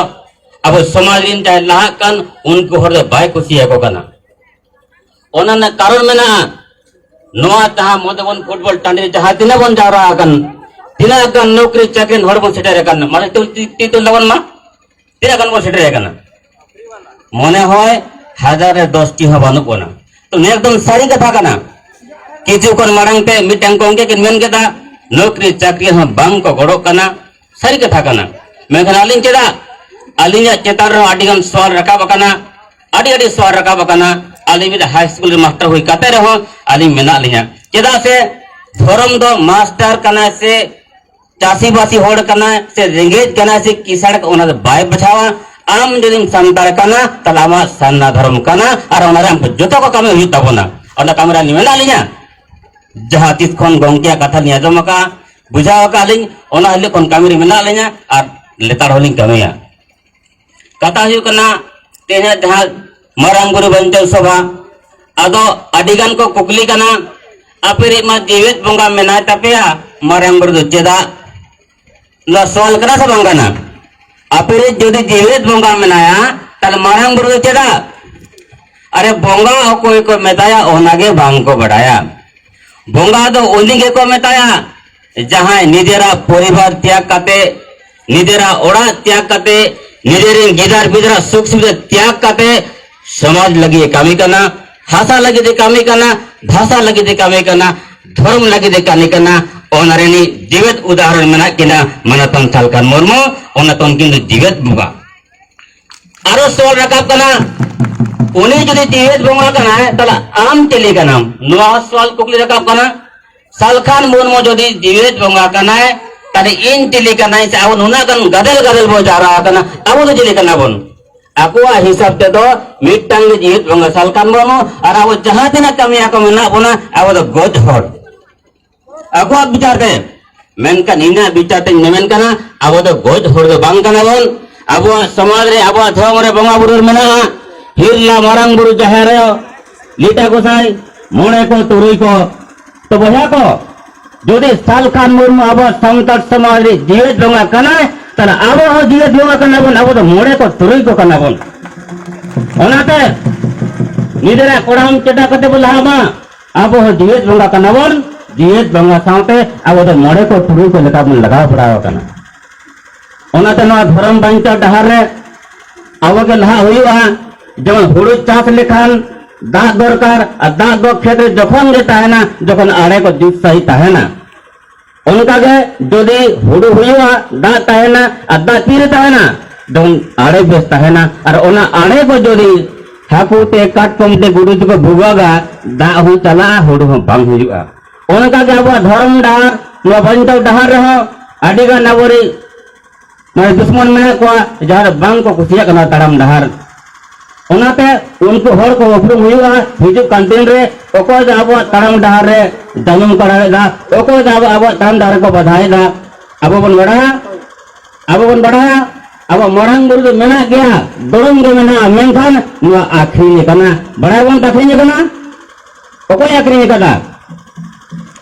ᱟᱵᱚ ᱥᱚᱢᱟᱡᱽ ᱨᱮᱱ ᱡᱟᱦᱟᱸᱭ ᱞᱟᱦᱟᱜ ᱠᱟᱱ, ᱩᱱᱠᱩ ᱦᱚᱲ ᱫᱚ ᱵᱟᱭ ᱠᱩᱥᱤᱭᱟᱠᱚ ᱠᱟᱱᱟ᱾ ᱚᱱᱟ ᱨᱮᱱᱟᱜ ᱠᱟᱨᱚᱱ ᱢᱮᱱᱟᱜᱼᱟ᱾ ᱱᱚᱣᱟ ᱡᱟᱦᱟᱸ ᱢᱚᱫᱚᱵᱚᱱ ᱯᱷᱩᱴᱵᱚᱞ ᱴᱟᱺᱰᱤ ᱨᱮ ᱡᱟᱦᱟᱸ ᱛᱤᱱᱟᱹᱜ ᱵᱚᱱ ᱡᱟᱣᱨᱟ ᱟᱠᱟᱱ, ᱛᱤᱱᱟᱹᱜ ᱜᱟᱱ ᱱᱚᱠᱨᱤ ᱪᱟᱹᱠᱨᱤ ᱨᱮᱱ ᱦᱚᱲ ᱵᱚᱱ ᱥᱮᱴᱮᱨ ᱟᱠᱟᱱ, ᱢᱟᱱᱮ ᱛᱤ, ᱛᱤ, ᱛᱤ ᱛᱩᱞ ᱛᱟᱵᱚᱱ ᱢᱟ, ᱛᱤᱱᱟᱹᱜ ᱜᱟᱱ ᱵᱚᱱ ᱥᱮᱴᱮᱨ ᱟᱠᱟᱱᱟ? ᱢᱚᱱᱮ ᱦᱚᱭ ᱦᱟᱡᱟᱨ ᱨᱮ ᱫᱚᱥ ᱴᱤ ᱦᱚᱸ ᱵᱟᱹᱱᱩᱜ ᱵᱚᱱᱟ᱾ ᱛᱚ, ᱱᱤᱭᱟᱹ ᱮᱠᱫᱚᱢ ᱥᱟᱹᱨᱤ ᱠᱟᱛᱷᱟ ᱠᱟᱱᱟ᱾ ᱠᱤᱪᱷᱩ ᱠᱷᱚᱱ ᱢᱟᱲᱟᱝ ᱛᱮ ᱢᱤᱫᱴᱟᱝ ᱜᱚᱝᱠᱮ ᱠᱤᱱ ᱢᱮᱱ ᱠᱮᱫᱟ, ᱱᱚᱠᱨᱤ ᱪᱟᱹᱠᱨᱤ ᱦᱚᱸ ᱵᱟᱝ ᱠᱚ ᱜᱚᱲᱚᱜ ᱠᱟᱱᱟ᱾ ᱥᱟᱹᱨᱤ ᱠᱟᱛᱷᱟ ᱠᱟᱱᱟ᱾ ᱢᱮᱱᱠᱷᱟᱱ ᱟᱹᱞᱤᱧ ᱪᱮᱫᱟᱜ, ᱟᱹᱞᱤᱧᱟᱜ ᱪᱮᱛᱟᱱ ᱨᱮᱦᱚᱸ ᱟᱹᱰᱤ ᱜᱟᱱ ᱥᱚᱣᱟᱞ ᱨᱟᱠᱟᱵ ᱟᱠᱟᱱᱟ, ᱟᱹᱰᱤ ᱟᱹᱰᱤ ᱥᱚᱣᱟᱞ ᱨᱟᱠᱟᱵ ᱟᱠᱟᱱᱟ᱾ ᱟᱹᱞᱤᱧ ᱢᱤᱫ ᱦᱟᱭ ᱥᱠᱩᱞ ᱨᱮ ᱢᱟᱥᱴᱟᱨ ᱦᱩᱭ ᱠᱟᱛᱮ ᱨᱮᱦᱚᱸ ᱟᱹᱞᱤᱧ ᱢᱮᱱᱟᱜ ᱞᱤᱧᱟ᱾ ᱪᱮᱫᱟᱜ ᱥᱮ ᱫᱷᱚᱨᱚᱢ ᱫᱚ ᱢᱟᱥᱴᱟᱨ ᱠᱟᱱᱟᱭ ᱥᱮ ᱪᱟᱹᱥᱤᱵᱟᱹᱥᱤ ᱦᱚᱲ ᱠᱟᱱᱟᱭ ᱥᱮ ᱨᱮᱸᱜᱮᱡ ᱠᱟᱱᱟᱭ ᱥᱮ ᱠᱤᱥᱟᱬ, ᱚᱱᱟ ᱫᱚ ᱵᱟᱭ ᱵᱟᱪᱷᱟᱣᱟ᱾ ᱟᱢ ᱡᱩᱫᱤᱢ ᱥᱟᱱᱛᱟᱲ ᱠᱟᱱᱟ, ᱛᱟᱦᱞᱮ ᱟᱢᱟᱜ ᱥᱟᱨᱱᱟ ᱫᱷᱚᱨᱚᱢ ᱠᱟᱱᱟ ᱟᱨ ᱚᱱᱟᱨᱮ ᱟᱢ ᱡᱚᱛᱚ ᱠᱚ ᱠᱟᱹᱢᱤ ᱦᱩᱭᱩᱜ ᱛᱟᱵᱚᱱᱟ᱾ ᱚᱱᱟ ᱠᱟᱹᱢᱤ ᱨᱮ ᱟᱹᱞᱤᱧ ᱢᱮᱱᱟᱜ ᱞᱤᱧᱟ᱾ ᱡᱟᱦᱟᱸ ᱛᱤᱥ ᱠᱷᱚᱱ ᱜᱚᱝᱠᱮᱭᱟᱜ ᱠᱟᱛᱷᱟ ᱞᱤᱧ ᱟᱸᱡᱚᱢ ᱟᱠᱟᱫᱼᱟ, ᱵᱩᱡᱷᱟᱹᱣ ᱟᱠᱟᱫ ᱞᱤᱧ, ᱚᱱᱟ ᱦᱤᱞᱳᱜ ᱠᱷᱚᱱ ᱠᱟᱹᱢᱤ ᱨᱮ ᱢᱮᱱᱟᱜ ᱞᱤᱧᱟ ᱟᱨ ᱞᱮᱛᱟᱲ ᱦᱚᱸᱞᱤᱧ ᱠᱟᱹᱢᱤᱭᱟ᱾ ᱠᱟᱛᱷᱟ ᱦᱩᱭᱩᱜ ᱠᱟᱱᱟ, ᱛᱮᱦᱮᱧᱟᱜ ᱡᱟᱦᱟᱸ ᱢᱟᱨᱟᱝ ᱵᱩᱨᱩ ᱵᱟᱧᱪᱟᱣ ᱥᱚᱵᱷᱟ, ᱟᱫᱚ ᱟᱹᱰᱤ ᱜᱟᱱ ᱠᱚ ᱠᱩᱠᱞᱤ ᱠᱟᱱᱟ, ᱟᱯᱮ ᱨᱮ ᱢᱟ ᱡᱮᱣᱮᱫ ᱵᱚᱸᱜᱟ ᱢᱮᱱᱟᱭ ᱛᱟᱯᱮᱭᱟ, ᱢᱟᱨᱟᱝ ᱵᱩᱨᱩ ᱫᱚ ᱪᱮᱫᱟᱜ? ᱱᱚᱣᱟ ᱥᱚᱣᱟᱞ ᱠᱟᱱᱟ ᱥᱮ ᱵᱟᱝ ᱠᱟᱱᱟ? ᱟᱯᱮ ᱨᱮ ᱡᱩᱫᱤ ᱡᱮᱣᱮᱫ ᱵᱚᱸᱜᱟ ᱢᱮᱱᱟᱭᱟ, ᱛᱟᱦᱞᱮ ᱢᱟᱨᱟᱝ ᱵᱩᱨᱩ ᱫᱚ ᱪᱮᱫᱟᱜ? ᱟᱨᱮ, ᱵᱚᱸᱜᱟ ᱚᱠᱚᱭ ᱠᱚ ᱢᱮᱛᱟᱭᱟ, ᱚᱱᱟᱜᱮ ᱵᱟᱝ ᱠᱚ ᱵᱟᱰᱟᱭᱟ᱾ ᱵᱚᱸᱜᱟ ᱫᱚ ᱩᱱᱤ ᱜᱮᱠᱚ ᱢᱮᱛᱟᱭᱟ, ᱡᱟᱦᱟᱸᱭ ᱱᱤᱡᱮᱨᱟᱜ ᱯᱚᱨᱤᱵᱟᱨ ᱛᱭᱟᱜ ᱠᱟᱛᱮ, ᱱᱤᱡᱮᱨᱟᱜ ᱚᱲᱟᱜ ᱛᱭᱟᱜ ᱠᱟᱛᱮ, ᱱᱤᱡᱮᱨᱮᱱ ᱜᱤᱫᱟᱹᱨ ᱯᱤᱫᱟᱹᱨᱟᱜ ᱥᱩᱠ ᱥᱩᱵᱤᱫᱷᱟ ᱛᱭᱟᱜ ᱠᱟᱛᱮ ᱥᱚᱢᱟᱡᱽ ᱞᱟᱹᱜᱤᱫ ᱮ ᱠᱟᱹᱢᱤ ᱠᱟᱱᱟ, ᱵᱷᱟᱥᱟ ᱞᱟᱹᱜᱤᱫ ᱮ ᱠᱟᱹᱢᱤ ᱠᱟᱱᱟ, ᱵᱷᱟᱥᱟ ᱞᱟᱹᱜᱤᱫ ᱮ ᱠᱟᱹᱢᱤ ᱠᱟᱱᱟ, ᱫᱷᱚᱨᱚᱢ ᱞᱟᱹᱜᱤᱫ ᱮ ᱠᱟᱹᱢᱤ ᱠᱟᱱᱟ᱾ ᱚᱱᱟ ᱨᱤᱱᱤᱡ ᱡᱤᱣᱮᱫ ᱩᱫᱟᱦᱚᱨᱚᱱ ᱢᱮᱱᱟᱜ ᱠᱤᱱᱟ ᱢᱟᱱᱚᱛᱟᱱ ᱥᱟᱞᱠᱷᱟᱱ ᱢᱩᱨᱢᱩ, ᱚᱱᱟ ᱛᱚ ᱩᱱᱠᱤᱱ ᱫᱚ ᱡᱤᱣᱮᱫ ᱵᱚᱸᱜᱟ᱾ ᱟᱨᱚ ᱥᱚᱣᱟᱞ ᱨᱟᱠᱟᱵ ᱠᱟᱱᱟ, ᱩᱱᱤ ᱡᱩᱫᱤ ᱡᱤᱣᱮᱫ ᱵᱚᱸᱜᱟ ᱠᱟᱱᱟᱭ, ᱛᱟᱦᱞᱮ ᱟᱢ ᱪᱤᱞᱤ ᱠᱟᱱᱟᱢ? ᱱᱚᱣᱟ ᱦᱚᱸ ᱥᱚᱣᱟᱞ ᱠᱩᱠᱞᱤ ᱨᱟᱠᱟᱵ ᱠᱟᱱᱟ᱾ ᱥᱟᱞᱠᱷᱟᱱ ᱢᱩᱨᱢᱩ ᱡᱩᱫᱤ ᱡᱤᱣᱮᱫ ᱵᱚᱸᱜᱟ ᱠᱟᱱᱟᱭ, ᱛᱟᱦᱞᱮ ᱤᱧ ᱪᱤᱞᱤ ᱠᱟᱱᱟᱭ? ᱥᱮ ᱟᱵᱚ ᱱᱩᱱᱟᱹᱜ ᱜᱟᱱ ᱜᱟᱫᱮᱞ ᱜᱟᱫᱮᱞ ᱵᱚᱱ ᱡᱟᱣᱨᱟ ᱟᱠᱟᱱᱟ, ᱟᱵᱚ ᱫᱚ ᱪᱤᱞᱤ ᱠᱟᱱᱟ ᱵᱚᱱ? ᱟᱠᱚᱣᱟᱜ ᱦᱤᱥᱟᱹᱵ ᱛᱮᱫᱚ ᱢᱤᱫᱴᱟᱝ ᱜᱮ ᱡᱤᱣᱮᱫ ᱵᱚᱸᱜᱟ ᱥᱟᱞᱠᱷᱟᱱ ᱢᱩᱨᱢᱩ, ᱟᱨ ᱟᱵᱚ ᱡᱟᱦᱟᱸ ᱛᱤᱱᱟᱹᱜ ᱠᱟᱹᱢᱤᱭᱟᱹ ᱠᱚ ᱢᱮᱱᱟᱜ ᱵᱚᱱᱟ, ᱟᱵᱚ ᱫᱚ ᱜᱚᱡ ᱦᱚᱲ᱾ ᱟᱠᱚᱣᱟᱜ ᱵᱤᱪᱟᱨ ᱛᱮ ᱢᱮᱱᱠᱷᱟᱱ ᱤᱧᱟᱹᱜ ᱵᱤᱪᱟᱨ ᱛᱮᱧ ᱢᱮᱢᱮᱱ ᱠᱟᱱᱟ, ᱟᱵᱚ ᱫᱚ ᱜᱚᱡ ᱦᱚᱲ ᱫᱚ ᱵᱟᱝ ᱠᱟᱱᱟ ᱵᱚᱱ᱾ ᱟᱵᱚᱣᱟᱜ ᱥᱚᱢᱟᱡᱽ ᱨᱮ, ᱟᱵᱚᱣᱟᱜ ᱫᱷᱚᱨᱚᱢ ᱨᱮ ᱵᱚᱸᱜᱟ ᱵᱩᱨᱩ ᱢᱮᱱᱟᱜᱼᱟ, ᱦᱤᱨᱞᱟ, ᱢᱟᱨᱟᱝ ᱵᱩᱨᱩ, ᱡᱟᱦᱮᱨ ᱟᱭᱳ, ᱞᱤᱴᱟᱹ ᱜᱚᱸᱥᱟᱭ, ᱢᱚᱬᱮ ᱠᱚ, ᱛᱩᱨᱩᱭ ᱠᱚ᱾ ᱛᱚ ᱵᱚᱭᱦᱟ ᱠᱚ, ᱡᱩᱫᱤ ᱥᱟᱞᱠᱷᱟᱱ ᱢᱩᱨᱢᱩ ᱟᱵᱚ ᱥᱟᱱᱛᱟᱲ ᱥᱚᱢᱟᱡᱽ ᱨᱮ ᱡᱤᱣᱮᱫ ᱵᱚᱸᱜᱟ ᱠᱟᱱᱟᱭ, ᱛᱟᱦᱞᱮ ᱟᱵᱚ ᱦᱚᱸ ᱡᱤᱣᱮᱫ ᱵᱚᱸᱜᱟ ᱠᱟᱱᱟ ᱵᱚᱱ, ᱟᱵᱚ ᱫᱚ ᱢᱚᱬᱮ ᱠᱚ, ᱛᱩᱨᱩᱭ ᱠᱚ ᱠᱟᱱᱟ ᱵᱚᱱ᱾ ᱚᱱᱟᱛᱮ ᱱᱤᱡᱮᱨᱟᱜ ᱠᱚᱲᱟᱢ ᱪᱮᱴᱟ ᱠᱟᱛᱮ ᱵᱚᱱ ᱞᱟᱦᱟᱜ ᱢᱟ᱾ ᱟᱵᱚ ᱦᱚᱸ ᱡᱤᱣᱮᱫ ᱵᱚᱸᱜᱟ ᱠᱟᱱᱟ ᱵᱚᱱ, ᱡᱤᱣᱮᱫ ᱵᱚᱸᱜᱟ ᱥᱟᱶᱛᱮ ᱟᱵᱚ ᱫᱚ ᱢᱚᱬᱮ ᱠᱚ, ᱛᱩᱨᱩᱭ ᱠᱚ ᱞᱮᱠᱟ ᱵᱚᱱ ᱞᱟᱜᱟᱣ ᱵᱟᱲᱟ ᱟᱠᱟᱱᱟ᱾ ᱚᱱᱟᱛᱮ ᱱᱚᱣᱟ ᱫᱷᱚᱨᱚᱢ ᱵᱟᱧᱪᱟᱣ ᱰᱟᱦᱟᱨ ᱨᱮ ᱟᱵᱚ ᱜᱮ ᱞᱟᱦᱟ ᱦᱩᱭᱩᱜᱼᱟ᱾ ᱡᱮᱢᱚᱱ ᱦᱩᱲᱩ ᱪᱟᱥ ᱞᱮᱠᱷᱟᱱ ᱫᱟᱜ ᱫᱚᱨᱠᱟᱨ, ᱟᱨ ᱫᱟᱜ ᱫᱚ ᱠᱷᱮᱛ ᱨᱮ ᱡᱚᱠᱷᱚᱱ ᱜᱮ ᱛᱟᱦᱮᱱᱟ, ᱡᱚᱠᱷᱚᱱ ᱟᱲᱮ ᱠᱚ ᱡᱩᱛ ᱥᱟᱺᱦᱤᱡ ᱛᱟᱦᱮᱱᱟ᱾ ᱚᱱᱠᱟ ᱜᱮ ᱡᱩᱫᱤ ᱦᱩᱲᱩ ᱦᱩᱭᱩᱜᱼᱟ, ᱫᱟᱜ ᱛᱟᱦᱮᱱᱟ, ᱟᱨ ᱫᱟᱜ ᱛᱤᱨᱮ ᱛᱟᱦᱮᱱᱟ? ᱡᱚᱠᱷᱚᱱ ᱟᱲᱮ ᱵᱮᱥ ᱛᱟᱦᱮᱱᱟ᱾ ᱟᱨ ᱚᱱᱟ ᱟᱲᱮ ᱠᱚ ᱡᱩᱫᱤ ᱦᱟᱹᱠᱩ ᱛᱮ, ᱠᱟᱴᱠᱚᱢ ᱛᱮ, ᱜᱩᱰᱩ ᱛᱮᱠᱚ ᱵᱷᱩᱜᱟᱹᱜᱟ, ᱫᱟᱜ ᱦᱚᱸ ᱪᱟᱞᱟᱜᱼᱟ, ᱦᱩᱲᱩ ᱦᱚᱸ ᱵᱟᱝ ᱦᱩᱭᱩᱜᱼᱟ᱾ ᱚᱱᱠᱟ ᱜᱮ ᱟᱵᱚᱣᱟᱜ ᱫᱷᱚᱨᱚᱢ ᱰᱟᱦᱟᱨ, ᱱᱚᱣᱟ ᱵᱟᱧᱪᱟᱣ ᱰᱟᱦᱟᱨ ᱨᱮᱦᱚᱸ ᱟᱹᱰᱤ ᱜᱟᱱ ᱟᱵᱚᱨᱤᱡ ᱢᱟᱱᱮ ᱫᱩᱥᱢᱚᱱ ᱢᱮᱱᱟᱜ ᱠᱚᱣᱟ, ᱡᱟᱦᱟᱸ ᱨᱮ ᱵᱟᱝ ᱠᱚ ᱠᱩᱥᱤᱭᱟᱜ ᱠᱟᱱᱟ ᱛᱟᱲᱟᱢ ᱰᱟᱦᱟᱨ᱾ ᱚᱱᱟᱛᱮ ᱩᱱᱠᱩ ᱦᱚᱲ ᱠᱚ ᱩᱯᱨᱩᱢ ᱦᱩᱭᱩᱜᱼᱟ, ᱦᱤᱡᱩᱜ ᱠᱟᱱ ᱫᱤᱱ ᱨᱮ ᱚᱠᱚᱭ ᱫᱚ ᱟᱵᱚᱣᱟᱜ ᱛᱟᱲᱟᱢ ᱰᱟᱦᱟᱨ ᱨᱮ ᱡᱟᱹᱱᱩᱢ ᱠᱚ ᱟᱲᱟᱣᱮᱫᱟ, ᱚᱠᱚᱭ ᱫᱚ ᱟᱵᱚ, ᱟᱵᱚᱣᱟᱜ ᱛᱟᱲᱟᱢ ᱰᱟᱦᱟᱨ ᱨᱮᱠᱚ ᱵᱟᱫᱷᱟᱭᱮᱫᱟ᱾ ᱟᱵᱚ ᱵᱚᱱ ᱵᱟᱲᱟᱭᱟ, ᱟᱵᱚ ᱵᱚᱱ ᱵᱟᱲᱟᱭᱟ, ᱟᱵᱚ ᱢᱟᱨᱟᱝ ᱵᱩᱨᱩ ᱫᱚ ᱢᱮᱱᱟᱜ ᱜᱮᱭᱟ, ᱫᱷᱚᱨᱚᱢ ᱜᱮ ᱢᱮᱱᱟᱜᱼᱟ, ᱢᱮᱱᱠᱷᱟᱱ ᱱᱚᱣᱟ ᱟᱹᱠᱷᱨᱤᱧ ᱟᱠᱟᱱᱟ᱾ ᱵᱟᱲᱟᱭ ᱵᱚᱱ ᱟᱹᱠᱷᱨᱤᱧ ᱟᱠᱟᱱᱟ? ᱚᱠᱚᱭ ᱟᱹᱠᱷᱨᱤᱧ ᱟᱠᱟᱫᱟ?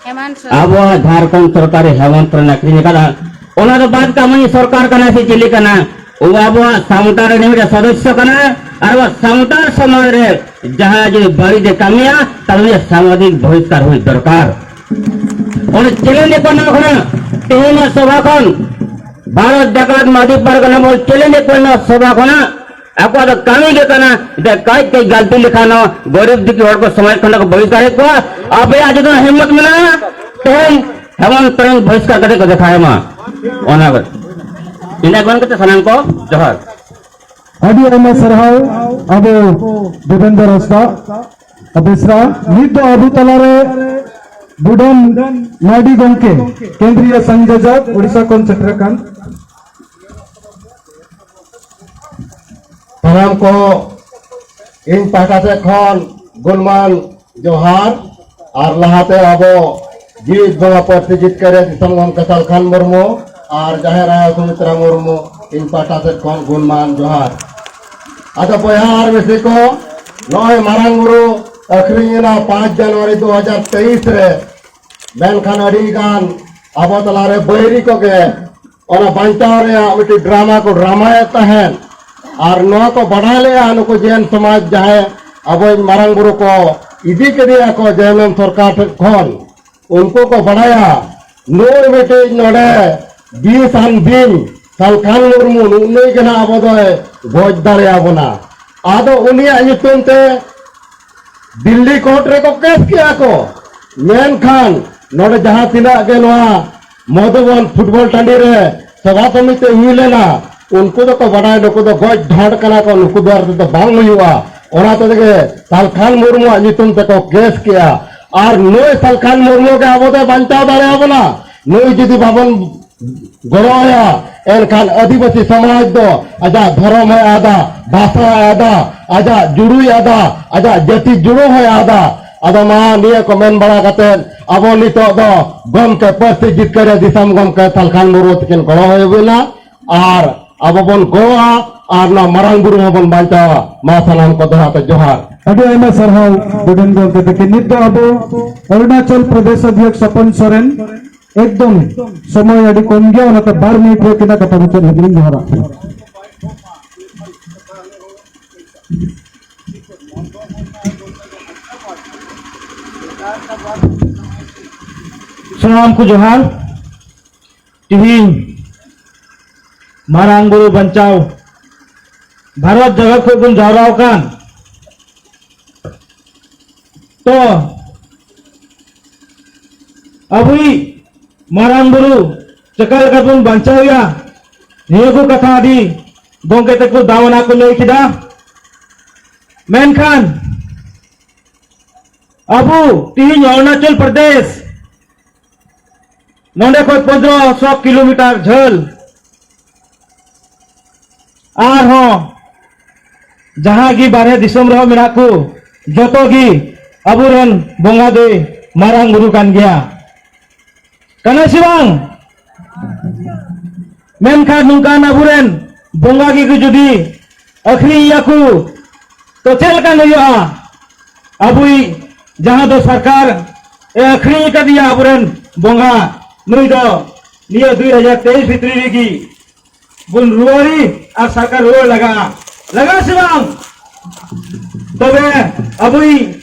ᱦᱮᱢᱟᱱᱛ ᱥᱚᱨᱮᱱ᱾ ᱟᱵᱚᱣᱟᱜ ᱡᱷᱟᱲᱠᱷᱚᱸᱰ ᱥᱚᱨᱠᱟᱨ ᱨᱮ ᱦᱮᱢᱟᱱᱛ ᱥᱚᱨᱮᱱ ᱟᱹᱠᱷᱨᱤᱧ ᱟᱠᱟᱫᱟ᱾ ᱚᱱᱟ ᱫᱚ ᱵᱟᱫ ᱠᱟᱹᱢᱤ ᱥᱚᱨᱠᱟᱨ ᱠᱟᱱᱟ ᱥᱮ ᱪᱤᱞᱤ ᱠᱟᱱᱟ? ᱩᱱᱤ ᱟᱵᱚᱣᱟᱜ ᱥᱟᱶᱛᱟ ᱨᱮ ᱢᱤᱫᱴᱮᱱ ᱥᱚᱫᱚᱥᱥᱚ ᱠᱟᱱᱟ᱾ ᱟᱨ ᱟᱵᱚᱣᱟᱜ ᱥᱟᱶᱛᱟ ᱥᱚᱢᱟᱡᱽ ᱨᱮ ᱡᱟᱦᱟᱸᱭ ᱡᱩᱫᱤ ᱵᱟᱹᱲᱤᱡ ᱮ ᱠᱟᱹᱢᱤᱭᱟ, ᱛᱟᱦᱞᱮ ᱩᱱᱤ ᱥᱟᱢᱟᱡᱤᱠ ᱵᱚᱦᱤᱥᱠᱟᱨ ᱦᱩᱭ ᱫᱚᱨᱠᱟᱨ᱾ ᱚᱱᱟ ᱪᱮᱞᱮᱧᱡᱽ ᱮ ᱠᱟᱱᱟ ᱠᱟᱱᱟ ᱛᱮᱦᱮᱧᱟᱜ ᱥᱚᱵᱷᱟ ᱠᱷᱚᱱ, ᱵᱷᱟᱨᱚᱛ ᱡᱟᱠᱟᱛ ᱢᱟᱹᱡᱷᱤ ᱯᱟᱨᱜᱟᱱᱟ ᱢᱚᱦᱚᱞ ᱪᱮᱞᱮᱧᱡᱽ ᱮ ᱠᱟᱱᱟ ᱥᱚᱵᱷᱟ ᱠᱷᱚᱱᱟᱜ᱾ ᱟᱠᱚᱣᱟᱜ ᱫᱚ ᱠᱟᱹᱢᱤ ᱜᱮ ᱠᱟᱱᱟ, ᱡᱮ ᱠᱟᱹᱡ ᱠᱟᱹᱡ ᱜᱟᱹᱞᱛᱤ ᱞᱮᱠᱷᱟᱱ ᱦᱚᱸ ᱜᱚᱨᱤᱵ ᱫᱩᱠᱷᱤ ᱦᱚᱲ ᱠᱚ ᱥᱚᱢᱟᱡᱽ ᱠᱷᱚᱱ ᱠᱚ ᱵᱚᱦᱤᱥᱠᱟᱨᱮᱫ ᱠᱚᱣᱟ᱾ ᱟᱯᱮᱭᱟᱜ ᱡᱩᱫᱤ ᱦᱤᱢᱢᱚᱛ ᱢᱮᱱᱟᱜᱼᱟ, ᱛᱮᱦᱮᱧ ᱦᱮᱢᱚᱱᱛ ᱥᱚᱨᱮᱱ ᱵᱚᱦᱤᱥᱠᱟᱨ ᱠᱟᱛᱮ ᱠᱚ ᱫᱮᱠᱷᱟᱣ ᱮᱢᱟ᱾ ᱚᱱᱟ ᱠᱚ᱾ ᱤᱱᱟᱹ ᱢᱮᱱ ᱠᱟᱛᱮ ᱥᱟᱱᱟᱢ ᱠᱚ ᱡᱚᱦᱟᱨ᱾ ᱟᱹᱰᱤ ᱟᱭᱢᱟ ᱥᱟᱨᱦᱟᱣ ᱟᱵᱚ ᱫᱮᱵᱮᱱᱫᱨᱚ ᱦᱟᱸᱥᱫᱟ ᱵᱮᱥᱨᱟ᱾ ᱱᱤᱛ ᱫᱚ ᱟᱵᱚ ᱛᱟᱞᱟᱨᱮ ᱵᱩᱰᱟᱹᱱ ᱢᱟᱨᱰᱤ ᱜᱚᱢᱠᱮ, ᱠᱮᱱᱫᱨᱤᱭᱚ ᱥᱚᱝᱡᱳᱡᱚᱠ, ᱳᱰᱤᱥᱟ ᱠᱷᱚᱱ ᱥᱮᱴᱮᱨ ᱟᱠᱟᱱ᱾ ᱥᱟᱱᱟᱢ ᱠᱚ ᱤᱧ ᱯᱟᱦᱴᱟ ᱥᱮᱫ ᱠᱷᱚᱱ ᱜᱩᱱᱢᱟᱱ ᱡᱚᱦᱟᱨ᱾ ᱟᱨ ᱞᱟᱦᱟᱛᱮ ᱟᱵᱚ ᱡᱤᱣᱤᱫ ᱵᱚᱸᱜᱟ ᱯᱟᱹᱨᱥᱤ ᱡᱤᱛᱠᱟᱹᱨᱤᱭᱟᱹ ᱫᱤᱥᱚᱢ ᱜᱚᱢᱠᱮ ᱥᱟᱞᱠᱷᱟᱱ ᱢᱩᱨᱢᱩ ᱟᱨ ᱡᱟᱦᱮᱨ ᱟᱭᱳ ᱥᱩᱢᱤᱛᱨᱟ ᱢᱩᱨᱢᱩ, ᱤᱧ ᱯᱟᱦᱴᱟ ᱥᱮᱫ ᱠᱷᱚᱱ ᱜᱩᱱᱢᱟᱱ ᱡᱚᱦᱟᱨ᱾ ᱟᱫᱚ ᱵᱚᱭᱦᱟ ᱟᱨ ᱢᱤᱥᱤ ᱠᱚ, ᱱᱚᱜᱼᱚᱭ ᱢᱟᱨᱟᱝ ᱵᱩᱨᱩ ᱟᱹᱠᱷᱨᱤᱧ ᱮᱱᱟ ᱯᱟᱸᱪ ᱡᱟᱱᱩᱣᱟᱨᱤ ᱫᱩ ᱦᱟᱡᱟᱨ ᱛᱮᱭᱤᱥ ᱨᱮ, ᱢᱮᱱᱠᱷᱟᱱ ᱟᱹᱰᱤ ᱜᱟᱱ ᱟᱵᱚ ᱛᱟᱞᱟᱨᱮ ᱵᱟᱹᱭᱨᱤ ᱠᱚᱜᱮ ᱚᱱᱟ ᱵᱟᱧᱪᱟᱣ ᱨᱮᱭᱟᱜ ᱢᱤᱫᱴᱤᱡ ᱰᱨᱟᱢᱟ ᱠᱚ ᱰᱨᱟᱢᱟᱭᱮᱫ ᱛᱟᱦᱮᱸᱫ᱾ ᱟᱨ ᱱᱚᱣᱟ ᱠᱚ ᱵᱟᱰᱟᱭ ᱞᱮᱜᱼᱟ ᱱᱩᱠᱩ ᱡᱮᱱ ᱥᱚᱢᱟᱡᱽ ᱡᱟᱦᱟᱸᱭ ᱟᱵᱚᱭᱤᱡ ᱢᱟᱨᱟᱝ ᱵᱩᱨᱩ ᱠᱚ ᱤᱫᱤ ᱠᱮᱫᱮᱭᱟ ᱠᱚ ᱡᱮ ᱮᱢ ᱮᱢ ᱥᱚᱨᱠᱟᱨ ᱴᱷᱮᱱ ᱠᱷᱚᱱ, ᱩᱱᱠᱩ ᱠᱚ ᱵᱟᱰᱟᱭᱟ ᱱᱩᱭ ᱢᱤᱫᱴᱤᱡ ᱱᱚᱰᱮ ᱵᱤᱥ ᱟᱱ ᱵᱤᱧ ᱥᱟᱞᱠᱷᱟᱱ ᱢᱩᱨᱢᱩ ᱱᱩᱜ ᱱᱩᱭ ᱜᱮ ᱱᱟᱜ ᱟᱵᱚ ᱫᱚᱭ ᱜᱚᱡ ᱫᱟᱲᱮᱭᱟᱵᱚᱱᱟ᱾ ᱟᱫᱚ ᱩᱱᱤᱭᱟᱜ ᱧᱩᱛᱩᱢ ᱛᱮ ᱫᱤᱞᱞᱤ ᱠᱳᱨᱴ ᱨᱮᱠᱚ ᱠᱮᱥ ᱠᱮᱜᱼᱟ ᱠᱚ, ᱢᱮᱱᱠᱷᱟᱱ ᱱᱚᱰᱮ ᱡᱟᱦᱟᱸ ᱛᱤᱱᱟᱹᱜ ᱜᱮ ᱱᱚᱣᱟ ᱢᱚᱫᱷᱩᱵᱚᱱ ᱯᱷᱩᱴᱵᱚᱞ ᱴᱟᱺᱰᱤ ᱨᱮ ᱥᱚᱵᱷᱟ ᱥᱚᱢᱤᱛᱤ ᱦᱩᱭ ᱞᱮᱱᱟ, ᱩᱱᱠᱩ ᱫᱚᱠᱚ ᱵᱟᱰᱟᱭ, ᱱᱩᱠᱩ ᱫᱚ ᱜᱚᱡ ᱰᱷᱟᱸᱰ ᱠᱟᱱᱟ ᱠᱚ, ᱱᱩᱠᱩ ᱫᱚ ᱟᱨ ᱛᱮᱫᱚ ᱵᱟᱝ ᱦᱩᱭᱩᱜᱼᱟ᱾ ᱚᱱᱟ ᱛᱮᱜᱮ ᱥᱟᱞᱠᱷᱟᱱ ᱢᱩᱨᱢᱩᱣᱟᱜ ᱧᱩᱛᱩᱢ ᱛᱮᱠᱚ ᱠᱮᱥ ᱠᱮᱜᱼᱟ᱾ ᱟᱨ ᱱᱩᱭ ᱥᱟᱞᱠᱷᱟᱱ ᱢᱩᱨᱢᱩ ᱜᱮ ᱟᱵᱚ ᱫᱚᱭ ᱵᱟᱧᱪᱟᱣ ᱫᱟᱲᱮᱭᱟᱵᱚᱱᱟ᱾ ᱱᱩᱭ ᱡᱩᱫᱤ ᱵᱟᱵᱚᱱ ᱜᱚᱲᱚ ᱟᱭᱟ, ᱮᱱᱠᱷᱟᱱ ᱟᱹᱫᱤᱵᱟᱹᱥᱤ ᱥᱚᱢᱟᱡᱽ ᱫᱚ ᱟᱡᱟᱜ ᱫᱷᱚᱨᱚᱢ ᱮ ᱟᱫᱟ, ᱵᱷᱟᱥᱟ ᱮ ᱟᱫᱟ, ᱟᱡᱟᱜ ᱡᱩᱲᱩᱭ ᱟᱫᱟ, ᱟᱡᱟᱜ ᱡᱟᱹᱛᱤ ᱡᱩᱲᱩ ᱦᱚᱸᱭ ᱟᱫᱟ᱾ ᱟᱫᱚ ᱢᱟ ᱱᱤᱭᱟᱹ ᱠᱚ ᱢᱮᱱ ᱵᱟᱲᱟ ᱠᱟᱛᱮᱫ ᱟᱵᱚ ᱱᱤᱛᱚᱜ ᱫᱚ ᱜᱚᱢᱠᱮ ᱯᱟᱹᱨᱥᱤ ᱡᱤᱛᱠᱟᱹᱨᱤᱭᱟᱹ ᱫᱤᱥᱚᱢ ᱜᱚᱢᱠᱮ ᱥᱟᱞᱠᱷᱟᱱ ᱢᱩᱨᱢᱩ ᱛᱟᱹᱠᱤᱱ ᱜᱚᱲᱚ ᱦᱩᱭ ᱟᱵᱚᱱᱟ᱾ ᱟᱨ ᱟᱵᱚ ᱵᱚᱱ ᱜᱚᱲᱚᱜᱼᱟ ᱟᱨ ᱱᱚᱣᱟ ᱢᱟᱨᱟᱝ ᱵᱩᱨᱩ ᱦᱚᱸᱵᱚᱱ ᱵᱟᱧᱪᱟᱣᱟ᱾ ᱢᱟ ᱥᱟᱱᱟᱢ ᱠᱚ ᱫᱚᱦᱲᱟ ᱛᱮ ᱡᱚᱦᱟᱨ᱾ ᱟᱹᱰᱤ ᱟᱭᱢᱟ ᱥᱟᱨᱦᱟᱣ ᱜᱚᱰᱮᱱ ᱜᱚᱢᱠᱮ ᱛᱟᱹᱠᱤᱱ᱾ ᱱᱤᱛ ᱫᱚ ᱟᱵᱚ ᱚᱨᱩᱱᱟᱪᱚᱞ ᱯᱨᱚᱫᱮᱥ ᱚᱫᱷᱭᱚᱠᱥ ᱥᱚᱯᱚᱱ ᱥᱚᱨᱮᱱ, ᱮᱠᱫᱚᱢ ᱥᱚᱢᱚᱭ ᱟᱹᱰᱤ ᱠᱚᱢ ᱜᱮᱭᱟ, ᱚᱱᱟᱛᱮ ᱵᱟᱨ ᱢᱤᱱᱤᱴ ᱨᱮ ᱟᱹᱠᱤᱱᱟᱜ ᱠᱟᱛᱷᱟ ᱢᱩᱪᱟᱹᱫ ᱞᱟᱹᱜᱤᱫ ᱞᱤᱧ ᱡᱚᱦᱟᱨᱟᱜ ᱠᱟᱱᱟ᱾ ᱥᱟᱱᱟᱢ ᱠᱚ ᱡᱚᱦᱟᱨ᱾ ᱛᱤᱦᱤᱧ ᱢᱟᱨᱟᱝ ᱵᱩᱨᱩ ᱵᱟᱧᱪᱟᱣ ᱵᱷᱟᱨᱚᱛ ᱡᱟᱠᱟᱛ ᱠᱷᱚᱱ ᱵᱚᱱ ᱡᱟᱣᱨᱟ ᱟᱠᱟᱱ, ᱛᱚ ᱟᱵᱚᱭᱤᱡ ᱢᱟᱨᱟᱝ ᱵᱩᱨᱩ ᱪᱮᱠᱟ ᱞᱮᱠᱟ ᱵᱚᱱ ᱵᱟᱧᱪᱟᱣᱮᱭᱟ, ᱱᱤᱭᱟᱹ ᱠᱚ ᱠᱟᱛᱷᱟ ᱟᱹᱰᱤ ᱜᱚᱢᱠᱮ ᱛᱟᱠᱚ ᱫᱟᱢᱟᱱᱟᱜ ᱠᱚ ᱞᱟᱹᱭ ᱠᱮᱫᱟ᱾ ᱢᱮᱱᱠᱷᱟᱱ ᱟᱵᱚ ᱛᱤᱦᱤᱧ ᱚᱨᱩᱱᱟᱪᱚᱞ ᱯᱨᱚᱫᱮᱥ ᱱᱚᱰᱮ ᱠᱷᱚᱱ ᱯᱚᱱᱫᱽᱨᱚᱥᱚ ᱠᱤᱞᱳᱢᱤᱴᱟᱨ ᱡᱷᱟᱹᱞ ᱟᱨᱦᱚᱸ ᱡᱟᱦᱟᱸ ᱜᱮ ᱵᱟᱨᱦᱮ ᱫᱤᱥᱚᱢ ᱨᱮᱦᱚᱸ ᱢᱮᱱᱟᱜ ᱠᱚ, ᱡᱚᱛᱚ ᱜᱮ ᱟᱵᱚᱨᱮᱱ ᱵᱚᱸᱜᱟ ᱫᱚᱭ ᱢᱟᱨᱟᱝ ᱵᱩᱨᱩ ᱠᱟᱱ ᱜᱮᱭᱟ᱾ ᱠᱟᱱᱟ ᱥᱮ ᱵᱟᱝ? ᱢᱮᱱᱠᱷᱟᱱ ᱱᱚᱝᱠᱟᱱ ᱟᱵᱚᱨᱮᱱ ᱵᱚᱸᱜᱟ ᱜᱮ ᱡᱩᱫᱤ ᱟᱹᱠᱷᱨᱤᱧᱮᱭᱟ ᱠᱚ, ᱛᱚ ᱪᱮᱫ ᱞᱮᱠᱟᱱ ᱦᱩᱭᱩᱜᱼᱟ? ᱟᱵᱚᱭᱤᱡ ᱡᱟᱦᱟᱸ ᱫᱚ ᱥᱚᱨᱠᱟᱨ ᱮ ᱟᱹᱠᱷᱨᱤᱧ ᱟᱠᱟᱫᱮᱭᱟ ᱟᱵᱚᱨᱮᱱ ᱵᱚᱸᱜᱟ, ᱱᱩᱭ ᱫᱚ ᱱᱤᱭᱟᱹ ᱫᱩᱭ ᱦᱟᱡᱟᱨ ᱛᱮᱭᱤᱥ ᱵᱷᱤᱛᱨᱤ ᱨᱮᱜᱮ ᱵᱚᱱ ᱨᱩᱣᱟᱹᱲᱤ ᱟᱨ ᱥᱚᱨᱠᱟᱨ ᱨᱩᱣᱟᱹᱲ ᱞᱟᱜᱟᱜᱼᱟ᱾ ᱞᱟᱜᱟᱜᱼᱟ ᱥᱮ ᱵᱟᱝ? ᱛᱚᱵᱮ ᱟᱵᱚᱭᱤᱡ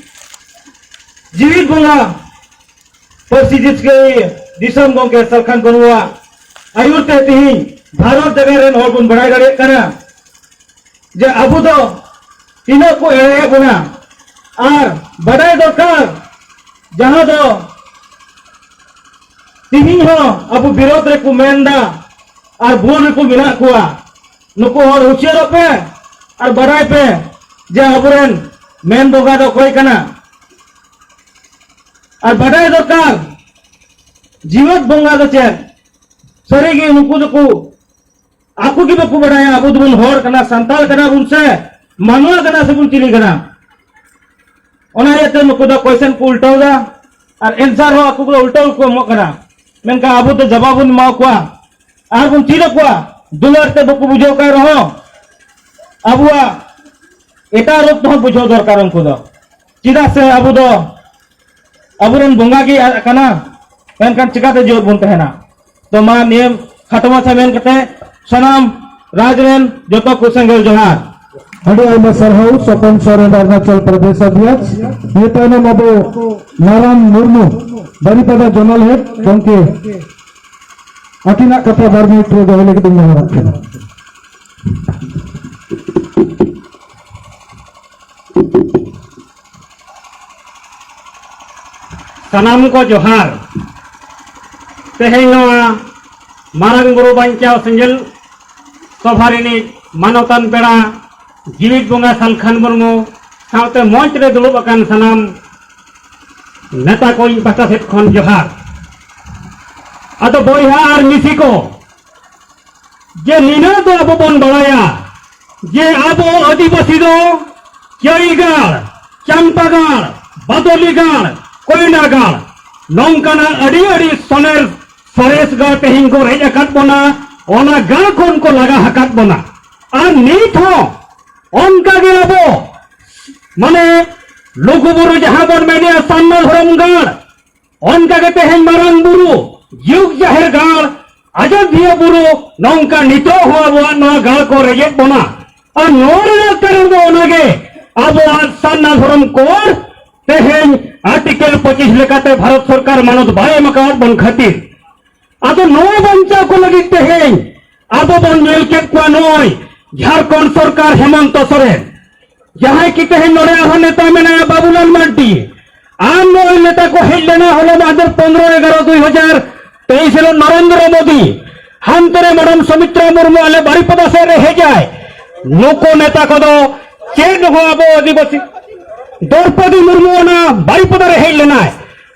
ᱡᱤᱣᱤᱫ ᱵᱚᱸᱜᱟ ᱯᱟᱹᱨᱥᱤ ᱡᱤᱛᱠᱟᱹᱨᱤ ᱫᱤᱥᱚᱢ ᱜᱚᱢᱠᱮ ᱥᱟᱞᱠᱷᱟᱱ ᱢᱩᱨᱢᱩᱣᱟᱜ ᱟᱹᱭᱩᱨ ᱛᱮ ᱛᱤᱦᱤᱧ ᱵᱷᱟᱨᱚᱛ ᱡᱟᱜᱟᱛ ᱨᱮᱱ ᱦᱚᱲ ᱵᱚᱱ ᱵᱟᱲᱟᱭ ᱫᱟᱲᱮᱭᱟᱜ ᱠᱟᱱᱟ ᱡᱮ ᱟᱵᱚ ᱫᱚ ᱛᱤᱱᱟᱹᱜ ᱠᱚ ᱮᱲᱮᱭᱮᱫ ᱵᱚᱱᱟ ᱟᱨ ᱵᱟᱰᱟᱭ ᱫᱚᱨᱠᱟᱨ, ᱡᱟᱦᱟᱸ ᱫᱚ ᱛᱤᱦᱤᱧ ᱦᱚᱸ ᱟᱵᱚ ᱵᱤᱨᱳᱫᱷ ᱨᱮᱠᱚ ᱢᱮᱱ ᱮᱫᱟ ᱟᱨ ᱵᱷᱩᱞ ᱨᱮᱠᱚ ᱢᱮᱱᱟᱜ ᱠᱚᱣᱟ᱾ ᱱᱩᱠᱩ ᱦᱚᱲ ᱦᱩᱸᱥᱤᱭᱟᱹᱨᱚᱜ ᱯᱮ ᱟᱨ ᱵᱟᱰᱟᱭ ᱯᱮ ᱡᱮ ᱟᱵᱚᱨᱮᱱ ᱢᱮᱱ ᱵᱚᱸᱜᱟ ᱫᱚ ᱚᱠᱚᱭ ᱠᱟᱱᱟ᱾ ᱟᱨ ᱵᱟᱰᱟᱭ ᱫᱚᱨᱠᱟᱨ, ᱡᱤᱣᱮᱫ ᱵᱚᱸᱜᱟ ᱫᱚ ᱪᱮᱫ? ᱥᱟᱹᱨᱤᱜᱮ ᱱᱩᱠᱩ ᱫᱚᱠᱚ, ᱟᱠᱚ ᱜᱮ ᱵᱟᱠᱚ ᱵᱟᱰᱟᱭᱟ, ᱟᱵᱚ ᱫᱚᱵᱚᱱ ᱦᱚᱲ ᱠᱟᱱᱟ, ᱥᱟᱱᱛᱟᱲ ᱠᱟᱱᱟ ᱵᱚᱱ ᱥᱮ ᱢᱟᱱᱣᱟ ᱠᱟᱱᱟ ᱥᱮᱵᱚᱱ ᱪᱤᱞᱤ ᱠᱟᱱᱟ? ᱚᱱᱟ ᱤᱭᱟᱹᱛᱮ ᱱᱩᱠᱩ ᱫᱚ ᱠᱚᱭᱥᱮᱱ ᱠᱚ ᱩᱞᱴᱟᱹᱣ ᱮᱫᱟ ᱟᱨ ᱮᱱᱥᱟᱨ ᱦᱚᱸ ᱟᱠᱚ ᱠᱚ ᱩᱞᱴᱟᱹᱣ ᱠᱚ ᱮᱢᱚᱜ ᱠᱟᱱᱟ᱾ ᱢᱮᱱᱠᱷᱟᱱ ᱟᱵᱚ ᱫᱚ ᱡᱟᱵᱟ ᱵᱚᱱ ᱮᱢᱟ ᱠᱚᱣᱟ ᱟᱨ ᱵᱚᱱ ᱪᱮᱫ ᱟᱠᱚᱣᱟ᱾ ᱫᱩᱞᱟᱹᱲ ᱛᱮ ᱵᱟᱠᱚ ᱵᱩᱡᱷᱟᱹᱣ ᱠᱟᱱ ᱨᱮᱦᱚᱸ ᱟᱵᱚᱣᱟᱜ ᱮᱴᱟᱜ ᱨᱩᱯ ᱛᱮᱦᱚᱸ ᱵᱩᱡᱷᱟᱹᱣ ᱫᱚᱨᱠᱟᱨ ᱩᱱᱠᱩ ᱫᱚ᱾ ᱪᱮᱫᱟᱜ ᱥᱮ ᱟᱵᱚ ᱫᱚ ᱟᱵᱚᱨᱮᱱ ᱵᱚᱸᱜᱟ ᱜᱮ ᱟᱫ ᱠᱟᱱᱟ, ᱢᱮᱱᱠᱷᱟᱱ ᱪᱤᱠᱟᱛᱮ ᱡᱤᱣᱮᱫ ᱵᱚᱱ ᱛᱟᱦᱮᱱᱟ? ᱛᱚ ᱢᱟ ᱱᱤᱭᱟᱹ ᱠᱷᱟᱴᱚ ᱢᱟᱪᱷᱟ ᱢᱮᱱ ᱠᱟᱛᱮ ᱥᱟᱱᱟᱢ ᱨᱟᱡᱽ ᱨᱮᱱ ᱡᱚᱛᱚ ᱠᱚ ᱥᱮᱸᱜᱮᱞ ᱡᱚᱦᱟᱨ᱾ ᱟᱹᱰᱤ ᱟᱭᱢᱟ ᱥᱟᱨᱦᱟᱣ ᱥᱚᱯᱚᱱ ᱥᱚᱨᱮᱱ, ᱟᱨᱩᱱᱟᱪᱚᱞ ᱯᱨᱚᱫᱮᱥ ᱚᱫᱷᱭᱚᱠᱥ᱾ ᱱᱤᱭᱟᱹ ᱛᱟᱭᱱᱚᱢ ᱟᱵᱚ ᱱᱟᱨᱟᱱ ᱢᱩᱨᱢᱩ, ᱵᱟᱨᱤᱯᱟᱫᱟ ᱡᱚᱱᱟᱞ ᱦᱮᱰ ᱜᱚᱢᱠᱮ, ᱟᱹᱠᱤᱱᱟᱜ ᱠᱟᱛᱷᱟ ᱵᱟᱨ ᱢᱤᱱᱤᱴ ᱨᱮ ᱫᱚᱦᱚᱭ ᱞᱟᱹᱜᱤᱫ ᱤᱧ ᱱᱮᱦᱚᱨᱚᱜ ᱠᱟᱱᱟ᱾ ᱥᱟᱱᱟᱢ ᱠᱚ ᱡᱚᱦᱟᱨ᱾ ᱛᱮᱦᱮᱧ ᱱᱚᱣᱟ ᱢᱟᱨᱟᱝ ᱵᱩᱨᱩ ᱵᱟᱧᱪᱟᱣ ᱥᱮᱸᱜᱮᱞ ᱥᱚᱵᱷᱟ ᱨᱤᱱᱤᱡ ᱢᱟᱱᱚᱛᱟᱱ ᱯᱮᱲᱟ ᱡᱤᱣᱤᱫ ᱵᱚᱸᱜᱟ ᱥᱟᱞᱠᱷᱟᱱ ᱢᱩᱨᱢᱩ ᱥᱟᱶᱛᱮ ᱢᱚᱧᱪ ᱨᱮ ᱫᱩᱲᱩᱵ ᱟᱠᱟᱱ ᱥᱟᱱᱟᱢ ᱱᱮᱛᱟ ᱠᱚ ᱤᱧ ᱯᱟᱦᱴᱟ ᱥᱮᱫ ᱠᱷᱚᱱ ᱡᱚᱦᱟᱨ᱾ ᱟᱫᱚ ᱵᱚᱭᱦᱟ ᱟᱨ ᱢᱤᱥᱤ ᱠᱚ, ᱡᱮ ᱱᱤᱱᱟᱹᱜ ᱫᱚ ᱟᱵᱚ ᱵᱚᱱ ᱵᱟᱲᱟᱭᱟ ᱡᱮ ᱟᱵᱚ ᱟᱹᱫᱤᱵᱟᱹᱥᱤ ᱫᱚ ᱪᱟᱹᱨᱤᱜᱟᱲ, ᱪᱟᱢᱯᱟᱜᱟᱲ, ᱵᱟᱫᱚᱞᱤᱜᱟᱲ, ᱠᱚᱭᱱᱟᱜᱟᱲ, ᱱᱚᱝᱠᱟᱱᱟᱜ ᱟᱹᱰᱤ ᱟᱹᱰᱤ ᱥᱚᱱᱮᱨ ᱥᱚᱨᱮᱥ ᱜᱟᱲ ᱛᱮᱦᱮᱧ ᱠᱚ ᱨᱮᱡ ᱟᱠᱟᱫ ᱵᱚᱱᱟ, ᱚᱱᱟ ᱜᱟᱲ ᱠᱷᱚᱱ ᱠᱚ ᱞᱟᱜᱟ ᱟᱠᱟᱫ ᱵᱚᱱᱟ᱾ ᱟᱨ ᱱᱤᱛ ᱦᱚᱸ ᱚᱱᱠᱟ ᱜᱮ ᱟᱵᱚ ᱢᱟᱱᱮ ᱞᱩᱜᱩ ᱵᱩᱨᱩ ᱡᱟᱦᱟᱸ ᱵᱚᱱ ᱢᱮᱱᱮᱜᱼᱟ ᱥᱟᱨᱱᱟ ᱫᱷᱚᱨᱚᱢ ᱜᱟᱲ, ᱚᱱᱠᱟ ᱜᱮ ᱛᱮᱦᱮᱧ ᱢᱟᱨᱟᱝ ᱵᱩᱨᱩ, ᱡᱩᱜᱽ ᱡᱟᱦᱮᱨ ᱜᱟᱲ, ᱟᱡᱚᱫᱤᱭᱟᱹ ᱵᱩᱨᱩ, ᱱᱚᱝᱠᱟ ᱱᱤᱛᱚᱜ ᱦᱚᱸ ᱟᱵᱚᱣᱟᱜ ᱱᱚᱣᱟ ᱜᱟᱲ ᱠᱚ ᱨᱮᱡᱮᱫ ᱵᱚᱱᱟ᱾ ᱟᱨ ᱱᱚᱣᱟ ᱨᱮᱱᱟᱜ ᱠᱟᱨᱚᱱ ᱫᱚ ᱚᱱᱟᱜᱮ ᱟᱵᱚᱣᱟᱜ ᱥᱟᱨᱱᱟ ᱫᱷᱚᱨᱚᱢ ᱠᱳᱰ ᱛᱮᱦᱮᱧ ᱟᱨᱴᱤᱠᱮᱞ ᱯᱚᱸᱪᱤᱥ ᱞᱮᱠᱟᱛᱮ ᱵᱷᱟᱨᱚᱛ ᱥᱚᱨᱠᱟᱨ ᱢᱟᱱᱚᱛ ᱵᱟᱭ ᱮᱢ ᱟᱠᱟᱣᱟᱫ ᱵᱚᱱ ᱠᱷᱟᱹᱛᱤᱨ᱾ ᱟᱫᱚ ᱱᱚᱣᱟ ᱵᱟᱧᱪᱟᱣ ᱠᱚ ᱞᱟᱹᱜᱤᱫ ᱛᱮᱦᱮᱧ ᱟᱵᱚ ᱵᱚᱱ ᱧᱮᱞ ᱠᱮᱫ ᱠᱚᱣᱟ ᱱᱚᱜᱼᱚᱭ ᱡᱷᱟᱲᱠᱷᱚᱸᱰ ᱥᱚᱨᱠᱟᱨ ᱦᱮᱢᱚᱱᱛᱚ ᱥᱚᱨᱮᱱ, ᱡᱟᱦᱟᱸᱭ ᱠᱤ ᱛᱮᱦᱮᱧ ᱱᱚᱰᱮ ᱟᱨᱦᱚᱸ ᱱᱮᱛᱟ ᱢᱮᱱᱟᱭᱟ ᱵᱟᱵᱩᱞᱟᱞ ᱢᱟᱨᱰᱤ, ᱟᱨ ᱱᱚᱜᱼᱚᱭ ᱱᱮᱛᱟ ᱠᱚ ᱦᱮᱡ ᱞᱮᱱᱟ ᱦᱚᱞᱟ ᱢᱟᱦᱫᱮᱨ ᱯᱚᱱᱨᱚ ᱮᱜᱟᱨᱚ ᱫᱩᱭ ᱦᱟᱡᱟᱨ ᱛᱮᱭᱤᱥ ᱦᱤᱞᱳᱜ ᱱᱚᱨᱮᱱᱫᱨᱚ ᱢᱳᱫᱤ, ᱦᱟᱱᱛᱮ ᱨᱮ ᱢᱮᱰᱟᱢ ᱥᱩᱢᱤᱛᱨᱟ ᱢᱩᱨᱢᱩ ᱟᱞᱮ ᱵᱟᱨᱤᱯᱟᱫᱟ ᱥᱮᱫ ᱨᱮ ᱦᱮᱡ ᱟᱭ᱾ ᱱᱩᱠᱩ ᱱᱮᱛᱟ ᱠᱚᱫᱚ ᱪᱮᱫ ᱦᱚᱸ ᱟᱵᱚ ᱟᱹᱫᱤᱵᱟᱹᱥᱤ, ᱫᱨᱚᱯᱚᱫᱤ ᱢᱩᱨᱢᱩ ᱚᱱᱟ ᱵᱟᱨᱤᱯᱟᱫᱟ ᱨᱮ ᱦᱮᱡ ᱞᱮᱱᱟᱭ,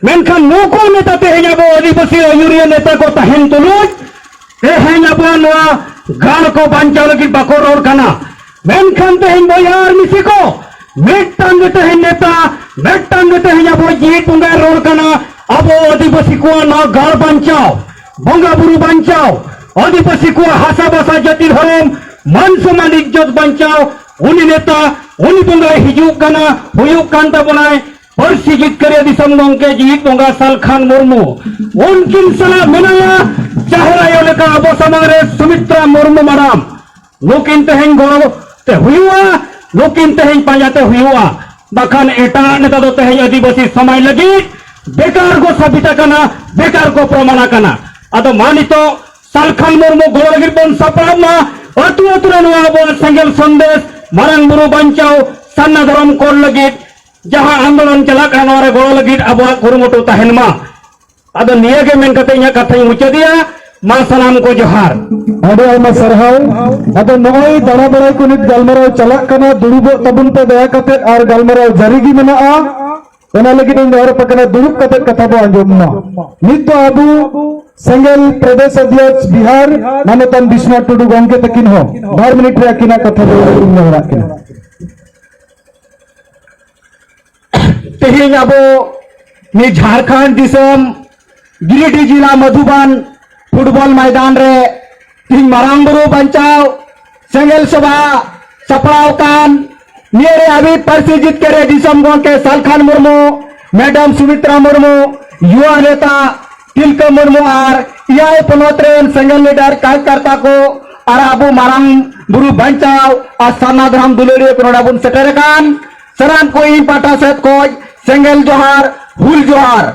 ᱢᱮᱱᱠᱷᱟᱱ ᱱᱩᱠᱩ ᱱᱮᱛᱟ ᱛᱮᱦᱮᱧ ᱟᱵᱚ ᱟᱹᱫᱤᱵᱟᱹᱥᱤ ᱟᱹᱭᱩᱨᱤᱭᱟᱹ ᱱᱮᱛᱟ ᱠᱚ ᱛᱟᱦᱮᱱ ᱛᱩᱞᱩᱡ ᱛᱮᱦᱮᱧ ᱟᱵᱚᱣᱟᱜ ᱱᱚᱣᱟ ᱜᱟᱲ ᱠᱚ ᱵᱟᱧᱪᱟᱣ ᱞᱟᱹᱜᱤᱫ ᱵᱟᱠᱚ ᱨᱚᱲ ᱠᱟᱱᱟ᱾ ᱢᱮᱱᱠᱷᱟᱱ ᱛᱮᱦᱮᱧ ᱵᱚᱭᱦᱟ ᱟᱨ ᱢᱤᱥᱤ ᱠᱚ, ᱢᱤᱫᱴᱟᱝ ᱜᱮ ᱛᱮᱦᱮᱧ ᱱᱮᱛᱟ, ᱢᱤᱫᱴᱟᱝ ᱜᱮ ᱛᱮᱦᱮᱧ ᱟᱵᱚ ᱡᱤᱣᱤ ᱵᱚᱸᱜᱟᱭ ᱨᱚᱲ ᱠᱟᱱᱟ, ᱟᱵᱚ ᱟᱹᱫᱤᱵᱟᱹᱥᱤ ᱠᱚᱣᱟᱜ ᱱᱚᱣᱟ ᱜᱟᱲ ᱵᱟᱧᱪᱟᱣ, ᱵᱚᱸᱜᱟ ᱵᱩᱨᱩ ᱵᱟᱧᱪᱟᱣ, ᱟᱹᱫᱤᱵᱟᱹᱥᱤ ᱠᱚᱣᱟᱜ ᱦᱟᱥᱟ ᱵᱷᱟᱥᱟ ᱡᱟᱹᱛᱤ ᱫᱷᱚᱨᱚᱢ ᱢᱟᱱ ᱥᱚᱢᱢᱟᱱ ᱤᱡᱡᱚᱛ ᱵᱟᱧᱪᱟᱣ᱾ ᱩᱱᱤ ᱱᱮᱛᱟ, ᱩᱱᱤ ᱵᱚᱸᱜᱟᱭ ᱦᱤᱡᱩᱜ ᱠᱟᱱᱟ, ᱦᱩᱭᱩᱜ ᱠᱟᱱ ᱛᱟᱵᱚᱱᱟᱭ᱾ ᱯᱟᱹᱨᱥᱤ ᱡᱤᱛᱠᱟᱹᱨᱤᱭᱟᱹ ᱫᱤᱥᱚᱢ ᱜᱚᱢᱠᱮ ᱡᱤᱣᱤᱫ ᱵᱚᱸᱜᱟ ᱥᱟᱞᱠᱷᱟᱱ ᱢᱩᱨᱢᱩ, ᱩᱱᱠᱤᱱ ᱥᱟᱞᱟᱜ ᱢᱮᱱᱟᱭᱟ ᱡᱟᱦᱮᱨ ᱟᱭᱳ ᱞᱮᱠᱟ ᱟᱵᱚ ᱥᱟᱢᱟᱝ ᱨᱮ ᱥᱩᱢᱤᱛᱨᱟ ᱢᱩᱨᱢᱩ ᱢᱟᱰᱟᱢ᱾ ᱱᱩᱠᱤᱱ ᱛᱮᱦᱮᱧ ᱜᱚᱲᱚ ᱛᱮ ᱦᱩᱭᱩᱜᱼᱟ, ᱱᱩᱠᱤᱱ ᱛᱮᱦᱮᱧ ᱯᱟᱸᱡᱟ ᱛᱮ ᱦᱩᱭᱩᱜᱼᱟ᱾ ᱵᱟᱠᱷᱟᱱ ᱮᱴᱟᱜ ᱱᱮᱛᱟ ᱫᱚ ᱛᱮᱦᱮᱧ ᱟᱹᱫᱤᱵᱟᱹᱥᱤ ᱥᱚᱢᱟᱡᱽ ᱞᱟᱹᱜᱤᱫ ᱵᱮᱠᱟᱨ ᱠᱚ ᱥᱟᱵᱤᱛ ᱟᱠᱟᱱᱟ, ᱵᱮᱠᱟᱨ ᱠᱚ ᱯᱨᱚᱢᱟᱱ ᱟᱠᱟᱱᱟ᱾ ᱟᱫᱚ ᱢᱟ ᱱᱤᱛᱚᱜ ᱥᱟᱞᱠᱷᱟᱱ ᱢᱩᱨᱢᱩ ᱜᱚᱲᱚ ᱞᱟᱹᱜᱤᱫ ᱵᱚᱱ ᱥᱟᱯᱲᱟᱜ ᱢᱟ᱾ ᱟᱹᱛᱩ ᱟᱹᱛᱩ ᱨᱮ ᱱᱚᱣᱟ ᱟᱵᱚᱣᱟᱜ ᱥᱮᱸᱜᱮᱞ ᱥᱚᱱᱫᱮᱥ ᱢᱟᱨᱟᱝ ᱵᱩᱨᱩ ᱵᱟᱧᱪᱟᱣ ᱥᱟᱨᱱᱟ ᱫᱷᱚᱨᱚᱢ ᱠᱚᱨ ᱞᱟᱹᱜᱤᱫ ᱡᱟᱦᱟᱸ ᱟᱱᱫᱳᱞᱚᱱ ᱪᱟᱞᱟᱜ ᱠᱟᱱᱟ, ᱱᱚᱣᱟ ᱨᱮ ᱜᱚᱲᱚ ᱞᱟᱹᱜᱤᱫ ᱟᱵᱚᱣᱟᱜ ᱠᱩᱨᱩᱢᱩᱴᱩ ᱛᱟᱦᱮᱱ ᱢᱟ᱾ ᱟᱫᱚ ᱱᱤᱭᱟᱹ ᱜᱮ ᱢᱮᱱ ᱠᱟᱛᱮ ᱤᱧᱟᱹᱜ ᱠᱟᱛᱷᱟᱧ ᱢᱩᱪᱟᱹᱫᱮᱜᱼᱟ᱾ ᱢᱟ ᱥᱟᱱᱟᱢ ᱠᱚ ᱡᱚᱦᱟᱨ᱾ ᱟᱹᱰᱤ ᱟᱭᱢᱟ ᱥᱟᱨᱦᱟᱣ᱾ ᱟᱫᱚ ᱱᱚᱜᱼᱚᱭ ᱫᱟᱬᱟ ᱵᱟᱲᱟᱭ ᱠᱚ ᱱᱤᱛ ᱜᱟᱞᱢᱟᱨᱟᱣ ᱪᱟᱞᱟᱜ ᱠᱟᱱᱟ, ᱫᱩᱲᱩᱵᱚᱜ ᱛᱟᱵᱚᱱ ᱯᱮ ᱫᱟᱭᱟ ᱠᱟᱛᱮ, ᱟᱨ ᱜᱟᱞᱢᱟᱨᱟᱣ ᱡᱟᱹᱨᱤ ᱜᱮ ᱢᱮᱱᱟᱜᱼᱟ᱾ ᱚᱱᱟ ᱞᱟᱹᱜᱤᱫ ᱤᱧ ᱱᱮᱦᱚᱨᱚᱜ ᱠᱟᱱᱟ, ᱫᱩᱲᱩᱵ ᱠᱟᱛᱮ ᱠᱟᱛᱷᱟ ᱵᱚ ᱟᱸᱡᱚᱢ ᱢᱟ᱾ ᱱᱤᱛ ᱫᱚ ᱟᱵᱚ ᱥᱮᱸᱜᱮᱞ ᱯᱨᱚᱫᱮᱥ ᱚᱫᱷᱭᱚᱠᱥ ᱵᱤᱦᱟᱨ ᱢᱟᱱᱚᱛᱟᱱ ᱵᱤᱥᱱᱟ ᱴᱩᱰᱩ ᱜᱚᱢᱠᱮ ᱛᱟᱹᱠᱤᱱ ᱦᱚᱸ ᱵᱟᱨ ᱢᱤᱱᱤᱴ ᱨᱮ ᱟᱹᱠᱤᱱᱟᱜ ᱠᱟᱛᱷᱟ ᱫᱚ ᱤᱧ ᱱᱮᱦᱚᱨᱟᱜ ᱠᱤᱱᱟ᱾ ᱛᱮᱦᱮᱧ ᱟᱵᱚ ᱱᱤᱛ ᱡᱷᱟᱲᱠᱷᱚᱸᱰ ᱫᱤᱥᱚᱢ ᱜᱤᱨᱤᱰᱤ ᱡᱤᱞᱟ ᱢᱚᱫᱷᱩᱵᱚᱱ ᱯᱷᱩᱴᱵᱚᱞ ᱢᱚᱭᱫᱟᱱ ᱨᱮ ᱛᱤᱦᱤᱧ ᱢᱟᱨᱟᱝ ᱵᱩᱨᱩ ᱵᱟᱧᱪᱟᱣ ᱥᱮᱸᱜᱮᱞ ᱥᱚᱵᱷᱟ ᱥᱟᱯᱲᱟᱣ ᱠᱟᱱ ᱱᱤᱭᱟᱹ ᱨᱮ ᱟᱵᱤ ᱯᱟᱹᱨᱥᱤ ᱡᱤᱛᱠᱟᱹᱨᱤᱭᱟᱹ ᱫᱤᱥᱚᱢ ᱜᱚᱢᱠᱮ ᱥᱟᱞᱠᱷᱟᱱ ᱢᱩᱨᱢᱩ, ᱢᱮᱰᱟᱢ ᱥᱩᱢᱤᱛᱨᱟ ᱢᱩᱨᱢᱩ, ᱭᱩᱣᱟ ᱱᱮᱛᱟ ᱛᱤᱞᱠᱟᱹ ᱢᱩᱨᱢᱩ ᱟᱨ ᱮᱭᱟᱭ ᱯᱚᱱᱚᱛ ᱨᱮᱱ ᱥᱮᱸᱜᱮᱞ ᱞᱤᱰᱟᱨ ᱠᱟᱨᱭᱚᱠᱚᱨᱛᱟ ᱠᱚ ᱟᱨ ᱟᱵᱚ ᱢᱟᱨᱟᱝ ᱵᱩᱨᱩ ᱵᱟᱧᱪᱟᱣ ᱟᱨ ᱥᱟᱨᱱᱟ ᱫᱷᱚᱨᱚᱢ ᱫᱩᱞᱟᱹᱲᱤᱭᱟᱹ ᱠᱚ ᱱᱚᱰᱮ ᱵᱚᱱ ᱥᱮᱴᱮᱨ ᱟᱠᱟᱱ ᱥᱟᱱᱟᱢ ᱠᱚ ᱤᱧ ᱯᱟᱦᱴᱟ ᱥᱮᱫ ᱠᱷᱚᱱ ᱥᱮᱸᱜᱮᱞ ᱡᱚᱦᱟᱨ, ᱦᱩᱞ ᱡᱚᱦᱟᱨ᱾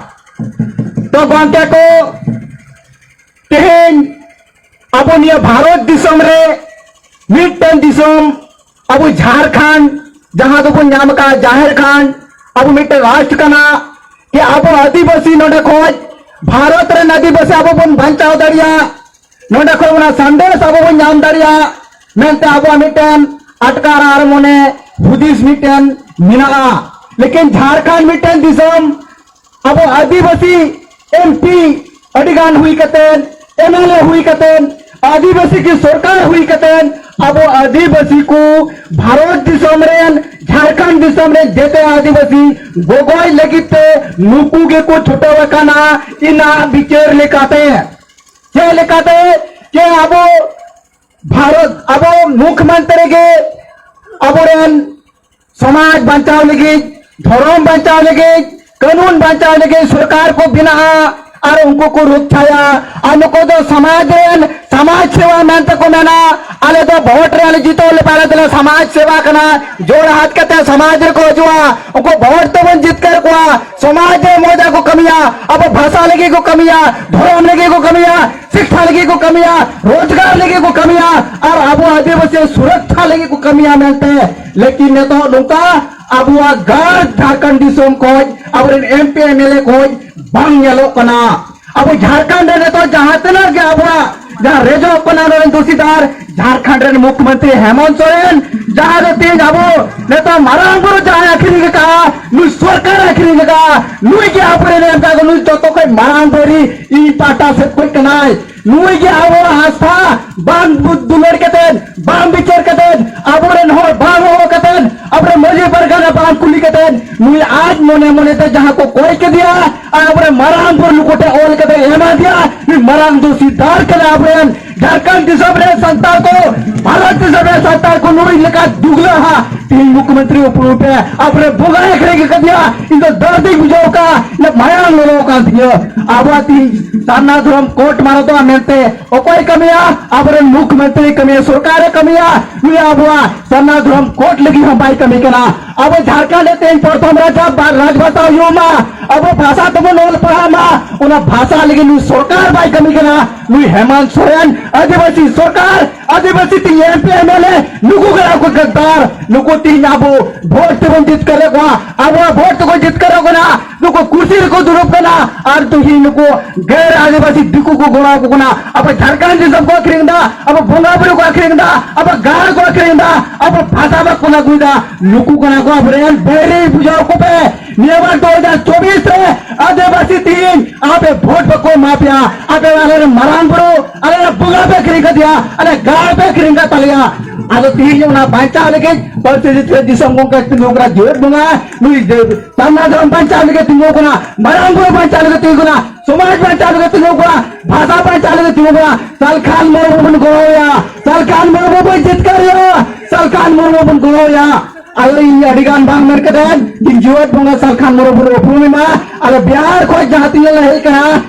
ᱛᱚ ᱜᱚᱢᱠᱮ ᱠᱚ, ᱛᱮᱦᱮᱧ ᱟᱵᱚ ᱱᱤᱭᱟᱹ ᱵᱷᱟᱨᱚᱛ ᱫᱤᱥᱚᱢ ᱨᱮ ᱢᱤᱫᱴᱮᱱ ᱫᱤᱥᱚᱢ ᱟᱵᱚ ᱡᱷᱟᱲᱠᱷᱚᱸᱰ ᱡᱟᱦᱟᱸ ᱫᱚᱵᱚᱱ ᱧᱟᱢ ᱟᱠᱟᱫ ᱡᱟᱦᱮᱨ ᱠᱷᱟᱱ ᱟᱵᱚ ᱢᱤᱫᱴᱮᱱ ᱨᱟᱥᱴᱨ ᱠᱟᱱᱟ᱾ ᱠᱤ ᱟᱵᱚ ᱟᱹᱫᱤᱵᱟᱹᱥᱤ ᱱᱚᱰᱮ ᱠᱷᱚᱱ ᱵᱷᱟᱨᱚᱛ ᱨᱮᱱ ᱟᱹᱫᱤᱵᱟᱹᱥᱤ ᱟᱵᱚ ᱵᱚᱱ ᱵᱟᱧᱪᱟᱣ ᱫᱟᱲᱮᱭᱟᱜ ᱱᱚᱰᱮ ᱠᱷᱚᱱ ᱚᱱᱟ ᱥᱟᱸᱫᱮᱥ ᱟᱵᱚ ᱵᱚᱱ ᱧᱟᱢ ᱫᱟᱲᱮᱭᱟᱜ ᱢᱮᱱᱛᱮ ᱟᱵᱚᱣᱟᱜ ᱢᱤᱫᱴᱮᱱ ᱟᱴᱠᱟᱨ ᱟᱨ ᱢᱚᱱᱮ ᱦᱩᱫᱤᱥ ᱢᱤᱫᱴᱮᱱ ᱢᱮᱱᱟᱜᱼᱟ᱾ ᱞᱮᱠᱤᱱ ᱡᱷᱟᱲᱠᱷᱚᱸᱰ ᱢᱤᱫᱴᱮᱱ ᱫᱤᱥᱚᱢ ᱟᱵᱚ ᱟᱹᱫᱤᱵᱟᱹᱥᱤ ᱮᱢᱯᱤ ᱟᱹᱰᱤ ᱜᱟᱱ ᱦᱩᱭ ᱠᱟᱛᱮ, ᱮᱢᱮᱞᱮ ᱦᱩᱭ ᱠᱟᱛᱮ, ᱟᱹᱫᱤᱵᱟᱹᱥᱤ ᱠᱤ ᱥᱚᱨᱠᱟᱨ ᱦᱩᱭ ᱠᱟᱛᱮ ᱟᱵᱚ ᱟᱹᱫᱤᱵᱟᱹᱥᱤ ᱠᱚ ᱵᱷᱟᱨᱚᱛ ᱫᱤᱥᱚᱢ ᱨᱮᱱ, ᱡᱷᱟᱲᱠᱷᱚᱸᱰ ᱫᱤᱥᱚᱢ ᱨᱮᱱ ᱡᱮᱛᱮ ᱟᱹᱫᱤᱵᱟᱹᱥᱤ ᱜᱚᱜᱚᱭ ᱞᱟᱹᱜᱤᱫ ᱛᱮ ᱱᱩᱠᱩ ᱜᱮᱠᱚ ᱪᱷᱩᱴᱟᱹᱣ ᱟᱠᱟᱱᱟ᱾ ᱤᱧᱟᱹᱜ ᱵᱤᱪᱟᱹᱨ ᱞᱮᱠᱟᱛᱮ ᱪᱮᱫ ᱞᱮᱠᱟᱛᱮ ᱡᱮ ᱟᱵᱚ ᱵᱷᱟᱨᱚᱛ, ᱟᱵᱚ ᱢᱩᱠᱷᱭᱚᱢᱚᱱᱛᱨᱤ ᱜᱮ ᱟᱵᱚᱨᱮᱱ ᱥᱚᱢᱟᱡᱽ ᱵᱟᱧᱪᱟᱣ ᱞᱟᱹᱜᱤᱫ, ᱫᱷᱚᱨᱚᱢ ᱵᱟᱧᱪᱟᱣ ᱞᱟᱹᱜᱤᱫ, ᱠᱟᱹᱱᱩᱱ ᱵᱟᱧᱪᱟᱣ ᱞᱟᱹᱜᱤᱫ ᱥᱚᱨᱠᱟᱨ ᱠᱚ ᱵᱮᱱᱟᱜᱼᱟ ᱟᱨ ᱩᱱᱠᱩ ᱠᱚ ᱨᱚᱠᱷᱟᱭᱟ᱾ ᱟᱨ ᱱᱩᱠᱩ ᱫᱚ ᱥᱚᱢᱟᱡᱽ ᱨᱮᱱ ᱥᱚᱢᱟᱡᱽ ᱥᱮᱵᱟ ᱢᱮᱱᱛᱮ ᱠᱚ ᱢᱮᱱᱟ, ᱟᱞᱮ ᱫᱚ ᱵᱷᱳᱴ ᱨᱮ ᱟᱞᱮ ᱡᱤᱛᱟᱹᱣ ᱞᱮ ᱵᱟᱞᱮ ᱫᱚᱞᱮ ᱥᱚᱢᱟᱡᱽ ᱥᱮᱵᱟ ᱠᱟᱱᱟ᱾ ᱡᱳᱨ ᱦᱟᱛ ᱠᱟᱛᱮ ᱥᱚᱢᱟᱡᱽ ᱨᱮᱠᱚ ᱦᱤᱡᱩᱜᱼᱟ, ᱩᱱᱠᱩ ᱵᱷᱳᱴ ᱛᱮᱵᱚᱱ ᱡᱤᱛᱠᱟᱹᱨ ᱠᱚᱣᱟ᱾ ᱥᱚᱢᱟᱡᱽ ᱨᱮ ᱢᱚᱡᱟ ᱠᱚ ᱠᱟᱹᱢᱤᱭᱟ, ᱟᱵᱚ ᱵᱷᱟᱥᱟ ᱞᱟᱹᱜᱤᱫ ᱠᱚ ᱠᱟᱹᱢᱤᱭᱟ, ᱫᱷᱚᱨᱚᱢ ᱞᱟᱹᱜᱤᱫ ᱠᱚ ᱠᱟᱹᱢᱤᱭᱟ, ᱥᱤᱠᱠᱷᱟ ᱞᱟᱹᱜᱤᱫ ᱠᱚ ᱠᱟᱹᱢᱤᱭᱟ, ᱨᱳᱡᱽᱜᱟᱨ ᱞᱟᱹᱜᱤᱫ ᱠᱚ ᱠᱟᱹᱢᱤᱭᱟ, ᱟᱨ ᱟᱵᱚ ᱟᱹᱫᱤᱵᱟᱹᱥᱤ ᱥᱩᱨᱚᱠᱠᱷᱟ ᱞᱟᱹᱜᱤᱫ ᱠᱚ ᱠᱟᱹᱢᱤᱭᱟ ᱢᱮᱱᱛᱮ᱾ ᱞᱮᱠᱤᱱ ᱱᱤᱛᱚᱜ ᱱᱚᱝᱠᱟ ᱟᱵᱚᱣᱟᱜ ᱜᱟᱲ ᱡᱷᱟᱲᱠᱷᱚᱸᱰ ᱫᱤᱥᱚᱢ ᱠᱷᱚᱱ ᱟᱵᱚᱨᱮᱱ ᱮᱢᱯᱤ ᱮᱢᱮᱞᱮ ᱠᱷᱚᱱ ᱵᱟᱝ ᱧᱮᱞᱚᱜ ᱠᱟᱱᱟ᱾ ᱟᱵᱚ ᱡᱷᱟᱲᱠᱷᱚᱸᱰ ᱨᱮ ᱱᱤᱛᱚᱜ ᱡᱟᱦᱟᱸ ᱛᱤᱱᱟᱹᱜ ᱜᱮ ᱟᱵᱚᱣᱟᱜ ᱡᱟᱦᱟᱸ ᱨᱮᱡᱚᱜ ᱠᱟᱱᱟ ᱱᱚᱰᱮ ᱫᱩᱥᱤᱫᱟᱨ ᱡᱷᱟᱲᱠᱷᱚᱸᱰ ᱨᱮᱱ ᱢᱩᱠᱷᱭᱚᱢᱚᱱᱛᱨᱤ ᱦᱮᱢᱚᱱᱛ ᱥᱚᱨᱮᱱ, ᱡᱟᱦᱟᱸ ᱫᱚ ᱛᱮᱦᱮᱧ ᱟᱵᱚ ᱱᱤᱛᱚᱜ ᱢᱟᱨᱟᱝ ᱵᱩᱨᱩ ᱡᱟᱦᱟᱸᱭ ᱟᱹᱠᱷᱨᱤᱧ ᱟᱠᱟᱫᱼᱟ, ᱱᱩᱭ ᱥᱚᱨᱠᱟᱨ ᱟᱹᱠᱷᱨᱤᱧ ᱟᱠᱟᱫᱼᱟ, ᱱᱩᱭ ᱜᱮ ᱟᱵᱚᱨᱮᱱ ᱮᱢ ᱠᱟᱜ ᱱᱩᱭ ᱡᱚᱛᱚ ᱠᱷᱚᱱ ᱢᱟᱨᱟᱝ ᱵᱟᱹᱨᱤ ᱤᱧ ᱯᱟᱦᱴᱟ ᱥᱮᱫ ᱠᱷᱚᱱ ᱠᱟᱱᱟᱭ᱾ ᱱᱩᱭ ᱜᱮ ᱟᱵᱚᱣᱟᱜ ᱟᱥᱛᱷᱟ ᱵᱟᱝ ᱵᱩᱡᱽ ᱫᱩᱞᱟᱹᱲ ᱠᱟᱛᱮᱫ, ᱵᱟᱝ ᱵᱤᱪᱟᱹᱨ ᱠᱟᱛᱮᱫ, ᱟᱵᱚᱨᱮᱱ ᱦᱚᱲ ᱵᱟᱝ ᱦᱚᱦᱚ ᱠᱟᱛᱮᱫ, ᱟᱵᱚᱨᱮᱱ ᱢᱟᱹᱡᱷᱤ ᱯᱟᱨᱜᱟᱱᱟ ᱵᱟᱝ ᱠᱩᱞᱤ ᱠᱟᱛᱮ ᱱᱩᱭ ᱟᱡ ᱢᱚᱱᱮ ᱢᱚᱱᱮ ᱛᱮ ᱡᱟᱦᱟᱸ ᱠᱚ ᱠᱚᱭ ᱠᱮᱫᱮᱭᱟ ᱟᱨ ᱟᱵᱚᱨᱮᱱ ᱢᱟᱨᱟᱝ ᱵᱩᱨᱩ ᱱᱩᱠᱩ ᱴᱷᱮᱱ ᱚᱞ ᱠᱟᱛᱮ ᱮᱢᱟ ᱫᱮᱭᱟ, ᱱᱩᱭ ᱢᱟᱨᱟᱝ ᱫᱳᱥᱤ ᱫᱟᱨ ᱠᱟᱱᱟ ᱟᱵᱚᱨᱮᱱ ᱡᱷᱟᱲᱠᱷᱚᱸᱰ ᱫᱤᱥᱚᱢ ᱨᱮ ᱥᱟᱱᱛᱟᱲ ᱠᱚ, ᱵᱷᱟᱨᱚᱛ ᱫᱤᱥᱚᱢ ᱨᱮ ᱥᱟᱱᱛᱟᱲ ᱠᱚ ᱱᱩᱭ ᱞᱮᱠᱟ ᱫᱩᱜᱽᱞᱟᱹ ᱦᱟ ᱛᱤᱦᱤᱧ ᱢᱩᱠᱷᱭᱚᱢᱚᱱᱛᱨᱤ ᱩᱯᱨᱩᱢ ᱯᱮ ᱟᱵᱚᱨᱮᱱ ᱵᱚᱸᱜᱟᱭ ᱟᱹᱠᱷᱨᱤᱧ ᱠᱟᱫᱮᱭᱟ᱾ ᱤᱧ ᱫᱚ ᱫᱚᱨᱫᱤᱧ ᱵᱩᱡᱷᱟᱹᱣ ᱠᱟᱜᱼᱟ, ᱤᱧ ᱫᱚ ᱢᱟᱭᱟᱝ ᱞᱚᱞᱚ ᱠᱟᱱ ᱛᱤᱧᱟᱹ᱾ ᱟᱵᱚᱣᱟᱜ ᱛᱤᱦᱤᱧ ᱥᱟᱨᱱᱟ ᱫᱷᱚᱨᱚᱢ ᱠᱳᱰ ᱢᱟᱱᱚᱛᱚᱜᱼᱟ ᱢᱮᱱᱛᱮ ᱚᱠᱚᱭ ᱠᱟᱹᱢᱤᱭᱟ? ᱟᱵᱚᱨᱮᱱ ᱢᱩᱠᱷᱭᱚᱢᱚᱱᱛᱨᱤ ᱠᱟᱹᱢᱤᱭᱟ, ᱥᱚᱨᱠᱟᱨᱮ ᱠᱟᱹᱢᱤᱭᱟ᱾ ᱱᱩᱭ ᱟᱵᱚᱣᱟᱜ ᱥᱟᱨᱱᱟ ᱫᱷᱚᱨᱚᱢ ᱠᱳᱰ ᱞᱟᱹᱜᱤᱫ ᱦᱚᱸ ᱵᱟᱭ ᱠᱟᱹᱢᱤ ᱠᱟᱱᱟ᱾ ᱟᱵᱚ ᱡᱷᱟᱲᱠᱷᱚᱸᱰ ᱨᱮ ᱛᱮᱦᱮᱧ ᱯᱨᱚᱛᱷᱚᱢ ᱨᱟᱡᱽ ᱵᱷᱟ-, ᱨᱟᱡᱽᱵᱷᱟᱥᱟ ᱦᱩᱭᱩᱜ ᱢᱟ, ᱟᱵᱚ ᱵᱷᱟᱥᱟ ᱛᱮᱵᱚᱱ ᱚᱞ ᱯᱟᱲᱦᱟᱜ ᱢᱟ, ᱚᱱᱟ ᱵᱷᱟᱥᱟ ᱞᱟᱹᱜᱤᱫ ᱱᱩᱭ ᱥᱚᱨᱠᱟᱨ ᱵᱟᱭ ᱠᱟᱹᱢᱤ ᱠᱟᱱᱟ᱾ ᱱᱩᱭ ᱦᱮᱢᱟᱱᱛ ᱥᱚᱨᱮᱱ ᱟᱹᱫᱤᱵᱟᱹᱥᱤ ᱥᱚᱨᱠᱟᱨ, ᱟᱹᱫᱤᱵᱟᱹᱥᱤ ᱛᱮ M P M L A, ᱱᱩᱠᱩ ᱠᱟᱱᱟ ᱠᱚ ᱜᱟᱫᱫᱟᱨ᱾ ᱱᱩᱠᱩ ᱛᱮᱦᱮᱧ ᱟᱵᱚ ᱵᱷᱳᱴ ᱛᱮᱵᱚᱱ ᱡᱤᱛᱠᱟᱹᱨᱮᱫ ᱠᱚᱣᱟ, ᱟᱵᱚᱣᱟᱜ ᱵᱷᱳᱴ ᱛᱮᱠᱚ ᱡᱤᱛᱠᱟᱹᱨᱚᱜ ᱠᱟᱱᱟ᱾ ᱱᱩᱠᱩ ᱠᱩᱨᱥᱤ ᱨᱮᱠᱚ ᱫᱩᱲᱩᱵ ᱠᱟᱱᱟ ᱟᱨ ᱛᱮᱦᱮᱧ ᱱᱩᱠᱩ ᱜᱮᱨ ᱟᱹᱫᱤᱵᱟᱹᱥᱤ ᱫᱤᱠᱩ ᱠᱚ ᱜᱚᱲᱚ ᱟᱠᱚ ᱠᱟᱱᱟ᱾ ᱟᱵᱚ ᱡᱷᱟᱲᱠᱷᱚᱸᱰ ᱫᱤᱥᱚᱢ ᱠᱚ ᱟᱹᱠᱷᱨᱤᱧ ᱮᱫᱟ, ᱟᱵᱚ ᱵᱚᱸᱜᱟ ᱵᱩᱨᱩ ᱠᱚ ᱟᱹᱠᱷᱨᱤᱧ ᱮᱫᱟ, ᱟᱵᱚ ᱜᱟᱲ ᱠᱚ ᱟᱹᱠᱷᱨᱤᱧ ᱮᱫᱟ, ᱟᱵᱚ ᱵᱷᱟᱥᱟ ᱵᱟᱠᱚ ᱟᱹᱜᱩᱭᱮᱫᱟ᱾ ᱱᱩᱠᱩ ᱠᱟᱱᱟ ᱠᱚ ᱟᱵᱚᱨᱮᱱ ᱵᱟᱹᱭᱨᱤ, ᱵᱩᱡᱷᱟᱹᱣ ᱠᱚᱯᱮ᱾ ᱱᱤᱭᱟᱹ ᱵᱟᱨ ᱫᱩ ᱦᱟᱡᱟᱨ ᱪᱚᱵᱵᱤᱥ ᱨᱮ ᱟᱹᱫᱤᱵᱟᱹᱥᱤ ᱛᱮᱦᱮᱧ ᱟᱯᱮ ᱵᱷᱳᱴ ᱵᱟᱠᱚ ᱮᱢᱟ ᱯᱮᱭᱟ, ᱟᱯᱮ ᱟᱞᱮᱨᱮᱱ ᱢᱟᱨᱟᱝ ᱵᱩᱨᱩ, ᱟᱞᱮᱨᱮᱱ ᱵᱚᱸᱜᱟ ᱯᱮ ᱟᱹᱠᱷᱨᱤᱧ ᱠᱟᱫᱮᱭᱟ, ᱟᱞᱮ ᱜᱟᱲ ᱯᱮ ᱟᱹᱠᱷᱨᱤᱧ ᱠᱟᱫ ᱛᱟᱞᱮᱭᱟ᱾ ᱟᱫᱚ ᱛᱮᱦᱮᱧ ᱚᱱᱟ ᱵᱟᱧᱪᱟᱣ ᱞᱟᱹᱜᱤᱫ ᱯᱟᱹᱨᱥᱤ ᱡᱤᱛᱠᱟᱹᱨ ᱫᱤᱥᱚᱢ ᱜᱚᱢᱠᱮ ᱛᱤᱸᱜᱩ ᱠᱟᱱᱟ, ᱡᱮᱣᱮᱫ ᱵᱚᱸᱜᱟ, ᱱᱩᱭ ᱡᱮ ᱥᱟᱨᱱᱟ ᱫᱷᱚᱨᱚᱢ ᱵᱟᱧᱪᱟᱣ ᱞᱟᱹᱜᱤᱫ ᱛᱤᱸᱜᱩ ᱠᱟᱱᱟ, ᱢᱟᱨᱟᱝ ᱵᱩᱨᱩ ᱵᱟᱧᱪᱟᱣ ᱞᱟᱹᱜᱤᱫ ᱛᱤᱸᱜᱩ ᱠᱟᱱᱟ, ᱥᱚᱢᱟᱡᱽ ᱵᱟᱧᱪᱟᱣ ᱞᱟᱹᱜᱤᱫ ᱛᱤᱸᱜᱩ ᱠᱟᱱᱟ, ᱵᱷᱟᱥᱟ ᱵᱟᱧᱪᱟᱣ ᱞᱟᱹᱜᱤᱫ ᱛᱤᱸᱜᱩ ᱠᱟᱱᱟ᱾ ᱥᱟᱞᱠᱷᱟᱱ ᱢᱩᱨᱢᱩ ᱵᱚᱱ ᱜᱚᱲᱚᱣᱟᱭᱟ, ᱥᱟᱞᱠᱷᱟᱱ ᱢᱩᱨᱢᱩ ᱵᱚᱱ ᱡᱤᱛᱠᱟᱹᱨᱮᱭᱟ, ᱥᱟᱞᱠᱷᱟᱱ ᱢᱩᱨᱢᱩ ᱵᱚᱱ ᱜᱚᱲᱚᱣᱟᱭᱟ᱾ ᱟᱞᱮ ᱤᱧ ᱟᱹᱰᱤ ᱜᱟᱱ ᱵᱟᱝ ᱢᱮᱱ ᱠᱟᱛᱮ ᱤᱧ ᱡᱤᱣᱮᱫ ᱵᱚᱸᱜᱟ ᱥᱟᱞᱠᱷᱟᱱ ᱢᱩᱨᱢᱩ ᱵᱚᱱ ᱩᱯᱨᱩᱢ ᱮᱢᱟ᱾ ᱟᱞᱮ ᱵᱤᱦᱟᱨ ᱠᱷᱚᱱ ᱡᱟᱦᱟᱸ ᱛᱤᱱᱟᱹᱜ ᱞᱮ ᱦᱮᱡ ᱠᱟᱱᱟ,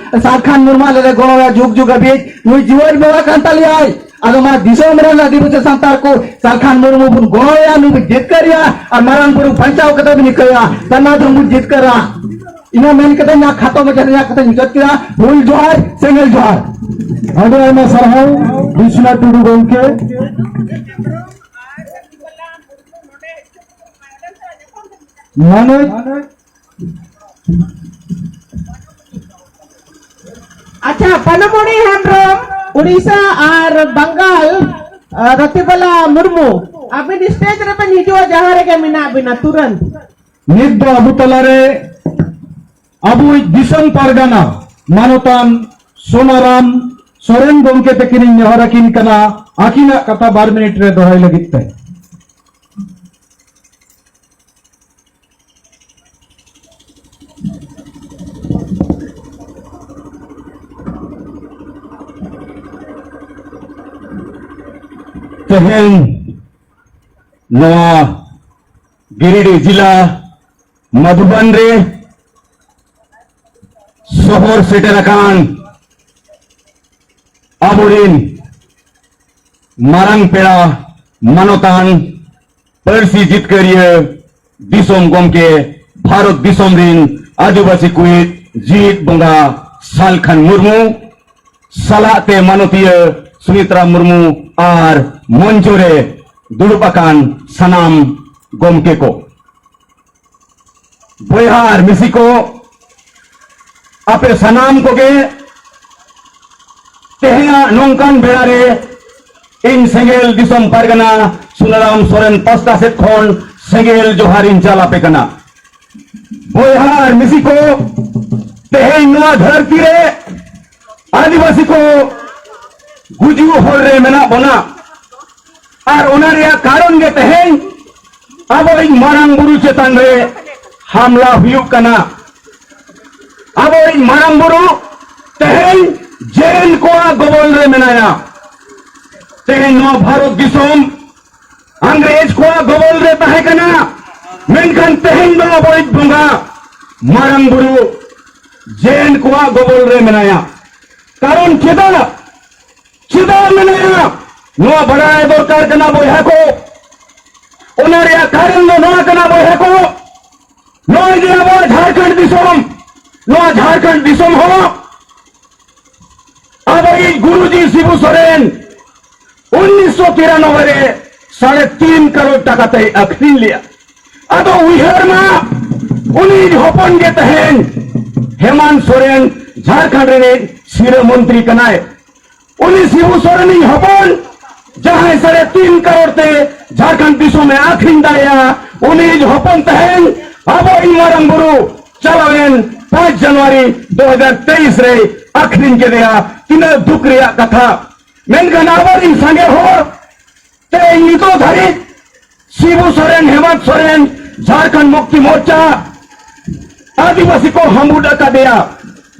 ᱥᱟᱞᱠᱷᱟᱱ ᱢᱩᱨᱢᱩ ᱟᱞᱮ ᱞᱮ ᱜᱚᱲᱚᱣᱟᱭᱟ ᱡᱩᱜᱽ ᱡᱩᱜᱽ ᱦᱟᱹᱵᱤᱡ᱾ ᱱᱩᱭ ᱡᱤᱣᱮᱫ ᱵᱚᱸᱜᱟ ᱠᱟᱱ ᱛᱟᱞᱮᱭᱟᱭ᱾ ᱟᱫᱚ ᱢᱟ ᱫᱤᱥᱚᱢ ᱨᱮᱱ ᱟᱹᱫᱤᱵᱟᱹᱥᱤ ᱥᱟᱱᱛᱟᱲ ᱠᱚ ᱥᱟᱞᱠᱷᱟᱱ ᱢᱩᱨᱢᱩ ᱵᱚᱱ ᱜᱚᱲᱚᱣᱟᱭᱟ, ᱱᱩᱭ ᱵᱚᱱ ᱡᱤᱛᱠᱟᱹᱨᱮᱭᱟ ᱟᱨ ᱢᱟᱨᱟᱝ ᱵᱩᱨᱩ ᱵᱟᱧᱪᱟᱣ ᱠᱟᱛᱮ ᱵᱚᱱ ᱤᱠᱟᱹᱭᱟ, ᱥᱟᱨᱱᱟ ᱫᱷᱚᱨᱚᱢ ᱵᱚᱱ ᱡᱤᱛᱠᱟᱹᱨᱟ᱾ ᱤᱱᱟᱹ ᱢᱮᱱ ᱠᱟᱛᱮ ᱤᱧᱟᱹᱜ ᱠᱷᱟᱴᱚ ᱢᱟᱪᱷᱟ ᱨᱮᱱᱟᱜ ᱠᱟᱛᱷᱟᱧ ᱢᱩᱪᱟᱹᱫ ᱠᱮᱫᱟ᱾ ᱦᱩᱞ ᱡᱚᱦᱟᱨ, ᱥᱮᱸᱜᱮᱞ ᱡᱚᱦᱟᱨ᱾ ᱟᱹᱰᱤ ᱟᱭᱢᱟ ᱥᱟᱨᱦᱟᱣ ᱵᱤᱥᱱᱟ ᱴᱩᱰᱩ ᱜᱚᱢᱠᱮ᱾ ᱢᱟᱱᱚᱛ ᱟᱪᱪᱷᱟ, ᱯᱟᱱᱟᱢᱚᱬᱤ ᱦᱮᱢᱵᱨᱚᱢ, ᱩᱲᱤᱥᱥᱟ ᱟᱨ ᱵᱟᱝᱜᱟᱞ, ᱟ, ᱨᱚᱛᱤᱵᱟᱞᱟ ᱢᱩᱨᱢᱩ, ᱟᱹᱵᱤᱱ ᱥᱴᱮᱡ ᱨᱮᱵᱮᱱ ᱦᱤᱡᱩᱜᱼᱟ, ᱡᱟᱦᱟᱸ ᱨᱮᱜᱮ ᱢᱮᱱᱟᱜ ᱵᱤᱱᱟ, ᱛᱩᱨᱟᱹᱱᱛ᱾ ᱱᱤᱛ ᱫᱚ ᱟᱵᱚ ᱛᱟᱞᱟᱨᱮ ᱟᱵᱚᱭᱤᱡ ᱫᱤᱥᱚᱢ ᱯᱟᱨᱜᱟᱱᱟ ᱢᱟᱱᱚᱛᱟᱱ ᱥᱳᱱᱟᱨᱟᱢ ᱥᱚᱨᱮᱱ ᱜᱚᱢᱠᱮ ᱛᱟᱹᱠᱤᱱᱤᱧ ᱱᱮᱦᱚᱨ ᱟᱹᱠᱤᱱ ᱠᱟᱱᱟ, ᱟᱹᱠᱤᱱᱟᱜ ᱠᱟᱛᱷᱟ ᱵᱟᱨ ᱢᱤᱱᱤᱴ ᱨᱮ ᱫᱚᱦᱚᱭ ᱞᱟᱹᱜᱤᱫ ᱛᱮ᱾ ᱛᱮᱦᱮᱧ ᱱᱚᱣᱟ ᱜᱤᱨᱤᱰᱤ ᱡᱤᱞᱟ ᱢᱟᱫᱷᱩᱵᱟᱱ ᱨᱮ ᱥᱚᱦᱚᱨ ᱥᱮᱴᱮᱨ ᱟᱠᱟᱱ ᱟᱵᱚᱨᱤᱱ ᱢᱟᱨᱟᱝ ᱯᱮᱲᱟ, ᱢᱟᱱᱚᱛᱟᱱ, ᱯᱟᱹᱨᱥᱤ ᱡᱤᱛᱠᱟᱹᱨᱤᱭᱟᱹ, ᱫᱤᱥᱚᱢ ᱜᱚᱢᱠᱮ, ᱵᱷᱟᱨᱚᱛ ᱫᱤᱥᱚᱢ ᱨᱤᱱ ᱟᱹᱫᱤᱵᱟᱹᱥᱤ ᱠᱚᱭᱤᱡ ᱡᱤᱣᱤᱫ ᱵᱚᱸᱜᱟ ᱥᱟᱞᱠᱷᱟᱱ ᱢᱩᱨᱢᱩ, ᱥᱟᱞᱟᱜ ᱛᱮ ᱢᱟᱱᱚᱛᱤᱭᱟᱹ ᱥᱩᱱᱤᱛᱨᱟ ᱢᱩᱨᱢᱩ ᱟᱨ ᱢᱚᱧᱪᱚ ᱨᱮ ᱫᱩᱲᱩᱵ ᱟᱠᱟᱱ ᱥᱟᱱᱟᱢ ᱜᱚᱢᱠᱮ ᱠᱚ, ᱵᱚᱭᱦᱟ ᱟᱨ ᱢᱤᱥᱤ ᱠᱚ, ᱟᱯᱮ ᱥᱟᱱᱟᱢ ᱠᱚᱜᱮ ᱛᱮᱦᱮᱧᱟᱜ ᱱᱚᱝᱠᱟᱱ ᱵᱮᱲᱟ ᱨᱮ ᱤᱧ ᱥᱮᱸᱜᱮᱞ ᱫᱤᱥᱚᱢ ᱯᱟᱨᱜᱟᱱᱟ ᱥᱩᱱᱟᱨᱟᱢ ᱥᱚᱨᱮᱱ ᱯᱟᱥᱴᱟ ᱥᱮᱫ ᱠᱷᱚᱱ ᱥᱮᱸᱜᱮᱞ ᱡᱚᱦᱟᱨ ᱤᱧ ᱪᱟᱞ ᱟᱯᱮ ᱠᱟᱱᱟ᱾ ᱵᱚᱭᱦᱟ ᱟᱨ ᱢᱤᱥᱤ ᱠᱚ, ᱛᱮᱦᱮᱧ ᱱᱚᱣᱟ ᱫᱷᱟᱹᱨᱛᱤ ᱨᱮ ᱟᱹᱫᱤᱵᱟᱹᱥᱤ ᱠᱚ ᱜᱩᱡᱩᱜ ᱦᱚᱨ ᱨᱮ ᱢᱮᱱᱟᱜ ᱵᱚᱱᱟ᱾ ᱟᱨ ᱚᱱᱟ ᱨᱮᱭᱟᱜ ᱠᱟᱨᱚᱱ ᱜᱮ ᱛᱮᱦᱮᱧ ᱟᱵᱚᱭᱤᱡ ᱢᱟᱨᱟᱝ ᱵᱩᱨᱩ ᱪᱮᱛᱟᱱ ᱨᱮ ᱦᱟᱢᱞᱟ ᱦᱩᱭᱩᱜ ᱠᱟᱱᱟ᱾ ᱟᱵᱚᱭᱤᱡ ᱢᱟᱨᱟᱝ ᱵᱩᱨᱩ ᱛᱮᱦᱮᱧ ᱡᱮᱱ ᱠᱚᱣᱟᱜ ᱜᱚᱵᱚᱞ ᱨᱮ ᱢᱮᱱᱟᱭᱟ᱾ ᱛᱮᱦᱮᱧ ᱱᱚᱣᱟ ᱵᱷᱟᱨᱚᱛ ᱫᱤᱥᱚᱢ ᱤᱝᱨᱮᱡᱽ ᱠᱚᱣᱟᱜ ᱜᱚᱵᱚᱞ ᱨᱮ ᱛᱟᱦᱮᱸ ᱠᱟᱱᱟ, ᱢᱮᱱᱠᱷᱟᱱ ᱛᱮᱦᱮᱧ ᱫᱚ ᱟᱵᱚᱭᱤᱡ ᱵᱚᱸᱜᱟ ᱢᱟᱨᱟᱝ ᱵᱩᱨᱩ ᱡᱮᱱ ᱠᱚᱣᱟᱜ ᱜᱚᱵᱚᱞ ᱨᱮ ᱢᱮᱱᱟᱭᱟ᱾ ᱠᱟᱨᱚᱱ ᱪᱮᱫᱟᱜ, ᱪᱮᱫᱟᱜ ᱢᱮᱱᱟᱭᱟ, ᱱᱚᱣᱟ ᱵᱟᱲᱟᱭ ᱫᱚᱨᱠᱟᱨ ᱠᱟᱱᱟ ᱵᱚᱭᱦᱟ ᱠᱚ᱾ ᱚᱱᱟ ᱨᱮᱭᱟᱜ ᱠᱟᱨᱚᱱ ᱫᱚ ᱱᱚᱣᱟ ᱠᱟᱱᱟ ᱵᱚᱭᱦᱟ ᱠᱚ, ᱱᱚᱜᱼᱚᱭ ᱡᱮ ᱟᱵᱚᱣᱟᱜ ᱡᱷᱟᱲᱠᱷᱚᱸᱰ ᱫᱤᱥᱚᱢ, ᱱᱚᱣᱟ ᱡᱷᱟᱲᱠᱷᱚᱸᱰ ᱫᱤᱥᱚᱢ ᱦᱚᱸ ᱟᱵᱚᱭᱤᱡ ᱜᱩᱨᱩᱡᱤ ᱥᱤᱵᱩ ᱥᱚᱨᱮᱱ ᱩᱱᱤᱥᱥᱚ ᱛᱤᱨᱟᱱᱚᱵᱵᱳᱭ ᱨᱮ ᱥᱟᱲᱮ ᱛᱤᱱ ᱠᱟᱨᱳᱲ ᱴᱟᱠᱟ ᱛᱮᱭ ᱟᱹᱠᱷᱨᱤᱧ ᱞᱮᱜᱼᱟ᱾ ᱟᱫᱚ ᱩᱭᱦᱟᱹᱨ ᱢᱟ, ᱩᱱᱤ ᱦᱚᱯᱚᱱ ᱜᱮ ᱛᱮᱦᱮᱧ ᱦᱮᱢᱟᱱᱛ ᱥᱚᱨᱮᱱ ᱡᱷᱟᱲᱠᱷᱚᱸᱰ ᱨᱤᱱᱤᱡ ᱥᱤᱨᱟᱹ ᱢᱚᱱᱛᱨᱤ ᱠᱟᱱᱟᱭ᱾ ᱩᱱᱤ ᱥᱤᱵᱩ ᱥᱚᱨᱮᱱᱤᱡ ᱦᱚᱯᱚᱱ ᱡᱟᱦᱟᱸᱭ ᱥᱟᱲᱮ ᱛᱤᱱ ᱠᱟᱨᱳᱲ ᱛᱮ ᱡᱷᱟᱲᱠᱷᱚᱸᱰ ᱫᱤᱥᱚᱢᱮ ᱟᱹᱠᱷᱨᱤᱧ ᱫᱟᱲᱮᱭᱟᱜᱼᱟ, ᱩᱱᱤᱭᱤᱡ ᱦᱚᱯᱚᱱ ᱛᱮᱦᱮᱧ ᱟᱵᱚᱭᱤᱡ ᱢᱟᱨᱟᱝ ᱵᱩᱨᱩ ᱪᱟᱞᱟᱣᱮᱱ ᱯᱟᱸᱪ ᱡᱟᱱᱩᱣᱟᱨᱤ ᱫᱩ ᱦᱟᱡᱟᱨ ᱛᱮᱭᱤᱥ ᱨᱮᱭ ᱟᱹᱠᱷᱨᱤᱧ ᱠᱮᱫᱮᱭᱟ᱾ ᱛᱤᱱᱟᱹᱜ ᱫᱩᱠ ᱨᱮᱭᱟᱜ ᱠᱟᱛᱷᱟ᱾ ᱢᱮᱱᱠᱷᱟᱱ ᱟᱵᱚᱨᱤᱱ ᱥᱟᱸᱜᱮ ᱦᱚᱲ ᱛᱮᱦᱮᱧ ᱱᱤᱛᱚᱜ ᱫᱷᱟᱹᱨᱤᱡ ᱥᱤᱵᱩ ᱥᱚᱨᱮᱱ, ᱦᱮᱢᱟᱱᱛ ᱥᱚᱨᱮᱱ, ᱡᱷᱟᱲᱠᱷᱚᱸᱰ ᱢᱩᱠᱛᱤ ᱢᱳᱨᱪᱟ, ᱟᱹᱫᱤᱵᱟᱹᱥᱤ ᱠᱚ ᱦᱟᱹᱢᱵᱩᱫ ᱟᱠᱟᱫᱮᱭᱟ᱾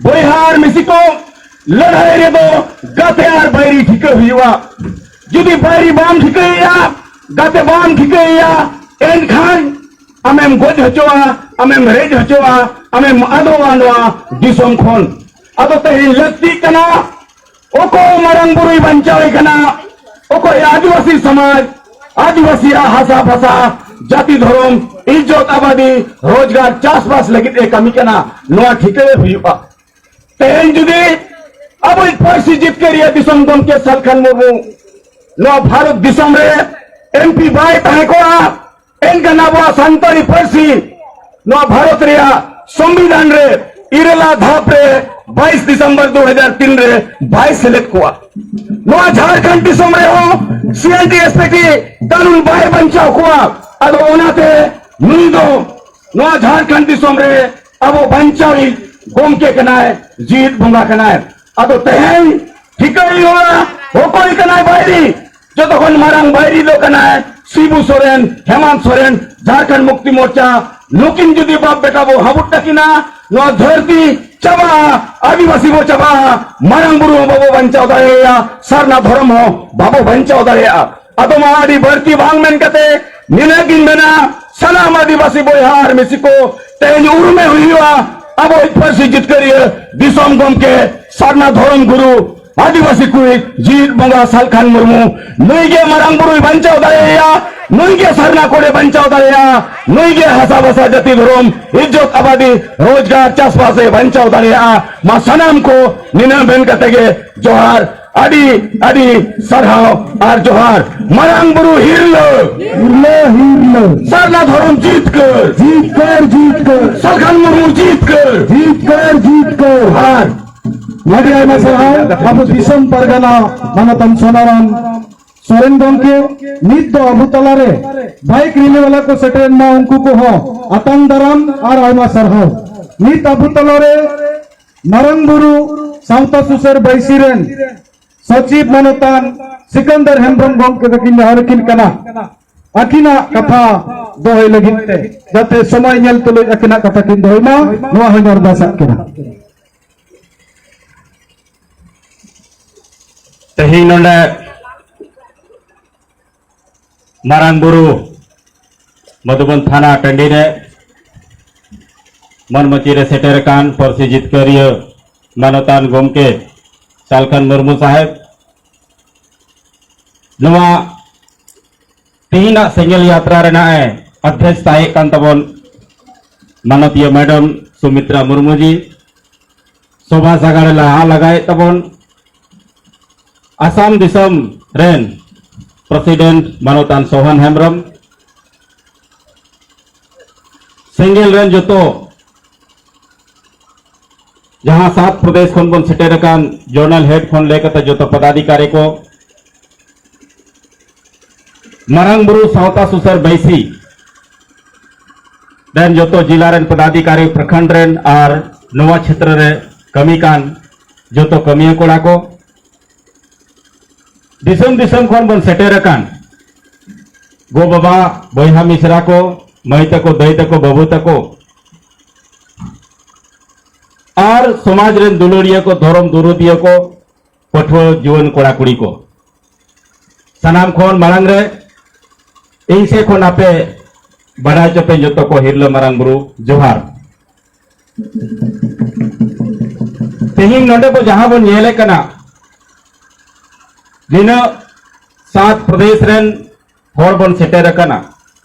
ᱵᱚᱭᱦᱟ ᱟᱨ ᱢᱤᱥᱤ ᱠᱚ, ᱞᱟᱹᱲᱦᱟᱹᱭ ᱨᱮᱫᱚ ᱜᱟᱛᱮ ᱟᱨ ᱵᱟᱹᱭᱨᱤ ᱴᱷᱤᱠᱟᱹ ᱦᱩᱭᱩᱜᱼᱟ᱾ ᱡᱩᱫᱤ ᱵᱟᱹᱭᱨᱤ ᱵᱟᱢ ᱴᱷᱤᱠᱟᱹᱭᱮᱭᱟ, ᱜᱟᱛᱮ ᱵᱟᱢ ᱴᱷᱤᱠᱟᱹᱭᱮᱭᱟ, ᱮᱱᱠᱷᱟᱱ ᱟᱢᱮᱢ ᱜᱚᱡ ᱦᱚᱪᱚᱜᱼᱟ, ᱟᱢᱮᱢ ᱨᱮᱡ ᱦᱚᱪᱚᱜᱼᱟ, ᱟᱢᱮᱢ ᱟᱫᱚᱜᱼᱟ ᱱᱚᱣᱟ ᱫᱤᱥᱚᱢ ᱠᱷᱚᱱ᱾ ᱟᱫᱚ ᱛᱮᱦᱮᱧ ᱞᱟᱹᱠᱛᱤᱜ ᱠᱟᱱᱟ, ᱚᱠᱚᱭ ᱢᱟᱨᱟᱝ ᱵᱩᱨᱩᱭ ᱵᱟᱧᱪᱟᱣᱮ ᱠᱟᱱᱟ, ᱚᱠᱚᱭ ᱟᱹᱫᱤᱵᱟᱹᱥᱤ ᱥᱚᱢᱟᱡᱽ, ᱟᱹᱫᱤᱵᱟᱹᱥᱤᱭᱟᱜ ᱦᱟᱥᱟ ᱵᱷᱟᱥᱟ, ᱡᱟᱹᱛᱤ ᱫᱷᱚᱨᱚᱢ, ᱤᱡᱽᱡᱚᱛ ᱟᱵᱟᱫᱤ, ᱨᱳᱡᱽᱜᱟᱨ, ᱪᱟᱥᱵᱟᱥ ᱞᱟᱹᱜᱤᱫ ᱮ ᱠᱟᱹᱢᱤ ᱠᱟᱱᱟ, ᱱᱚᱣᱟ ᱴᱷᱤᱠᱟᱹᱭ ᱦᱩᱭᱩᱜᱼᱟ᱾ ᱛᱮᱦᱮᱧ ᱡᱩᱫᱤ ᱟᱵᱚᱭᱤᱡ ᱯᱟᱹᱨᱥᱤ ᱡᱤᱛᱠᱟᱹᱨᱤᱭᱟᱹ ᱫᱤᱥᱚᱢ ᱜᱚᱢᱠᱮ ᱥᱟᱞᱠᱷᱟᱱ ᱢᱩᱨᱢᱩ ᱱᱚᱣᱟ ᱵᱷᱟᱨᱚᱛ ᱫᱤᱥᱚᱢ ᱨᱮ ᱮᱢᱯᱤ ᱵᱟᱭ ᱛᱟᱦᱮᱸ ᱠᱚᱜᱼᱟ, ᱮᱱᱠᱷᱟᱱ ᱟᱵᱚᱣᱟᱜ ᱥᱟᱱᱛᱟᱲᱤ ᱯᱟᱹᱨᱥᱤ ᱱᱚᱣᱟ ᱵᱷᱟᱨᱚᱛ ᱨᱮᱭᱟᱜ ᱥᱚᱝᱵᱤᱫᱷᱟᱱ ᱨᱮ ᱤᱨᱟᱹᱞᱟ ᱫᱷᱟᱯ ᱨᱮ ᱵᱟᱭᱤᱥ ᱰᱤᱥᱮᱢᱵᱚᱨ ᱫᱩ ᱦᱟᱡᱟᱨ ᱛᱤᱱ ᱨᱮ ᱵᱟᱭ ᱥᱮᱞᱮᱫ ᱠᱚᱜᱼᱟ᱾ ᱱᱚᱣᱟ ᱡᱷᱟᱲᱠᱷᱚᱸᱰ ᱫᱤᱥᱚᱢ ᱨᱮᱦᱚᱸ ᱥᱤ N T S P T ᱠᱟᱹᱱᱩᱱ ᱵᱟᱭ ᱵᱟᱧᱪᱟᱣ ᱠᱚᱜᱼᱟ᱾ ᱟᱫᱚ ᱚᱱᱟᱛᱮ ᱱᱩᱭ ᱫᱚ ᱱᱚᱣᱟ ᱡᱷᱟᱲᱠᱷᱚᱸᱰ ᱫᱤᱥᱚᱢ ᱨᱮ ᱟᱵᱚ ᱵᱟᱧᱪᱟᱣᱤᱡ ᱜᱚᱢᱠᱮ ᱠᱟᱱᱟᱭ, ᱡᱤᱣᱤᱫ ᱵᱚᱸᱜᱟ ᱠᱟᱱᱟᱭ᱾ ᱟᱫᱚ ᱛᱮᱦᱮᱧ ᱴᱷᱤᱠᱟᱹᱭ ᱦᱩᱭᱩᱜᱼᱟ, ᱚᱠᱚᱭ ᱠᱟᱱᱟᱭ ᱵᱟᱹᱭᱨᱤ? ᱡᱚᱛᱚ ᱠᱷᱚᱱ ᱢᱟᱨᱟᱝ ᱵᱟᱹᱭᱨᱤ ᱫᱚ ᱠᱟᱱᱟᱭ ᱥᱤᱵᱩ ᱥᱚᱨᱮᱱ, ᱦᱮᱢᱟᱱᱛ ᱥᱚᱨᱮᱱ, ᱡᱷᱟᱲᱠᱷᱚᱸᱰ ᱢᱩᱠᱛᱤ ᱢᱳᱨᱪᱟ᱾ ᱱᱩᱠᱤᱱ ᱡᱩᱫᱤ ᱵᱟᱯ ᱵᱮᱴᱟ ᱵᱚ ᱦᱟᱵᱩᱲ ᱛᱟᱹᱠᱤᱱᱟ, ᱱᱚᱣᱟ ᱫᱷᱟᱹᱨᱛᱤ ᱪᱟᱵᱟᱜᱼᱟ, ᱟᱹᱫᱤᱵᱟᱹᱥᱤ ᱵᱚ ᱪᱟᱵᱟᱜᱼᱟ, ᱢᱟᱨᱟᱝ ᱵᱩᱨᱩ ᱦᱚᱸ ᱵᱟᱵᱚ ᱵᱟᱧᱪᱟᱣ ᱫᱟᱲᱮᱭᱟᱭᱟ, ᱥᱟᱨᱱᱟ ᱫᱷᱚᱨᱚᱢ ᱦᱚᱸ ᱵᱟᱵᱚ ᱵᱟᱧᱪᱟᱣ ᱫᱟᱲᱮᱭᱟᱜᱼᱟ᱾ ᱟᱫᱚ ᱢᱟ ᱟᱹᱰᱤ ᱵᱟᱹᱲᱛᱤ ᱵᱟᱝ ᱢᱮᱱ ᱠᱟᱛᱮ ᱱᱤᱱᱟᱹᱜ ᱜᱤᱧ ᱢᱮᱱᱟ, ᱥᱟᱱᱟᱢ ᱟᱹᱫᱤᱵᱟᱹᱥᱤ ᱵᱚᱭᱦᱟ ᱟᱨ ᱢᱤᱥᱤ ᱠᱚ, ᱛᱮᱦᱮᱧ ᱩᱨᱩᱢᱮ ᱦᱩᱭᱩᱜᱼᱟ ᱟᱵᱚᱭᱤᱡ ᱯᱟᱹᱨᱥᱤ ᱡᱤᱛᱠᱟᱹᱨᱤᱭᱟᱹ ᱫᱤᱥᱚᱢ ᱜᱚᱢᱠᱮ ᱥᱟᱨᱱᱟ ᱫᱷᱚᱨᱚᱢ ᱜᱩᱨᱩ ᱟᱹᱫᱤᱵᱟᱹᱥᱤ ᱠᱚᱭᱤᱡ ᱡᱤᱣᱤᱫ ᱵᱚᱸᱜᱟ ᱥᱟᱞᱠᱷᱟᱱ ᱢᱩᱨᱢᱩ᱾ ᱱᱩᱭ ᱜᱮ ᱢᱟᱨᱟᱝ ᱵᱩᱨᱩᱭ ᱵᱟᱧᱪᱟᱣ ᱫᱟᱲᱮᱭᱟᱭᱟ, ᱱᱩᱭ ᱜᱮ ᱥᱟᱨᱱᱟ ᱠᱚᱲᱮ ᱵᱟᱧᱪᱟᱣ ᱫᱟᱲᱮᱭᱟᱜᱼᱟ, ᱱᱩᱭ ᱜᱮ ᱦᱟᱥᱟ ᱵᱷᱟᱥᱟ ᱡᱟᱹᱛᱤ ᱫᱷᱚᱨᱚᱢ ᱤᱡᱽᱡᱚᱛ ᱟᱵᱟᱫᱤ ᱨᱳᱡᱽᱜᱟᱨ ᱪᱟᱥᱵᱟᱥ ᱮ ᱵᱟᱧᱪᱟᱣ ᱫᱟᱲᱮᱭᱟᱜᱼᱟ᱾ ᱢᱟ ᱥᱟᱱᱟᱢ ᱠᱚ ᱱᱤᱱᱟᱹᱜ ᱢᱮᱱ ᱠᱟᱛᱮ ᱜᱮ ᱡᱚᱦᱟᱨ, ᱟᱹᱰᱤ ᱟᱹᱰᱤ ᱥᱟᱨᱦᱟᱣ ᱟᱨ ᱡᱚᱦᱟᱨ᱾ ᱢᱟᱨᱟᱝ ᱵᱩᱨᱩ ᱦᱤᱨᱞᱟᱹ, ᱦᱤᱨᱞᱟᱹ, ᱦᱤᱨᱞᱟᱹ᱾ ᱥᱟᱨᱱᱟ ᱫᱷᱚᱨᱚᱢ ᱡᱤᱛᱠᱟᱹᱨ, ᱡᱤᱛᱠᱟᱹᱨ, ᱡᱤᱛᱠᱟᱹᱨ᱾ ᱥᱟᱞᱠᱷᱟᱱ ᱢᱩᱨᱢᱩ ᱡᱤᱛᱠᱟᱹᱨ, ᱡᱤᱛᱠᱟᱹᱨ, ᱡᱤᱛᱠᱟᱹᱨ᱾ ᱟᱨ ᱟᱹᱰᱤ ᱟᱭᱢᱟ ᱥᱟᱨᱦᱟᱣ ᱟᱵᱚ ᱫᱤᱥᱚᱢ ᱯᱟᱨᱜᱟᱱᱟ ᱢᱟᱱᱚᱛᱟᱱ ᱥᱚᱱᱟᱨᱟᱢ ᱥᱚᱨᱮᱱ ᱜᱚᱢᱠᱮ᱾ ᱱᱤᱛ ᱫᱚ ᱟᱵᱚ ᱛᱟᱞᱟᱨᱮ ᱵᱟᱭᱤᱠ ᱨᱮᱞᱤ ᱣᱟᱞᱟ ᱠᱚ ᱥᱮᱴᱮᱨᱮᱱ ᱢᱟ, ᱩᱱᱠᱩ ᱠᱚᱦᱚᱸ ᱟᱛᱟᱝ ᱫᱟᱨᱟᱢ ᱟᱨ ᱟᱭᱢᱟ ᱥᱟᱨᱦᱟᱣ᱾ ᱱᱤᱛ ᱟᱵᱚ ᱛᱟᱞᱟᱨᱮ ᱢᱟᱨᱟᱝ ᱵᱩᱨᱩ ᱥᱟᱶᱛᱟ ᱥᱩᱥᱟᱹᱨ ᱵᱟᱹᱭᱥᱤ ᱨᱮᱱ ᱥᱚᱪᱤᱵ ᱢᱟᱱᱚᱛᱟᱱ ᱥᱤᱠᱟᱱᱫᱟᱨ ᱦᱮᱢᱵᱨᱚᱢ ᱜᱚᱢᱠᱮ ᱛᱟᱹᱠᱤᱱ ᱡᱟᱦᱟᱸ ᱨᱮᱠᱤᱱ ᱠᱟᱱᱟ, ᱟᱹᱠᱤᱱᱟᱜ ᱠᱟᱛᱷᱟ ᱫᱚᱦᱚᱭ ᱞᱟᱹᱜᱤᱫ ᱛᱮ, ᱡᱟᱛᱮ ᱥᱚᱢᱚᱭ ᱧᱮᱞ ᱛᱩᱞᱩᱡ ᱟᱹᱠᱤᱱᱟᱜ ᱠᱟᱛᱷᱟ ᱠᱤᱱ ᱫᱚᱦᱚᱭ ᱢᱟ, ᱱᱚᱣᱟ ᱦᱚᱸᱧ ᱟᱨᱫᱟᱥᱟᱜ ᱠᱟᱱᱟ᱾ ᱛᱮᱦᱮᱧ ᱱᱚᱰᱮ ᱢᱟᱨᱟᱝ ᱵᱩᱨᱩ ᱢᱚᱫᱷᱩᱵᱚᱱ ᱛᱷᱟᱱᱟ ᱴᱟᱺᱰᱤ ᱨᱮ ᱢᱟᱹᱱ ᱢᱟᱹᱪᱤ ᱨᱮ ᱥᱮᱴᱮᱨ ᱟᱠᱟᱱ ᱯᱟᱹᱨᱥᱤ ᱡᱤᱛᱠᱟᱹᱨᱤᱭᱟᱹ ᱢᱟᱱᱚᱛᱟᱱ ᱜᱚᱢᱠᱮ ᱥᱟᱞᱠᱷᱟᱱ ᱢᱩᱨᱢᱩ ᱥᱟᱦᱮᱵ, ᱱᱚᱣᱟ ᱛᱮᱦᱮᱧᱟᱜ ᱥᱮᱸᱜᱮᱞ ᱭᱟᱛᱨᱟ ᱨᱮᱱᱟᱜ ᱮ ᱚᱫᱽᱫᱷᱭᱚᱠᱷᱛᱟᱭᱮᱫ ᱠᱟᱱ ᱛᱟᱵᱚᱱ ᱢᱟᱱᱚᱛᱤᱭᱟᱹ ᱢᱮᱰᱟᱢ ᱥᱩᱢᱤᱛᱨᱟ ᱢᱩᱨᱢᱩ ᱡᱤ, ᱥᱚᱵᱷᱟ ᱥᱟᱜᱟᱲ ᱞᱟᱦᱟ ᱞᱟᱜᱟᱭᱮᱫ ᱛᱟᱵᱚᱱ ᱟᱥᱟᱢ ᱫᱤᱥᱚᱢ ᱨᱮᱱ ᱯᱨᱮᱥᱤᱰᱮᱱᱴ ᱢᱟᱱᱚᱛᱟᱱ ᱥᱳᱦᱟᱱ ᱦᱮᱢᱵᱨᱚᱢ, ᱥᱮᱸᱜᱮᱞ ᱨᱮᱱ ᱡᱚᱛᱚ ᱡᱟᱦᱟᱸ ᱥᱟᱛ ᱯᱨᱚᱫᱮᱥ ᱠᱷᱚᱱ ᱵᱚᱱ ᱥᱮᱴᱮᱨ ᱟᱠᱟᱱ ᱡᱚᱱᱟᱞ ᱦᱮᱰ ᱠᱷᱚᱱ ᱞᱟᱹᱭ ᱠᱟᱛᱮ ᱡᱚᱛᱚ ᱯᱚᱫᱟᱫᱷᱤᱠᱟᱨᱤ ᱠᱚ, ᱢᱟᱨᱟᱝ ᱵᱩᱨᱩ ᱥᱟᱶᱛᱟ ᱥᱩᱥᱟᱹᱨ ᱵᱟᱹᱭᱥᱤ ᱨᱮᱱ ᱡᱚᱛᱚ ᱡᱤᱞᱟ ᱨᱮᱱ ᱯᱚᱫᱟᱫᱷᱤᱠᱟᱨᱤ, ᱯᱨᱚᱠᱷᱚᱸᱰ ᱨᱮᱱ ᱟᱨ ᱱᱚᱣᱟ ᱪᱷᱮᱛᱨᱚ ᱨᱮ ᱠᱟᱹᱢᱤ ᱠᱟᱱ ᱡᱚᱛᱚ ᱠᱟᱹᱢᱤᱭᱟᱹ ᱠᱚᱲᱟ ᱠᱚ, ᱫᱤᱥᱚᱢ ᱫᱤᱥᱚᱢ ᱠᱷᱚᱱ ᱵᱚᱱ ᱥᱮᱴᱮᱨ ᱟᱠᱟᱱ ᱜᱚ ᱵᱟᱵᱟ, ᱵᱚᱭᱦᱟ ᱢᱤᱥᱨᱟ ᱠᱚ, ᱢᱟᱹᱭ ᱛᱟᱠᱚ, ᱫᱟᱹᱭ ᱛᱟᱠᱚ, ᱵᱟᱹᱵᱩ ᱛᱟᱠᱚ, ᱟᱨ ᱥᱚᱢᱟᱡᱽ ᱨᱮᱱ ᱫᱩᱞᱟᱹᱲᱤᱭᱟᱹ ᱠᱚ, ᱫᱷᱚᱨᱚᱢ ᱫᱩᱨᱩᱫᱤᱭᱟᱹ ᱠᱚ, ᱯᱟᱹᱴᱷᱩᱣᱟᱹ ᱡᱩᱣᱟᱹᱱ ᱠᱚᱲᱟ ᱠᱩᱲᱤ ᱠᱚ, ᱥᱟᱱᱟᱢ ᱠᱷᱚᱱ ᱢᱟᱲᱟᱝ ᱨᱮ ᱤᱧ ᱥᱮᱫ ᱠᱷᱚᱱ ᱟᱯᱮ ᱵᱟᱰᱟᱭ ᱦᱚᱪᱚ ᱯᱮ ᱡᱚᱛᱚ ᱠᱚ ᱦᱤᱨᱞᱟᱹ ᱢᱟᱨᱟᱝ ᱵᱩᱨᱩ ᱡᱚᱦᱟᱨ᱾ ᱛᱮᱦᱮᱧ ᱱᱚᱰᱮ ᱵᱚ ᱡᱟᱦᱟᱸ ᱵᱚᱱ ᱧᱮᱞᱮ ᱠᱟᱱᱟ, ᱱᱤᱱᱟᱹᱜ ᱥᱟᱛ ᱯᱨᱚᱫᱮᱥ ᱨᱮᱱ ᱦᱚᱲ ᱵᱚᱱ ᱥᱮᱴᱮᱨ ᱟᱠᱟᱱᱟ,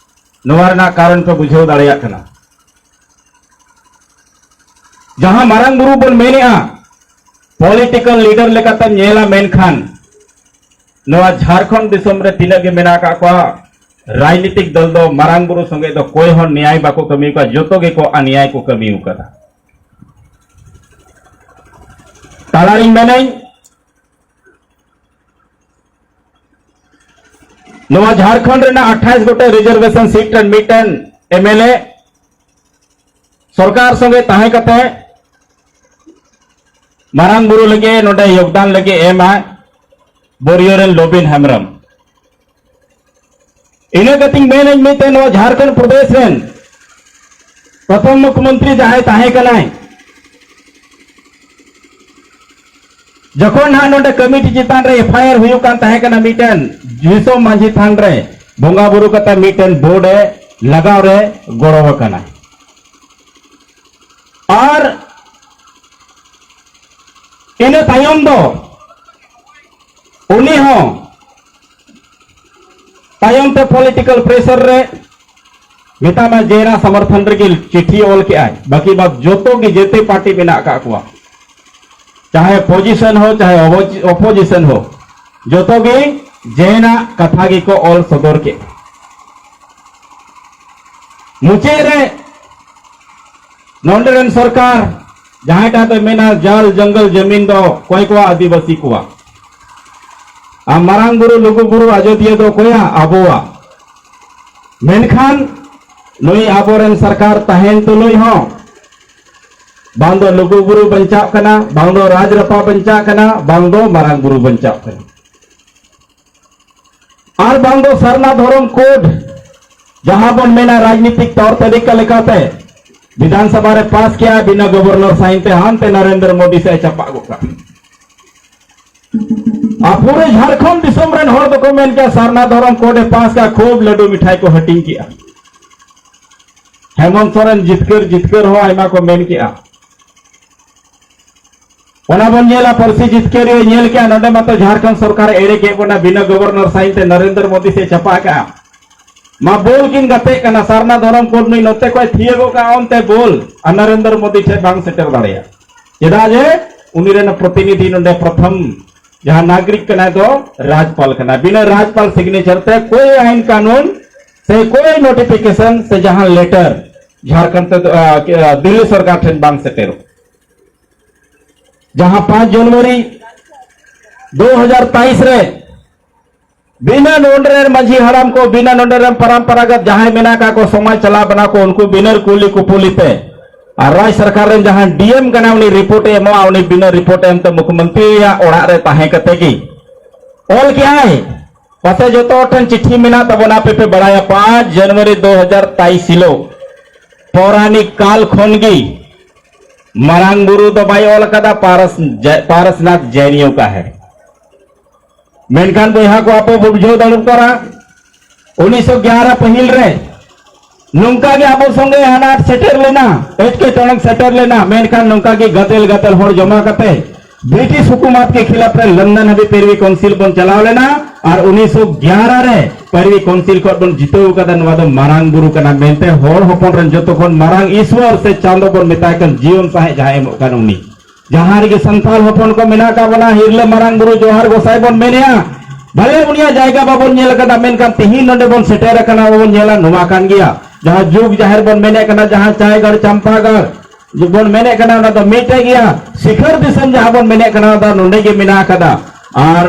ᱱᱚᱣᱟ ᱨᱮᱱᱟᱜ ᱠᱟᱨᱚᱱ ᱯᱮ ᱵᱩᱡᱷᱟᱹᱣ ᱫᱟᱲᱮᱭᱟᱜ ᱠᱟᱱᱟ᱾ ᱡᱟᱦᱟᱸ ᱢᱟᱨᱟᱝ ᱵᱩᱨᱩ ᱵᱚᱱ ᱢᱮᱱᱮᱜᱼᱟ, ᱯᱚᱞᱤᱴᱤᱠᱟᱞ ᱞᱤᱰᱟᱨ ᱞᱮᱠᱟᱛᱮᱢ ᱧᱮᱞᱟ, ᱢᱮᱱᱠᱷᱟᱱ ᱱᱚᱣᱟ ᱡᱷᱟᱲᱠᱷᱚᱸᱰ ᱫᱤᱥᱚᱢ ᱨᱮ ᱛᱤᱱᱟᱹᱜ ᱜᱮ ᱢᱮᱱᱟᱜ ᱟᱠᱟᱫ ᱠᱚᱣᱟ, ᱨᱟᱡᱽᱱᱤᱛᱤᱠ ᱫᱚᱞ ᱫᱚ ᱢᱟᱨᱟᱝ ᱵᱩᱨᱩ ᱥᱚᱸᱜᱮ ᱫᱚ ᱠᱚᱭ ᱦᱚᱸ ᱱᱮᱭᱟᱭ ᱵᱟᱠᱚ ᱠᱟᱹᱢᱤ ᱠᱚᱣᱟ, ᱡᱚᱛᱚ ᱜᱮᱠᱚ ᱟᱱᱮᱭᱟᱭ ᱠᱚ ᱠᱟᱹᱢᱤ ᱟᱠᱟᱫᱟ᱾ ᱛᱟᱞᱟᱨᱤᱧ ᱢᱮᱱᱟᱹᱧ, ᱱᱚᱣᱟ ᱡᱷᱟᱲᱠᱷᱚᱸᱰ ᱨᱮᱱᱟᱜ ᱟᱴᱷᱟᱥ ᱜᱚᱴᱮᱡ ᱨᱤᱡᱟᱨᱵᱷᱮᱥᱚᱱ ᱥᱤᱴ ᱨᱮᱱ ᱢᱤᱫᱴᱮᱱ ᱮᱢᱮᱞᱮ ᱥᱚᱨᱠᱟᱨ ᱥᱚᱸᱜᱮ ᱛᱟᱦᱮᱸ ᱠᱟᱛᱮ ᱢᱟᱨᱟᱝ ᱵᱩᱨᱩ ᱞᱟᱹᱜᱤᱫ ᱱᱚᱰᱮ ᱭᱳᱜᱽᱫᱟᱱ ᱞᱟᱹᱜᱤᱫ ᱮᱢᱟᱭ ᱵᱳᱨᱤᱭᱳ ᱨᱮᱱ ᱞᱚᱵᱤᱱ ᱦᱮᱢᱵᱨᱚᱢ᱾ ᱤᱱᱟᱹ ᱠᱟᱛᱮᱧ ᱢᱮᱱᱟᱹᱧ, ᱢᱤᱫᱴᱮᱱ ᱱᱚᱣᱟ ᱡᱷᱟᱲᱠᱷᱚᱸᱰ ᱯᱨᱚᱫᱮᱥ ᱨᱮᱱ ᱯᱨᱚᱛᱷᱚᱢ ᱢᱩᱠᱷᱭᱚᱢᱚᱱᱛᱨᱤ ᱡᱟᱦᱟᱸᱭ ᱛᱟᱦᱮᱸ ᱠᱟᱱᱟᱭ, ᱡᱚᱠᱷᱚᱱ ᱦᱟᱸᱜ ᱱᱚᱰᱮ ᱠᱚᱢᱤᱴᱤ ᱪᱮᱛᱟᱱ ᱨᱮ ᱮᱯᱷ ᱟᱭ ᱟᱨ ᱦᱩᱭᱩᱜ ᱠᱟᱱ ᱛᱟᱦᱮᱸ ᱠᱟᱱᱟ ᱢᱤᱫᱴᱮᱱ ᱫᱤᱥᱚᱢ ᱢᱟᱹᱡᱷᱤ ᱛᱷᱟᱱ ᱨᱮ, ᱵᱚᱸᱜᱟ ᱵᱩᱨᱩ ᱠᱟᱛᱮ ᱢᱤᱫᱴᱮᱱ ᱵᱳᱨᱰ ᱮ ᱞᱟᱜᱟᱣ ᱨᱮ ᱜᱚᱲᱚ ᱟᱠᱟᱱᱟ᱾ ᱟᱨ ᱤᱱᱟᱹ ᱛᱟᱭᱚᱢ ᱫᱚ ᱩᱱᱤ ᱦᱚᱸ ᱛᱟᱭᱚᱢ ᱛᱮ ᱯᱚᱞᱤᱴᱤᱠᱟᱞ ᱯᱨᱮᱥᱟᱨ ᱨᱮ ᱢᱮᱛᱟᱜ ᱢᱮ ᱡᱮ ᱨᱮᱱᱟᱜ ᱥᱚᱢᱚᱨᱛᱷᱚᱱ ᱨᱮᱜᱮ ᱪᱤᱴᱷᱤ ᱚᱞ ᱠᱮᱜᱼᱟᱭ᱾ ᱵᱟᱹᱠᱤ ᱵᱟᱫ ᱡᱚᱛᱚ ᱜᱮ ᱡᱮᱛᱮ ᱯᱟᱨᱴᱤ ᱢᱮᱱᱟᱜ ᱟᱠᱟᱫ ᱠᱚᱣᱟ, ᱪᱟᱦᱮ ᱯᱚᱡᱤᱥᱚᱱ ᱦᱚ ᱪᱟᱦᱮ ᱚᱯᱚᱡᱤᱥᱚᱱ ᱦᱚ, ᱡᱚᱛᱚ ᱜᱮ ᱡᱮ ᱨᱮᱱᱟᱜ ᱠᱟᱛᱷᱟ ᱜᱮᱠᱚ ᱚᱞ ᱥᱚᱫᱚᱨ ᱠᱮᱫ᱾ ᱢᱩᱪᱟᱹᱫ ᱨᱮ ᱱᱚᱰᱮ ᱨᱮᱱ ᱥᱚᱨᱠᱟᱨ ᱡᱟᱦᱟᱸᱭᱴᱟᱜ ᱫᱚᱭ ᱢᱮᱱᱟ ᱡᱟᱞ ᱡᱚᱝᱜᱚᱞ ᱡᱟᱢᱤᱱ ᱫᱚ ᱚᱠᱚᱭ ᱠᱚᱣᱟᱜ? ᱟᱹᱫᱤᱵᱟᱹᱥᱤ ᱠᱚᱣᱟᱜ᱾ ᱟᱨ ᱢᱟᱨᱟᱝ ᱵᱩᱨᱩ ᱞᱩᱜᱩ ᱵᱩᱨᱩ ᱟᱡᱚᱫᱤᱭᱟᱹ ᱫᱚ ᱚᱠᱚᱭᱟᱜ? ᱟᱵᱚᱣᱟᱜ᱾ ᱢᱮᱱᱠᱷᱟᱱ ᱱᱩᱭ ᱟᱵᱚᱨᱮᱱ ᱥᱚᱨᱠᱟᱨ ᱛᱟᱦᱮᱱ ᱛᱩᱞᱩᱡ ᱦᱚᱸ ᱵᱟᱝ ᱫᱚ ᱞᱩᱜᱩ ᱵᱩᱨᱩ ᱵᱟᱧᱪᱟᱜ ᱠᱟᱱᱟ, ᱵᱟᱝ ᱫᱚ ᱨᱟᱡᱽ ᱨᱟᱯᱟ ᱵᱟᱧᱪᱟᱜ ᱠᱟᱱᱟ, ᱵᱟᱝ ᱫᱚ ᱢᱟᱨᱟᱝ ᱵᱩᱨᱩ ᱵᱟᱧᱪᱟᱜ ᱠᱟᱱᱟ, ᱟᱨ ᱵᱟᱝ ᱫᱚ ᱥᱟᱨᱱᱟ ᱫᱷᱚᱨᱚᱢ ᱠᱳᱰ, ᱡᱟᱦᱟᱸ ᱵᱚᱱ ᱢᱮᱱᱟ ᱨᱟᱡᱽᱱᱤᱛᱤᱠ ᱛᱚᱨ ᱛᱟᱹᱨᱤᱠᱟ ᱞᱮᱠᱟᱛᱮ ᱵᱤᱫᱷᱟᱱ ᱥᱚᱵᱷᱟ ᱨᱮ ᱯᱟᱥ ᱠᱮᱜᱼᱟ, ᱵᱤᱱᱟ ᱜᱚᱵᱷᱚᱨᱱᱚᱨ ᱥᱟᱭᱤᱱ ᱛᱮ ᱦᱟᱱᱛᱮ ᱱᱚᱨᱮᱱᱫᱨᱚ ᱢᱳᱫᱤ ᱥᱮᱫ ᱮ ᱪᱟᱯᱟᱜ ᱜᱚᱫ ᱠᱟᱜᱼᱟ᱾ ᱟᱨ ᱯᱩᱨᱟᱹ ᱡᱷᱟᱲᱠᱷᱚᱸᱰ ᱫᱤᱥᱚᱢ ᱨᱮᱱ ᱦᱚᱲ ᱫᱚᱠᱚ ᱢᱮᱱ ᱠᱮᱜᱼᱟ, ᱥᱟᱨᱱᱟ ᱫᱷᱚᱨᱚᱢ ᱠᱳᱰ ᱮ ᱯᱟᱥ ᱠᱟᱜᱼᱟ, ᱠᱷᱩᱵ ᱞᱟᱹᱰᱩ ᱢᱤᱴᱷᱟᱭ ᱠᱚ ᱦᱟᱹᱴᱤᱧ ᱠᱮᱜᱼᱟ᱾ ᱦᱮᱢᱚᱱᱛ ᱥᱚᱨᱮᱱ ᱡᱤᱛᱠᱟᱹᱨ ᱡᱤᱛᱠᱟᱹᱨ ᱦᱚᱸ ᱟᱭᱢᱟ ᱠᱚ ᱢᱮᱱ ᱠᱮᱜᱼᱟ᱾ ᱚᱱᱟ ᱵᱚᱱ ᱧᱮᱞᱟ, ᱯᱟᱹᱨᱥᱤ ᱡᱤᱛᱠᱟᱹᱨᱤᱭᱟᱹ ᱧᱮᱞ ᱠᱮᱜᱼᱟ, ᱱᱚᱰᱮ ᱢᱟᱛᱚ ᱡᱷᱟᱲᱠᱷᱚᱸᱰ ᱥᱚᱨᱠᱟᱨ ᱮᱲᱮ ᱠᱮᱫ ᱵᱚᱱᱟ, ᱵᱤᱱᱟ ᱜᱚᱵᱷᱚᱨᱱᱚᱨ ᱥᱟᱭᱤᱱ ᱛᱮ ᱱᱚᱨᱮᱱᱫᱨᱚ ᱢᱳᱫᱤ ᱥᱮ ᱪᱟᱯᱟ ᱠᱟᱜᱼᱟ᱾ ᱢᱟ ᱵᱚᱞ ᱠᱤᱱ ᱜᱟᱛᱮᱜ ᱠᱟᱱᱟ, ᱥᱟᱨᱱᱟ ᱫᱷᱚᱨᱚᱢ ᱠᱳᱰ ᱱᱩᱭ ᱱᱚᱛᱮ ᱠᱷᱚᱱ ᱛᱷᱤᱭᱟᱹ ᱜᱚᱫ ᱠᱟᱜᱼᱟ ᱚᱱᱛᱮ ᱵᱚᱞ, ᱟᱨ ᱱᱚᱨᱮᱱᱫᱨᱚ ᱢᱳᱫᱤ ᱴᱷᱮᱱ ᱵᱟᱝ ᱥᱮᱴᱮᱨ ᱫᱟᱲᱮᱭᱟᱜᱼᱟ᱾ ᱪᱮᱫᱟᱜ ᱡᱮ ᱩᱱᱤ ᱨᱮᱱ ᱯᱨᱚᱛᱤᱱᱤᱫᱷᱤ ᱱᱚᱰᱮ ᱯᱨᱚᱛᱷᱚᱢ ᱡᱟᱦᱟᱸ ᱱᱟᱜᱚᱨᱤᱠ ᱠᱟᱱᱟᱭ ᱫᱚ ᱨᱟᱡᱽᱯᱟᱞ ᱠᱟᱱᱟᱭ᱾ ᱵᱤᱱᱟᱹ ᱨᱟᱡᱽᱯᱟᱞ ᱥᱤᱜᱽᱱᱮᱪᱟᱨ ᱛᱮ ᱠᱳᱭ ᱟᱭᱤᱱ ᱠᱟᱹᱱᱩᱱ ᱥᱮ ᱠᱳᱭ ᱱᱳᱴᱤᱯᱷᱤᱠᱮᱥᱚᱱ ᱥᱮ ᱡᱟᱦᱟᱸ ᱞᱮᱴᱟᱨ ᱡᱷᱟᱲᱠᱷᱚᱸᱰ ᱛᱮᱫᱚ, ᱟ, ᱟ, ᱫᱤᱞᱞᱤ ᱥᱚᱨᱠᱟᱨ ᱴᱷᱮᱱ ᱵᱟᱝ ᱥᱮᱴᱮᱨᱚᱜ᱾ ᱡᱟᱦᱟᱸ ᱯᱟᱸᱪ ᱡᱟᱱᱩᱣᱟᱨᱤ ᱫᱩ ᱦᱟᱡᱟᱨ ᱛᱮᱭᱤᱥ ᱨᱮ ᱵᱤᱱᱟᱹ ᱱᱚᱰᱮ ᱨᱮᱱ ᱢᱟᱹᱡᱷᱤ ᱦᱟᱲᱟᱢ ᱠᱚ, ᱵᱤᱱᱟᱹ ᱱᱚᱰᱮ ᱨᱮᱱ ᱯᱟᱨᱟᱢᱯᱟᱨᱟᱜᱚᱛ ᱡᱟᱦᱟᱸᱭ ᱢᱮᱱᱟᱜ ᱟᱠᱟᱫ ᱠᱚ, ᱥᱚᱢᱟᱡᱽ ᱪᱟᱞᱟᱣ ᱵᱮᱱᱟᱣ ᱠᱚ, ᱩᱱᱠᱩ ᱵᱤᱱᱟᱹ ᱠᱩᱞᱤ ᱠᱩᱯᱩᱞᱤ ᱛᱮ, ᱟᱨ ᱨᱟᱡᱽ ᱥᱚᱨᱠᱟᱨ ᱨᱮᱱ ᱡᱟᱦᱟᱸᱭ ᱰᱤ ᱮᱢ ᱠᱟᱱᱟ, ᱩᱱᱤ ᱨᱤᱯᱳᱨᱴ ᱮ ᱮᱢᱚᱜᱼᱟ, ᱩᱱᱤ ᱵᱤᱱᱟᱹ ᱨᱤᱯᱳᱨᱴ ᱮᱢ ᱛᱮ ᱢᱩᱠᱷᱭᱚᱢᱚᱱᱛᱨᱤᱭᱟᱜ ᱚᱲᱟᱜ ᱨᱮ ᱛᱟᱦᱮᱸ ᱠᱟᱛᱮ ᱜᱮ ᱚᱞ ᱠᱮᱜᱼᱟᱭ᱾ ᱯᱟᱥᱮ ᱡᱚᱛᱚ ᱦᱚᱲ ᱴᱷᱮᱱ ᱪᱤᱴᱷᱤ ᱢᱮᱱᱟᱜ ᱛᱟᱵᱚᱱᱟ, ᱟᱯᱮ ᱯᱮ ᱵᱟᱲᱟᱭᱟ, ᱯᱟᱸᱪ ᱡᱟᱱᱩᱣᱟᱨᱤ ᱫᱩ ᱦᱟᱡᱟᱨ ᱛᱮᱭᱤᱥ ᱦᱤᱞᱳᱜ ᱯᱳᱨᱟᱱᱤᱠ ᱠᱟᱞ ᱠᱷᱚᱱ ᱜᱮ ᱢᱟᱨᱟᱝ ᱵᱩᱨᱩ ᱫᱚ ᱵᱟᱭ ᱚᱞ ᱟᱠᱟᱫᱟ, ᱯᱟᱨᱥ-, ᱡᱟ-, ᱯᱟᱨᱥᱱᱟᱛᱷ ᱡᱟᱭᱱᱤᱭᱚ ᱠᱟ ᱦᱮ᱾ ᱢᱮᱱᱠᱷᱟᱱ ᱵᱚᱭᱦᱟ ᱠᱚ, ᱟᱯᱮ ᱵᱩᱡᱷᱟᱹᱣ ᱫᱟᱲᱮ ᱠᱟᱱᱟ, ᱩᱱᱤᱥᱥᱚ ᱜᱮᱭᱟᱨᱟ ᱯᱟᱹᱦᱤᱞ ᱨᱮ ᱱᱚᱝᱠᱟ ᱜᱮ ᱟᱵᱚ ᱥᱚᱸᱜᱮ ᱟᱱᱟᱴ ᱥᱮᱴᱮᱨ ᱞᱮᱱᱟ, ᱮᱴᱠᱮᱴᱚᱬᱮ ᱥᱮᱴᱮᱨ ᱞᱮᱱᱟ, ᱢᱮᱱᱠᱷᱟᱱ ᱱᱚᱝᱠᱟ ᱜᱮ ᱜᱟᱫᱮᱞ ᱜᱟᱫᱮᱞ ᱦᱚᱲ ᱡᱚᱢᱟ ᱠᱟᱛᱮ ᱵᱨᱤᱴᱤᱥ ᱦᱩᱠᱩᱢᱟᱛ ᱠᱮ ᱠᱷᱤᱞᱟᱯ ᱨᱮ ᱞᱚᱱᱰᱚᱱ ᱦᱟᱹᱵᱤᱡ ᱯᱮᱨᱣᱤ ᱠᱟᱣᱩᱱᱥᱤᱞ ᱵᱚᱱ ᱪᱟᱞᱟᱣ ᱞᱮᱱᱟ ᱟᱨ ᱩᱱᱤᱥᱥᱚ ᱜᱮᱭᱟᱨᱟ ᱨᱮ ᱯᱮᱨᱣᱤ ᱠᱟᱣᱩᱱᱥᱤᱞ ᱠᱷᱚᱱ ᱵᱚᱱ ᱡᱤᱛᱟᱹᱣ ᱠᱟᱫᱟ᱾ ᱱᱚᱣᱟ ᱫᱚ ᱢᱟᱨᱟᱝ ᱵᱩᱨᱩ ᱠᱟᱱᱟ ᱢᱮᱱᱛᱮ ᱦᱚᱲ ᱦᱚᱯᱚᱱ ᱨᱮᱱ ᱡᱚᱛᱚ ᱠᱷᱚᱱ ᱢᱟᱨᱟᱝ ᱤᱥᱣᱚᱨ ᱥᱮ ᱪᱟᱸᱫᱚ ᱵᱚᱱ ᱢᱮᱛᱟᱭ ᱠᱟᱱ, ᱡᱤᱭᱚᱱ ᱥᱟᱦᱮᱸᱫ ᱡᱟᱦᱟᱸᱭ ᱮᱢᱚᱜ ᱠᱟᱱ ᱩᱱᱤ᱾ ᱡᱟᱦᱟᱸ ᱨᱮᱜᱮ ᱥᱟᱱᱛᱟᱲ ᱦᱚᱯᱚᱱ ᱠᱚ ᱢᱮᱱᱟᱜ ᱟᱠᱟᱫ ᱵᱚᱱᱟ, ᱦᱤᱨᱞᱟᱹ ᱢᱟᱨᱟᱝ ᱵᱩᱨᱩ ᱡᱚᱦᱟᱨ ᱜᱚᱸᱥᱟᱭ ᱵᱚᱱ ᱢᱮᱱᱮᱜᱼᱟ, ᱵᱷᱟᱞᱮ ᱩᱱᱤᱭᱟᱜ ᱡᱟᱭᱜᱟ ᱵᱟᱵᱚᱱ ᱧᱮᱞ ᱟᱠᱟᱫᱟ, ᱢᱮᱱᱠᱷᱟᱱ ᱛᱤᱦᱤᱧ ᱱᱚᱰᱮ ᱵᱚᱱ ᱥᱮᱴᱮᱨ ᱟᱠᱟᱱᱟ, ᱵᱚᱱ ᱧᱮᱞᱟ ᱱᱚᱣᱟ ᱠᱟᱱ ᱜᱮᱭᱟ᱾ ᱡᱟᱦᱟᱸ ᱡᱩᱜᱽ ᱡᱟᱦᱮᱨ ᱵᱚᱱ ᱢᱮᱱᱮᱫ ᱠᱟᱱᱟ, ᱡᱟᱦᱟᱸ ᱪᱟᱭᱜᱟᱲ ᱪᱟᱢᱯᱟᱜᱟᱲ ᱵᱚᱱ ᱢᱮᱱᱮᱫ ᱠᱟᱱᱟ, ᱚᱱᱟ ᱫᱚ ᱢᱤᱫᱴᱮᱡ ᱜᱮᱭᱟ᱾ ᱥᱤᱠᱷᱟᱹᱨ ᱫᱤᱥᱚᱢ ᱡᱟᱦᱟᱸ ᱵᱚᱱ ᱢᱮᱱᱮᱫ ᱠᱟᱱᱟ, ᱚᱱᱟ ᱫᱚ ᱱᱚᱰᱮ ᱜᱮ ᱢᱮᱱᱟᱜ ᱟᱠᱟᱫᱟ᱾ ᱟᱨ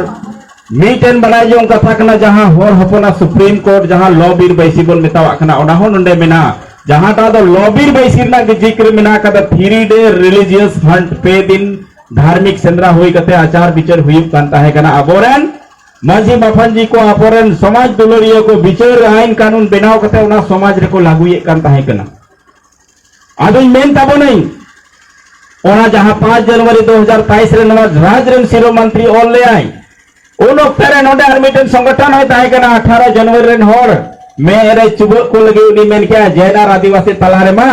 ᱢᱤᱫᱴᱮᱱ ᱵᱟᱰᱟᱭ ᱡᱚᱝ ᱠᱟᱛᱷᱟ ᱠᱟᱱᱟ, ᱡᱟᱦᱟᱸ ᱦᱚᱲ ᱦᱚᱯᱚᱱᱟᱜ ᱥᱩᱯᱨᱤᱢ ᱠᱳᱨᱴ, ᱡᱟᱦᱟᱸ ᱞᱚ ᱵᱤᱨ ᱵᱟᱹᱭᱥᱤ ᱵᱚᱱ ᱢᱮᱛᱟᱣᱟᱜ ᱠᱟᱱᱟ, ᱚᱱᱟ ᱦᱚᱸ ᱱᱚᱰᱮ ᱢᱮᱱᱟᱜᱼᱟ᱾ ᱡᱟᱦᱟᱸᱴᱟᱜ ᱫᱚ ᱞᱚ ᱵᱤᱨ ᱵᱟᱹᱭᱥᱤ ᱨᱮᱱᱟᱜ ᱜᱮ ᱡᱤᱠᱨ ᱢᱮᱱᱟᱜ ᱟᱠᱟᱫᱟ, three day religious hunt, ᱯᱮ ᱫᱤᱱ ᱫᱷᱟᱨᱢᱤᱠ ᱥᱮᱸᱫᱽᱨᱟ ᱦᱩᱭ ᱠᱟᱛᱮ ᱟᱪᱟᱨ ᱵᱤᱪᱟᱹᱨ ᱦᱩᱭᱩᱜ ᱠᱟᱱ ᱛᱟᱦᱮᱸ ᱠᱟᱱᱟ᱾ ᱟᱵᱚᱨᱮᱱ ᱢᱟᱹᱡᱷᱤ ᱢᱟᱯᱷᱟᱱᱡᱤ ᱠᱚ, ᱟᱵᱚᱨᱮᱱ ᱥᱚᱢᱟᱡᱽ ᱫᱩᱞᱟᱹᱲᱤᱭᱟᱹ ᱠᱚ ᱵᱤᱪᱟᱹᱨ ᱟᱭᱤᱱ ᱠᱟᱹᱱᱩᱱ ᱵᱮᱱᱟᱣ ᱠᱟᱛᱮ ᱚᱱᱟ ᱥᱚᱢᱟᱡᱽ ᱨᱮᱠᱚ ᱞᱟᱹᱜᱩᱭᱮᱫ ᱠᱟᱱ ᱛᱟᱦᱮᱸ ᱠᱟᱱᱟ᱾ ᱟᱫᱚᱧ ᱢᱮᱱ ᱛᱟᱵᱚᱱᱟᱹᱧ, ᱚᱱᱟ ᱡᱟᱦᱟᱸ ᱯᱟᱸᱪ ᱡᱟᱱᱩᱣᱟᱨᱤ ᱫᱩ ᱦᱟᱡᱟᱨ ᱛᱮᱭᱤᱥ ᱨᱮ ᱱᱚᱣᱟ ᱨᱟᱡᱽ ᱨᱮᱱ ᱥᱤᱨᱟᱹ ᱢᱚᱱᱛᱨᱤ ᱚᱞ ᱞᱮᱭᱟᱭ, ᱩᱱ ᱚᱠᱛᱮ ᱨᱮ ᱱᱚᱰᱮ ᱟᱨ ᱢᱤᱫᱴᱮᱱ ᱥᱚᱝᱜᱚᱴᱷᱚᱱ ᱦᱚᱸᱭ ᱛᱟᱦᱮᱸ ᱠᱟᱱᱟ, ᱟᱴᱷᱟᱨᱚ ᱡᱟᱱᱩᱣᱟᱨᱤ ᱨᱮᱱ ᱦᱚᱲ ᱢᱮᱫ ᱨᱮ ᱪᱩᱵᱟᱹᱜ ᱠᱚ ᱞᱟᱹᱜᱤᱫ ᱩᱱᱤ ᱢᱮᱱ ᱠᱮᱜᱼᱟ, ᱡᱮᱱ ᱟᱨ ᱟᱹᱫᱤᱵᱟᱹᱥᱤ ᱛᱟᱞᱟ ᱨᱮᱢᱟ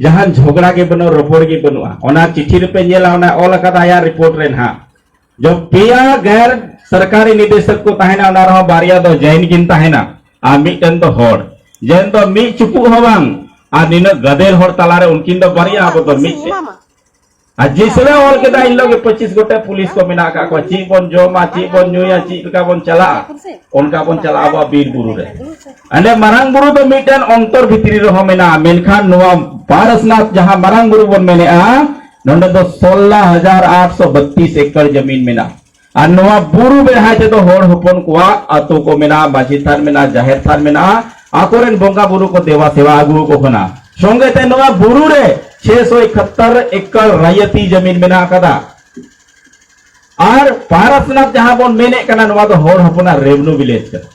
ᱡᱟᱦᱟᱱ ᱡᱷᱚᱜᱽᱲᱟ ᱜᱮ ᱵᱟᱹᱱᱩᱜᱼᱟ, ᱨᱚᱯᱚᱲ ᱜᱮ ᱵᱟᱹᱱᱩᱜᱼᱟ᱾ ᱚᱱᱟ ᱪᱤᱴᱷᱤ ᱨᱮᱯᱮ ᱧᱮᱞᱟ, ᱚᱱᱟ ᱚᱞ ᱟᱠᱟᱫᱟ ᱟᱭᱟᱜ ᱨᱤᱯᱳᱨᱴ ᱨᱮ ᱱᱟᱦᱟᱜ, ᱡᱚᱵ ᱯᱮᱭᱟ ᱜᱮᱨ ᱥᱚᱨᱠᱟᱨᱤ ᱱᱤᱫᱮᱥᱚᱠ ᱠᱚ ᱛᱟᱦᱮᱱᱟ, ᱚᱱᱟ ᱨᱮᱦᱚᱸ ᱵᱟᱨᱭᱟ ᱫᱚ ᱡᱟᱭᱤᱱ ᱠᱤᱱ ᱛᱟᱦᱮᱱᱟ ᱟᱨ ᱢᱤᱫᱴᱮᱱ ᱫᱚ ᱦᱚᱲ᱾ ᱡᱟᱭᱤᱱ ᱫᱚ ᱢᱤᱫ ᱪᱩᱯᱩᱜ ᱦᱚᱸ ᱵᱟᱝ, ᱟᱨ ᱱᱤᱱᱟᱹᱜ ᱜᱟᱫᱮᱞ ᱦᱚᱲ ᱛᱟᱞᱟᱨᱮ ᱩᱱᱠᱤᱱ ᱫᱚ ᱵᱟᱨᱭᱟ, ᱟᱵᱚ ᱫᱚ ᱢᱤᱫᱴᱮᱱ᱾ ᱟᱨ ᱡᱤᱥᱲᱟ ᱚᱞ ᱠᱮᱫᱟ, ᱤᱱ ᱦᱤᱞᱳᱜ ᱜᱮ ᱯᱚᱸᱪᱤᱥ ᱜᱚᱴᱮᱡ ᱯᱩᱞᱤᱥ ᱠᱚ ᱢᱮᱱᱟᱜ ᱟᱠᱟᱫ ᱠᱚᱣᱟ, ᱪᱮᱫ ᱵᱚᱱ ᱡᱚᱢᱟ, ᱪᱮᱫ ᱵᱚᱱ ᱧᱩᱭᱟ, ᱪᱮᱫ ᱞᱮᱠᱟ ᱵᱚᱱ ᱪᱟᱞᱟᱜᱼᱟ, ᱚᱱᱠᱟ ᱵᱚᱱ ᱪᱟᱞᱟᱜᱼᱟ ᱟᱵᱚᱣᱟᱜ ᱵᱤᱨ ᱵᱩᱨᱩ ᱨᱮ᱾ ᱚᱸᱰᱮ ᱢᱟᱨᱟᱝ ᱵᱩᱨᱩ ᱫᱚ ᱢᱤᱫᱴᱮᱱ ᱚᱱᱛᱚᱨ ᱵᱷᱤᱛᱨᱤ ᱨᱮᱦᱚᱸ ᱢᱮᱱᱟᱜᱼᱟ, ᱢᱮᱱᱠᱷᱟᱱ ᱱᱚᱣᱟ ᱯᱟᱨᱟᱥᱱᱟᱛᱷ ᱡᱟᱦᱟᱸ ᱢᱟᱨᱟᱝ ᱵᱩᱨᱩ ᱵᱚᱱ ᱢᱮᱱᱮᱜᱼᱟ, ᱱᱚᱸᱰᱮ ᱫᱚ ᱥᱳᱞᱞᱟ ᱦᱟᱡᱟᱨ ᱟᱴᱥᱚ ᱵᱟᱛᱤᱥ ᱮᱠᱚᱨ ᱡᱟᱢᱤᱱ ᱢᱮᱱᱟᱜᱼᱟ᱾ ᱟᱨ ᱱᱚᱣᱟ ᱵᱩᱨᱩ ᱵᱮᱲᱦᱟᱭ ᱛᱮᱫᱚ ᱦᱚᱲ ᱦᱚᱯᱚᱱ ᱠᱚᱣᱟᱜ ᱟᱛᱳ ᱠᱚ ᱢᱮᱱᱟᱜᱼᱟ, ᱢᱟᱹᱡᱷᱤ ᱛᱷᱟᱱ ᱢᱮᱱᱟᱜᱼᱟ, ᱡᱟᱦᱮᱨ ᱛᱷᱟᱱ ᱢᱮᱱᱟᱜᱼᱟ, ᱟᱠᱚᱨᱮᱱ ᱵᱚᱸᱜᱟ ᱵᱩᱨᱩ ᱠᱚ ᱫᱮᱵᱟ ᱥᱮᱵᱟ ᱟᱹᱜᱩ ᱟᱠᱚ ᱠᱟᱱᱟ᱾ ᱥᱚᱸᱜᱮ ᱛᱮ ᱱᱚᱣᱟ ᱵᱩᱨᱩ ᱨᱮ ᱪᱷᱮ ᱥᱚ ᱮᱠᱟᱛᱛᱚᱨ ᱮᱠᱚᱨ ᱨᱟᱭᱟᱛᱤ ᱡᱟᱢᱤᱱ ᱢᱮᱱᱟᱜ ᱟᱠᱟᱫᱟ᱾ ᱟᱨ ᱯᱟᱨᱟᱥᱱᱟᱛᱷ ᱡᱟᱦᱟᱸ ᱵᱚᱱ ᱢᱮᱱᱮᱫ ᱠᱟᱱᱟ, ᱱᱚᱣᱟ ᱫᱚ ᱦᱚᱲ ᱦᱚᱯᱚᱱᱟᱜ revenue village ᱠᱟᱱᱟ᱾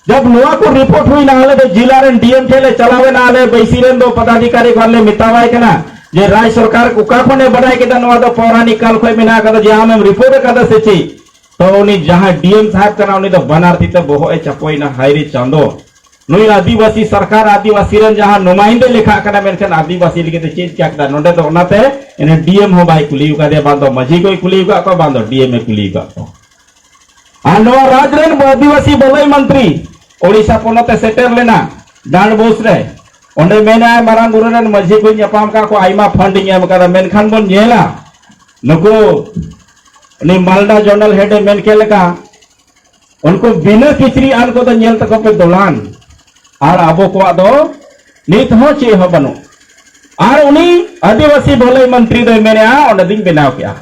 ᱡᱚᱵ ᱱᱚᱣᱟ ᱠᱚ ᱨᱤᱯᱳᱨᱴ ᱦᱩᱭᱱᱟ, ᱟᱞᱮ ᱫᱚ ᱡᱤᱞᱟ ᱨᱮᱱ ᱰᱤ ᱮᱢ ᱴᱷᱮᱱ ᱞᱮ ᱪᱟᱞᱟᱣ ᱮᱱᱟ, ᱟᱞᱮ ᱵᱟᱹᱭᱥᱤ ᱨᱮᱱ ᱫᱚ ᱯᱚᱫᱟᱫᱷᱤᱠᱟᱨᱤ ᱠᱚ ᱞᱮ ᱢᱮᱛᱟᱣᱟᱭ ᱠᱟᱱᱟ ᱡᱮ ᱨᱟᱡᱽ ᱥᱚᱨᱠᱟᱨ ᱚᱠᱟ ᱠᱷᱚᱱᱮ ᱵᱟᱰᱟᱭ ᱠᱮᱫᱟ ᱱᱚᱣᱟ ᱫᱚ ᱯᱳᱣᱨᱟᱱᱤᱠ ᱠᱟᱞ ᱠᱷᱚᱱ ᱢᱮᱱᱟᱜ ᱟᱠᱟᱫᱟ, ᱡᱮ ᱟᱢᱮᱢ ᱨᱤᱯᱳᱨᱴ ᱟᱠᱟᱫᱟ ᱥᱮ ᱪᱮᱫ? ᱛᱚ ᱩᱱᱤ ᱡᱟᱦᱟᱸᱭ ᱰᱤ ᱮᱢ ᱥᱟᱦᱮᱵ ᱠᱟᱱᱟ, ᱩᱱᱤ ᱫᱚ ᱵᱟᱱᱟᱨ ᱛᱤ ᱛᱮ ᱵᱚᱦᱚᱜ ᱮ ᱪᱟᱯᱚᱭᱮᱱᱟ, ᱦᱟᱭ ᱨᱮ ᱪᱟᱸᱫᱚ, ᱱᱩᱭ ᱟᱹᱫᱤᱵᱟᱹᱥᱤ ᱥᱚᱨᱠᱟᱨ ᱟᱹᱫᱤᱵᱟᱹᱥᱤ ᱨᱮᱱ ᱡᱟᱦᱟᱸ ᱱᱩᱢᱟᱭᱤᱱᱫᱮ ᱞᱮᱠᱷᱟᱜ ᱠᱟᱱᱟ, ᱢᱮᱱᱠᱷᱟᱱ ᱟᱹᱫᱤᱵᱟᱹᱥᱤ ᱞᱟᱹᱜᱤᱫ ᱛᱮ ᱪᱮᱫ ᱪᱤᱠᱟ ᱠᱮᱫᱟ? ᱱᱚᱰᱮ ᱫᱚ ᱚᱱᱟᱛᱮ ᱰᱤ ᱮᱢ ᱦᱚᱸ ᱵᱟᱭ ᱠᱩᱞᱤ ᱟᱠᱟᱫᱮᱭᱟ, ᱵᱟᱝ ᱫᱚ ᱢᱟᱹᱡᱷᱤ ᱠᱚᱭ ᱠᱩᱞᱤ ᱟᱠᱟᱫ ᱠᱚᱣᱟ, ᱵᱟᱝ ᱫᱚ ᱰᱤ ᱮᱢ ᱮ ᱠᱩᱞᱤ ᱟᱠᱟᱫ ᱠᱚᱣᱟ᱾ ᱟᱨ ᱱᱚᱣᱟ ᱨᱟᱡᱽ ᱨᱮᱱ ᱟᱹᱫᱤᱵᱟᱹᱥᱤ ᱵᱷᱟᱹᱞᱟᱹᱭ ᱢᱚᱱᱛᱨᱤ ᱳᱰᱤᱥᱟ ᱯᱚᱱᱚᱛ ᱮ ᱥᱮᱴᱮᱨ ᱞᱮᱱᱟ ᱰᱟᱸᱰᱵᱳᱥ ᱨᱮ, ᱚᱸᱰᱮ ᱢᱮᱱᱟᱭ, ᱢᱟᱨᱟᱝ ᱵᱩᱨᱩ ᱨᱮᱱ ᱢᱟᱹᱡᱷᱤ ᱠᱚᱧ ᱧᱟᱯᱟᱢ ᱠᱟᱜ ᱠᱚᱣᱟ, ᱟᱭᱢᱟ ᱯᱷᱟᱱᱰ ᱤᱧ ᱮᱢ ᱠᱟᱫᱟ, ᱢᱮᱱᱠᱷᱟᱱ ᱵᱚᱱ ᱧᱮᱞᱟ ᱱᱩᱠᱩ ᱩᱱᱤ ᱢᱟᱞᱫᱟ ᱡᱚᱱᱟᱞ ᱦᱮᱰ ᱮ ᱢᱮᱱ ᱠᱮᱫ ᱞᱮᱠᱟ, ᱩᱱᱠᱩ ᱵᱤᱱᱟᱹ ᱠᱤᱪᱨᱤᱡ ᱟᱱ ᱠᱚᱫᱚ ᱧᱮᱞ ᱛᱟᱠᱚ ᱯᱮ ᱫᱚᱞᱟᱱ, ᱟᱨ ᱟᱵᱚ ᱠᱚᱣᱟᱜ ᱫᱚ ᱱᱤᱛ ᱦᱚᱸ ᱪᱮᱫ ᱦᱚᱸ ᱵᱟᱹᱱᱩᱜ᱾ ᱟᱨ ᱩᱱᱤ ᱟᱹᱫᱤᱵᱟᱹᱥᱤ ᱵᱷᱟᱹᱞᱟᱹᱭ ᱢᱚᱱᱛᱨᱤ ᱫᱚᱭ ᱢᱮᱱᱮᱜᱼᱟ, ᱚᱸᱰᱮ ᱫᱚᱧ ᱵᱮᱱᱟᱣ ᱠᱮᱜᱼᱟ᱾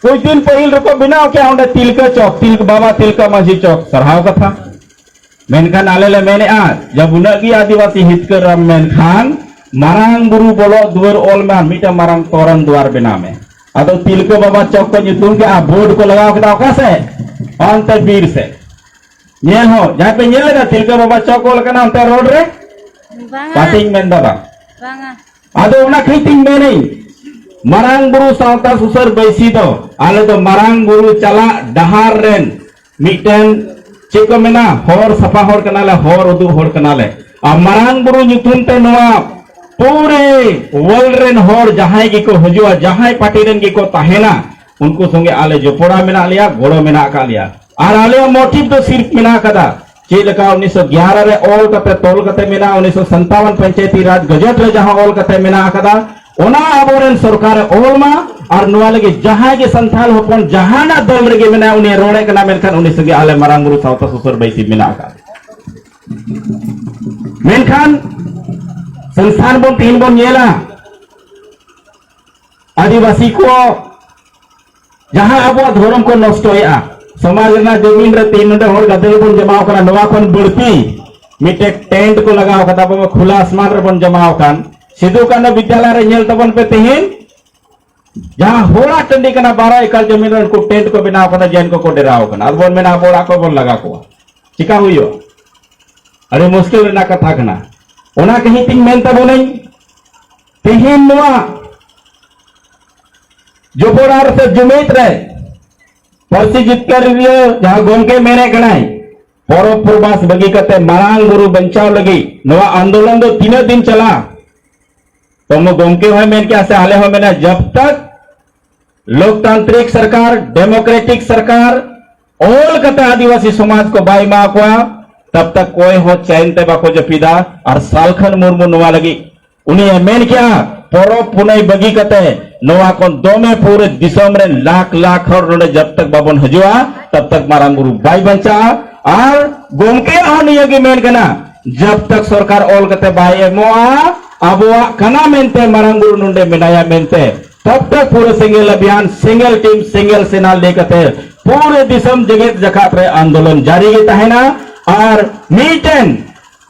ᱠᱩᱪ ᱫᱤᱱ ᱯᱟᱹᱦᱤᱞ ᱨᱮᱠᱚ ᱵᱮᱱᱟᱣ ᱠᱮᱜᱼᱟ ᱚᱸᱰᱮ ᱛᱤᱞᱠᱟᱹ ᱪᱚᱠ, ᱛᱤᱞᱠᱟᱹ ᱵᱟᱵᱟ ᱛᱤᱞᱠᱟᱹ ᱢᱟᱹᱡᱷᱤ ᱪᱚᱠ, ᱥᱟᱨᱦᱟᱣ ᱠᱟᱛᱷᱟ᱾ ᱢᱮᱱᱠᱷᱟᱱ ᱟᱞᱮ ᱞᱮ ᱢᱮᱱᱮᱜᱼᱟ ᱡᱮ ᱩᱱᱟᱹᱜ ᱜᱮ ᱟᱹᱫᱤᱵᱟᱹᱥᱤ ᱦᱤᱛᱠᱟᱹᱨᱟᱢ, ᱢᱮᱱᱠᱷᱟᱱ ᱢᱟᱨᱟᱝ ᱵᱩᱨᱩ ᱵᱚᱞᱚᱜ ᱫᱩᱣᱟᱹᱨ ᱚᱞ ᱢᱮ ᱟᱨ ᱢᱤᱫᱴᱟᱝ ᱢᱟᱨᱟᱝ ᱛᱚᱨᱚᱱ ᱫᱩᱣᱟᱨ ᱵᱮᱱᱟᱣ ᱢᱮ᱾ ᱟᱫᱚ ᱛᱤᱞᱠᱟᱹ ᱵᱟᱵᱟ ᱪᱚᱠ ᱠᱚ ᱧᱩᱛᱩᱢ ᱠᱮᱜᱼᱟ, ᱵᱳᱨᱰ ᱠᱚ ᱞᱟᱜᱟᱣ ᱠᱮᱫᱟ ᱚᱠᱟ ᱥᱮᱫ? ᱚᱱᱛᱮ ᱵᱤᱨ ᱥᱮᱫ᱾ ᱧᱮᱞ ᱦᱚᱸ ᱡᱟᱦᱟᱸᱭ ᱯᱮ ᱧᱮᱞ ᱞᱮᱫᱟ ᱛᱤᱞᱠᱟᱹ ᱵᱟᱵᱟ ᱪᱚᱠ ᱚᱞ ᱠᱟᱱᱟ ᱚᱱᱛᱮ ᱨᱳᱰ ᱨᱮ? ᱵᱟᱝᱟ᱾ ᱯᱟᱴᱤᱧ ᱢᱮᱱ ᱫᱟ ᱵᱟᱝ᱾ ᱵᱟᱝᱟ᱾ ᱟᱫᱚ ᱚᱱᱟ ᱠᱷᱟᱹᱛᱤᱨ ᱛᱤᱧ ᱢᱮᱱᱟᱹᱧ, ᱢᱟᱨᱟᱝ ᱵᱩᱨᱩ ᱥᱟᱶᱛᱟ ᱥᱩᱥᱟᱹᱨ ᱵᱟᱹᱭᱥᱤ ᱫᱚ ᱟᱞᱮ ᱫᱚ ᱢᱟᱨᱟᱝ ᱵᱩᱨᱩ ᱪᱟᱞᱟᱜ ᱰᱟᱦᱟᱨ ᱨᱮᱱ ᱢᱤᱫᱴᱮᱱ, ᱪᱮᱫ ᱠᱚ ᱢᱮᱱᱟ, ᱦᱚᱨ ᱥᱟᱯᱷᱟ ᱦᱚᱲ ᱠᱟᱱᱟᱞᱮ, ᱦᱚᱨ ᱩᱫᱩᱜ ᱦᱚᱲ ᱠᱟᱱᱟᱞᱮ᱾ ᱟᱨ ᱢᱟᱨᱟᱝ ᱵᱩᱨᱩ ᱧᱩᱛᱩᱢ ᱛᱮ ᱱᱚᱣᱟ ᱯᱩᱨᱟᱹ ᱣᱟᱨᱞᱰ ᱨᱮᱱ ᱦᱚᱲ ᱡᱟᱦᱟᱸᱭ ᱜᱮᱠᱚ ᱦᱤᱡᱩᱜᱼᱟ, ᱡᱟᱦᱟᱸᱭ ᱯᱟᱨᱴᱤ ᱨᱮᱱ ᱜᱮᱠᱚ ᱛᱟᱦᱮᱱᱟ, ᱩᱱᱠᱩ ᱥᱚᱸᱜᱮ ᱟᱞᱮ ᱡᱚᱯᱚᱲᱟᱣ ᱢᱮᱱᱟᱜ ᱞᱮᱭᱟ, ᱜᱚᱲᱚ ᱢᱮᱱᱟᱜ ᱟᱠᱟᱫ ᱞᱮᱭᱟ᱾ ᱟᱨ ᱟᱞᱮᱭᱟᱜ ᱢᱳᱴᱤᱵᱷ ᱫᱚ ᱥᱤᱨᱯ ᱢᱮᱱᱟᱜ ᱟᱠᱟᱫᱟ, ᱪᱮᱫ ᱞᱮᱠᱟ ᱩᱱᱤᱥᱥᱚ ᱜᱮᱭᱟᱨᱚ ᱨᱮ ᱚᱞ ᱠᱟᱛᱮ, ᱛᱚᱞ ᱠᱟᱛᱮ ᱢᱮᱱᱟᱜᱼᱟ, ᱩᱱᱤᱥᱥᱚ ᱥᱟᱱᱛᱟᱣᱟᱱ ᱯᱚᱧᱪᱟᱭᱮᱛᱤ ᱨᱟᱡᱽ ᱜᱟᱡᱮᱴ ᱨᱮ ᱡᱟᱦᱟᱸ ᱚᱞ ᱠᱟᱛᱮ ᱢᱮᱱᱟᱜ ᱟᱠᱟᱫᱟ, ᱚᱱᱟ ᱟᱵᱚᱨᱮᱱ ᱥᱚᱨᱠᱟᱨᱮ ᱚᱞ ᱢᱟ᱾ ᱟᱨ ᱱᱚᱣᱟ ᱞᱟᱹᱜᱤᱫ ᱡᱟᱦᱟᱸᱭ ᱜᱮ ᱥᱟᱱᱛᱟᱲ ᱦᱚᱯᱚᱱ ᱡᱟᱦᱟᱱᱟᱜ ᱫᱚᱞ ᱨᱮᱜᱮ ᱢᱮᱱᱟᱭ, ᱩᱱᱤ ᱨᱚᱲᱮ ᱠᱟᱱᱟ, ᱢᱮᱱᱠᱷᱟᱱ ᱩᱱᱤ ᱥᱚᱸᱜᱮ ᱟᱞᱮ ᱢᱟᱨᱟᱝ ᱵᱩᱨᱩ ᱥᱟᱶᱛᱟ ᱥᱩᱥᱟᱹᱨ ᱵᱟᱹᱭᱥᱤ ᱢᱮᱱᱟᱜ ᱟᱠᱟᱫ᱾ ᱢᱮᱱᱠᱷᱟᱱ ᱥᱚᱝᱥᱛᱷᱟᱱ ᱵᱚᱱ ᱛᱮᱦᱮᱧ ᱵᱚᱱ ᱧᱮᱞᱟ, ᱟᱹᱫᱤᱵᱟᱹᱥᱤ ᱠᱚ ᱡᱟᱦᱟᱸ ᱟᱵᱚᱣᱟᱜ ᱫᱷᱚᱨᱚᱢ ᱠᱚ ᱱᱚᱥᱴᱚᱭᱮᱫᱼᱟ, ᱥᱚᱢᱟᱡᱽ ᱨᱮᱱᱟᱜ ᱡᱚᱢᱤᱱ ᱨᱮ ᱛᱮᱦᱮᱧ ᱱᱚᱰᱮ ᱦᱚᱲ ᱜᱟᱫᱮᱞ ᱵᱚᱱ ᱡᱚᱢᱟᱣ ᱠᱟᱱᱟ, ᱱᱚᱣᱟ ᱠᱷᱚᱱ ᱵᱟᱹᱲᱛᱤ ᱢᱤᱫᱴᱮᱡ ᱴᱮᱱᱴ ᱠᱚ ᱞᱟᱜᱟᱣ ᱠᱟᱫᱟ, ᱵᱟᱵᱟ ᱠᱷᱩᱞᱟ ᱟᱥᱢᱟᱱ ᱨᱮᱵᱚᱱ ᱡᱚᱢᱟᱣ ᱠᱟᱱ᱾ ᱥᱤᱫᱩ ᱠᱟᱹᱱᱦᱩ ᱵᱤᱫᱽᱭᱟᱞᱚᱭ ᱨᱮ ᱧᱮᱞ ᱛᱟᱵᱚᱱ ᱯᱮ ᱛᱮᱦᱮᱧ, ᱡᱟᱦᱟᱸ ᱦᱚᱲᱟᱜ ᱴᱟᱺᱰᱤ ᱠᱟᱱᱟ, ᱵᱟᱨᱚ ᱮᱠᱟᱨ ᱡᱚᱢᱤᱱ ᱨᱮ ᱩᱱᱠᱩ ᱴᱮᱱᱴ ᱠᱚ ᱵᱮᱱᱟᱣ ᱠᱟᱫᱟ, ᱡᱮᱱ ᱠᱚᱠᱚ ᱰᱮᱨᱟᱣ ᱠᱟᱱᱟ᱾ ᱟᱫᱚ ᱵᱚᱱ ᱢᱮᱱᱟ ᱟᱵᱚ ᱚᱲᱟᱜ ᱠᱚ ᱵᱚᱱ ᱞᱟᱜᱟ ᱠᱚᱣᱟ, ᱪᱮᱠᱟ ᱦᱩᱭᱩᱜᱼᱟ? ᱟᱹᱰᱤ ᱢᱩᱥᱠᱤᱞ ᱨᱮᱱᱟᱜ ᱠᱟᱛᱷᱟ ᱠᱟᱱᱟ᱾ ᱚᱱᱟ ᱠᱟᱹᱦᱤ ᱛᱤᱧ ᱢᱮᱱ ᱛᱟᱵᱚᱱᱟᱹᱧ, ᱛᱮᱦᱮᱧ ᱱᱚᱣᱟ ᱡᱚᱯᱚᱲᱟᱨ ᱥᱮ ᱡᱩᱢᱤᱫ ᱨᱮ ᱯᱟᱹᱨᱥᱤ ᱡᱤᱛᱠᱟᱹᱨᱤᱭᱟᱹ ᱡᱟᱦᱟᱸ ᱜᱚᱢᱠᱮ ᱢᱮᱱᱮᱫ ᱠᱟᱱᱟᱭ, ᱯᱚᱨᱚᱵᱽ ᱯᱚᱨᱵᱟᱥ ᱵᱟᱹᱜᱤ ᱠᱟᱛᱮ ᱢᱟᱨᱟᱝ ᱵᱩᱨᱩ ᱵᱟᱧᱪᱟᱣ ᱞᱟᱹᱜᱤᱫ ᱱᱚᱣᱟ ᱟᱱᱫᱳᱞᱚᱱ ᱫᱚ ᱛᱤᱱᱟᱹᱜ ᱫᱤᱱ ᱪᱟᱞᱟᱜᱼᱟ? ᱛᱚ ᱢᱟ ᱜᱚᱢᱠᱮ ᱦᱚᱸᱭ ᱢᱮᱱ ᱠᱮᱜᱼᱟ ᱥᱮ ᱟᱞᱮ ᱦᱚᱸ ᱢᱮᱱᱟ, ᱡᱟᱵ ᱛᱟᱠ ᱞᱳᱠᱛᱟᱱᱛᱨᱤᱠ ᱥᱚᱨᱠᱟᱨ, ᱰᱮᱢᱳᱠᱨᱮᱴᱤᱠ ᱥᱚᱨᱠᱟᱨ ᱚᱞ ᱠᱟᱛᱮ ᱟᱹᱫᱤᱵᱟᱹᱥᱤ ᱥᱚᱢᱟᱡᱽ ᱠᱚ ᱵᱟᱭ ᱮᱢᱟ ᱠᱚᱣᱟ, ᱛᱟᱵ ᱛᱟᱠ ᱚᱠᱚᱭ ᱦᱚᱸ ᱪᱮᱱ ᱛᱮ ᱵᱟᱠᱚ ᱡᱟᱹᱯᱤᱫᱟ᱾ ᱟᱨ ᱥᱟᱞᱠᱷᱟᱱ ᱢᱩᱨᱢᱩ ᱱᱚᱣᱟ ᱞᱟᱹᱜᱤᱫ ᱩᱱᱤᱭ ᱢᱮᱱ ᱠᱮᱜᱼᱟ, ᱯᱚᱨᱚᱵᱽ ᱯᱩᱱᱟᱹᱭ ᱵᱟᱹᱜᱤ ᱠᱟᱛᱮ ᱱᱚᱣᱟ ᱠᱷᱚᱱ ᱫᱚᱢᱮ ᱯᱩᱨᱟᱹ ᱫᱤᱥᱚᱢ ᱨᱮᱱ ᱞᱟᱠᱷ ᱞᱟᱠᱷ ᱦᱚᱲ ᱱᱚᱰᱮ ᱡᱟᱵ ᱛᱟᱠ ᱵᱟᱵᱚᱱ ᱦᱤᱡᱩᱜᱼᱟ, ᱛᱟᱵ ᱛᱟᱠ ᱢᱟᱨᱟᱝ ᱵᱩᱨᱩ ᱵᱟᱭ ᱵᱟᱧᱪᱟᱜᱼᱟ᱾ ᱟᱨ ᱜᱚᱢᱠᱮᱭᱟᱜ ᱦᱚᱸ ᱱᱤᱭᱟᱹ ᱜᱮ ᱢᱮᱱ ᱠᱟᱱᱟ, ᱡᱟᱵ ᱛᱟᱠ ᱥᱚᱨᱠᱟᱨ ᱚᱞ ᱠᱟᱛᱮ ᱵᱟᱭ ᱮᱢᱚᱜᱼᱟ, ᱟᱵᱚᱣᱟᱜ ᱠᱟᱱᱟ ᱢᱮᱱᱛᱮ ᱢᱟᱨᱟᱝ ᱵᱩᱨᱩ ᱱᱚᱰᱮ ᱢᱮᱱᱟᱭᱟ ᱢᱮᱱᱛᱮ, ᱛᱟᱵ ᱛᱟᱠ ᱯᱩᱨᱟᱹ ᱥᱮᱸᱜᱮᱞ ᱟᱵᱷᱤᱭᱟᱱ, ᱥᱮᱸᱜᱮᱞ ᱴᱤᱢ, ᱥᱮᱸᱜᱮᱞ ᱥᱮᱱᱟ ᱞᱟᱹᱭ ᱠᱟᱛᱮ ᱯᱩᱨᱟᱹ ᱫᱤᱥᱚᱢ ᱡᱮᱜᱮᱛ ᱡᱟᱠᱟᱛ ᱨᱮ ᱟᱱᱫᱳᱞᱚᱱ ᱡᱟᱹᱨᱤ ᱜᱮ ᱛᱟᱦᱮᱱᱟ᱾ ᱟᱨ ᱢᱤᱫᱴᱮᱱ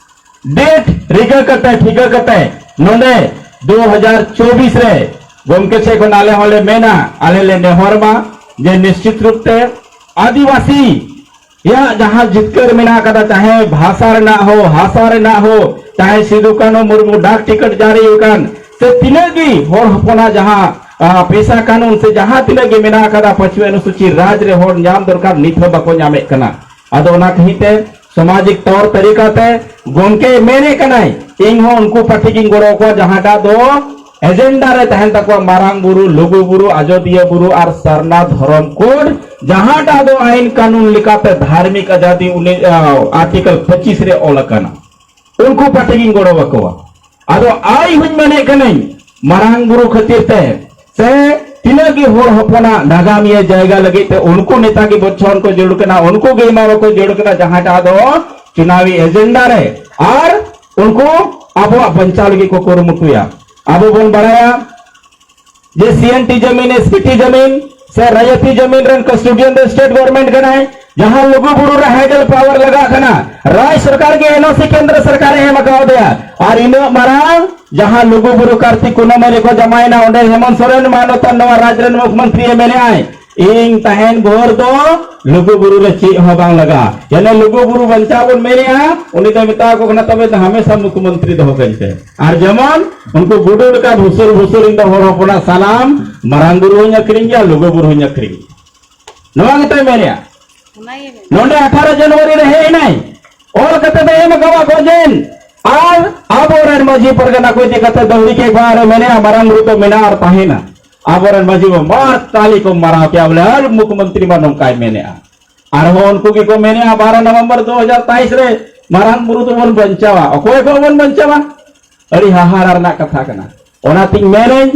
ᱰᱮᱴ ᱨᱤᱠᱟᱹ ᱠᱟᱛᱮ, ᱴᱷᱤᱠᱟᱹ ᱠᱟᱛᱮ ᱱᱚᱰᱮ ᱫᱩ ᱦᱟᱡᱟᱨ ᱪᱚᱵᱵᱤᱥ ᱨᱮ ᱜᱚᱢᱠᱮ ᱥᱮᱫ ᱠᱷᱚᱱ ᱟᱞᱮ ᱦᱚᱸᱞᱮ ᱢᱮᱱᱟ, ᱟᱞᱮ ᱞᱮ ᱱᱮᱦᱚᱨ ᱢᱟ ᱡᱮ ᱱᱤᱥᱪᱤᱛ ᱨᱩᱯ ᱛᱮ ᱟᱹᱫᱤᱵᱟᱹᱥᱤ ᱭᱟᱜ ᱡᱟᱦᱟᱸ ᱡᱤᱛᱠᱟᱹᱨ ᱢᱮᱱᱟᱜ ᱟᱠᱟᱫᱟ, ᱪᱟᱦᱮ ᱵᱷᱟᱥᱟ ᱨᱮᱱᱟᱜ ᱦᱳ, ᱦᱟᱥᱟ ᱨᱮᱱᱟᱜ ᱦᱳ, ᱪᱟᱦᱮ ᱥᱤᱫᱩ ᱠᱟᱹᱱᱦᱩ ᱢᱩᱨᱢᱩ ᱰᱟᱠ ᱴᱤᱠᱤᱴ ᱡᱟᱹᱨᱤ ᱟᱠᱟᱱ, ᱥᱮ ᱛᱤᱱᱟᱹᱜ ᱜᱮ ᱦᱚᱲ ᱦᱚᱯᱚᱱᱟᱜ ᱡᱟᱦᱟᱸ, ᱟ, ᱯᱮᱥᱟ ᱠᱟᱹᱱᱩᱱ ᱥᱮ ᱡᱟᱦᱟᱸ ᱛᱤᱱᱟᱹᱜ ᱜᱮ ᱢᱮᱱᱟᱜ ᱟᱠᱟᱫᱟ ᱯᱟᱸᱪᱣᱤ ᱚᱱᱩᱥᱩᱪᱤ ᱨᱟᱡᱽ ᱨᱮ ᱦᱚᱲ ᱧᱟᱢ ᱫᱚᱨᱠᱟᱨ, ᱱᱤᱛ ᱦᱚᱸ ᱵᱟᱠᱚ ᱧᱟᱢᱮᱫ ᱠᱟᱱᱟ᱾ ᱟᱫᱚ ᱚᱱᱟ ᱠᱷᱟᱹᱛᱤᱨ ᱛᱮ ᱥᱟᱢᱟᱡᱤᱠ ᱛᱚᱨ ᱛᱟᱹᱨᱤᱠᱟ ᱛᱮ ᱜᱚᱢᱠᱮ ᱢᱮᱱᱮᱫ ᱠᱟᱱᱟᱭ, ᱤᱧ ᱦᱚᱸ ᱩᱱᱠᱩ ᱯᱟᱨᱴᱤ ᱜᱤᱧ ᱜᱚᱲᱚ ᱟᱠᱚᱣᱟ ᱡᱟᱦᱟᱸᱴᱟᱜ ᱫᱚ ᱮᱡᱮᱱᱰᱟ ᱨᱮ ᱛᱟᱦᱮᱱ ᱛᱟᱠᱚᱣᱟ ᱢᱟᱨᱟᱝ ᱵᱩᱨᱩ, ᱞᱩᱜᱩ ᱵᱩᱨᱩ, ᱟᱡᱚᱫᱤᱭᱟᱹ ᱵᱩᱨᱩ ᱟᱨ ᱥᱟᱨᱱᱟ ᱫᱷᱚᱨᱚᱢ ᱠᱳᱰ, ᱡᱟᱦᱟᱸᱴᱟᱜ ᱫᱚ ᱟᱭᱤᱱ ᱠᱟᱹᱱᱩᱱ ᱞᱮᱠᱟᱛᱮ ᱫᱷᱟᱨᱢᱤᱠ ᱟᱡᱟᱫᱤ ᱩᱱᱤ, ᱟ, ᱟᱨᱴᱤᱠᱮᱞ ᱯᱚᱸᱪᱤᱥ ᱨᱮ ᱚᱞ ᱟᱠᱟᱱᱟ᱾ ᱩᱱᱠᱩ ᱯᱟᱨᱴᱤ ᱜᱤᱧ ᱜᱚᱲᱚ ᱟᱠᱚᱣᱟ᱾ ᱟᱫᱚ ᱟᱭ ᱦᱚᱸᱧ ᱢᱮᱱᱮᱫ ᱠᱟᱹᱱᱟᱹᱧ, ᱢᱟᱨᱟᱝ ᱵᱩᱨᱩ ᱠᱷᱟᱹᱛᱤᱨ ᱛᱮ ᱥᱮ ᱛᱤᱱᱟᱹᱜ ᱜᱮ ᱦᱚᱲ ᱦᱚᱯᱚᱱᱟᱜ ᱱᱟᱜᱟᱢᱤᱭᱟᱹ ᱡᱟᱭᱜᱟ ᱞᱟᱹᱜᱤᱫ ᱛᱮ ᱩᱱᱠᱩ ᱱᱮᱛᱟ ᱜᱮ ᱵᱚᱪᱷᱚᱱ ᱠᱚ ᱡᱟᱹᱨᱩᱲ ᱠᱟᱱᱟ, ᱩᱱᱠᱩ ᱜᱮ ᱮᱢᱟ ᱠᱚ ᱡᱟᱹᱨᱩᱲ ᱠᱟᱱᱟ, ᱡᱟᱦᱟᱸᱴᱟᱜ ᱫᱚ ᱪᱩᱱᱟᱣᱤ ᱮᱡᱮᱱᱰᱟ ᱨᱮ, ᱟᱨ ᱩᱱᱠᱩ ᱟᱵᱚᱣᱟᱜ ᱵᱟᱧᱪᱟᱣ ᱞᱟᱹᱜᱤᱫ ᱠᱚ ᱠᱩᱨᱩᱢᱩᱴᱩᱭᱟ᱾ ᱟᱵᱚ ᱵᱚᱱ ᱵᱟᱲᱟᱭᱟ ᱡᱮ ᱥᱤ ᱮᱱ ᱴᱤ ᱡᱟᱢᱤᱱ, ᱮᱥ ᱯᱤ ᱴᱤ ᱡᱟᱢᱤᱱ ᱥᱮ ᱨᱟᱭᱟᱛᱤ ᱡᱟᱢᱤᱱ ᱨᱮᱱ ᱠᱟᱥᱴᱳᱰᱤᱭᱟᱱ ᱫᱚ ᱥᱴᱮᱴ ᱜᱚᱵᱷᱚᱨᱱᱢᱮᱱᱴ ᱠᱟᱱᱟᱭ᱾ ᱡᱟᱦᱟᱸ ᱞᱩᱜᱩ ᱵᱩᱨᱩ ᱨᱮ ᱦᱟᱭᱰᱮᱞ ᱯᱟᱣᱟᱨ ᱞᱟᱜᱟᱜ ᱠᱟᱱᱟ, ᱨᱟᱡᱽ ᱥᱚᱨᱠᱟᱨ ᱜᱮ ᱮᱱ ᱳ ᱥᱤ ᱠᱮᱱᱫᱨᱚ ᱥᱚᱨᱠᱟᱨ ᱮ ᱮᱢ ᱟᱠᱟᱣᱫᱮᱭᱟ᱾ ᱟᱨ ᱤᱱᱟᱹᱜ ᱢᱟᱨᱟᱝ ᱡᱟᱦᱟᱸ ᱞᱩᱜᱩ ᱵᱩᱨᱩ ᱠᱟᱨᱛᱤᱠ ᱠᱩᱱᱟᱹᱢᱤ ᱨᱮᱠᱚ ᱡᱟᱢᱟᱭᱮᱱᱟ, ᱚᱸᱰᱮ ᱦᱮᱢᱚᱱᱛ ᱥᱚᱨᱮᱱ ᱢᱟᱱᱚᱛᱟᱱ ᱱᱚᱣᱟ ᱨᱟᱡᱽ ᱨᱮᱱ ᱢᱩᱠᱷᱭᱚᱢᱚᱱᱛᱨᱤ ᱮ ᱢᱮᱱᱮᱜᱼᱟᱭ, ᱤᱧ ᱛᱟᱦᱮᱱ ᱵᱷᱳᱨ ᱫᱚ ᱞᱩᱜᱩ ᱵᱩᱨᱩ ᱨᱮ ᱪᱮᱫ ᱦᱚᱸ ᱵᱟᱝ ᱞᱟᱜᱟᱜᱼᱟ᱾ ᱡᱟᱦᱟᱸᱭ ᱞᱩᱜᱩ ᱵᱩᱨᱩ ᱵᱟᱧᱪᱟᱣ ᱵᱚᱱ ᱢᱮᱱᱮᱜᱼᱟ, ᱩᱱᱤ ᱫᱚᱭ ᱢᱮᱛᱟ ᱠᱚ ᱠᱟᱱᱟ, "ᱛᱚᱵᱮ ᱫᱚ ᱦᱟᱢᱮᱥᱟ ᱢᱩᱠᱷᱭᱚᱢᱚᱱᱛᱨᱤ ᱫᱚᱦᱚ ᱠᱟᱹᱧ ᱯᱮ᱾" ᱟᱨ ᱡᱮᱢᱚᱱ ᱩᱱᱠᱩ ᱜᱩᱰᱩ ᱞᱮᱠᱟ ᱵᱷᱩᱥᱩᱨ ᱵᱷᱩᱥᱩᱨ, ᱤᱧ ᱫᱚ ᱦᱚᱲ ᱦᱚᱯᱚᱱᱟᱜ ᱥᱟᱱᱟᱢ ᱢᱟᱨᱟᱝ ᱵᱩᱨᱩ ᱦᱚᱸᱧ ᱟᱹᱠᱷᱨᱤᱧ ᱜᱮᱭᱟ, ᱞᱩᱜᱩ ᱵᱩᱨᱩ ᱦᱚᱸᱧ ᱟᱹᱠᱷᱨᱤᱧ ᱜᱮᱭᱟ᱾ ᱱᱚᱣᱟ ᱜᱮᱛᱟᱭ ᱢᱮᱱᱮᱜᱼᱟ᱾ ᱱᱚᱰᱮ ᱟᱴᱷᱟᱨᱚ ᱡᱟᱱᱩᱣᱟᱨᱤ ᱨᱮ ᱦᱮᱡ ᱮᱱᱟᱭ, ᱚᱞ ᱠᱟᱛᱮ ᱫᱚ ᱮᱢ ᱟᱠᱟᱫᱟ ᱜᱚᱡᱮᱱ᱾ ᱟᱨ ᱟᱵᱚᱨᱮᱱ ᱢᱟᱹᱡᱷᱤ ᱯᱟᱨᱜᱟᱱᱟ ᱠᱚ ᱤᱫᱤ ᱠᱟᱛᱮ ᱫᱟᱹᱣᱲᱤ ᱠᱮ ᱜᱟᱶ ᱨᱮ ᱢᱮᱱᱮᱜᱼᱟ, ᱢᱟᱨᱟᱝ ᱵᱩᱨᱩ ᱫᱚ ᱢᱮᱱᱟᱜ ᱟᱨ ᱛᱟᱦᱮᱱᱟ᱾ ᱟᱵᱚᱨᱮᱱ ᱢᱟᱹᱡᱷᱤ ᱵᱟᱵᱟ ᱢᱟᱨ ᱛᱟᱞᱤ ᱠᱚ ᱢᱟᱨᱟᱣ ᱠᱮᱜᱼᱟ ᱵᱚᱞᱮ, ᱟᱨ ᱢᱩᱠᱷᱭᱚᱢᱚᱱᱛᱨᱤ ᱢᱟ ᱱᱚᱝᱠᱟᱭ ᱢᱮᱱᱮᱜᱼᱟ᱾ ᱟᱨᱦᱚᱸ ᱩᱱᱠᱩ ᱜᱮᱠᱚ ᱢᱮᱱᱮᱜᱼᱟ, ᱵᱟᱨᱚ ᱱᱚᱵᱷᱮᱢᱵᱚᱨ ᱫᱩ ᱦᱟᱡᱟᱨ ᱛᱮᱭᱤᱥ ᱨᱮ ᱢᱟᱨᱟᱝ ᱵᱩᱨᱩ ᱫᱚᱵᱚᱱ ᱵᱟᱧᱪᱟᱣᱟ᱾ ᱚᱠᱚᱭ ᱠᱚ ᱵᱚᱱ ᱵᱟᱧᱪᱟᱣᱟ? ᱟᱹᱰᱤ ᱦᱟᱦᱟᱲᱟ ᱨᱮᱱᱟᱜ ᱠᱟᱛᱷᱟ ᱠᱟᱱᱟ᱾ ᱚᱱᱟᱛᱤᱧ ᱢᱮᱱᱟᱹᱧ,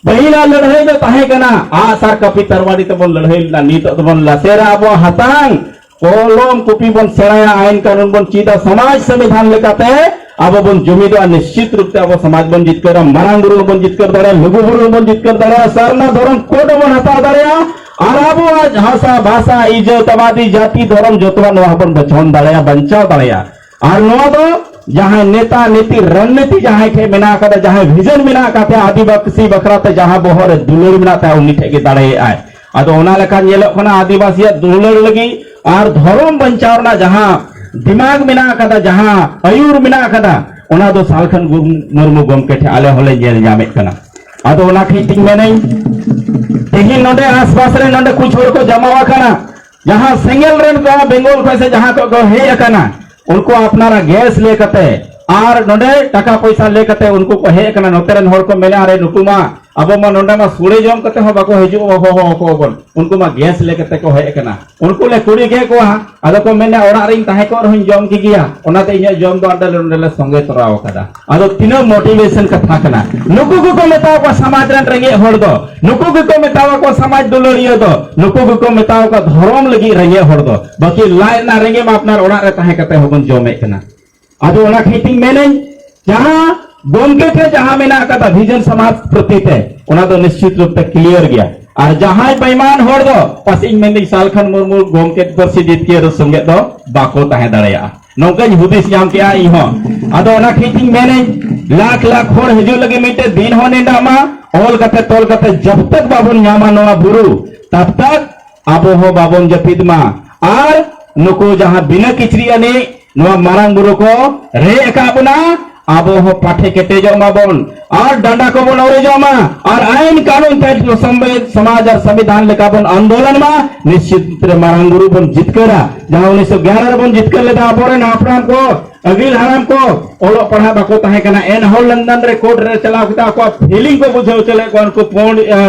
ᱯᱟᱹᱦᱤᱞᱟᱜ ᱞᱟᱹᱲᱦᱟᱹᱭ ᱫᱚ ᱛᱟᱦᱮᱸ ᱠᱟᱱᱟ ᱟᱜᱼᱥᱟᱨ ᱠᱟᱹᱯᱤ ᱛᱟᱨᱣᱟᱲᱤ ᱛᱮᱵᱚᱱ ᱞᱟᱹᱲᱦᱟᱹᱭ ᱞᱮᱱᱟ, ᱱᱤᱛᱚᱜ ᱫᱚᱵᱚᱱ ᱞᱟᱥᱮᱨᱟ ᱟᱵᱚᱣᱟᱜ ᱦᱟᱛᱟᱝ, ᱠᱚᱞᱚᱢ ᱠᱚᱯᱤ ᱵᱚᱱ ᱥᱮᱬᱟᱭᱟ, ᱟᱭᱤᱱ ᱠᱟᱹᱱᱩᱱ ᱵᱚᱱ ᱪᱮᱫᱟ, ᱥᱚᱢᱟᱡᱽ ᱥᱚᱝᱵᱤᱫᱷᱟᱱ ᱞᱮᱠᱟᱛᱮ ᱟᱵᱚ ᱵᱚᱱ ᱡᱩᱢᱤᱫᱚᱜᱼᱟ, ᱱᱤᱥᱪᱤᱛ ᱨᱩᱯ ᱛᱮ ᱟᱵᱚ ᱥᱚᱢᱟᱡᱽ ᱵᱚᱱ ᱡᱤᱛᱠᱟᱹᱨᱟ, ᱢᱟᱨᱟᱝ ᱵᱩᱨᱩ ᱦᱚᱸᱵᱚᱱ ᱡᱤᱛᱠᱟᱹᱨ ᱫᱟᱲᱮᱭᱟᱜᱼᱟ, ᱞᱩᱜᱩ ᱵᱩᱨᱩ ᱦᱚᱸᱵᱚᱱ ᱡᱤᱛᱠᱟᱹᱨ ᱫᱟᱲᱮᱭᱟᱜᱼᱟ, ᱥᱟᱨᱱᱟ ᱫᱷᱚᱨᱚᱢ ᱠᱳᱰ ᱦᱚᱸᱵᱚᱱ ᱦᱟᱛᱟᱣ ᱫᱟᱲᱮᱭᱟᱜᱼᱟ, ᱟᱨ ᱟᱵᱚᱣᱟᱜ ᱵᱷᱟᱥᱟ, ᱵᱷᱟᱥᱟ, ᱤᱡᱽᱡᱚᱛ, ᱟᱵᱟᱫᱤ, ᱡᱟᱹᱛᱤ, ᱫᱷᱚᱨᱚᱢ ᱡᱚᱛᱚᱣᱟᱜ ᱱᱚᱣᱟ ᱦᱚᱸᱵᱚᱱ ᱵᱟᱪᱷᱚᱱ ᱫᱟᱲᱮᱭᱟᱜᱼᱟ, ᱵᱟᱧᱪᱟᱣ ᱫᱟᱲᱮᱭᱟᱜᱼᱟ᱾ ᱟᱨ ᱱᱚᱣᱟ ᱫᱚ ᱡᱟᱦᱟᱸᱭ ᱱᱮᱛᱟ, ᱱᱤᱛᱤ, ᱨᱚᱱᱱᱤᱛᱤ ᱡᱟᱦᱟᱸᱭ ᱴᱷᱮᱱ ᱢᱮᱱᱟᱜ ᱟᱠᱟᱫᱟ, ᱡᱟᱦᱟᱸᱭ ᱵᱷᱤᱡᱚᱱ ᱢᱮᱱᱟᱜ ᱟᱠᱟᱫ ᱛᱟᱭᱟ, ᱟᱹᱫᱤᱵᱟᱹᱥᱤ ᱵᱟᱠᱷᱨᱟ ᱛᱮ ᱡᱟᱦᱟᱸ ᱵᱚᱦᱚᱜ ᱨᱮ ᱫᱩᱞᱟᱹᱲ ᱢᱮᱱᱟᱜ ᱛᱟᱭᱟ, ᱩᱱᱤ ᱴᱷᱮᱱ ᱜᱮ ᱫᱟᱲᱮᱭᱟᱜᱼᱟᱭ᱾ ᱟᱫᱚ ᱚᱱᱟ ᱞᱮᱠᱟ ᱧᱮᱞᱚᱜ ᱠᱟᱱᱟ, ᱟᱹᱫᱤᱵᱟᱹᱥᱤᱭᱟᱜ ᱫᱩᱞᱟᱹᱲ ᱞᱟᱹᱜᱤᱫ ᱟᱨ ᱫᱷᱚᱨᱚᱢ ᱵᱟᱧᱪᱟᱣ ᱨᱮᱱᱟᱜ ᱡᱟᱦᱟᱸ ᱫᱤᱢᱟᱜᱽ ᱢᱮᱱᱟᱜ ᱟᱠᱟᱫᱟ, ᱡᱟᱦᱟᱸ ᱟᱹᱭᱩᱨ ᱢᱮᱱᱟᱜ ᱟᱠᱟᱫᱟ, ᱚᱱᱟ ᱫᱚ ᱥᱟᱞᱠᱷᱟᱱ ᱜᱩᱨ-, ᱢᱩᱨᱢᱩ ᱜᱚᱢᱠᱮ ᱴᱷᱮᱱ ᱟᱞᱮ ᱦᱚᱸᱞᱮ ᱧᱮᱞ ᱧᱟᱢᱮᱫ ᱠᱟᱱᱟ᱾ ᱟᱫᱚ ᱚᱱᱟ ᱠᱷᱟᱹᱛᱤᱨ ᱛᱤᱧ ᱢᱮᱱᱟᱹᱧ, ᱛᱮᱦᱮᱧ ᱱᱚᱰᱮ ᱟᱥᱯᱟᱥ ᱨᱮ ᱱᱚᱰᱮ ᱠᱩᱪ ᱦᱚᱲ ᱠᱚ ᱡᱟᱢᱟ ᱟᱠᱟᱱᱟ, ᱡᱟᱦᱟᱸ ᱥᱮᱸᱜᱮᱞ ᱨᱮᱱ ᱠᱚ ᱵᱮᱝᱜᱚᱞ ᱠᱷᱚᱱ ᱥᱮ ᱡᱟᱦᱟᱸ ᱠᱷᱚᱱ ᱠᱚ ᱦᱮᱡ ᱟᱠᱟᱱᱟ, ᱩᱱᱠᱩ ᱟᱯᱱᱟᱨᱟᱜ ᱜᱮᱥ ᱞᱟᱹᱭ ᱠᱟᱛᱮ ᱟᱨ ᱱᱚᱰᱮ ᱴᱟᱠᱟ ᱯᱚᱭᱥᱟ ᱞᱟᱹᱭ ᱠᱟᱛᱮ ᱩᱱᱠᱩ ᱠᱚ ᱦᱮᱡ ᱟᱠᱟᱱᱟ᱾ ᱱᱚᱛᱮ ᱨᱮᱱ ᱦᱚᱲ ᱠᱚ ᱢᱮᱱᱟ, "ᱟᱨᱮ, ᱱᱩᱠᱩ ᱢᱟ, ᱟᱵᱚ ᱢᱟ ᱱᱚᱰᱮ ᱢᱟ ᱥᱳᱲᱮ ᱡᱚᱢ ᱠᱟᱛᱮ ᱦᱚᱸ ᱵᱟᱠᱚ ᱦᱤᱡᱩᱜ, ᱦᱚᱦᱚ ᱟᱠᱚ ᱟᱵᱚᱱ, ᱩᱱᱠᱩ ᱢᱟ ᱜᱮᱥ ᱞᱟᱹᱭ ᱠᱟᱛᱮ ᱠᱚ ᱦᱮᱡ ᱟᱠᱟᱱᱟ᱾" ᱩᱱᱠᱩ ᱞᱮ ᱠᱩᱞᱤ ᱠᱮᱫ ᱠᱚᱣᱟ, ᱟᱫᱚ ᱠᱚ ᱢᱮᱱᱟ, "ᱚᱲᱟᱜ ᱨᱤᱧ ᱛᱟᱦᱮᱸ ᱠᱚᱜ ᱨᱮᱦᱚᱸᱧ ᱡᱚᱢ ᱠᱮᱜᱮᱭᱟ, ᱚᱱᱟᱛᱮ ᱤᱧᱟᱹᱜ ᱡᱚᱢ ᱫᱚ ᱟᱞᱮ ᱱᱚᱰᱮ ᱞᱮ ᱥᱚᱸᱜᱮ ᱛᱚᱨᱟᱣ ᱟᱠᱟᱫᱟ᱾" ᱟᱫᱚ ᱛᱤᱱᱟᱹᱜ ᱢᱳᱴᱤᱵᱷᱮᱥᱚᱱ ᱠᱟᱛᱷᱟ ᱠᱟᱱᱟ᱾ ᱱᱩᱠᱩ ᱜᱮᱠᱚ ᱢᱮᱛᱟ ᱠᱚᱣᱟ ᱥᱚᱢᱟᱡᱽ ᱨᱮᱱ ᱨᱮᱸᱜᱮᱡ ᱦᱚᱲ ᱫᱚ, ᱱᱩᱠᱩ ᱜᱮᱠᱚ ᱢᱮᱛᱟ ᱠᱚᱣᱟ ᱥᱚᱢᱟᱡᱽ ᱫᱩᱞᱟᱹᱲᱤᱭᱟᱹ ᱫᱚ, ᱱᱩᱠᱩ ᱜᱮᱠᱚ ᱢᱮᱛᱟ ᱠᱚᱣᱟ ᱫᱷᱚᱨᱚᱢ ᱞᱟᱹᱜᱤᱫ ᱨᱮᱸᱜᱮᱡ ᱦᱚᱲ ᱫᱚ᱾ ᱵᱟᱹᱠᱤ ᱞᱟᱡ ᱨᱮᱱᱟᱜ ᱨᱮᱸᱜᱮᱡ ᱢᱟ ᱟᱯᱱᱟᱨ ᱚᱲᱟᱜ ᱨᱮ ᱛᱟᱦᱮᱸ ᱠᱟᱛᱮ ᱦᱚᱸᱵᱚᱱ ᱡᱚᱢᱮᱫ ᱠᱟᱱᱟ᱾ ᱟᱫᱚ ᱚᱱᱟ ᱠᱷᱟᱹᱛᱤᱨ ᱤᱧ ᱢᱮᱱᱟᱹᱧ, ᱡᱟᱦᱟᱸ ᱜᱚᱢᱠᱮ ᱴᱷᱮᱱ ᱡᱟᱦᱟᱸ ᱢᱮᱱᱟᱜ ᱟᱠᱟᱫᱟ ᱵᱷᱤᱡᱚᱱ ᱥᱚᱢᱟᱡᱽ ᱯᱨᱚᱛᱤ ᱛᱮ, ᱚᱱᱟ ᱫᱚ ᱱᱤᱥᱪᱤᱛ ᱨᱩᱯ ᱛᱮ ᱠᱞᱤᱭᱟᱨ ᱜᱮᱭᱟ᱾ ᱟᱨ ᱡᱟᱦᱟᱸᱭ ᱵᱮᱭᱢᱟᱱ ᱦᱚᱲ ᱫᱚ ᱯᱟᱥᱮᱡ ᱤᱧ ᱢᱮᱱᱫᱟᱹᱧ ᱥᱟᱞᱠᱷᱟᱱ ᱢᱩᱨᱢᱩ ᱜᱚᱢᱠᱮ ᱯᱟᱹᱨᱥᱤ ᱡᱤᱛᱠᱟᱹᱨ ᱥᱚᱸᱜᱮ ᱫᱚ ᱵᱟᱠᱚ ᱛᱟᱦᱮᱸ ᱫᱟᱲᱮᱭᱟᱜᱼᱟ᱾ ᱱᱚᱝᱠᱟᱧ ᱦᱩᱫᱤᱥ ᱧᱟᱢ ᱠᱮᱜᱼᱟ ᱤᱧ ᱦᱚᱸ᱾ ᱟᱫᱚ ᱚᱱᱟ ᱠᱷᱟᱹᱛᱤᱨ ᱤᱧ ᱢᱮᱱᱟᱹᱧ, ᱞᱟᱠᱷ ᱞᱟᱠᱷ ᱦᱚᱲ ᱦᱤᱡᱩᱜ ᱞᱟᱹᱜᱤᱫ ᱢᱤᱫᱴᱮᱡ ᱫᱤᱱ ᱦᱚᱸ ᱱᱮᱰᱟᱜ ᱢᱟ, ᱚᱞ ᱠᱟᱛᱮ ᱛᱚᱞ ᱠᱟᱛᱮ ᱡᱟᱵ ᱛᱟᱠ ᱵᱟᱵᱚᱱ ᱧᱟᱢᱟ ᱱᱚᱣᱟ ᱵᱩᱨᱩ, ᱛᱟᱵ ᱛᱟᱠ ᱟᱵᱚ ᱦᱚᱸ ᱵᱟᱵᱚᱱ ᱡᱟᱹᱯᱤᱫ ᱢᱟ᱾ ᱟᱨ ᱱᱩᱠᱩ ᱡᱟᱦᱟᱸ ᱵᱤᱱᱟᱹ ᱠᱤᱪᱨᱤᱡ ᱟᱹᱱᱤᱡ ᱱᱚᱣᱟ ᱢᱟᱨᱟᱝ ᱵᱩᱨᱩ ᱠᱚ ᱨᱮᱡ ᱟᱠᱟᱫ ᱵᱚᱱᱟ, ᱟᱵᱚ ᱦᱚᱸ ᱯᱟᱴᱷᱮ ᱠᱮᱴᱮᱡᱚᱜ ᱢᱟᱵᱚᱱ ᱟᱨ ᱰᱟᱸᱰᱟ ᱠᱚᱵᱚᱱ ᱚᱨᱮᱡᱚᱜ ᱢᱟ ᱟᱨ ᱟᱭᱤᱱ ᱠᱟᱹᱱᱩᱱ ᱛᱮ ᱥᱚᱢᱟᱡᱽ ᱟᱨ ᱥᱚᱝᱵᱤᱫᱷᱟᱱ ᱞᱮᱠᱟ ᱵᱚᱱ ᱟᱱᱫᱳᱞᱚᱱ ᱢᱟ᱾ ᱱᱤᱥᱪᱤᱛ ᱨᱮ ᱢᱟᱨᱟᱝ ᱵᱩᱨᱩ ᱵᱚᱱ ᱡᱤᱛᱠᱟᱹᱨᱟ, ᱡᱟᱦᱟᱸ ᱩᱱᱤᱥᱥᱚ ᱜᱮᱭᱟᱨᱚ ᱨᱮᱵᱚᱱ ᱡᱤᱛᱠᱟᱹᱨ ᱞᱮᱫᱟ᱾ ᱟᱵᱚᱨᱮᱱ ᱦᱟᱯᱲᱟᱢ ᱠᱚ, ᱟᱹᱜᱤᱞ ᱦᱟᱲᱟᱢ ᱠᱚ ᱚᱞᱚᱜ ᱯᱟᱲᱦᱟᱜ ᱵᱟᱠᱚ ᱛᱟᱦᱮᱸ ᱠᱟᱱᱟ, ᱮᱱᱦᱚᱸ ᱞᱚᱱᱰᱚᱱ ᱨᱮ ᱠᱳᱨᱴ ᱨᱮ ᱪᱟᱞᱟᱣ ᱠᱟᱛᱮ ᱟᱠᱚᱣᱟᱜ ᱯᱷᱤᱞᱤᱝ ᱠᱚ ᱵᱩᱡᱷᱟᱹᱣ ᱦᱚᱪᱚ ᱞᱮᱫ ᱠᱚᱣᱟ᱾ ᱩᱱᱠᱩ ᱯᱳᱱ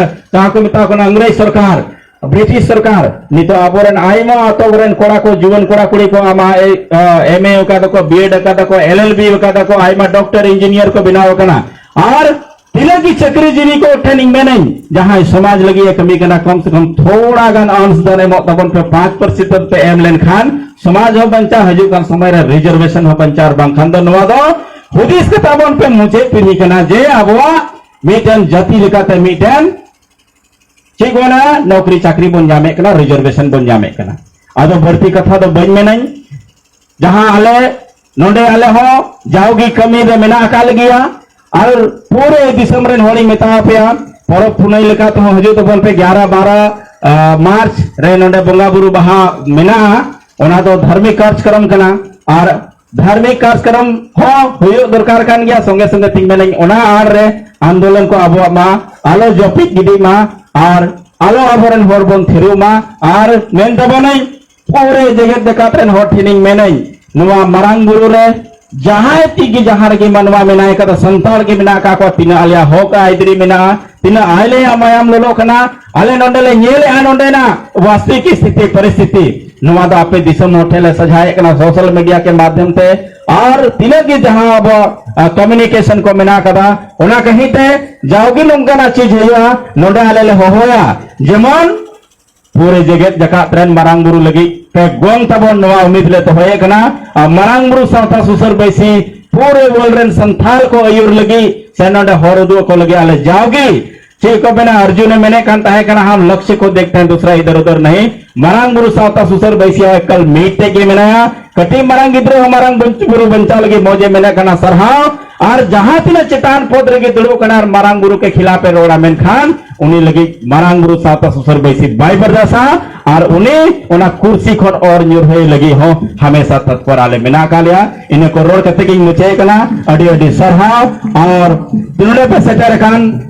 ᱡᱟᱦᱟᱸ ᱠᱚ ᱢᱮᱛᱟ ᱠᱚ ᱠᱟᱱᱟ ᱤᱝᱨᱮᱡᱽ ᱥᱚᱨᱠᱟᱨ, ᱵᱨᱤᱴᱤᱥ ᱥᱚᱨᱠᱟᱨ, ᱱᱤᱛᱚᱜ ᱟᱵᱚᱨᱮᱱ ᱟᱭᱢᱟ ᱟᱛᱳ ᱨᱮᱱ ᱠᱚᱲᱟ ᱠᱚ, ᱡᱩᱣᱟᱹᱱ ᱠᱚᱲᱟ ᱠᱩᱲᱤ ᱠᱚ ᱟᱢᱟ ᱮᱢ ᱮ ᱟᱠᱟᱫᱟ ᱠᱚ, ᱵᱤ ᱮᱰ ᱟᱠᱟᱫᱟ ᱠᱚ, ᱮᱞ ᱮᱞ ᱵᱤ ᱟᱠᱟᱫᱟ ᱠᱚ, ᱟᱭᱢᱟ ᱰᱚᱠᱴᱚᱨ ᱤᱧᱡᱤᱱᱤᱭᱟᱨ ᱠᱚ ᱵᱮᱱᱟᱣ ᱟᱠᱟᱱᱟ᱾ ᱟᱨ ᱛᱤᱱᱟᱹᱜ ᱜᱮ ᱪᱟᱹᱠᱨᱤ ᱡᱤᱣᱤ ᱠᱚ ᱴᱷᱮᱱ ᱤᱧ ᱢᱮᱱᱟᱹᱧ, ᱡᱟᱦᱟᱸᱭ ᱥᱚᱢᱟᱡᱽ ᱞᱟᱹᱜᱤᱫ ᱮ ᱠᱟᱹᱢᱤ ᱠᱟᱱᱟ, ᱠᱚᱢ ᱥᱮ ᱠᱚᱢ ᱛᱷᱚᱲᱟ ᱜᱟᱱ ᱚᱝᱥ ᱫᱟᱱ ᱮᱢᱚᱜ ᱛᱟᱵᱚᱱ ᱯᱮ, ᱯᱟᱸᱪ ᱯᱟᱨᱥᱮᱱᱴ ᱯᱮ ᱮᱢ ᱞᱮᱱᱠᱷᱟᱱ ᱥᱚᱢᱟᱡᱽ ᱦᱚᱸ ᱵᱟᱧᱪᱟᱣ, ᱦᱤᱡᱩᱜ ᱠᱟᱱ ᱥᱚᱢᱚᱭ ᱨᱮ ᱨᱤᱡᱟᱨᱵᱷᱮᱥᱚᱱ ᱦᱚᱸ ᱵᱟᱧᱪᱟᱣ᱾ ᱟᱨ ᱵᱟᱝᱠᱷᱟᱱ ᱫᱚ ᱱᱚᱣᱟ ᱫᱚ ᱦᱩᱫᱤᱥ ᱠᱟᱛᱮ ᱵᱚᱱ ᱯᱮ ᱢᱩᱪᱟᱹᱫ ᱯᱤᱲᱦᱤ ᱠᱟᱱᱟ ᱡᱮ ᱟᱵᱚᱣᱟᱜ ᱢᱤᱫᱴᱮᱱ ᱡᱟᱹᱛᱤ ᱞᱮᱠᱟᱛᱮ ᱢᱤᱫᱴᱮᱱ ᱪᱮᱫ ᱠᱚ ᱢᱮᱱᱟ, ᱱᱚᱠᱨᱤ ᱪᱟᱹᱠᱨᱤ ᱵᱚᱱ ᱧᱟᱢᱮᱫ ᱠᱟᱱᱟ, ᱨᱤᱡᱟᱨᱵᱷᱮᱥᱚᱱ ᱵᱚᱱ ᱧᱟᱢᱮᱫ ᱠᱟᱱᱟ᱾ ᱟᱫᱚ ᱵᱟᱹᱲᱛᱤ ᱠᱟᱛᱷᱟ ᱫᱚ ᱵᱟᱹᱧ ᱢᱮᱱᱟᱹᱧ, ᱡᱟᱦᱟᱸ ᱟᱞᱮ ᱱᱚᱰᱮ ᱟᱞᱮ ᱦᱚᱸ ᱡᱟᱣᱜᱮ ᱠᱟᱹᱢᱤ ᱨᱮ ᱢᱮᱱᱟᱜ ᱟᱠᱟᱫ ᱞᱮᱜᱮᱭᱟ᱾ ᱟᱨ ᱯᱩᱨᱟᱹ ᱫᱤᱥᱚᱢ ᱨᱮᱱ ᱦᱚᱲᱤᱧ ᱢᱮᱛᱟ ᱯᱮᱭᱟ, ᱯᱚᱨᱚᱵᱽ ᱯᱩᱱᱟᱹᱭ ᱞᱮᱠᱟ ᱛᱮᱦᱚᱸ ᱦᱤᱡᱩᱜ ᱛᱟᱵᱚᱱ ᱯᱮ᱾ ᱜᱮᱭᱟᱨᱟ ᱵᱟᱨᱚ ᱢᱟᱨᱪ ᱨᱮ ᱱᱚᱰᱮ ᱵᱚᱸᱜᱟ ᱵᱩᱨᱩ ᱵᱟᱦᱟ ᱢᱮᱱᱟᱜᱼᱟ, ᱚᱱᱟ ᱫᱚ ᱫᱷᱟᱨᱢᱤᱠ ᱠᱟᱨᱡᱚᱠᱨᱚᱢ ᱠᱟᱱᱟ᱾ ᱟᱨ ᱫᱷᱟᱨᱢᱤᱠ ᱠᱟᱨᱡᱚᱠᱨᱚᱢ ᱦᱚᱸ ᱦᱩᱭᱩᱜ ᱫᱚᱨᱠᱟᱨ ᱠᱟᱱ ᱜᱮᱭᱟ, ᱥᱚᱸᱜᱮ ᱥᱚᱸᱜᱮ ᱛᱤᱧ ᱢᱮᱱᱟᱹᱧ ᱚᱱᱟ ᱟᱲ ᱨᱮ ᱟᱱᱫᱳᱞᱚᱱ ᱠᱚ ᱟᱵᱚᱣᱟᱜ ᱢᱟ ᱟᱞᱚ ᱡᱚᱯᱤᱫ ᱜᱤᱰᱤᱜ ᱢᱟ ᱟᱨ ᱟᱞᱚ ᱟᱵᱚᱨᱮᱱ ᱦᱚᱲ ᱵᱚᱱ ᱛᱷᱤᱨᱚᱜ ᱢᱟ᱾ ᱟᱨ ᱢᱮᱱ ᱛᱟᱵᱚᱱᱟᱹᱧ ᱯᱩᱨᱟᱹ ᱡᱮᱜᱮᱛ ᱡᱟᱠᱟᱛ ᱨᱮᱱ ᱦᱚᱲ ᱴᱷᱮᱱᱤᱧ ᱢᱮᱱᱟᱹᱧ, ᱱᱚᱣᱟ ᱢᱟᱨᱟᱝ ᱵᱩᱨᱩ ᱨᱮ ᱡᱟᱦᱟᱸᱭ ᱛᱤᱜᱤ ᱡᱟᱦᱟᱸ ᱨᱮᱜᱮ ᱢᱟᱱᱣᱟ ᱢᱮᱱᱟᱭ ᱠᱟᱫᱟ, ᱥᱟᱱᱛᱟᱲ ᱜᱮ ᱢᱮᱱᱟᱜ ᱟᱠᱟᱫ ᱠᱚᱣᱟ, ᱛᱤᱱᱟᱹᱜ ᱟᱞᱮᱭᱟᱜ ᱦᱚᱠ ᱟᱹᱭᱫᱟᱹᱨᱤ ᱢᱮᱱᱟᱜᱼᱟ, ᱛᱤᱱᱟᱹᱜ ᱟᱞᱮᱭᱟᱜ ᱢᱟᱭᱟᱢ ᱞᱚᱞᱚᱜ ᱠᱟᱱᱟ, ᱟᱞᱮ ᱱᱚᱰᱮ ᱞᱮ ᱧᱮᱞᱮᱜᱼᱟ ᱱᱚᱰᱮᱱᱟᱜ ᱵᱟᱥᱛᱤᱠ ᱥᱛᱷᱤᱛᱤ ᱯᱚᱨᱤᱥᱛᱷᱤᱛᱤ, ᱱᱚᱣᱟ ᱫᱚ ᱟᱯᱮ ᱫᱤᱥᱚᱢ ᱦᱚᱲ ᱴᱷᱮᱱ ᱞᱮ ᱥᱟᱡᱷᱟᱭᱮᱫ ᱠᱟᱱᱟ ᱥᱳᱥᱟᱞ ᱢᱤᱰᱤᱭᱟ ᱠᱮ ᱢᱟᱫᱷᱭᱚᱢ ᱛᱮ᱾ ᱟᱨ ᱛᱤᱱᱟᱹᱜ ᱜᱮ ᱡᱟᱦᱟᱸ ᱟᱵᱚ ᱠᱚᱢᱤᱭᱩᱱᱤᱠᱮᱥᱚᱱ ᱠᱚ ᱢᱮᱱᱟᱜ ᱟᱠᱟᱫᱟ, ᱚᱱᱟ ᱠᱟᱹᱦᱤ ᱛᱮ ᱡᱟᱣᱜᱮ ᱱᱚᱝᱠᱟᱱᱟᱜ ᱪᱤᱡᱽ ᱦᱩᱭᱩᱜᱼᱟ, ᱱᱚᱰᱮ ᱟᱞᱮ ᱞᱮ ᱦᱚᱦᱚᱭᱟ, ᱡᱮᱢᱚᱱ ᱯᱩᱨᱟᱹ ᱡᱮᱜᱮᱛ ᱡᱟᱠᱟᱛ ᱨᱮᱱ ᱢᱟᱨᱟᱝ ᱵᱩᱨᱩ ᱞᱟᱹᱜᱤᱫ ᱯᱮ ᱜᱚᱝ ᱛᱟᱵᱚᱱ, ᱱᱚᱣᱟ ᱩᱢᱤᱫ ᱞᱮ ᱫᱚᱦᱚᱭᱮᱫ ᱠᱟᱱᱟ᱾ ᱟᱨ ᱢᱟᱨᱟᱝ ᱵᱩᱨᱩ ᱥᱟᱶᱛᱟ ᱥᱩᱥᱟᱹᱨ ᱵᱟᱹᱭᱥᱤ ᱯᱩᱨᱟᱹ ᱣᱚᱨᱞᱰ ᱨᱮᱱ ᱥᱟᱱᱛᱟᱲ ᱠᱚ ᱟᱹᱭᱩᱨ ᱞᱟᱹᱜᱤᱫ ᱥᱮ ᱱᱚᱰᱮ ᱦᱚᱨ ᱩᱫᱩᱜ ᱟᱠᱚ ᱞᱟᱹᱜᱤᱫ ᱟᱞᱮ ᱡᱟᱣᱜᱮ ᱪᱮᱫ ᱠᱚ ᱢᱮᱱᱟ, ᱟᱨᱡᱩᱱᱮ ᱢᱮᱱᱮᱫ ᱠᱟᱱ ᱛᱟᱦᱮᱸ ᱠᱟᱱᱟ, "ᱦᱟᱢ ᱞᱚᱠᱥᱭᱚ ᱠᱚ ᱫᱮᱠᱷᱛᱮ ᱦᱮᱸ, ᱫᱩᱥᱨᱟ ᱤᱫᱷᱟᱨ ᱩᱫᱷᱟᱨ ᱱᱟᱦᱤ᱾" ᱢᱟᱨᱟᱝ ᱵᱩᱨᱩ ᱥᱟᱶᱛᱟ ᱥᱩᱥᱟᱹᱨ ᱵᱟᱹᱭᱥᱤ ᱦᱚᱸ ᱮᱠᱟᱞ ᱢᱤᱫ ᱛᱮ ᱜᱮ ᱢᱮᱱᱟᱭᱟ᱾ ᱠᱟᱹᱴᱤᱡ ᱢᱟᱨᱟᱝ ᱜᱤᱫᱽᱨᱟᱹ ᱦᱚᱸ ᱢᱟᱨᱟᱝ ᱵᱩᱨᱩ ᱵᱟᱧᱪᱟᱣ ᱞᱟᱹᱜᱤᱫ ᱢᱚᱡᱮ ᱢᱮᱱᱮᱫ ᱠᱟᱱᱟ, ᱥᱟᱨᱦᱟᱣ᱾ ᱟᱨ ᱡᱟᱦᱟᱸ ᱛᱤᱱᱟᱹᱜ ᱪᱮᱛᱟᱱ ᱯᱚᱫ ᱨᱮᱜᱮ ᱫᱩᱲᱩᱵ ᱠᱟᱱᱟ ᱟᱨ ᱢᱟᱨᱟᱝ ᱵᱩᱨᱩ ᱠᱮ ᱠᱷᱤᱞᱟᱯ ᱮ ᱨᱚᱲᱟ, ᱢᱮᱱᱠᱷᱟᱱ ᱩᱱᱤ ᱞᱟᱹᱜᱤᱫ ᱢᱟᱨᱟᱝ ᱵᱩᱨᱩ ᱥᱟᱶᱛᱟ ᱥᱩᱥᱟᱹᱨ ᱵᱟᱹᱭᱥᱤ ᱵᱟᱭ ᱵᱚᱨᱫᱟᱥᱟ, ᱟᱨ ᱩᱱᱤ ᱚᱱᱟ ᱠᱩᱨᱥᱤ ᱠᱷᱚᱱ ᱚᱨ ᱧᱩᱨᱦᱟᱹᱭ ᱞᱟᱹᱜᱤᱫ ᱦᱚᱸ ᱦᱟᱢᱮᱥᱟ ᱛᱚᱛᱯᱚᱨ ᱟᱞᱮ ᱢᱮᱱᱟᱜ ᱟᱠᱟᱫ ᱞᱮᱭᱟ᱾ ᱤᱱᱟᱹ ᱠᱚ ᱨᱚᱲ ᱠᱟᱛᱮ ᱜᱤᱧ ᱢᱩᱪᱟᱹᱫ ᱠᱟᱱᱟ᱾ ᱟᱹᱰᱤ ᱟᱹᱰᱤ ᱥᱟᱨᱦᱟᱣ᱾ ᱟᱨ ᱱᱚᱰᱮ ᱯᱮ ᱥᱮᱴᱮᱨ ᱟᱠᱟᱱ,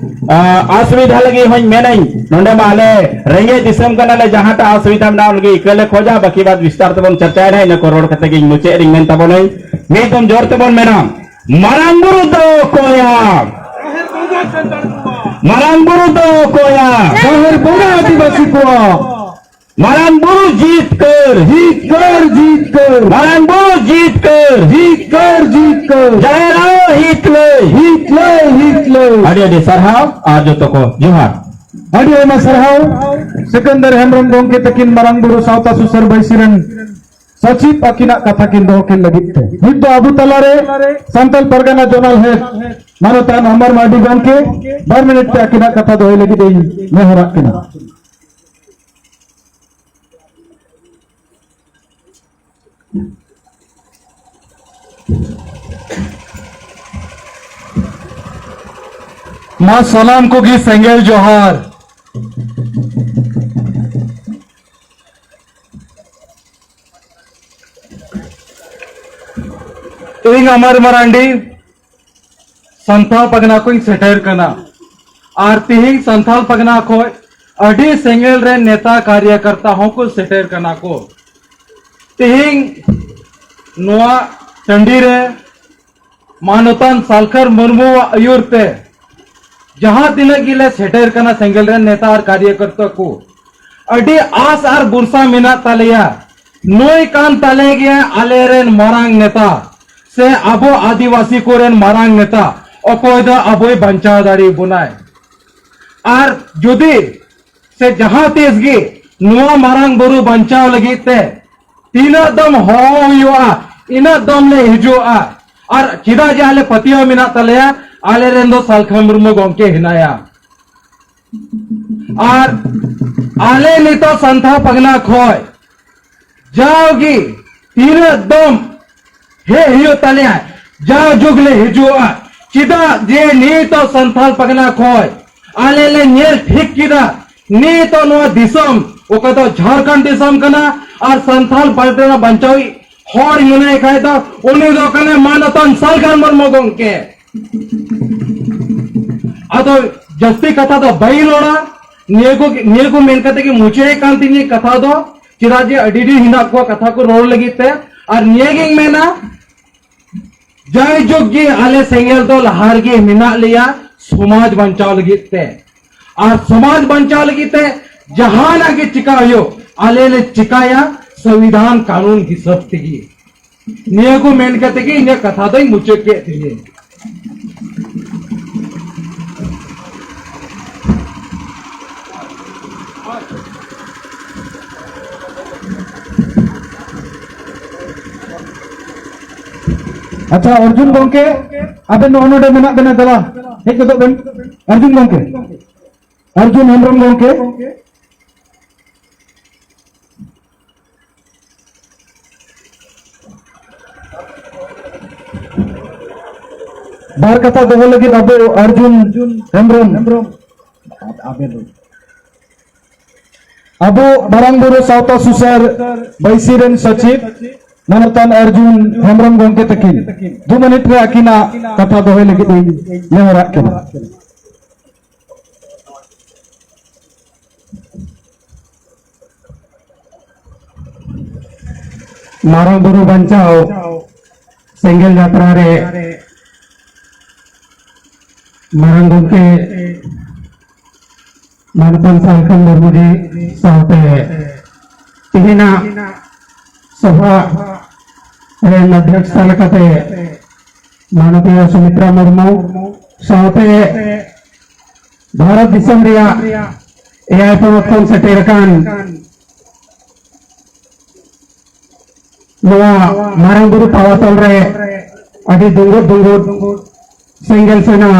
ᱟ, ᱚᱥᱩᱵᱤᱫᱷᱟ ᱞᱟᱹᱜᱤᱫ ᱦᱚᱸᱧ ᱢᱮᱱᱟᱹᱧ, ᱱᱚᱰᱮ ᱢᱟ ᱟᱞᱮ ᱨᱮᱸᱜᱮᱡ ᱫᱤᱥᱚᱢ ᱠᱟᱱᱟᱞᱮ, ᱡᱟᱦᱟᱸᱴᱟᱜ ᱚᱥᱩᱵᱤᱫᱷᱟ ᱢᱮᱱᱟᱜᱼᱟ ᱚᱱᱟ ᱞᱟᱹᱜᱤᱫ ᱤᱠᱟᱹ ᱞᱮ ᱠᱷᱚᱡᱟ, ᱵᱟᱹᱠᱤ ᱵᱟᱫ ᱵᱤᱥᱛᱟᱨ ᱛᱮᱵᱚᱱ ᱪᱟᱨᱪᱟᱭᱮᱱᱟ᱾ ᱤᱱᱟᱹ ᱠᱚ ᱨᱚᱲ ᱠᱟᱛᱮ ᱜᱤᱧ ᱢᱩᱪᱟᱹᱫ ᱨᱤᱧ ᱢᱮᱱ ᱛᱟᱵᱚᱱᱟᱹᱧ, ᱢᱤᱫ ᱫᱚᱢ ᱡᱳᱨ ᱛᱮᱵᱚᱱ ᱢᱮᱱᱟ, ᱢᱟᱨᱟᱝ ᱵᱩᱨᱩ ᱫᱚ ᱚᱠᱚᱭᱟ? ᱢᱟᱨᱟᱝ ᱵᱩᱨᱩ ᱫᱚ ᱚᱠᱚᱭᱟ? ᱡᱟᱦᱮᱨ ᱵᱚᱸᱜᱟ ᱟᱹᱫᱤᱵᱟᱹᱥᱤ ᱠᱚᱣᱟᱜ᱾ ᱢᱟᱨᱟᱝ ᱵᱩᱨᱩ ᱡᱤᱛᱠᱟᱹᱨ᱾ ᱡᱤᱛᱠᱟᱹᱨ, ᱡᱤᱛᱠᱟᱹᱨ᱾ ᱢᱟᱨᱟᱝ ᱵᱩᱨᱩ ᱡᱤᱛᱠᱟᱹᱨ᱾ ᱡᱤᱛᱠᱟᱹᱨ, ᱡᱤᱛᱠᱟᱹᱨ᱾ ᱡᱟᱦᱮᱨ ᱟᱭᱳ ᱦᱤᱛ ᱞᱟᱹᱭ᱾ ᱦᱤᱛ ᱞᱟᱹᱭ, ᱦᱤᱛ ᱞᱟᱹᱭ᱾ ᱟᱹᱰᱤ ᱟᱹᱰᱤ ᱥᱟᱨᱦᱟᱣ ᱟᱨ ᱡᱚᱛᱚ ᱠᱚ ᱡᱚᱦᱟᱨ᱾ ᱟᱹᱰᱤ ᱟᱭᱢᱟ ᱥᱟᱨᱦᱟᱣ ᱥᱤᱠᱟᱱᱫᱟᱨ ᱦᱮᱢᱵᱨᱚᱢ ᱜᱚᱢᱠᱮ ᱛᱟᱹᱠᱤᱱ ᱢᱟᱨᱟᱝ ᱵᱩᱨᱩ ᱥᱟᱶᱛᱟ ᱥᱩᱥᱟᱹᱨ ᱵᱟᱹᱭᱥᱤ ᱨᱮᱱ ᱥᱚᱪᱤᱵ ᱟᱹᱠᱤᱱᱟᱜ ᱠᱟᱛᱷᱟ ᱠᱤᱱ ᱫᱚᱦᱚ ᱠᱤᱱ ᱞᱟᱹᱜᱤᱫ ᱛᱮ᱾ ᱱᱤᱛ ᱫᱚ ᱟᱵᱚ ᱛᱟᱞᱟᱨᱮ ᱥᱟᱱᱛᱟᱞ ᱯᱟᱨᱜᱟᱱᱟ ᱡᱚᱱᱟᱞ ᱦᱮᱰ ᱢᱟᱱᱚᱛᱟᱱ ᱟᱢᱟᱨ ᱢᱟᱨᱰᱤ ᱜᱚᱢᱠᱮ ᱵᱟᱨ ᱢᱤᱱᱤᱴ ᱛᱮ ᱟᱹᱠᱤᱱᱟᱜ ᱠᱟᱛᱷᱟ ᱫᱚᱦᱚᱭ ᱞᱟᱹᱜᱤᱫ ᱤᱧ ᱱᱮᱦᱚᱨᱟᱜ ᱠᱟᱱᱟ᱾ ᱢᱟ ᱥᱟᱱᱟᱢ ᱠᱚᱜᱮ ᱥᱮᱸᱜᱮᱞ ᱡᱚᱦᱟᱨ᱾ ᱤᱧ ᱟᱢᱟᱨ ᱢᱟᱨᱟᱱᱰᱤ ᱥᱟᱱᱛᱷᱟᱞ ᱯᱟᱜᱽᱱᱟ ᱠᱷᱚᱱ ᱥᱮᱴᱮᱨ ᱠᱟᱱᱟ᱾ ᱟᱨ ᱛᱤᱦᱤᱧ ᱥᱟᱱᱛᱷᱟᱞ ᱯᱟᱜᱽᱱᱟ ᱠᱷᱚᱱ ᱟᱹᱰᱤ ᱥᱮᱸᱜᱮᱞ ᱨᱮ ᱱᱮᱛᱟ ᱠᱟᱨᱭᱟᱠᱟᱨᱛᱟ ᱦᱚᱸᱠᱚ ᱥᱮᱴᱮᱨ ᱠᱟᱱᱟ ᱠᱚ᱾ ᱛᱤᱦᱤᱧ ᱱᱚᱣᱟ ᱴᱟᱺᱰᱤ ᱨᱮ ᱢᱟᱱᱚᱛᱟᱱ ᱥᱟᱞᱠᱷᱟᱨ ᱢᱩᱨᱢᱩᱣᱟᱜ ᱟᱹᱭᱩᱨ ᱛᱮ ᱡᱟᱦᱟᱸ ᱛᱤᱱᱟᱹᱜ ᱜᱮᱞᱮ ᱥᱮᱴᱮᱨ ᱠᱟᱱᱟ ᱥᱮᱸᱜᱮᱞ ᱨᱮᱱ ᱱᱮᱛᱟ ᱟᱨ ᱠᱟᱨᱭᱟᱠᱚᱨᱛᱟ ᱠᱚ, ᱟᱹᱰᱤ ᱟᱥ ᱟᱨ ᱵᱷᱚᱨᱥᱟ ᱢᱮᱱᱟᱜ ᱛᱟᱞᱮᱭᱟ᱾ ᱱᱩᱭ ᱠᱟᱱ ᱛᱟᱞᱮ ᱜᱮᱭᱟ ᱟᱞᱮ ᱨᱮᱱ ᱢᱟᱨᱟᱝ ᱱᱮᱛᱟ, ᱥᱮ ᱟᱵᱚ ᱟᱹᱫᱤᱵᱟᱹᱥᱤ ᱠᱚᱨᱮᱱ ᱢᱟᱨᱟᱝ ᱱᱮᱛᱟ, ᱚᱠᱚᱭ ᱫᱚ ᱟᱵᱚᱭ ᱵᱟᱧᱪᱟᱣ ᱫᱟᱲᱮ ᱵᱚᱱᱟᱭ᱾ ᱟᱨ ᱡᱩᱫᱤ ᱥᱮ ᱡᱟᱦᱟᱸ ᱛᱤᱥ ᱜᱮ ᱱᱚᱣᱟ ᱢᱟᱨᱟᱝ ᱵᱩᱨᱩ ᱵᱟᱧᱪᱟᱣ ᱞᱟᱹᱜᱤᱫ ᱛᱮ ᱛᱤᱱᱟᱹᱜ ᱫᱚᱢ ᱦᱚᱦᱚ ᱦᱩᱭᱩᱜᱼᱟ, ᱤᱱᱟᱹᱜ ᱫᱚᱢ ᱞᱮ ᱦᱤᱡᱩᱜᱼᱟ᱾ ᱟᱨ ᱪᱮᱫᱟᱜ ᱡᱮ ᱟᱞᱮ ᱯᱟᱹᱛᱭᱟᱹᱣ ᱢᱮᱱᱟᱜ ᱛᱟᱞᱮᱭᱟ, ᱟᱞᱮ ᱨᱮᱱ ᱫᱚ ᱥᱟᱞᱠᱷᱟ ᱢᱩᱨᱢᱩ ᱜᱚᱢᱠᱮ ᱦᱮᱱᱟᱭᱟ᱾ ᱟᱨ ᱟᱞᱮ ᱱᱤᱛᱚᱜ ᱥᱟᱱᱛᱷᱟ ᱯᱟᱜᱽᱱᱟ ᱠᱷᱚᱡ ᱡᱟᱣᱜᱮ ᱛᱤᱱᱟᱹᱜ ᱫᱚᱢ ᱦᱮᱡ ᱦᱩᱭᱩᱜ ᱛᱟᱞᱮᱭᱟ, ᱡᱟᱣ ᱡᱩᱜᱽ ᱞᱮ ᱦᱤᱡᱩᱜᱼᱟ᱾ ᱪᱮᱫᱟᱜ ᱡᱮ ᱱᱤᱛᱚᱜ ᱥᱟᱱᱛᱷᱟᱞ ᱯᱟᱜᱽᱱᱟ ᱠᱷᱚᱡ ᱟᱞᱮ ᱞᱮ ᱧᱮᱞ ᱴᱷᱤᱠ ᱠᱮᱫᱟ, ᱱᱤᱛᱚᱜ ᱱᱚᱣᱟ ᱫᱤᱥᱚᱢ, ᱚᱠᱟ ᱫᱚ ᱡᱷᱟᱲᱠᱷᱚᱸᱰ ᱫᱤᱥᱚᱢ ᱠᱟᱱᱟ, ᱟᱨ ᱥᱟᱱᱛᱟᱲ ᱯᱟᱹᱨᱥᱤ ᱨᱮᱱᱟᱜ ᱵᱟᱧᱪᱟᱣᱤᱡ ᱦᱚᱲ ᱢᱮᱱᱟᱭ ᱠᱷᱟᱡ ᱫᱚ, ᱩᱱᱤ ᱫᱚ ᱠᱟᱱᱟᱭ ᱢᱟᱱᱚᱛᱟᱱ ᱥᱟᱞᱠᱷᱟᱱ ᱢᱩᱨᱢᱩ ᱜᱚᱢᱠᱮ᱾ ᱟᱫᱚ ᱡᱟᱹᱥᱛᱤ ᱠᱟᱛᱷᱟ ᱫᱚ ᱵᱟᱹᱧ ᱨᱚᱲᱟ, ᱱᱤᱭᱟᱹ ᱠᱚ, ᱱᱤᱭᱟᱹ ᱠᱚ ᱢᱮᱱ ᱠᱟᱛᱮ ᱜᱮ ᱢᱩᱪᱟᱹᱫ ᱮᱫ ᱠᱟᱱ ᱛᱤᱧᱟᱹ ᱠᱟᱛᱷᱟ ᱫᱚ᱾ ᱪᱮᱫᱟᱜ ᱡᱮ ᱟᱹᱰᱤ ᱰᱷᱮᱨ ᱦᱮᱱᱟᱜ ᱠᱚᱣᱟ ᱠᱟᱛᱷᱟ ᱠᱚ ᱨᱚᱲ ᱞᱟᱹᱜᱤᱫ ᱛᱮ, ᱟᱨ ᱱᱤᱭᱟᱹ ᱜᱤᱧ ᱢᱮᱱᱟ, ᱡᱟᱭᱡᱩᱜᱽ ᱜᱮ ᱟᱞᱮ ᱥᱮᱸᱜᱮᱞ ᱫᱚ ᱞᱟᱦᱟ ᱨᱮᱜᱮ ᱢᱮᱱᱟᱜ ᱞᱮᱭᱟ ᱥᱚᱢᱟᱡᱽ ᱵᱟᱧᱪᱟᱣ ᱞᱟᱹᱜᱤᱫ ᱛᱮ᱾ ᱟᱨ ᱥᱚᱢᱟᱡᱽ ᱵᱟᱧᱪᱟᱣ ᱞᱟᱹᱜᱤᱫ ᱛᱮ ᱡᱟᱦᱟᱱᱟᱜ ᱜᱮ ᱪᱤᱠᱟ ᱦᱩᱭᱩᱜ, ᱟᱞᱮ ᱞᱮ ᱪᱤᱠᱟᱭᱟ ᱥᱚᱝᱵᱤᱫᱷᱟᱱ ᱠᱟᱹᱱᱩᱱ ᱦᱤᱥᱟᱹᱵ ᱛᱮᱜᱮ᱾ ᱱᱤᱭᱟᱹ ᱠᱚ ᱢᱮᱱ ᱠᱟᱛᱮ ᱜᱮ ᱤᱧᱟᱹᱜ ᱠᱟᱛᱷᱟ ᱫᱚᱧ ᱢᱩᱪᱟᱹᱫ ᱠᱮᱫ ᱛᱤᱧᱟᱹ᱾ ᱟᱪᱪᱷᱟ, ᱚᱨᱡᱩᱱ ᱜᱚᱢᱠᱮ, ᱟᱵᱮᱱ ᱱᱚᱜᱼᱚ ᱱᱚᱰᱮ ᱢᱮᱱᱟᱜ ᱵᱮᱱᱟ, ᱫᱮᱞᱟ, ᱦᱮᱡ ᱜᱚᱫᱚᱜ ᱵᱮᱱ᱾ ᱚᱨᱡᱩᱱ ᱜᱚᱢᱠᱮ, ᱚᱨᱡᱩᱱ ᱦᱮᱢᱵᱨᱚᱢ ᱜᱚᱢᱠᱮ᱾ ᱵᱟᱨ ᱠᱟᱛᱷᱟ ᱫᱚᱦᱚ ᱞᱟᱹᱜᱤᱫ ᱟᱵᱚ ᱚᱨᱡᱩᱱ ᱦᱮᱢᱵᱨᱚᱢ, ᱟᱵᱚ ᱢᱟᱨᱟᱝ ᱵᱩᱨᱩ ᱥᱟᱶᱛᱟ ᱥᱩᱥᱟᱹᱨ ᱵᱟᱹᱭᱥᱤ ᱨᱮᱱ ᱥᱚᱪᱤᱵᱽ ᱢᱟᱱᱚᱛᱟᱱ ᱚᱨᱡᱩᱱ ᱦᱮᱢᱵᱨᱚᱢ ᱜᱚᱢᱠᱮ ᱛᱟᱹᱠᱤᱱ ᱫᱩ ᱢᱤᱱᱤᱴ ᱨᱮ ᱟᱹᱠᱤᱱᱟᱜ ᱠᱟᱛᱷᱟ ᱫᱚᱦᱚᱭ ᱞᱟᱹᱜᱤᱫ ᱤᱧ ᱱᱮᱦᱚᱨᱟᱜ ᱠᱟᱱᱟ᱾ ᱢᱟᱨᱟᱝ ᱵᱩᱨᱩ ᱵᱟᱧᱪᱟᱣ ᱥᱮᱸᱜᱮᱞ ᱡᱟᱛᱨᱟ ᱨᱮ ᱢᱟᱨᱟᱝ ᱜᱚᱢᱠᱮ ᱢᱟᱱᱚᱛᱟᱱ ᱥᱟᱞᱠᱷᱟᱱ ᱢᱩᱨᱢᱩ ᱡᱤ ᱥᱟᱶᱛᱮ ᱛᱮᱦᱮᱧᱟᱜ ᱥᱚᱵᱷᱟ ᱨᱮᱱ ᱚᱫᱷᱭᱚᱠᱥᱟ ᱞᱮᱠᱟᱛᱮ ᱢᱟᱱᱚᱛᱤᱭᱟᱹ ᱥᱩᱢᱤᱛᱨᱟ ᱢᱩᱨᱢᱩ ᱥᱟᱶᱛᱮ ᱵᱷᱟᱨᱚᱛ ᱫᱤᱥᱚᱢ ᱨᱮᱭᱟᱜ ᱮᱭᱟᱭ ᱯᱚᱱᱚᱛ ᱠᱷᱚᱱ ᱥᱮᱴᱮᱨ ᱟᱠᱟᱱ ᱱᱚᱣᱟ ᱢᱟᱨᱟᱝ ᱵᱩᱨᱩ ᱯᱟᱣᱟᱛᱚᱞ ᱨᱮ ᱟᱹᱰᱤ ᱫᱩᱸᱜᱩᱫ ᱫᱩᱸᱜᱩᱫ ᱥᱮᱸᱜᱮᱞ ᱥᱮᱱᱟ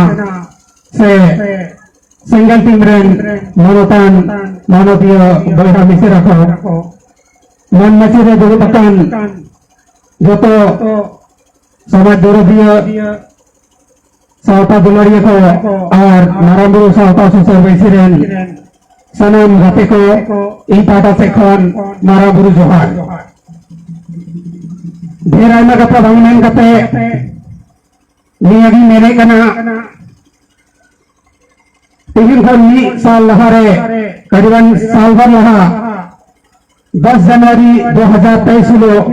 ᱥᱮ ᱥᱮᱸᱜᱮᱞ ᱴᱤᱢ ᱨᱮᱱ ᱢᱟᱱᱚᱛᱟᱱ ᱢᱟᱱᱚᱛᱤᱭᱟᱹ ᱵᱚᱭᱦᱟ ᱢᱤᱥᱮᱨᱟ ᱠᱚ, ᱢᱟᱹᱱ ᱢᱟᱹᱪᱤ ᱨᱮ ᱫᱩᱲᱩᱵ ᱟᱠᱟᱱ ᱡᱚᱛᱚ ᱥᱚᱢᱟᱡᱽ ᱫᱚᱨᱚᱫᱤᱭᱟᱹ, ᱥᱟᱶᱛᱟ ᱫᱩᱞᱟᱹᱲᱤᱭᱟᱹ ᱠᱚ ᱟᱨ ᱢᱟᱨᱟᱝ ᱵᱩᱨᱩ ᱥᱟᱶᱛᱟ ᱥᱩᱥᱟᱹᱨ ᱵᱟᱹᱭᱥᱤ ᱨᱮᱱ ᱥᱟᱱᱟᱢ ᱜᱟᱛᱮ ᱠᱚ, ᱤᱧ ᱯᱟᱦᱴᱟ ᱥᱮᱫ ᱠᱷᱚᱱ ᱢᱟᱨᱟᱝ ᱵᱩᱨᱩ ᱡᱚᱦᱟᱨ᱾ ᱰᱷᱮᱨ ᱟᱭᱢᱟ ᱠᱟᱛᱷᱟ ᱵᱟᱝ ᱢᱮᱱ ᱠᱟᱛᱮ ᱱᱤᱭᱟᱹᱜᱤᱧ ᱢᱮᱱᱮᱫ ᱠᱟᱱᱟ, ᱛᱮᱦᱮᱧ ᱠᱷᱚᱱ ᱢᱤᱫ ᱥᱟᱞ ᱞᱟᱦᱟᱨᱮ, ᱠᱟᱨᱤᱵᱟᱱ ᱥᱟᱞ ᱵᱷᱚᱨ ᱞᱟᱦᱟ, ᱫᱚᱥ ᱡᱟᱱᱩᱣᱟᱨᱤ ᱫᱩ ᱦᱟᱡᱟᱨ ᱛᱮᱭᱤᱥ ᱦᱤᱞᱳᱜ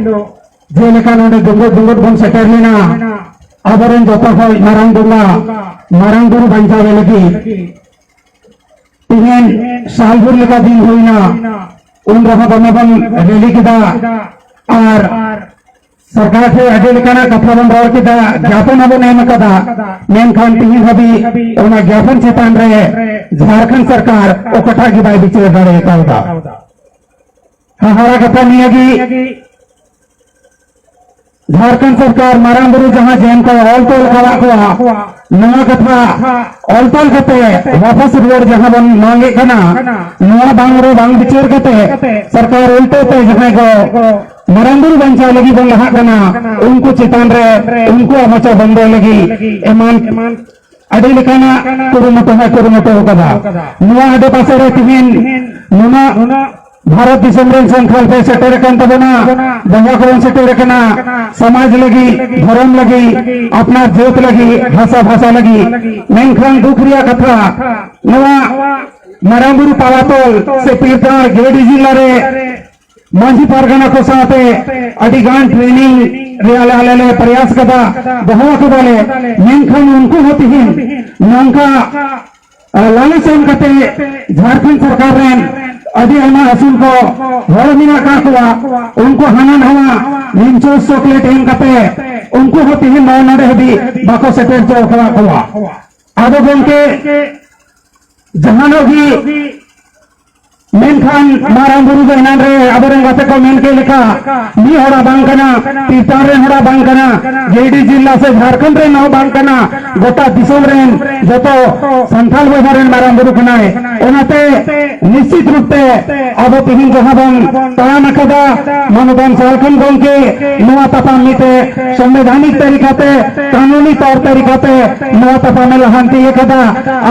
ᱡᱮᱞᱮᱠᱟ ᱱᱚᱰᱮ ᱫᱩᱸᱜᱩᱫ ᱫᱩᱸᱜᱩᱫ ᱵᱚᱱ ᱥᱮᱴᱮᱨ ᱞᱮᱱᱟ, ᱟᱵᱚᱨᱮᱱ ᱡᱚᱛᱚ ᱠᱷᱚᱱ ᱢᱟᱨᱟᱝ ᱵᱚᱸᱜᱟ, ᱢᱟᱨᱟᱝ ᱵᱩᱨᱩ ᱵᱟᱧᱪᱟᱣ ᱞᱟᱹᱜᱤᱫ ᱛᱮᱦᱮᱧ ᱥᱟᱞ ᱵᱷᱳᱨ ᱞᱮᱠᱟ ᱫᱤᱱ ᱦᱩᱭᱱᱟ, ᱩᱱ ᱨᱮᱦᱚᱸ ᱫᱚᱢᱮ ᱵᱚᱱ ᱨᱮᱞᱤ ᱠᱮᱫᱟ ᱟᱨ ᱥᱚᱨᱠᱟᱨ ᱴᱷᱮᱱ ᱟᱹᱰᱤ ᱞᱮᱠᱟᱱᱟᱜ ᱠᱟᱛᱷᱟ ᱵᱚᱱ ᱨᱚᱲ ᱠᱮᱫᱟ, ᱜᱮᱯᱚᱱ ᱦᱚᱸᱵᱚᱱ ᱮᱢ ᱟᱠᱟᱫᱟ, ᱢᱮᱱᱠᱷᱟᱱ ᱛᱮᱦᱮᱧ ᱦᱟᱹᱵᱤᱡ ᱚᱱᱟ ᱜᱮᱯᱚᱱ ᱪᱮᱛᱟᱱ ᱨᱮ ᱡᱷᱟᱲᱠᱷᱚᱸᱰ ᱥᱚᱨᱠᱟᱨ ᱚᱠᱟᱴᱟᱜ ᱜᱮ ᱵᱟᱭ ᱵᱤᱪᱟᱹᱨ ᱫᱟᱲᱮ ᱠᱟᱣᱫᱟ᱾ ᱦᱟᱦᱟᱲᱟ ᱠᱟᱛᱷᱟ ᱱᱤᱭᱟᱹ ᱜᱮ, ᱡᱷᱟᱲᱠᱷᱚᱸᱰ ᱥᱚᱨᱠᱟᱨ ᱢᱟᱨᱟᱝ ᱵᱩᱨᱩ ᱡᱟᱦᱟᱸ ᱡᱮᱱ ᱠᱚ ᱚᱞ ᱛᱚᱞ ᱟᱠᱟᱫ ᱠᱚᱣᱟ, ᱱᱚᱣᱟ ᱠᱟᱛᱷᱟ ᱚᱞ ᱛᱚᱞ ᱠᱟᱛᱮ ᱣᱟᱯᱟᱥ ᱨᱩᱣᱟᱹᱲ ᱡᱟᱦᱟᱸ ᱵᱚᱱ ᱢᱟᱝ ᱮᱫ ᱠᱟᱱᱟ, ᱱᱚᱣᱟ ᱵᱟᱝ ᱨᱮ ᱵᱟᱝ ᱵᱤᱪᱟᱹᱨ ᱠᱟᱛᱮ ᱥᱚᱨᱠᱟᱨ ᱩᱞᱴᱟᱹ ᱛᱮ ᱡᱟᱦᱟᱸᱭ ᱠᱚ ᱢᱟᱨᱟᱝ ᱵᱩᱨᱩ ᱵᱟᱧᱪᱟᱣ ᱞᱟᱹᱜᱤᱫ ᱵᱚᱱ ᱞᱟᱦᱟᱜ ᱠᱟᱱᱟ, ᱩᱱᱠᱩ ᱪᱮᱛᱟᱱ ᱨᱮ ᱩᱱᱠᱩᱣᱟᱜ ᱢᱚᱪᱟ ᱵᱚᱱᱫᱚᱭ ᱞᱟᱹᱜᱤᱫ ᱮᱢᱟᱱ ᱟᱹᱰᱤ ᱞᱮᱠᱟᱱᱟᱜ ᱠᱩᱨᱩᱢᱩᱴᱩ ᱦᱚᱸᱭ ᱠᱩᱨᱩᱢᱩᱴᱩ ᱟᱠᱟᱫᱟ᱾ ᱱᱚᱣᱟ ᱟᱰᱮ ᱯᱟᱥᱮ ᱨᱮ ᱛᱮᱦᱮᱧ ᱱᱩᱱᱟᱹᱜ ᱵᱷᱟᱨᱚᱛ ᱫᱤᱥᱚᱢ ᱨᱮᱱ ᱥᱟᱱᱛᱟᱲ ᱯᱮ ᱥᱮᱴᱮᱨ ᱟᱠᱟᱱ ᱛᱟᱵᱚᱱᱟ, ᱵᱚᱸᱜᱟ ᱠᱚᱵᱚᱱ ᱥᱮᱴᱮᱨ ᱟᱠᱟᱱᱟ, ᱥᱚᱢᱟᱡᱽ ᱞᱟᱹᱜᱤᱫ, ᱫᱷᱚᱨᱚᱢ ᱞᱟᱹᱜᱤᱫ, ᱟᱯᱱᱟᱨ ᱡᱟᱹᱛ ᱞᱟᱹᱜᱤᱫ, ᱵᱷᱟᱥᱟ ᱵᱷᱟᱥᱟ ᱞᱟᱹᱜᱤᱫ᱾ ᱢᱮᱱᱠᱷᱟᱱ ᱫᱩᱠ ᱨᱮᱭᱟᱜ ᱠᱟᱛᱷᱟ, ᱱᱚᱣᱟ ᱢᱟᱨᱟᱝ ᱵᱩᱨᱩ ᱯᱟᱣᱟᱛᱚᱞ ᱥᱮ ᱯᱤᱨᱛᱟᱲ ᱜᱮᱰᱤ ᱡᱤᱞᱟ ᱨᱮ ᱢᱟᱹᱡᱷᱤ ᱯᱟᱨᱜᱟᱱᱟ ᱠᱚ ᱥᱟᱶᱛᱮ ᱟᱹᱰᱤ ᱜᱟᱱ ᱴᱨᱮᱱᱤᱝ ᱨᱮ ᱟᱞᱮ, ᱟᱞᱮ ᱞᱮ ᱯᱨᱚᱭᱟᱥ ᱠᱟᱫᱟ, ᱫᱚᱦᱚ ᱠᱟᱫᱟᱞᱮ, ᱢᱮᱱᱠᱷᱟᱱ ᱩᱱᱠᱩ ᱦᱚᱸ ᱛᱮᱦᱮᱧ ᱱᱚᱝᱠᱟ, ᱟ, ᱞᱟᱞᱚᱪ ᱮᱢ ᱠᱟᱛᱮ ᱡᱷᱟᱲᱠᱷᱚᱸᱰ ᱥᱚᱨᱠᱟᱨ ᱨᱮᱱ ᱟᱹᱰᱤ ᱟᱭᱢᱟ ᱟᱹᱥᱩᱞ ᱠᱚ ᱦᱚᱲ ᱢᱮᱱᱟᱜ ᱟᱠᱟᱫ ᱠᱚᱣᱟ, ᱩᱱᱠᱩ ᱦᱟᱱᱟ ᱱᱟᱣᱟ ᱢᱤᱢᱪᱳᱥ ᱪᱚᱠᱞᱮᱴ ᱮᱢ ᱠᱟᱛᱮ ᱩᱱᱠᱩ ᱦᱚᱸ ᱛᱮᱦᱮᱧ ᱱᱚᱜᱼᱚ ᱱᱚᱰᱮ ᱦᱟᱹᱵᱤᱡ ᱵᱟᱠᱚ ᱥᱮᱴᱮᱨ ᱦᱚᱪᱚ ᱟᱠᱟᱫ ᱠᱚᱣᱟ᱾ ᱟᱫᱚ ᱜᱚᱢᱠᱮ, ᱡᱟᱦᱟᱱᱟᱜ ᱜᱮ ᱢᱮᱱᱠᱷᱟᱱ ᱢᱟᱨᱟᱝ ᱵᱩᱨᱩ ᱫᱚ ᱮᱱᱟᱱ ᱨᱮ ᱟᱵᱚᱨᱮᱱ ᱜᱟᱛᱮ ᱠᱚ ᱢᱮᱱ ᱠᱮᱫ ᱞᱮᱠᱟ, ᱢᱤᱫ ᱦᱚᱲᱟᱜ ᱵᱟᱝ ᱠᱟᱱᱟ, ᱛᱤᱨᱛᱟᱱ ᱨᱮᱱ ᱦᱚᱲᱟᱜ ᱵᱟᱝ ᱠᱟᱱᱟ, ᱜᱤᱨᱤᱰᱤ ᱡᱤᱞᱟ ᱥᱮ ᱡᱷᱟᱲᱠᱷᱚᱸᱰ ᱨᱮᱱ ᱦᱚᱸ ᱵᱟᱝ ᱠᱟᱱᱟ, ᱜᱚᱴᱟ ᱫᱤᱥᱚᱢ ᱨᱮᱱ ᱡᱚᱛᱚ ᱥᱟᱱᱛᱟᱲ ᱵᱚᱭᱦᱟ ᱨᱮᱱ ᱢᱟᱨᱟᱝ ᱵᱩᱨᱩ ᱠᱟᱱᱟᱭ᱾ ᱚᱱᱟᱛᱮ ᱱᱤᱥᱪᱤᱛ ᱨᱩᱯ ᱛᱮ ᱟᱵᱚ ᱛᱮᱦᱮᱧ ᱡᱟᱦᱟᱸ ᱵᱚᱱ ᱛᱟᱲᱟᱢ ᱟᱠᱟᱫᱟ, ᱢᱟᱱᱚᱛᱟᱱ ᱥᱟᱞᱠᱷᱚᱱ ᱜᱚᱢᱠᱮ ᱱᱚᱣᱟ ᱛᱟᱯᱟᱢ ᱢᱤᱫᱴᱮᱡ ᱥᱚᱝᱵᱤᱫᱷᱟᱱᱤᱠ ᱛᱟᱹᱨᱤᱠᱟᱛᱮ, ᱠᱟᱹᱱᱩᱱᱤ ᱛᱚᱨ ᱛᱟᱹᱨᱤᱠᱟᱛᱮ ᱱᱚᱣᱟ ᱛᱟᱯᱟᱢ ᱮ ᱞᱟᱦᱟᱱᱛᱤ ᱟᱠᱟᱫᱟ᱾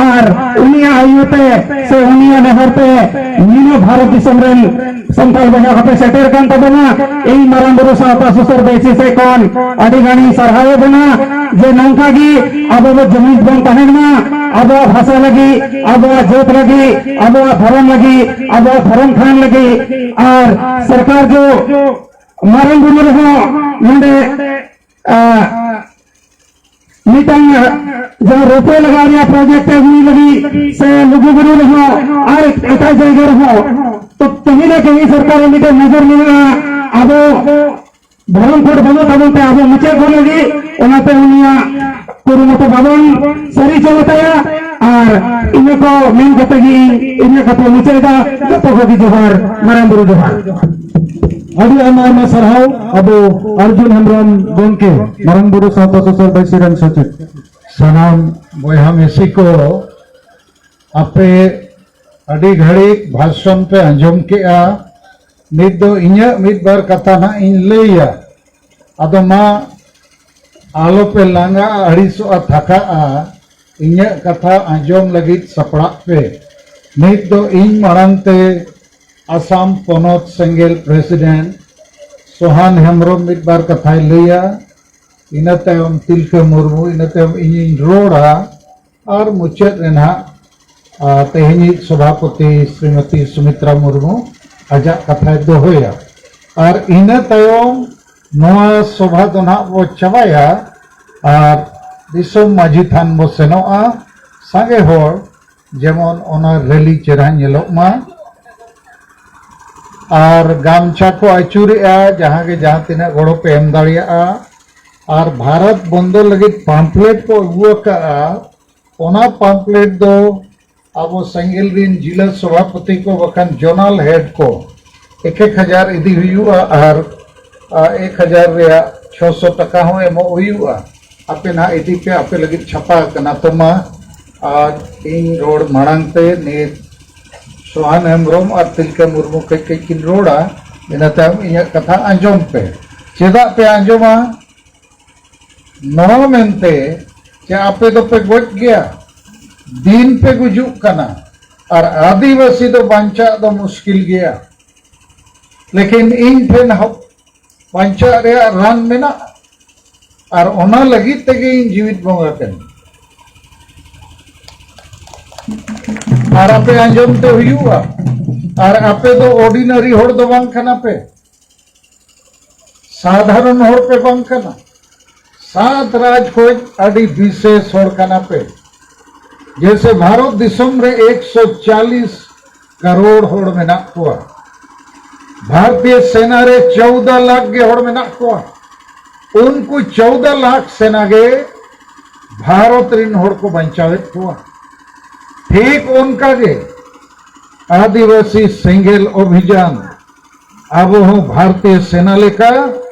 ᱟᱨ ᱩᱱᱤᱭᱟᱜ ᱟᱭᱩᱨ ᱛᱮ ᱥᱮ ᱩᱱᱤᱭᱟᱜ ᱱᱮᱦᱚᱨ ᱛᱮ ᱱᱤᱱᱟᱹᱜ ᱵᱷᱟᱨᱚᱛ ᱫᱤᱥᱚᱢ ᱨᱮᱱ ᱥᱟᱱᱛᱟᱲ ᱵᱚᱭᱦᱟ ᱠᱚᱯᱮ ᱥᱮᱴᱮᱨ ᱠᱟᱱ ᱛᱟᱵᱚᱱᱟ᱾ ᱤᱧ ᱢᱟᱨᱟᱝ ᱵᱩᱨᱩ ᱥᱟᱶᱛᱟ ᱥᱩᱥᱟᱹᱨ ᱵᱟᱹᱭᱥᱤ ᱥᱮᱫ ᱠᱷᱚᱱ ᱟᱹᱰᱤ ᱜᱟᱱᱤᱧ ᱥᱟᱨᱦᱟᱣ ᱮᱫ ᱵᱚᱱᱟ ᱡᱮ ᱱᱚᱝᱠᱟ ᱜᱮ ᱟᱵᱚ ᱵᱚ ᱡᱩᱢᱤᱫ ᱵᱚᱱ ᱛᱟᱦᱮᱱ ᱢᱟ, ᱟᱵᱚᱣᱟᱜ ᱵᱷᱟᱥᱟ ᱞᱟᱹᱜᱤᱫ, ᱟᱵᱚᱣᱟᱜ ᱡᱟᱹᱛ ᱞᱟᱹᱜᱤᱫ, ᱟᱵᱚᱣᱟᱜ ᱫᱷᱚᱨᱚᱢ ᱞᱟᱹᱜᱤᱫ, ᱟᱵᱚᱣᱟᱜ ᱫᱷᱚᱨᱚᱢ ᱛᱷᱟᱱ ᱞᱟᱹᱜᱤᱫ᱾ ᱟᱨ ᱥᱚᱨᱠᱟᱨ ᱫᱚ ᱢᱟᱨᱟᱝ ᱵᱩᱨᱩ ᱨᱮᱦᱚᱸ ᱱᱚᱰᱮ, ᱟ, ᱢᱤᱫᱴᱟᱝ, ᱟ, ᱡᱟᱦᱟᱸ ᱨᱳᱯᱣᱮ ᱞᱟᱜᱟᱣ ᱨᱮᱭᱟᱜ ᱯᱨᱚᱡᱮᱠᱴ ᱮ ᱦᱩᱭ ᱞᱟᱹᱜᱤᱫ ᱥᱮ ᱞᱩᱜᱩ ᱵᱩᱨᱩ ᱨᱮᱦᱚᱸ ᱟᱨ ᱮᱴᱟᱜ ᱡᱟᱭᱜᱟ ᱨᱮᱦᱚᱸ, ᱛᱚ ᱠᱟᱹᱦᱤ ᱱᱟ ᱠᱟᱹᱦᱤ ᱥᱚᱨᱠᱟᱨ ᱢᱤᱫᱴᱮᱱ ᱱᱚᱡᱚᱨ ᱢᱮᱱᱟᱜᱼᱟ ᱟᱵᱚ ᱫᱷᱚᱨᱚᱢ ᱠᱳᱰ ᱵᱟᱹᱱᱩᱜ ᱛᱟᱵᱚᱱ ᱛᱮ ᱟᱵᱚ ᱢᱩᱪᱟᱹᱫ ᱠᱚ ᱞᱟᱹᱜᱤᱫ, ᱚᱱᱟᱛᱮ ᱩᱱᱤᱭᱟᱜ ᱠᱩᱨᱩᱢᱩᱴᱩ ᱵᱟᱵᱚᱱ ᱥᱟᱹᱨᱤ ᱦᱚᱪᱚ ᱛᱟᱭᱟ᱾ ᱟᱨ ᱤᱱᱟᱹ ᱠᱚ ᱢᱮᱱ ᱠᱟᱛᱮ ᱜᱮ ᱤᱧ ᱤᱧᱟᱹᱜ ᱠᱟᱛᱷᱟ ᱢᱩᱪᱟᱹᱫ ᱮᱫᱟ᱾ ᱡᱚᱛᱚ ᱠᱚᱜᱮ ᱡᱚᱦᱟᱨ, ᱢᱟᱨᱟᱝ ᱵᱩᱨᱩ ᱡᱚᱦᱟᱨ᱾ ᱟᱹᱰᱤ ᱟᱭᱢᱟ ᱟᱭᱢᱟ ᱥᱟᱨᱦᱟᱣ ᱟᱵᱚ ᱟᱨᱡᱩᱱ ᱦᱮᱢᱵᱨᱚᱢ ᱜᱚᱢᱠᱮ, ᱢᱟᱨᱟᱝ ᱵᱩᱨᱩ ᱥᱟᱶᱛᱟ ᱥᱩᱥᱟᱹᱨ ᱵᱟᱹᱭᱥᱤ ᱨᱮᱱ ᱥᱚᱪᱤᱵᱽ᱾ ᱥᱟᱱᱟᱢ ᱵᱚᱭᱦᱟ ᱢᱤᱥᱤ ᱠᱚ, ᱟᱯᱮ ᱟᱹᱰᱤ ᱜᱷᱟᱹᱲᱤᱡ ᱵᱷᱟᱥᱚᱱ ᱯᱮ ᱟᱸᱡᱚᱢ ᱠᱮᱜᱼᱟ᱾ ᱱᱤᱛ ᱫᱚ ᱤᱧᱟᱹᱜ ᱢᱤᱫ ᱵᱟᱨ ᱠᱟᱛᱷᱟ ᱱᱟᱜ ᱤᱧ ᱞᱟᱹᱭᱟ᱾ ᱟᱫᱚ ᱢᱟ ᱟᱞᱚᱯᱮ ᱞᱟᱸᱜᱟᱜᱼᱟ, ᱟᱹᱲᱤᱥᱚᱜᱼᱟ, ᱛᱷᱟᱠᱟᱜᱼᱟ᱾ ᱤᱧᱟᱹᱜ ᱠᱟᱛᱷᱟ ᱟᱸᱡᱚᱢ ᱞᱟᱹᱜᱤᱫ ᱥᱟᱯᱲᱟᱜ ᱯᱮ᱾ ᱱᱤᱛ ᱫᱚ ᱤᱧ ᱢᱟᱲᱟᱝ ᱛᱮ ᱟᱥᱟᱢ ᱯᱚᱱᱚᱛ ᱥᱮᱸᱜᱮᱞ ᱯᱨᱮᱥᱤᱰᱮᱱᱴ ᱥᱳᱦᱟᱱ ᱦᱮᱢᱵᱨᱚᱢ ᱢᱤᱫ ᱵᱟᱨ ᱠᱟᱛᱷᱟᱭ ᱞᱟᱹᱭᱟ, ᱤᱱᱟᱹ ᱛᱟᱭᱚᱢ ᱛᱤᱞᱠᱟᱹ ᱢᱩᱨᱢᱩ, ᱤᱱᱟᱹ ᱛᱟᱭᱚᱢ ᱤᱧᱤᱧ ᱨᱚᱲᱟ᱾ ᱟᱨ ᱢᱩᱪᱟᱹᱫ ᱨᱮ ᱱᱟᱦᱟᱜ, ᱟ, ᱛᱮᱦᱮᱧᱤᱡ ᱥᱚᱵᱷᱟᱯᱚᱛᱤ ᱥᱨᱤᱢᱚᱛᱤ ᱥᱩᱢᱤᱛᱨᱟ ᱢᱩᱨᱢᱩ ᱟᱡᱟᱜ ᱠᱟᱛᱷᱟᱭ ᱫᱚᱦᱚᱭᱟ᱾ ᱟᱨ ᱤᱱᱟᱹ ᱛᱟᱭᱚᱢ ᱱᱚᱣᱟ ᱥᱚᱵᱷᱟ ᱫᱚ ᱱᱟᱦᱟᱜ ᱵᱚ ᱪᱟᱵᱟᱭᱟ ᱟᱨ ᱫᱤᱥᱚᱢ ᱢᱟᱹᱡᱷᱤ ᱛᱷᱟᱱ ᱵᱚ ᱥᱮᱱᱚᱜᱼᱟ᱾ ᱥᱟᱸᱜᱮ ᱦᱚᱲ ᱡᱮᱢᱚᱱ ᱚᱱᱟ ᱨᱮᱞᱤ ᱪᱮᱦᱨᱟ ᱧᱮᱞᱚᱜ ᱢᱟ᱾ ᱟᱨ ᱜᱟᱢᱪᱷᱟ ᱠᱚ ᱟᱹᱪᱩᱨᱮᱜᱼᱟ, ᱡᱟᱦᱟᱸ ᱜᱮ ᱡᱟᱦᱟᱸ ᱛᱤᱱᱟᱹᱜ ᱜᱚᱲᱚ ᱯᱮ ᱮᱢ ᱫᱟᱲᱮᱭᱟᱜᱼᱟ᱾ ᱟᱨ ᱵᱷᱟᱨᱚᱛ ᱵᱚᱱᱫᱚ ᱞᱟᱹᱜᱤᱫ ᱯᱟᱢᱯᱞᱮᱴ ᱠᱚ ᱟᱹᱜᱩ ᱟᱠᱟᱫᱼᱟ, ᱚᱱᱟ ᱯᱟᱢᱯᱞᱮᱴ ᱫᱚ ᱟᱵᱚ ᱥᱮᱸᱜᱮᱞ ᱨᱤᱱ ᱡᱤᱞᱟᱹ ᱥᱚᱵᱷᱟᱯᱚᱛᱤ ᱠᱚ ᱵᱟᱠᱷᱟᱱ ᱡᱚᱱᱟᱞ ᱦᱮᱰ ᱠᱚ ᱮᱠ ᱮᱠ ᱦᱟᱡᱟᱨ ᱤᱫᱤ ᱦᱩᱭᱩᱜᱼᱟ ᱟᱨ, ᱟ, ᱮᱠ ᱦᱟᱡᱟᱨ ᱨᱮᱭᱟᱜ ᱪᱷᱚᱥᱚ ᱴᱟᱠᱟ ᱦᱚᱸ ᱮᱢᱚᱜ ᱦᱩᱭᱩᱜᱼᱟ᱾ ᱟᱯᱮ ᱱᱟᱦᱟᱜ ᱤᱫᱤ ᱯᱮ, ᱟᱯᱮ ᱞᱟᱹᱜᱤᱫ ᱪᱷᱟᱯᱟ ᱟᱠᱟᱱᱟ᱾ ᱛᱚ ᱢᱟ, ᱟᱨ ᱤᱧ ᱨᱚᱲ ᱢᱟᱲᱟᱝ ᱛᱮ ᱱᱤᱛ ᱥᱚᱦᱟᱱ ᱦᱮᱢᱵᱨᱚᱢ ᱟᱨ ᱛᱤᱞᱠᱟᱹ ᱢᱩᱨᱢᱩ ᱠᱟᱹᱡ ᱠᱟᱹᱡ ᱠᱤᱱ ᱨᱚᱲᱟ, ᱤᱱᱟᱹ ᱛᱟᱭᱚᱢ ᱤᱧᱟᱹᱜ ᱠᱟᱛᱷᱟ ᱟᱸᱡᱚᱢ ᱯᱮ᱾ ᱪᱮᱫᱟᱜ ᱯᱮ ᱟᱸᱡᱚᱢᱟ? ᱱᱚᱣᱟ ᱢᱮᱱᱛᱮ ᱡᱮ ᱟᱯᱮ ᱫᱚᱯᱮ ᱜᱚᱡ ᱜᱮᱭᱟ, ᱫᱤᱱ ᱯᱮ ᱜᱩᱡᱩᱜ ᱠᱟᱱᱟ, ᱟᱨ ᱟᱹᱫᱤᱵᱟᱹᱥᱤ ᱫᱚ ᱵᱟᱧᱪᱟᱜ ᱫᱚ ᱢᱩᱥᱠᱤᱞ ᱜᱮᱭᱟ᱾ ᱞᱮᱠᱤᱱ ᱤᱧ ᱴᱷᱮᱱ ᱦᱚ-, ᱵᱟᱧᱪᱟᱜ ᱨᱮᱭᱟᱜ ᱨᱟᱱ ᱢᱮᱱᱟᱜᱼᱟ, ᱟᱨ ᱚᱱᱟ ᱞᱟᱹᱜᱤᱫ ᱛᱮᱜᱮ ᱤᱧ ᱡᱤᱣᱤᱫ ᱵᱚᱸᱜᱟ ᱠᱟᱹᱱᱟᱹᱧ᱾ ᱟᱨ ᱟᱯᱮ ᱟᱸᱡᱚᱢ ᱛᱮ ᱦᱩᱭᱩᱜᱼᱟ, ᱟᱨ ᱟᱯᱮ ᱫᱚ ᱚᱨᱰᱤᱱᱟᱨᱤ ᱦᱚᱲ ᱫᱚ ᱵᱟᱝ ᱠᱟᱱᱟ ᱯᱮ, ᱥᱟᱫᱷᱟᱨᱚᱱ ᱦᱚᱲ ᱯᱮ ᱵᱟᱝ ᱠᱟᱱᱟ, ᱥᱟᱛ ᱨᱟᱡᱽ ᱠᱷᱚᱡ ᱟᱹᱰᱤ ᱵᱤᱥᱮᱥ ᱦᱚᱲ ᱠᱟᱱᱟ ᱯᱮ᱾ ᱡᱮᱭᱥᱮ ᱵᱷᱟᱨᱚᱛ ᱫᱤᱥᱚᱢ ᱨᱮ ᱮᱠᱥᱚ ᱪᱟᱞᱤᱥ ᱠᱟᱨᱳᱲ ᱦᱚᱲ ᱢᱮᱱᱟᱜ ᱠᱚᱣᱟ, ᱵᱷᱟᱨᱚᱛᱤᱭᱚ ᱥᱮᱱᱟ ᱨᱮ ᱪᱳᱣᱫᱟ ᱞᱟᱠᱷ ᱜᱮ ᱦᱚᱲ ᱢᱮᱱᱟᱜ ᱠᱚᱣᱟ᱾ ᱩᱱᱠᱩ ᱪᱳᱣᱫᱟ ᱞᱟᱠᱷ ᱥᱮᱱᱟ ᱜᱮ ᱵᱷᱟᱨᱚᱛ ᱨᱤᱱ ᱦᱚᱲ ᱠᱚ ᱵᱟᱧᱪᱟᱣᱮᱫ ᱠᱚᱣᱟ᱾ ᱴᱷᱤᱠ ᱚᱱᱠᱟ ᱜᱮ ᱟᱹᱫᱤᱵᱟᱹᱥᱤ ᱥᱮᱸᱜᱮᱞ ᱚᱵᱷᱤᱡᱟᱱ ᱟᱵᱚ ᱦᱚᱸ ᱵᱷᱟᱨᱚᱛᱤᱭᱚ ᱥᱮᱱᱟ ᱞᱮᱠᱟ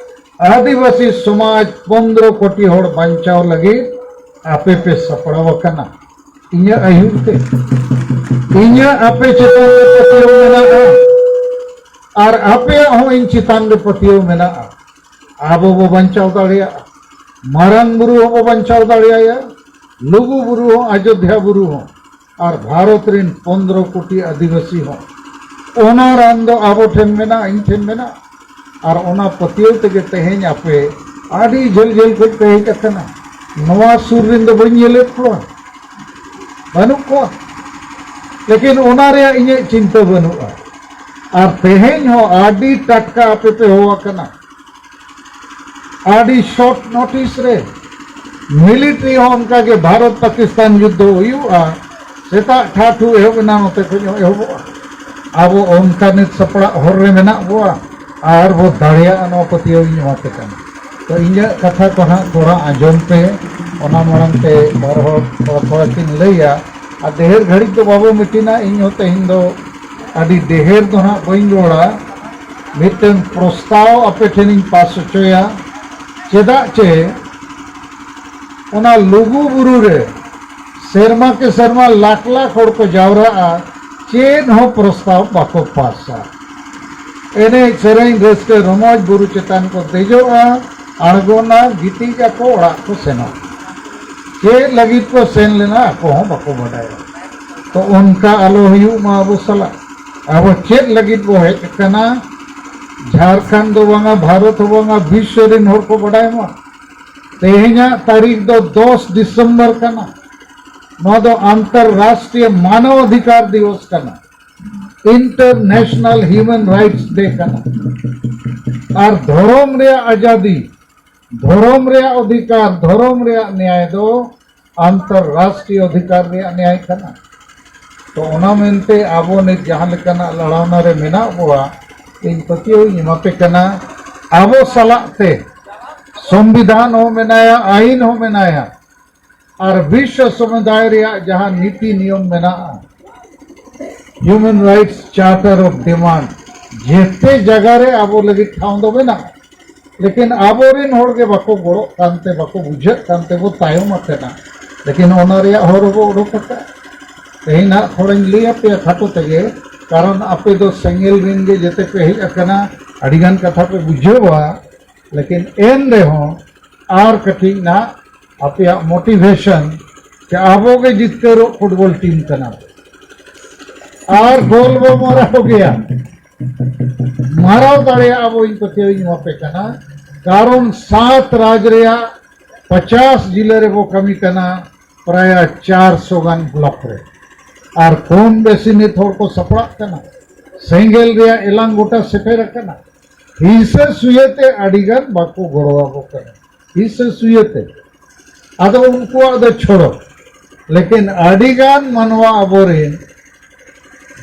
ᱟᱹᱫᱤᱵᱟᱹᱥᱤ ᱥᱚᱢᱟᱡᱽ ᱯᱚᱱᱫᱽᱨᱚ ᱠᱳᱴᱤ ᱦᱚᱲ ᱵᱟᱧᱪᱟᱣ ᱞᱟᱹᱜᱤᱫ ᱟᱯᱮ ᱯᱮ ᱥᱟᱯᱲᱟᱣ ᱟᱠᱟᱱᱟ᱾ ᱤᱧᱟᱹᱜ ᱟᱹᱭᱩᱨ ᱛᱮ, ᱤᱧᱟᱹᱜ ᱟᱯᱮ ᱪᱮᱛᱟᱱ ᱨᱮ ᱯᱟᱹᱛᱭᱟᱹᱣ ᱢᱮᱱᱟᱜᱼᱟ, ᱟᱨ ᱟᱯᱮᱭᱟᱜ ᱦᱚᱸ ᱤᱧ ᱪᱮᱛᱟᱱ ᱨᱮ ᱯᱟᱹᱛᱭᱟᱹᱣ ᱢᱮᱱᱟᱜᱼᱟ᱾ ᱟᱵᱚ ᱵᱚ ᱵᱟᱧᱪᱟᱣ ᱫᱟᱲᱮᱭᱟᱜᱼᱟ᱾ ᱢᱟᱨᱟᱝ ᱵᱩᱨᱩ ᱦᱚᱸ ᱵᱚ ᱵᱟᱧᱪᱟᱣ ᱫᱟᱲᱮᱭᱟᱭᱟ, ᱞᱩᱜᱩ ᱵᱩᱨᱩ ᱦᱚᱸ, ᱟᱡᱚᱫᱷᱭᱟ ᱵᱩᱨᱩ ᱦᱚᱸ, ᱟᱨ ᱵᱷᱟᱨᱚᱛ ᱨᱤᱱ ᱯᱚᱱᱫᱽᱨᱚ ᱠᱳᱴᱤ ᱟᱹᱫᱤᱵᱟᱹᱥᱤ ᱦᱚᱸ᱾ ᱚᱱᱟ ᱨᱟᱱ ᱫᱚ ᱟᱵᱚ ᱴᱷᱮᱱ ᱢᱮᱱᱟᱜᱼᱟ, ᱤᱧ ᱴᱷᱮᱱ ᱢᱮᱱᱟᱜᱼᱟ᱾ ᱟᱨ ᱚᱱᱟ ᱯᱟᱹᱛᱭᱟᱹᱣ ᱛᱮᱜᱮ ᱛᱮᱦᱮᱧ ᱟᱯᱮ ᱟᱹᱰᱤ ᱡᱷᱟᱹᱞ ᱡᱷᱟᱹᱞ ᱠᱷᱚᱱ ᱯᱮ ᱦᱮᱡ ᱟᱠᱟᱱᱟ᱾ ᱱᱚᱣᱟ ᱥᱩᱨ ᱨᱤᱱ ᱫᱚ ᱵᱟᱹᱧ ᱧᱮᱞᱮᱫ ᱠᱚᱣᱟ, ᱵᱟᱹᱱᱩᱜ ᱠᱚᱣᱟ᱾ ᱞᱮᱠᱤᱱ ᱚᱱᱟ ᱨᱮᱭᱟᱜ ᱤᱧᱟᱹᱜ ᱪᱤᱱᱛᱟᱹ ᱵᱟᱹᱱᱩᱜᱼᱟ᱾ ᱟᱨ ᱛᱮᱦᱮᱧ ᱦᱚᱸ ᱟᱹᱰᱤ ᱴᱟᱴᱠᱟ ᱟᱯᱮ ᱯᱮ ᱦᱚᱦᱚ ᱟᱠᱟᱱᱟ, ᱟᱹᱰᱤ ᱥᱚᱨᱴ ᱱᱳᱴᱤᱥ ᱨᱮ᱾ ᱢᱤᱞᱤᱴᱟᱨᱤ ᱦᱚᱸ ᱚᱱᱠᱟ ᱜᱮ ᱵᱷᱟᱨᱚᱛ ᱯᱟᱠᱤᱥᱛᱟᱱ ᱡᱩᱫᱽᱫᱷᱚ ᱦᱩᱭᱩᱜᱼᱟ, ᱥᱮᱛᱟᱜ ᱴᱷᱟᱴᱷᱩ ᱮᱦᱚᱵ ᱮᱱᱟ, ᱱᱚᱛᱮ ᱠᱷᱚᱱ ᱮᱦᱚᱵᱚᱜᱼᱟ᱾ ᱟᱵᱚ ᱚᱱᱠᱟ ᱱᱤᱛ ᱥᱟᱯᱲᱟᱜ ᱦᱚᱨ ᱨᱮ ᱢᱮᱱᱟᱜ ᱵᱚᱣᱟ ᱟᱨ ᱵᱚ ᱫᱟᱲᱮᱭᱟᱜᱼᱟ, ᱱᱚᱣᱟ ᱯᱟᱹᱛᱭᱟᱹᱣ ᱤᱧ ᱮᱢᱟ ᱯᱮ ᱠᱟᱱᱟ᱾ ᱛᱚ ᱤᱧᱟᱹᱜ ᱠᱟᱛᱷᱟ ᱠᱚ ᱦᱟᱸᱜ ᱛᱷᱚᱲᱟ ᱟᱸᱡᱚᱢ ᱯᱮ, ᱚᱱᱟ ᱢᱟᱲᱟᱝ ᱛᱮ ᱵᱟᱨ ᱦᱚᱲ ᱛᱷᱚᱲᱟ ᱛᱷᱚᱲᱟ ᱠᱤᱱ ᱞᱟᱹᱭᱟ᱾ ᱟᱨ ᱰᱷᱮᱨ ᱜᱷᱟᱹᱲᱤᱡ ᱫᱚ ᱵᱟᱵᱚ ᱢᱤᱴᱤᱱᱟ᱾ ᱤᱧ ᱦᱚᱸ ᱛᱮᱦᱮᱧ ᱫᱚ ᱟᱹᱰᱤ ᱰᱷᱮᱨ ᱫᱚ ᱦᱟᱸᱜ ᱵᱟᱹᱧ ᱨᱚᱲᱟ᱾ ᱢᱤᱫᱴᱟᱝ ᱯᱨᱚᱥᱛᱟᱵ ᱟᱯᱮ ᱴᱷᱮᱱᱤᱧ ᱯᱟᱥ ᱦᱚᱪᱚᱭᱟ᱾ ᱪᱮᱫᱟᱜ ᱪᱮ ᱚᱱᱟ ᱞᱩᱜᱩ ᱵᱩᱨᱩ ᱨᱮ ᱥᱮᱨᱢᱟ ᱠᱮ ᱥᱮᱨᱢᱟ ᱞᱟᱠᱷ ᱞᱟᱠᱷ ᱦᱚᱲ ᱠᱚ ᱡᱟᱣᱨᱟᱜᱼᱟ, ᱪᱮᱫ ᱦᱚᱸ ᱯᱨᱚᱥᱛᱟᱵ ᱵᱟᱠᱚ ᱯᱟᱥᱟ᱾ ᱮᱱᱮᱡ ᱥᱮᱨᱮᱧ ᱨᱟᱹᱥᱠᱟᱹ ᱨᱚᱢᱚᱡᱽ, ᱵᱩᱨᱩ ᱪᱮᱛᱟᱱ ᱠᱚ ᱫᱮᱡᱚᱜᱼᱟ, ᱟᱬᱜᱚᱱᱟ, ᱜᱤᱛᱤᱡ ᱟᱠᱚ, ᱚᱲᱟᱜ ᱠᱚ ᱥᱮᱱᱚᱜᱼᱟ᱾ ᱪᱮᱫ ᱞᱟᱹᱜᱤᱫ ᱠᱚ ᱥᱮᱱ ᱞᱮᱱᱟ ᱟᱠᱚ ᱦᱚᱸ ᱵᱟᱠᱚ ᱵᱟᱰᱟᱭᱟ᱾ ᱛᱚ ᱚᱱᱠᱟ ᱟᱞᱚ ᱦᱩᱭᱩᱜ ᱢᱟ ᱟᱵᱚ ᱥᱟᱞᱟᱜ᱾ ᱟᱵᱚ ᱪᱮᱫ ᱞᱟᱹᱜᱤᱫ ᱵᱚ ᱦᱮᱡ ᱟᱠᱟᱱᱟ, ᱡᱷᱟᱲᱠᱷᱚᱸᱰ ᱫᱚ ᱵᱟᱝᱟ, ᱵᱷᱟᱨᱚᱛ ᱦᱚᱸ ᱵᱟᱝᱟ, ᱵᱤᱥᱥᱚ ᱨᱮᱱ ᱦᱚᱲ ᱠᱚ ᱵᱟᱰᱟᱭ ᱢᱟ᱾ ᱛᱮᱦᱮᱧᱟᱜ ᱛᱟᱹᱨᱤᱠᱷ ᱫᱚ ᱫᱚᱥ ᱰᱤᱥᱮᱢᱵᱚᱨ ᱠᱟᱱᱟ᱾ ᱱᱚᱣᱟ ᱫᱚ ᱟᱱᱛᱚᱨᱨᱟᱥᱴᱨᱤᱭᱚ ᱢᱟᱱᱚᱵ ᱚᱫᱷᱤᱠᱟᱨ ᱫᱤᱵᱚᱥ ᱠᱟᱱᱟ, ᱤᱱᱴᱟᱨᱱᱮᱥᱱᱟᱞ ᱦᱤᱭᱩᱢᱮᱱ ᱨᱟᱭᱤᱴᱥ ᱰᱮ ᱠᱟᱱᱟ᱾ ᱟᱨ ᱫᱷᱚᱨᱚᱢ ᱨᱮᱭᱟᱜ ᱟᱡᱟᱫᱤ, ᱫᱷᱚᱨᱚᱢ ᱨᱮᱭᱟᱜ ᱚᱫᱷᱤᱠᱟᱨ, ᱫᱷᱚᱨᱚᱢ ᱨᱮᱭᱟᱜ ᱱᱮᱭᱟᱭ ᱫᱚ ᱟᱱᱛᱚᱨᱨᱟᱥᱴᱨᱤᱭᱚ ᱚᱫᱷᱤᱠᱟᱨ ᱨᱮᱭᱟᱜ ᱱᱮᱭᱟᱭ ᱠᱟᱱᱟ᱾ ᱛᱚ ᱚᱱᱟ ᱢᱮᱱᱛᱮ ᱟᱵᱚ ᱱᱤᱛ ᱡᱟᱦᱟᱸ ᱞᱮᱠᱟᱱᱟᱜ ᱞᱟᱲᱟᱣᱱᱟ ᱨᱮ ᱢᱮᱱᱟᱜ ᱵᱚᱣᱟ, ᱤᱧ ᱯᱟᱹᱛᱭᱟᱹᱣ ᱤᱧ ᱮᱢᱟ ᱯᱮ ᱠᱟᱱᱟ, ᱟᱵᱚ ᱥᱟᱞᱟᱜ ᱛᱮ ᱥᱚᱝᱵᱤᱫᱷᱟᱱ ᱦᱚᱸ ᱢᱮᱱᱟᱭᱟ, ᱟᱭᱤᱱ ᱦᱚᱸ ᱢᱮᱱᱟᱭᱟ, ᱟᱨ ᱵᱤᱥᱥᱚ ᱥᱚᱢᱩᱫᱟᱭ ᱨᱮᱭᱟᱜ ᱡᱟᱦᱟᱸ ᱱᱤᱛᱤ ᱱᱤᱭᱚᱢ ᱢᱮᱱᱟᱜᱼᱟ, Human Rights Charter of Demand, ᱡᱮᱛᱮ ᱡᱟᱭᱜᱟ ᱨᱮ ᱟᱵᱚ ᱞᱟᱹᱜᱤᱫ ᱴᱷᱟᱶ ᱫᱚ ᱢᱮᱱᱟᱜᱼᱟ᱾ ᱞᱮᱠᱤᱱ ᱟᱵᱚᱨᱮᱱ ᱦᱚᱲ ᱜᱮ ᱵᱟᱠᱚ ᱜᱚᱲᱚᱜ ᱠᱟᱱᱛᱮ, ᱵᱟᱠᱚ ᱵᱩᱡᱷᱟᱹᱜ ᱠᱟᱱᱛᱮ ᱵᱚ ᱛᱟᱭᱚᱢ ᱟᱠᱟᱱᱟ᱾ ᱞᱮᱠᱤᱱ ᱚᱱᱟ ᱨᱮᱭᱟᱜ ᱦᱚᱨ ᱵᱚ ᱚᱰᱚᱠ ᱟᱠᱟᱫᱼᱟ᱾ ᱛᱮᱦᱮᱧ ᱱᱟᱦᱟᱜ ᱛᱷᱚᱲᱟᱧ ᱞᱟᱹᱭ ᱟᱯᱮᱭᱟ ᱠᱷᱟᱴᱚ ᱛᱮᱜᱮ, ᱠᱟᱨᱚᱱ ᱟᱯᱮ ᱫᱚ ᱥᱮᱸᱜᱮᱞ ᱨᱮᱱ ᱜᱮ ᱡᱮᱛᱮ ᱯᱮ ᱦᱮᱡ ᱟᱠᱟᱱᱟ, ᱟᱹᱰᱤᱜᱟᱱ ᱠᱟᱛᱷᱟ ᱯᱮ ᱵᱩᱡᱷᱟᱹᱣᱟ᱾ ᱞᱮᱠᱤᱱ ᱮᱱ ᱨᱮᱦᱚᱸ ᱟᱨ ᱠᱟᱹᱴᱤᱡ ᱱᱟᱦᱟᱜ ᱟᱯᱮᱭᱟᱜ ᱢᱳᱴᱤᱵᱷᱮᱥᱚᱱ ᱡᱮ ᱟᱵᱚ ᱜᱮ ᱡᱤᱛᱠᱟᱹᱨᱚᱜ ᱯᱷᱩᱴᱵᱚᱞ ᱴᱤᱢ ᱠᱟᱱᱟ ᱵᱚ᱾ ᱟᱨ ᱜᱳᱞ ᱵᱚ ᱢᱟᱨᱟᱣ ᱜᱮᱭᱟ᱾ ᱢᱟᱨᱟᱣ ᱫᱟᱲᱮᱭᱟᱜᱼᱟ ᱵᱚ, ᱤᱧ ᱯᱟᱹᱛᱭᱟᱹᱣ ᱤᱧ ᱮᱢᱟ ᱯᱮ ᱠᱟᱱᱟ᱾ ᱠᱟᱨᱚᱱ ᱥᱟᱛ ᱨᱟᱡᱽ ᱨᱮᱭᱟᱜ ᱯᱚᱪᱟᱥ ᱡᱤᱞᱟᱹ ᱨᱮᱵᱚ ᱠᱟᱹᱢᱤ ᱠᱟᱱᱟ, ᱯᱨᱟᱭ ᱪᱟᱨᱥᱚ ᱜᱟᱱ ᱵᱞᱚᱠ ᱨᱮ᱾ ᱟᱨ ᱠᱚᱢ ᱵᱮᱥᱤ ᱱᱤᱛ ᱦᱚᱲ ᱠᱚ ᱥᱟᱯᱲᱟᱜ ᱠᱟᱱᱟ᱾ ᱥᱮᱸᱜᱮᱞ ᱨᱮᱭᱟᱜ ᱮᱞᱟᱝ ᱜᱚᱴᱟ ᱥᱮᱴᱮᱨ ᱟᱠᱟᱱᱟ᱾ ᱦᱤᱥᱟᱹ ᱥᱩᱭᱟᱹ ᱛᱮ ᱟᱹᱰᱤ ᱜᱟᱱ ᱵᱟᱠᱚ ᱜᱚᱲᱚ ᱟᱵᱚ ᱠᱟᱱᱟ᱾ ᱦᱤᱥᱟᱹ ᱥᱩᱭᱟᱹ ᱛᱮ᱾ ᱟᱫᱚ ᱩᱱᱠᱩᱣᱟᱜ ᱫᱚ ᱪᱷᱚᱲᱚ᱾ ᱞᱮᱠᱤᱱ ᱟᱹᱰᱤ ᱜᱟᱱ ᱢᱟᱱᱣᱟ ᱟᱵᱚᱨᱮᱱ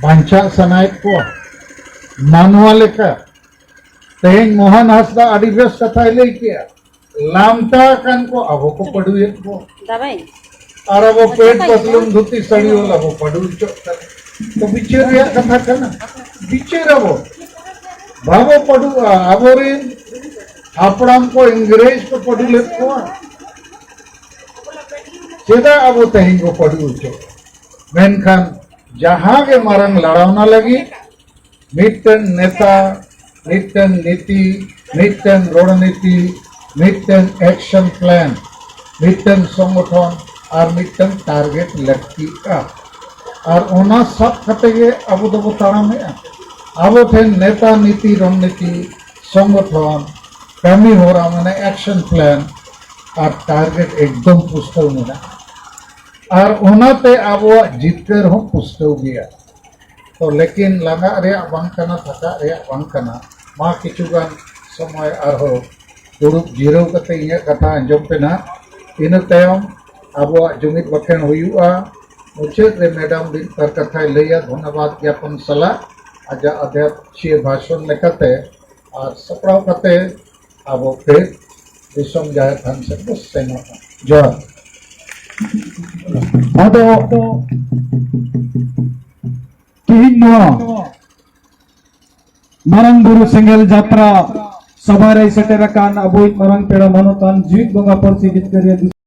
ᱵᱟᱧᱪᱟᱜ ᱥᱟᱱᱟᱭᱮᱫ ᱠᱚᱣᱟ᱾ ᱢᱟᱱᱣᱟ ᱞᱮᱠᱟ᱾ ᱛᱮᱦᱮᱧ ᱢᱳᱦᱚᱱ ᱦᱟᱸᱥᱫᱟ ᱟᱹᱰᱤ ᱵᱮᱥ ᱠᱟᱛᱷᱟᱭ ᱞᱟᱹᱭ ᱠᱮᱜᱼᱟ᱾ ᱞᱟᱢᱴᱟ ᱟᱠᱟᱱ ᱠᱚ ᱟᱵᱚ ᱠᱚ ᱯᱟᱹᱰᱩᱭᱮᱫ ᱠᱚ᱾ ᱫᱟᱵᱟᱭ᱾ ᱟᱨ ᱟᱵᱚ ᱯᱮᱱᱴ ᱯᱟᱛᱞᱩᱱ ᱫᱷᱩᱛᱤ ᱥᱟᱹᱲᱤ ᱵᱟᱞᱟ ᱵᱚ ᱯᱟᱹᱰᱩ ᱦᱚᱪᱚᱜ ᱠᱟᱱᱟ᱾ ᱛᱚ ᱵᱤᱪᱟᱹᱨ ᱨᱮᱭᱟᱜ ᱠᱟᱛᱷᱟ ᱠᱟᱱᱟ, ᱵᱤᱪᱟᱹᱨ ᱟᱵᱚ, ᱵᱟᱵᱚ ᱯᱟᱹᱰᱩᱜᱼᱟ᱾ ᱟᱵᱚᱨᱮᱱ ᱦᱟᱯᱲᱟᱢ ᱠᱚ ᱤᱝᱨᱮᱡᱽ ᱠᱚ ᱯᱟᱹᱰᱩ ᱞᱮᱫ ᱠᱚᱣᱟ, ᱪᱮᱫᱟᱜ ᱟᱵᱚ ᱛᱮᱦᱮᱧ ᱵᱚ ᱯᱟᱹᱰᱩ ᱦᱚᱪᱚᱜᱼᱟ? ᱢᱮᱱᱠᱷᱟᱱ ᱡᱟᱦᱟᱸ ᱜᱮ ᱢᱟᱨᱟᱝ ᱞᱟᱲᱟᱣᱱᱟ ᱞᱟᱹᱜᱤᱫ ᱢᱤᱫᱴᱮᱱ ᱱᱮᱛᱟ, ᱢᱤᱫᱴᱮᱱ ᱱᱤᱛᱤ, ᱢᱤᱫᱴᱮᱱ ᱨᱚᱬᱱᱤᱛᱤ, ᱢᱤᱫᱴᱮᱱ ᱮᱠᱥᱚᱱ ᱯᱞᱟᱱ, ᱢᱤᱫᱴᱮᱱ ᱥᱚᱝᱜᱚᱴᱷᱚᱱ ᱟᱨ ᱢᱤᱫᱴᱮᱱ ᱴᱟᱨᱜᱮᱴ ᱞᱟᱹᱠᱛᱤᱜᱼᱟ᱾ ᱟᱨ ᱚᱱᱟ ᱥᱟᱵ ᱠᱟᱛᱮ ᱜᱮ ᱟᱵᱚ ᱫᱚᱵᱚ ᱛᱟᱲᱟᱢᱮᱜᱼᱟ᱾ ᱟᱵᱚ ᱴᱷᱮᱱ ᱱᱮᱛᱟ, ᱱᱤᱛᱤ, ᱨᱚᱬᱱᱤᱛᱤ, ᱥᱚᱝᱜᱚᱴᱷᱚᱱ, ᱠᱟᱹᱢᱤ ᱦᱚᱨᱟ ᱢᱟᱱᱮ ᱮᱠᱥᱚᱱ ᱯᱞᱟᱱ ᱟᱨ ᱴᱟᱨᱜᱮᱴ ᱮᱠᱫᱚᱢ ᱯᱩᱥᱴᱟᱹᱣ ᱢᱮᱱᱟᱜᱼᱟ᱾ ᱟᱨ ᱚᱱᱟᱛᱮ ᱟᱵᱚᱣᱟᱜ ᱡᱤᱛᱠᱟᱹᱨ ᱦᱚᱸ ᱯᱩᱥᱴᱟᱹᱣ ᱜᱮᱭᱟ᱾ ᱛᱚ ᱞᱮᱠᱤᱱ ᱞᱟᱸᱜᱟᱜ ᱨᱮᱭᱟᱜ ᱵᱟᱝ ᱠᱟᱱᱟ, ᱛᱷᱟᱠᱟᱜ ᱨᱮᱭᱟᱜ ᱵᱟᱝ ᱠᱟᱱᱟ᱾ ᱢᱟ ᱠᱤᱪᱷᱩ ᱜᱟᱱ ᱥᱚᱢᱚᱭ ᱟᱨᱦᱚᱸ ᱫᱩᱲᱩᱵ ᱡᱤᱨᱟᱹᱣ ᱠᱟᱛᱮ ᱤᱧᱟᱹᱜ ᱠᱟᱛᱷᱟ ᱟᱸᱡᱚᱢ ᱯᱮ ᱱᱟᱦᱟᱜ᱾ ᱤᱱᱟᱹ ᱛᱟᱭᱚᱢ ᱟᱵᱚᱣᱟᱜ ᱡᱩᱢᱤᱫ ᱵᱟᱠᱷᱮᱬ ᱦᱩᱭᱩᱜᱼᱟ᱾ ᱢᱩᱪᱟᱹᱫ ᱨᱮ ᱢᱮᱰᱟᱢ ᱢᱤᱫ ᱵᱟᱨ ᱠᱟᱛᱷᱟᱭ ᱞᱟᱹᱭᱟ ᱫᱷᱚᱱᱱᱚᱵᱟᱫ ᱜᱭᱟᱯᱚᱱ ᱥᱟᱞᱟᱜ ᱟᱡᱟᱜ ᱟᱫᱷᱭᱟᱛᱢᱤᱠ ᱵᱷᱟᱥᱚᱱ ᱞᱮᱠᱟᱛᱮ, ᱟᱨ ᱥᱟᱯᱲᱟᱣ ᱠᱟᱛᱮ ᱟᱵᱚ ᱯᱷᱤᱨ ᱫᱤᱥᱚᱢ ᱡᱟᱦᱮᱨ ᱛᱷᱟᱱ ᱥᱮᱫ ᱵᱚ ᱥᱮᱱᱚᱜᱼᱟ᱾ ᱡᱚᱦᱟᱨ᱾ ᱟᱫᱚ ᱛᱮᱦᱮᱧ ᱱᱚᱣᱟ ᱢᱟᱨᱟᱝ ᱵᱩᱨᱩ ᱥᱮᱸᱜᱮᱞ ᱡᱟᱛᱨᱟ ᱥᱚᱵᱷᱟ ᱨᱮ ᱥᱮᱴᱮᱨ ᱟᱠᱟᱱ ᱟᱵᱚᱭᱤᱡ ᱢᱟᱨᱟᱝ ᱯᱮᱲᱟ ᱢᱟᱱᱚᱛᱟᱱ ᱡᱤᱣᱤᱫ ᱵᱚᱸᱜᱟ ᱯᱟᱹᱨᱥᱤ ᱡᱤᱛᱠᱟᱹᱨᱤᱭᱟᱹ